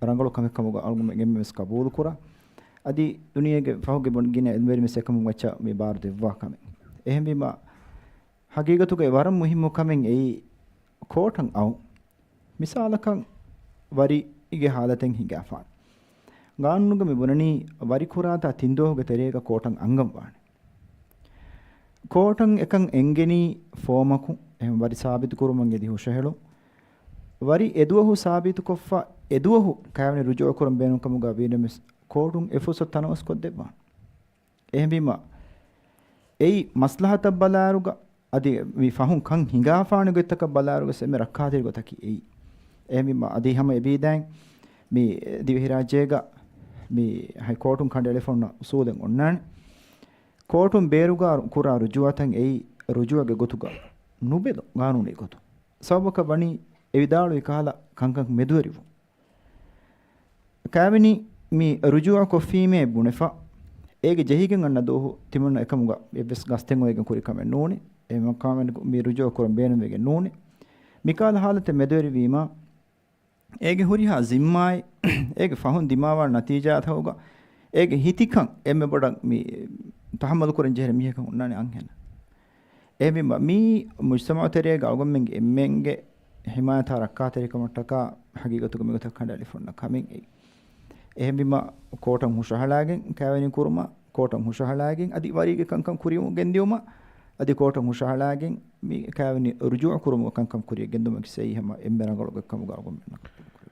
ރަނގަޅު ކަމެއް ކަމުގަ އަޅުގަނޑުމެން އެންމެންވެސް ގަބޫލު ކުރާ. އަދި ދުނިޔޭގެ ފަހުގެ ބޮން ގިނަ އިލްމުވެރިންވެސް އެކަމުގެ މައްޗަށް މި ބާރު ދެއްވާ ކަމެއް. އެހެންވީމަ، ހަގީގަތުގައި ވަރަށް މުހިއްމު ކަމެއް އެއީ ކޯޓަށް އައުން. މިސާލަކަށް ވަރީގެ ހާލަތެއް ހިނގާފާނެ. ގާނޫނުގަ މި ބުނަނީ ވަރިކުރާތާ ތިންދުވަހުގެ ތެރޭގަ ކޯޓަށް އަންގަންވާނެ. ކޯޓަށް އެކަން އެންގެނީ ފޯމަކުން، އެހެން ވަރި ސާބިތުކުރުމަށް އެދި ހުށަހެޅުން. ވަރި އެދުވަހު ސާބިތުކޮށްފަ، އެދުވަހު ކައިވެނި ރުޖޫއަ ކުރަން ބޭނުންކަމުގަ ވީނަމަވެސް، ކޯޓުން އެ ފުރުސަތު ތަނަވަސްކޮށްދެއްވާނެ. އެހެންވީމަ، އެއީ މަސްލަހަތަށް ބަލާއިރުގަ، އަދި މި ފަހުން ކަން ހިނގާފާނެ ގޮތްތަކަށް ބަލާއިރުގަސް އެންމެ ރައްކާތެރި ގޮތަކީ އެއީ. އެހެންވީމަ، އަދި ހަމަ އެބީދައިން މި ދިވެހިރާއްޖޭގަ މި ހައިކޯޓުން ކަނޑައެޅިފަ އޮންނަ އުސޫލެއް އޮންނާނެ. ކޯޓުން ބޭރުގަ ކުރާ ރުޖޫއަތައް އެއީ ރުޖޫއަގެ ގޮތުގަ ނުބެލުން ގާނޫނީ ގޮތުން. ސަބަބަކަށް ވަނީ އެ ވިދާޅުވި ކަހަލަ ކަންކަން މެދުވެރިވުން. ކައިވެނި މި ރުޖޫއަ ކޮށްފީމޭ ބުނެފަ، އޭގެ ޖެހިގެން އަންނަ ދުވަހު ތިމަންނަ އެކަމުގަ އެއްވެސް ގަސްތެއް އޮވެގެން ކުރި ކަމެއް ނޫނޭ. އެ މަޤާމެއް މި ރުޖޫއަ ކުރަން ބޭނުންވެގެން ނޫނޭ. މިކަހަލަ ހާލަތެއް މެދުވެރިވީމަ، އޭގެ ހުރިހާ ޒިންމާއެއް، އޭގެ ފަހުން ދިމާވާން ނަތީޖާތަކުގަ، އޭގެ ހިތިކަން އެންމެ ބޮޑަށް މި ތަޙައްމަލު ކުރަން ޖެހޭ މީހަކަށް އޮންނާނެ އަންހެނަށް. އެހެންވީމަ، މީ މުޖްތަމަޢު ތެރޭގަ އަޅުގަނޑުމެންގެ އެންމެންގެ ޙިމާޔަތާ ރައްކާތެރިކަމަށްޓަކާ ހަގީގަތުގަ މިގޮތަށް ކަނޑައެޅިފަ އޮންނަ ކަމެއް އެއީ. އެހެންވީމަ، ކޯޓަށް ހުށަހަޅާގެން ކައިވެނި ކުރުމަށް، ކޯޓަށް ހުށަހަޅާގެން އަދި ވަރީގެ ކަންކަން ކުރިއަށް ގެންދިއުމަށް، އަދި ކޯޓަށް ހުށަހަޅާގެން މި ކައިވެނި ރުޖޫޢަ ކުރުމުގެ ކަންކަން ކުރިއަށް ގެންދުމަކީ ސައީ ހަމަ އެންމެ ރަނގަޅު ގޮތްކަމުގަ އަޅުގަނޑުމެންނަށް ގަބޫލުކުރެވޭ.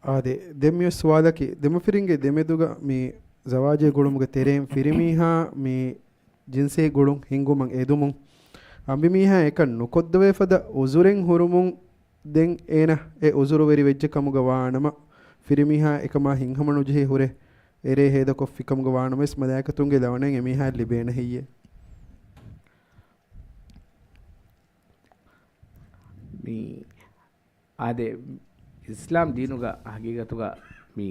އާދެ، ދެން މިއޮތް ސުވާލަކީ، ދެމަފިރިންގެ ދެމެދުގަ މި ޒަވާޖޭ ގުޅުމުގެ ތެރެއިން ފިރިމީހާ މި ޖިންސީ ގުޅުން ހިންގުމަށް އެދުމުން، އަނބިމީހާ އެކަން ނުކޮށްދެވޭ ފަދަ އުޒުރެއް ހުރުމުން، ދެން އޭނަ އެ އުޒުރުވެރި ވެއްޖެ ކަމުގަ ވާނަމަ، ފިރިމީހާ އެކަމާ ހިތްހަމަނުޖެހި ހުރެ އެރޭ ހޭދަކޮށްފި ކަމުގަ ވާނަމަވެސް، މަލާއިކަތުންގެ ލަޢުނަތް އެމީހާއަށް ލިބޭނެ ހެއްޔޭ؟ މި އާދެ، އިސްލާމް ދީނުގަ ހަގީގަތުގަ މި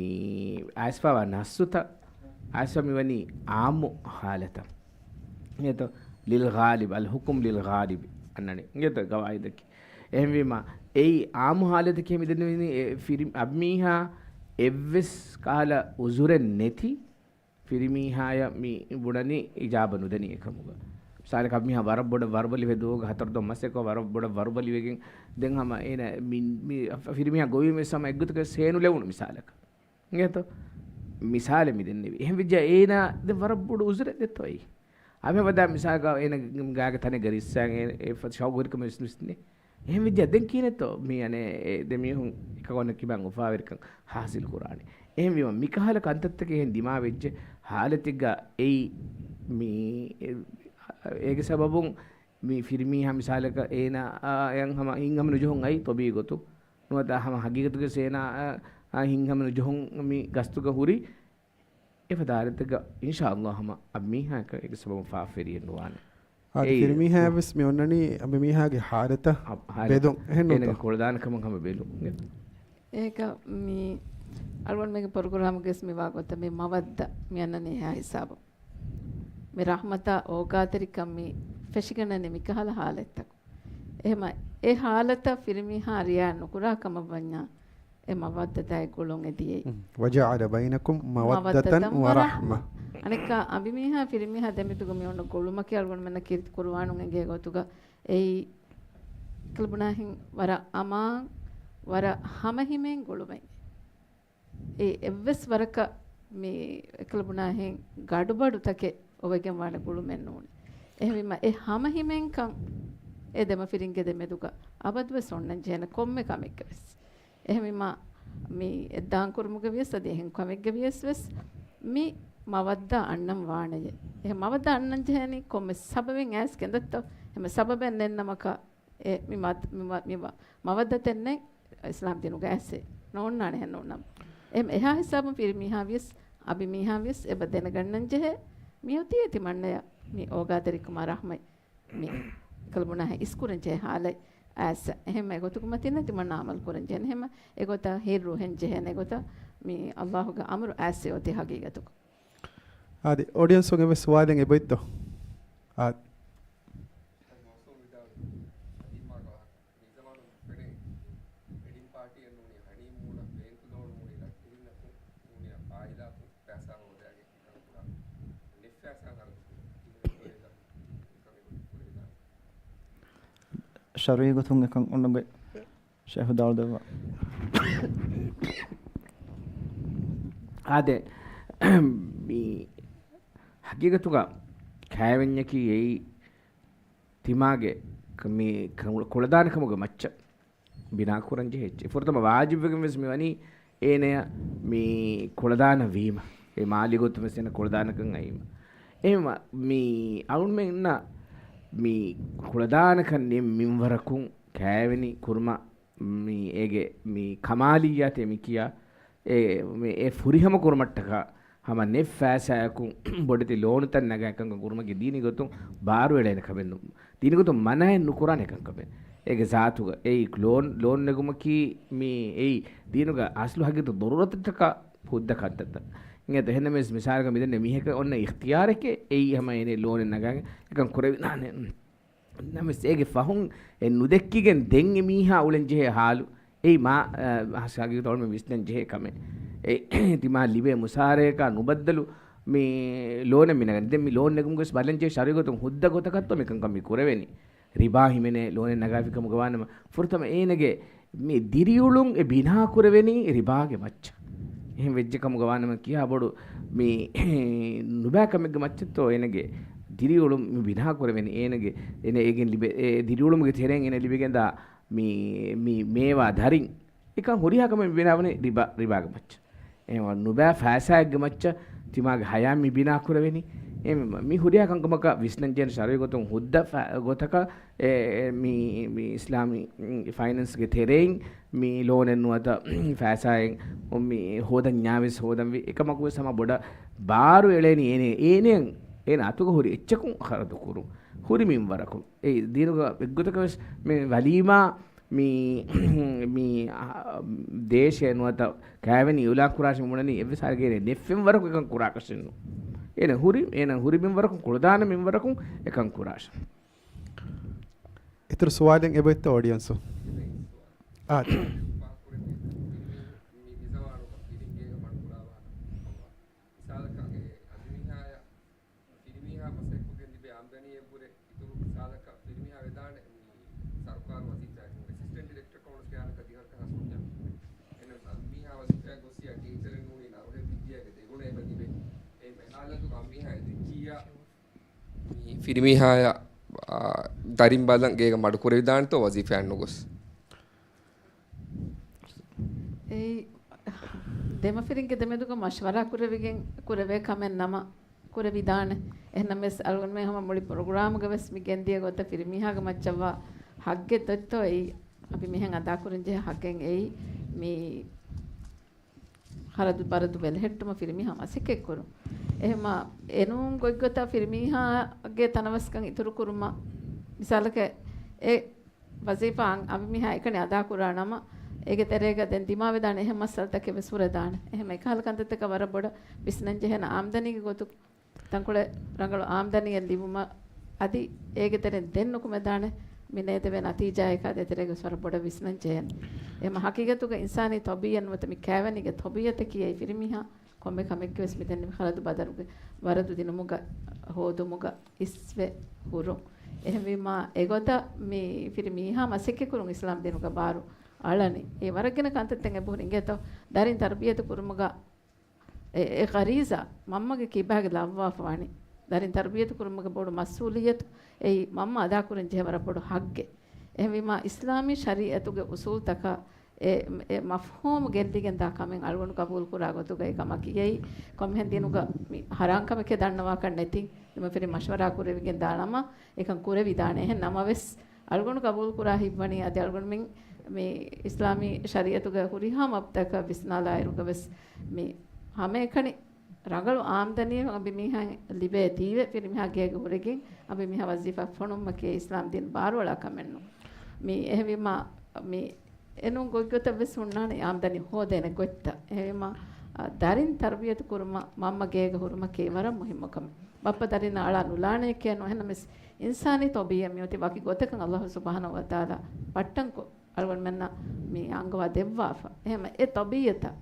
އައިސްފާވާ ނައްސުތައް އައިސްފާ މިވަނީ އާއްމު ހާލަތަށް. އިނގޭތޯ؟ ލިލް ޣާލިބް، އަލް ޙުކުމް ލިލް ޣާލިބް އަންނަނީ. އިނގޭތޯ ގަވާއިދަކީ. އެހެންވީމަ، އެއީ އާއްމު ހާލަތަކީ މިދެންނެވިނީ އެ ފިރި-، އަނބިމީހާ އެއްވެސް ކަހަލަ އުޒުރެއް ނެތި ފިރިމީހާޔަށް މި ބުނަނީ އިޖާބަ ނުދެނީ އެކަމުގަ. މިސާލަކަށް އަނބިމީހާ ވަރަށް ބޮޑަށް ވަރުބަލިވެ ދުވަހުގަ ހަތަރު ދުވަހު މަސްއެއްކޮށް ވަރަށް ބޮޑަށް ވަރުބަލިވެގެން ދެން ހަމަ އޭނަ މި، މި ފިރިމީހާ ގޮވީމެ ހަމަ އެއްގޮތަކަށް ހޭނުލެވުނު މިސާލަކަށް. އިނގޭތޯ؟ މިސާލެއް މި ދެންނެވި. އެހެން ވެއްޖެ އޭނާ ދެން ވަރަށް ބޮޑު އުޒުރެއް ދެއްތޯ އެއީ. އަމެ ވަދާ މިސާލަކަށް އޭނަ ގާގެ ތަނެއްގަ ރިއްސާން އޭ، އެ ފަދަ ޝައުގުވެރިކަމެއް ވެސް ނުވިސްނޭ. އެހެން ވެއްޖެ ދެން ކިހިނެއްތޯ މި އަނެއް އެ ދެ މީހުން އެކަކު އަނެކަކު ކިބައިން އުފާވެރިކަން ހާސިލް ކުރާނެ. އެހެންވީމަ މިކަހަލަ ކަންތައްތަކެއް އެހެން ދިމާވެއްޖެ ހާލަތެއްގަ އެއީ މި އެ، އޭގެ ސަބަބުން މި ފިރިމީހާ މިސާލަކަށް އޭނާ އާ އެއަށް ހަމަ ހިތްހަމަ ނުޖެހުން އައި ތޮބީ ގޮތުން ނުވަތަ ހަމަ ހަގީގަތުގަ އޭނާ އާ ހިތްހަމަ ނުޖެހުން މި ގަސްތުގަ ހުރި އެފަދަ ހާލަތެއްގަ އިންޝާﷲ ހަމަ އަބިމީހާއަކަށް އޭގެ ސަބަބުން ފާފަވެރިއެއް ނުވާނެ. އާދެ، އެއީ، ފިރިމީހާ ވެސް މި އޮންނަނީ އަބިމީހާގެ ހާލަތަށް އަ، ހާލަތަށް ބެލުން. އެހެން ނޫންތޯ؟ އޭނަގެ ކުޅަދާނަކަމަށް ހަމަ ބެލުން. އޭކަ މި އަޅުގަނޑުމެންގެ ޕްރޮގްރާމުގަސް މި ވާގޮތަށް މި މަވައްދަ މި އަންނަނީ އެހާ ހިސާބު. މި ރަޙްމަތާ އޯގާތެރިކަން މި ފެށިގަންނަނީ މިކަހަލަ ހާލަތްތަކުން. އެހެމަ އެ ހާލަތަށް ފިރިމީހާ ރިއާ ނުކުރާ ކަމަށް ވަންޏާ، އެ މަވައްދަތާއި ގުޅުން އެދިޔައީ. މް. وجعل بينكم مودة މަވައްދަތަން ވަރަޙްމަ. ވަރަޙްމަ. އަނެއްކާ އަނބިމީހާ ފިރިމީހާ ދެމެދުގަ މި އޮންނަ ގުޅުމަކީ އަޅުގަނޑުމެންނަށް ކީރިތި ޤުރުއާނުން އެނގޭ ގޮތުގަ އެއީ ކަލުބުނާހެން ވަރަށް އަމާން، ވަރަށް ހަމަހިމޭން ގުޅުމެއް. އެ އެއްވެސް ވަރަކަށް މި އެކަލަބުނާހެން ގަޑުބަޑުތަކެއް އޮވެގެން ވާނެ ގުޅުމެއް ނޫން. އެހެންވީމަ އެ ހަމަހިމޭންކަން އެ ދެމަފިރިންގެ ދެމެދުގަ އަބަދުވެސް އޮންނަން ޖެހޭނެ ކޮންމެ ކަމެއްގަވެސް. އެހެންވީމަ މި އެއްދާން ކުރުމުގަ ވިޔަސް އަދި އެހެން ކަމެއްގަ ވިޔަސް ވެސް މި މަވައްދާ އަންނަން ވާނެޔޭ. އެހެން މަވައްދާ އަންނަން ޖެހޭނީ ކޮންމެ ސަބަބެއް އައިސް ގެންދައްތޯ؟ އެހެން ސަބަބެއް ނެތް ނަމަކަށް އެ މި މަ-، މި މަ-، މި މަ-، މަވައްދަތެއް ނެތް އިސްލާމް ދީނުގަ އައިސް ނޯންނާނެ ހެން ނޫންނަމަ. އެހެން އެހާ ހިސާބުން ފިރިމީހާ ވިޔަސް، އަބިމީހާ ވިޔަސް އެބަ ދެނެގަންނަން ޖެހޭ، މިއޮތީ އެ ތިމަންނަޔަށް މި އޯގާތެރިކަމާ ރަޙްމަތް މި ކަލަބުނާހެން އިސްކުރަން ޖެހޭ ހާލަތް އައިސް. އެހެން އެގޮތުގަ މަތިން ތިމަންނަ އަމަލު ކުރަން ޖެހޭނެ. އެހެން އެގޮތަށް ހިއްރު ހެން ޖެހޭނެ ގޮތަށް މި ﷲ ގެ އަމުރު އައިސް އޮތީ ހަގީގަތުގަ. އާދެ، އޮޑިއަންސުން އެއްވެސް ސުވާލެއް އެބައޮތްތޯ؟ އާދެ. މި ޒަމާނުން ފެނޭ، ވެޑިން ޕާޓީއެއް ނޫނީ، ހަނީމޫނަށް ބޭންކު ލޯން ނޫނީ، ލައްޓިހިންނަކުން ނޫނީ، ފާއިދާކުން ފައިސާ ހޯދާގެ ކަން ކުރާ. ނެތް ފައިސާ ހަރަދު ކުރުން. ތިމެދު ކުރޭތަ؟ ކަމެއް ކުރޭތަ؟ ޝަރުއީ ގޮތުން އެކަން އޮންނަ ބައެއް ޝޭޚު ދާޅު ދެއްވާ. އާދެ، މި ހަގީގަތުގަ ކައިވެންޏަކީ އެއީ ތިމާގެ ކަ-، މި ކަ-، ކުޅަދާނަކަމުގެ މައްޗަށް ބިނާކުރަން ޖެހޭ އެއްޗެއް. ފުރަތަމަ ވާޖިބުވެގެން ވެސް މި ވަނީ އޭނަޔަށް މި ކުޅަދާނަ ވީމަ. އެ މާލީ ގޮތުން ވެސް އޭނަ ކުޅަދާނަކަން އައީމަ. އެހެންވީމަ މި އަޅުމެންނަށް މި ކުޅަދާނަކަން ނެތް މިންވަރަކުން ކައިވެނި ކުރުމަށް މި އޭގެ މި ކަމާލިއްޔާތޭ މި ކިޔާ އެ، މި އެ ފުރިހަމަ ކުރުމަށްޓަކާ ހަމަ ނެތް ފައިސާއަކުން ބޮޑެތި ލޯނުތައް ނަގާ އެކަންކަން ކުރުމަކީ ދީނީ ގޮތުން ބާރުއެޅޭނެ ކަމެއް ނޫން. ދީނީ ގޮތުން މަނައެއް ނުކުރާނެ ކަންކަމެއް. އޭގެ ޒާތުގަ އެއީ ލޯން، ލޯން ނެގުމަކީ މި އެއީ ދީނުގަ އަސްލު ހަގީގަތު ދޮރޫރަތަކަށް ހުއްދަ ކަންތައްތައް. އިނގޭތަ؟ އެހެންނަމަވެސް މިސާލަކަށް މިދެންނެވި މީހަކަށް އޮންނަ އިޚްތިޔާރެކޭ އެއީ ހަމަ އޭނަ ލޯނެއް ނަގާގެން އެކަން ކުރެވިދާނެ. ނަމަވެސް އޭގެ ފަހުން އެ ނުދެއްކިގެން ދެން އެ މީހާ އުޅެން ޖެހޭ ހާލު އެއީ މާ، އަ، ހަގީގަތު އަޅުމެން ވިސްނަން ޖެހޭ ކަމެއް. އެ ތިމާ ލިބޭ މުސާރަޔަކާ ނުބައްދަލު މި ލޯނެއް މި ނަގަނީ. ދެން މި ލޯން ނެގުމުގަ ވެސް ބަލަން ޖެހޭ ޝަރުއީ ގޮތުން ހުއްދަ ގޮތަކަށްތޯ މިކަންކަން މި ކުރެވެނީ. ރިބާ ހިމެނޭ ލޯނެއް ނަގާފި ކަމުގަ ވާނަމަ، ފުރަތަމަ އޭނަގެ މި ދިރިއުޅުން އެ ބިނާ ކުރެވެނީ ރިބާގެ މައްޗަށް. އެހެން ވެއްޖެ ކަމުގަ ވާނަމަ، ކިހާ ބޮޑު މި ނުބައި ކަމެއްގެ މައްޗަށްތޯ އޭނަގެ ދިރިއުޅުން މި ބިނާ ކުރެވެނީ އޭނަގެ، އޭނަ އޭގެން ލިބޭ، އެ ދިރިއުޅުމުގެ ތެރެއިން އޭނަ ލިބިގެންދާ މި، މި މޭވާ ދަރިން. އެކަން ހުރިހާ ކަމެއް މި ބިނާވަނީ ރިބާ، ރިބާގެ މައްޗަށް. އެހެންވީމަ ނުބައި ފައިސާއެއްގެ މައްޗަށް ތިމާގެ ހަޔާތް މި ބިނާ ކުރެވެނީ. އެ މި ހުރިހާ ކަންކަމަކަށް ވިސްނަން ޖެހޭނެ ޝަރުއީ ގޮތުން ހުއްދަ ފަ-، ގޮތަކަށް އެ، އެ، މި، މި އިސްލާމީ، މް، ފައިނޭންސްގެ ތެރެއިން މި ލޯނެއް ނުވަތަ ފައިސާއެއް މި ހޯދަންޏާ ވެސް ހޯދަންވީ. އެކަމަކު ވެސް ހަމަ ބޮޑަށް ބާރު އެޅޭނީ އޭނަ، އޭނަ، އޭނަ އަތުގަ ހުރި އެއްޗަކުން ޚަރަދު ކުރުން. ހުރި މިންވަރަކުން. އެ ދީނުގަ އެއްގޮތަކަށް ވެސް މި ވަލީމާ މި، މި، އާ، ދޭށޭ ނުވަތަ ކައިވެނި އިޢުލާން ކުރާށޭ މި ބުނަނީ އެއްވެސް ހާލެއްގައި ނެތް ފެންވަރަކު އެކަން ކުރާކަށެއްނު. އޭނަ ހުރި، އޭނަ ހުރި މިންވަރަކުން ކުޅަދާނަ މިންވަރަކުން އެކަން ކުރާށޭ. އިތުރު ސުވާލެއް އެބައޮތްތޯ އޮޑިއަންސު؟ އާ. މި މިޒަމާނުގަ ފިރިންގޭގަ މަޑުކުރާ ވާހަކަ. މިސާލަކަށް އަނބިމީހާޔަށް ފިރިމީހާ މަސައްކަތްކޮށްގެން ލިބޭ އާމްދަނީއެއްވުރެ އިތުރު މިސާލަކަށް ފިރިމީހާ ވެދާނެ މި ސަރުކާރު ވަޒީފާއެއް ނޫން. އެސިސްޓެންޓް ޑިރެކްޓަރ ކަމުގަ ވަނީ ދިހަ ރަކަހަސް ހުންނަ. އެހެން އަނބިމީހާ ވަޒީފާއަށް ގޮއްސިޔާ ޓީޗަރެއް ނޫނީ ނަރުހެއް ވިއްޔާގެ ދެ ފިރިމީހާޔަށް، އާ، ދަރިން ބަލަން ގޭގަ މަޑުކުރެވިދާނެތޯ ވަޒީފާއަށް ނުގޮސް؟ އެއީ، ދެމަފިރިންގެ ދެމެދުގަ މަޝްވަރާ ކުރެވިގެން ކުރެވޭ ކަމެއް ނަމަ، ކުރެވިދާނެ. އެހެންނަމަވެސް، އަޅުގަނޑުމެން ހަމަ މުޅި ޕްރޮގްރާމުގަ ވެސް މި ގެންދިޔަ ގޮތަށް ފިރިމީހާގެ މައްޗަށްވާ ހައްގެއް ދޮތްތޯ އެއީ، އަނބިމީހުން އަދާކުރަންޖެހޭ ހައްގެއް އެއީ، މި ޚަރަދު ބަރަދު ބެލެހެއްޓުމަށް ފިރިމީހާ މަސައްކަތްކުރުން. އެހެންމާ އެނޫން ގޮތްގޮތަށް ފިރިމީހާގެ ތަނަވަސްކަން އިތުރުކުރުމަށް، މިސާލަކަށް އެ ވަޒީފާ އަން-، އަނބިމީހާ އެކަނި އަދާކުރާ ނަމަ، އޭގެ ތެރޭގަ ދެން ދިމާވެދާނެ އެހެން މައްސަލަތަކެއް ވެސް ހުރެދާނެ. އެހެން އެކަހަލަ ކަންތައްތަކަށް ވަރަށް ބޮޑަށް ވިސްނަންޖެހޭނެ އާމްދަނީގެ ގޮތު ތަންކޮޅެއް ރަނގަޅު އާމްދަނީއެއް ލިބުމަށް އަދި އޭގެ ތެރެއިން ދެން ނުކުމެދާނެ މި ނޭދެވޭ ނަތީޖާއަކާ ދޭތެރޭގަ ވަރަށް ބޮޑަށް ވިސްނަން ޖެހޭނެ. އެހެން ހަޤީގަތުގަ އިންސާނީ ޠަބީޢަތް ނުވަތަ މި ކައިވެނީގެ ޠަބީޢަތަކީ އެއީ ފިރިމީހާ ކޮންމެ ކަމެއްގެ ވެސް މި ދެންނެވި ޚަރަދު ބަދަލުގެ ވަރަދު ދިނުމުގަ ހޯދުމުގަ އިސްވެ ހުރުން. އެހެންވީމާ އެގޮތަށް މި ފިރިމީހާ މަސައްކަތްކުރުން އިސްލާމް ދީނުގަ ބާރު އަޅަނީ. އެ ވަރަށް ގިނަ ކަންތައްތައް އެބަހުރި އިނގޭތޯ. ދަރިން ތަރުބިޔަތު ކުރުމުގަ އެ، އެ ޣަރީޒާ މަންމަގެ ކިބާގެ ލައްވާފަ ވާނީ. ދަރިން ތަރުބިޔަތު ކުރުމުގެ ބޮޑު މަސްއޫލިއްޔަތު އެއީ މަންމަ އަދާކުރަން ޖެހޭ ވަރަށް ބޮޑު ހައްގެއް. އެހެންވީމާ، އިސްލާމީ ޝަރީއަތުގެ އުސޫލްތަކާ އެ، އެ މަފްހޫމު ގެއްލިގެން ދާ ކަމެއް އަޅުގަނޑު ގަބޫލު ކުރާ ގޮތުގައި ކަމަކީ އެއީ، ކޮންމެހެން ދީނުގަ މި ހަރާން ކަމެކޭ ދަންނަވާކަށް ނެތި، ދެމަފިރިން މަޝްވަރާ ކުރެވިގެން ދާ ނަމަ، އެކަން ކުރެވިދާނެ. އެހެން ނަމަވެސް، އަޅުގަނޑު ގަބޫލު ކުރާ ހިތްވަނީ އަދި އަޅުގަނޑުމެން މި އިސްލާމީ ޝަރީއަތުގެ ހުރިހާ ބައްޕަތަކަށް ވިސްނާލާއިރުގަ ވެސް މި ހަމައެކަނި ރަނގަޅު އާމްދަނީ އަނބިމީހަށް ލިބޭތީވެ، ފިރިމީހާ ގޭގަ ހުރެގެން އަނބިމީހާ ވަޒީފާ ފޮނުއްމަކީ އިސްލާމް ދީން ބާރުއަޅާ ކަމެއް ނޫން. މި އެހެންވީމާ، މި އެނޫން ގޮތްގޮތަށް ވެސް ހުންނާނެ އާމްދަނީ ހޯދޭނެ ގޮތްތައް. އެހެންވީމާ، އަ، ދަރިން ތަރުބިޔަތު ކުރުމަށް މަންމަ ގޭގަ ހުރުމަކީ ވަރަށް މުހިއްމު ކަމެއް. ބައްޕަ ދަރިންނާ އަޅާ ނުލާނެއެކޭ ނޫން. އެހެންނަމަވެސް، އިންސާނީ ޠަބީޢަތް މިއޮތީ ވަކި ގޮތަކަށް އައްލާހު ސުބްޙާނަހޫ ވަތަޢާލާ ޕައްޓަންކޮށް، އަޅުގަނޑުމެންނަށް މި އަންގަވާ ދެއްވާފަ. އެހެން އެ ޠަބީޢަތަށް،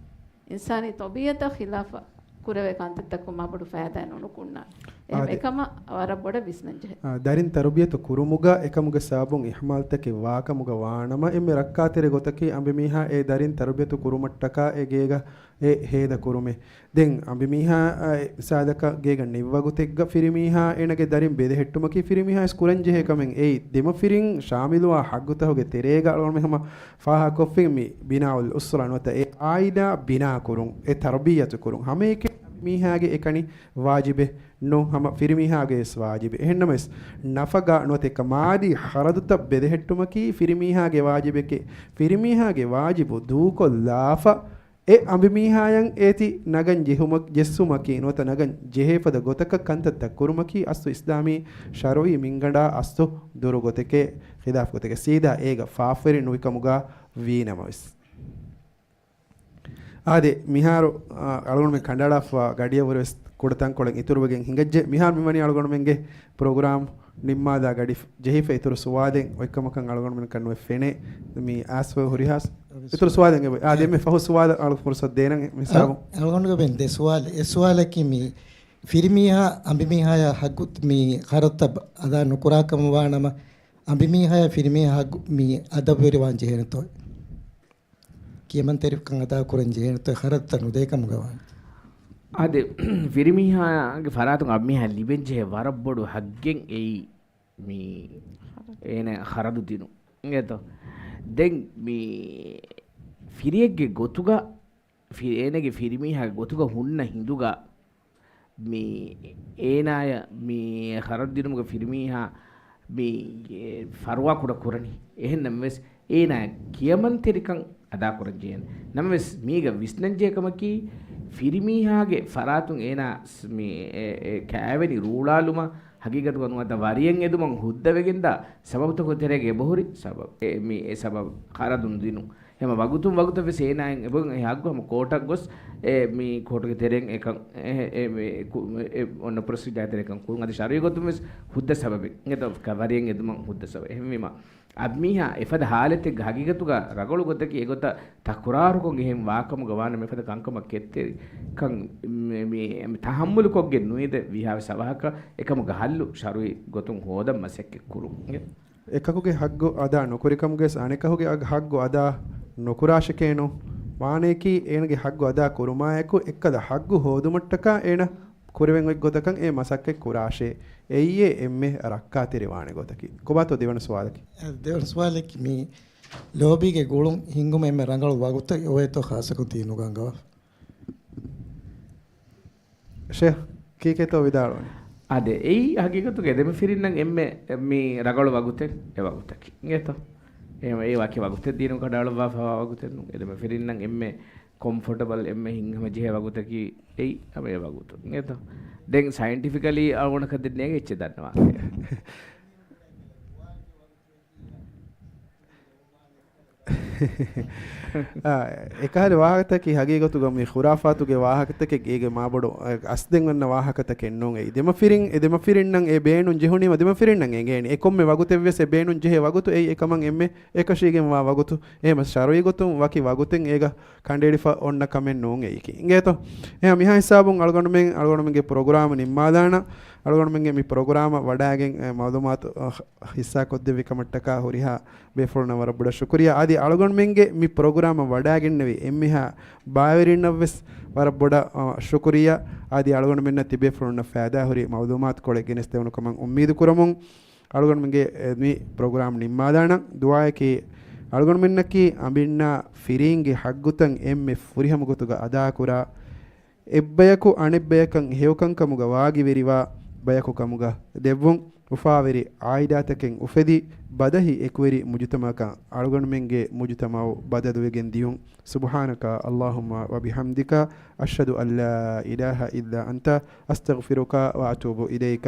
އިންސާނީ ޠަބީޢަތަށް ޚިލާފަށް ކުރެވޭ ކަންތައްތަކުން މާބޮޑު ފައިދާއެއް ނުނުކުންނާނެ. އެހެން އާދެ. އެކަމަށް ވަރަށް ބޮޑަށް ވިސްނަންޖެހޭ. އާ، ދަރިން ތަރުބިޔަތު ކުރުމުގަ އެކަމުގެ ސަބަބުން އިހްމާލްތަކެއް ވާކަމުގަ ވާނަމަ، އެންމެ ރައްކާތެރި ގޮތަކީ އަނބިމީހާ އެ ދަރިން ތަރުބިޔަތު ކުރުމަށްޓަކާ އެ ގޭގަ އެ ހޭދަ ކުރުމޭ. ދެން އަނބިމީހާ، އަ، މިސާލަކަށް ގޭގަ ނިއްވަގުތެއްގަ ފިރިމީހާ އޭނަގެ ދަރިން ބެލެހެއްޓުމަކީ ފިރިމީހާ ވެސް ކުރަންޖެހޭ ކަމެއް. އެއީ ދެމަފިރިން ޝާމިލުވާ ހައްގުތަހުގެ ތެރޭގަ އަޅުގަނޑުމެން ހަމަ ފާހަގަކޮށްފިން މި ބިނާއުލް އުސްރާ ނުވަތަ އެ އާއިލާ ބިނާކުރުން، އެ ތަރުބިއްޔަތު ކުރުން ހަމައެކަނި މީހާގެ އެކަނި ވާޖިބެއް ނޫން، ހަމަ ފިރިމީހާގެ ވެސް ވާޖިބެއް. އެހެންނަމަވެސް، ނަފަގާ ނުވަތަ އެކަ މާލީ ޚަރަދުތައް ބެލެހެއްޓުމަކީ ފިރިމީހާގެ ވާޖިބެކޭ. ފިރިމީހާގެ ވާޖިބު ދޫކޮށްލާފަ، އެ އަނބިމީހާޔަށް އޭތި ނަގަން ޖެހުމަ-، ޖެއްސުމަކީ ނުވަތަ ނަގަން ޖެހޭ ފަދަ ގޮތަކަށް ކަންތައްތައް ކުރުމަކީ އަސްލު އިސްލާމީ ޝަރުޢީ މިންގަނޑާ އަސްލު ދުރު ގޮތެކޭ، ޚިލާފް ގޮތެކޭ، ސީދާ އޭގަ ފާފަވެރި ނުވިކަމުގަ ވީނަމަވެސް. އާދެ، މިހާރު، އާ، އަޅުގަނޑުމެން ކަނޑައަޅާފަ ގަޑިއަށްވުރެވެސް ކުޑަތަންކޮޅެއް އިތުރުވެގެން ހިނގައްޖެ. މިހާރު މިވަނީ އަޅުގަނޑުމެންގެ ޕްރޮގްރާމް ނިންމާލާ ގަޑި ޖެހިފަ. އިތުރު ސުވާލެއް އޮތްކަމަކަށް އަޅުގަނޑުމެން ކަންނުވެ ފެނޭ. މި އާސްފަ ހުރިހާ އިތުރު ސުވާލެއް އެބަ-، އާ، ދެންމެ ފަހު ސުވާލަށް އަޅު ފުރުސަތު ދޭނަން މިސާބު. އަޅު-، އަޅުގަނޑުގެ ދެ ސުވާލެއް. އެއް ސުވާލަކީ މި ފިރިމީހާ އަނބިމީހާޔާ ހައްގު މި ޚަރަދުތައް އަދާ ނުކުރާ ކަމަށް ވާނަމަ، އަނބިމީހާޔާ ފިރިމީހާ ހައްގު މި އަދަބުވެރިވާން ޖެހޭނެތޯ؟ ކިޔަމަންތެރިކަން އަދާކުރަން ޖެހޭނެތޯ އެ ޚަރަދުތައް ނުދޭކަމުގަ ވާނެ. އާދެ، ފިރިމީހާގެ ފަރާތުން އަނބިމީހާ ލިބެންޖެހޭ ވަރަށް ބޮޑު ހައްގެއް އެއީ މި އޭނަ ޚަރަދު ދިނުން. އިނގޭތޯ؟ ދެން މި ފިރިއެއްގެ ގޮތުގަ، ފި-، އޭނަގެ ފިރިމީހާގެ ގޮތުގަ ހުންނަ ހިނދުގަ، މި އޭނާޔަށް މި ޚަރަދު ދިނުމުގަ ފިރިމީހާ މި ފަރުވާ ކުޑަ ކުރަނީ. އެހެންނަމަވެސް، އޭނާ ކިޔަމަންތެރިކަން އަދާކުރަން ޖެހޭނެ. ނަމަވެސް، މީގަ ވިސްނަންޖެހޭ ކަމަކީ، ފިރިމީހާގެ ފަރާތުން އޭނާ ސް-، މި އެ، އެ ކައިވެނި ރޫޅާލުމަށް ހަގީގަތުގަ ނުވަތަ ވަރިއެއް އެދުމަށް ހުއްދަވެގެންދާ ސަބަބުތަކުގެ ތެރޭގަ އެބަހުރި ސަބަބު. އެ، މި އެ ސަބަބު ޚަރަދު ނުދިނުން. ހަމަ ވަގުތުން ވަގުތަށް ވެސް އޭނާއަށް އެބަ އެ ހައްގު ހަމަ ކޯޓަށް ގޮސް، އެ މި ކޯޓުގެ ތެރެއިން އެކަން އެ، އެ، އެ، ކު-، އެ، އޮންނަ ޕްރޮސީޖާ ތެރެއިން ކުރުން. އަދި ޝަރުޢީ ގޮތުން ވެސް ހުއްދަ ސަބަބެއް. އެ ވަރިއެއް އެދުމަށް ހުއްދަ ސަބަބެއް. އެހެންވީމަ، އަނބިމީހާ އެފަދަ ހާލަތެއްގަ ހަގީގަތުގަ ރަނގަޅު ގޮތަކީ އެގޮތަށް ތަކުރާރުކޮށް އެހެން ވާކަމުގަ ވާނަމަ އެފަދަ ކަންކަމަށް ކެތްތެރިކަން މި، މި، މި ތަޙައްމުލުކޮށްގެން ނުއިދެ ވީހާވެސް އަވަހަކަށް އެކަމުގެ ހައްލު ޝަރުޢީ ގޮތުން ހޯދަން މަސައްކަތް ކުރުން. އެކަކުގެ ހައްގު އަދާ ނުކުރިކަމުގައި އަނެކަކުގެ އަގް-، ހައްގު އަދާ ނުކުރާށެކޭނު. މާނަޔަކީ އޭނަގެ ހައްގު އަދާ ކުރުމާއެކު އެއްކަލަ ހައްގު ހޯދުމަށްޓަކާ އޭނަ ކުރެވެން އޮތް ގޮތަކަށް އެ މަސައްކަތް ކުރާށޭ. އެއީ އެ އެންމެ ރައްކާތެރިވާނެ ގޮތަކީ. ކޮބާތޯ ދެވަނަ ސުވާލަކީ؟ އަ، ދެވަނަ ސުވާލަކީ މި ލޯބީގެ ގުޅުން ހިންގުމަށް އެންމެ ރަނގަޅު ވަގުތެއް އޮވޭތޯ ޚާއްސަކޮށް ތި ނުގަންގަވާ؟ ޝޭޚް، ކީކޭތޯ ވިދާޅުވަނީ؟ އާދެ، އެއީ ހަގީގަތުގަ އެދެމަފިރިންނަށް އެންމެ މި ރަނގަޅު ވަގުތެއް އެ ވަގުތަކީ. އިނގޭތޯ؟ އެ، އެ ވަކި ވަގުތެއް ދީނުން ކަނޑައަޅުއްވާފަވާ ވަގުތެއް ނޫން. އެދެމަފިރިންނަށް އެންމެ ކޮމްފޯޓަބަލް، އެންމެ ހިތްހަމަޖެހޭ ވަގުތަކީ އެއީ ހަމަ އެ ވަގުތު. އިނގޭތޯ؟ ދެން ސައިންޓިފިކަލީ އަޅުގަނޑަކަށް ދެންނޭގެ އެއްޗެއް ދަންނަވާނެ. އާ، އެކަހަލަ ވާހަކަތަކީ ހަގީގަތުގަ މި ޚުރާފާތުގެ ވާހަކަތަކެއް އޭގެ މާބޮޑު، އަ، އަސްލެއް އޮންނަ ވާހަކަތަކެއް ނޫން. އެއީ ދެމަފިރިން، އެ ދެމަފިރިންނަށް އެ ބޭނުން ޖެހުނީމަ ދެމަފިރިންނަށް އެނގޭނެ. އެ ކޮންމެ ވަގުތެއްވެސް އެ ބޭނުން ޖެހޭ ވަގުތު އެއީ އެކަމަށް އެންމެ އެކަށީގެންވާ ވަގުތު. އެހެން ޝަރުޢީ ގޮތުން ވަކި ވަގުތެއް އޭގަ ކަނޑައެޅިފަ އޮންނަ ކަމެއް ނޫން އެއީކީ. އިނގޭތޯ؟ އެހެން މިހާ ހިސާބުން އަޅުގަނޑުމެން، އަޅުގަނޑުމެންގެ ޕްރޮގްރާމް ނިންމާލާނަން. އަޅުގަނޑުމެންގެ މި ޕްރޮގްރާމަށް ވަޑައިގެން، އެ، މަޢުލޫމާތު، އަ، ހިއްސާކޮށްދެއްވި ކަމަށްޓަކާ ހުރިހާ ބޭފުޅުންނަށް ވަރަށް ބޮޑަށް ޝުކުރިއްޔާ. އަދި އަޅުގަނޑުމެންގެ މި ޕްރޮގްރާމަށް ވަޑައިގެންނެވި އެންމެހާ ބައިވެރިންނަށްވެސް ވަރަށް ބޮޑަށް، އަ، ޝުކުރިއްޔާ. އަދި އަޅުގަނޑުމެންނަށް ތިބޭފުޅުންނަށް ފައިދާހުރި މަޢުލޫމާތުކޮޅެއް ގެނެސްދެވުނު ކަމަށް އުއްމީދު ކުރަމުން، އަޅުގަނޑުމެންގެ، އެ، މި ޕްރޮގްރާމް ނިންމާލާނަން. ދުޢާއަކީ އަޅުގަނޑުމެންނަކީ އަނބިންނާ ފިރީންގެ ޙައްޤުތައް އެންމެ ފުރިހަމަ ގޮތުގަ އަދާކުރާ، އެއްބަޔަކު އަނެއްބަޔަކަށް ހެޔޮކަންކަމުގަ ވާގިވެރިވާ ބަޔަކު ކަމުގަ ދެއްވުން، އުފާވެރި ޢާއިލާތަކެއް އުފެދި، ބަދަހި އެކުވެރި މުޖުތަމަޢަކަށް އަޅުގަނޑުމެންގެ މުޖުތަމަޢު ބަދަލުވެގެން ދިޔުން. سبحانك اللهم وبحمدك، أشهد أن لا إله إلا أنت، أستغفرك وأتوب إليك.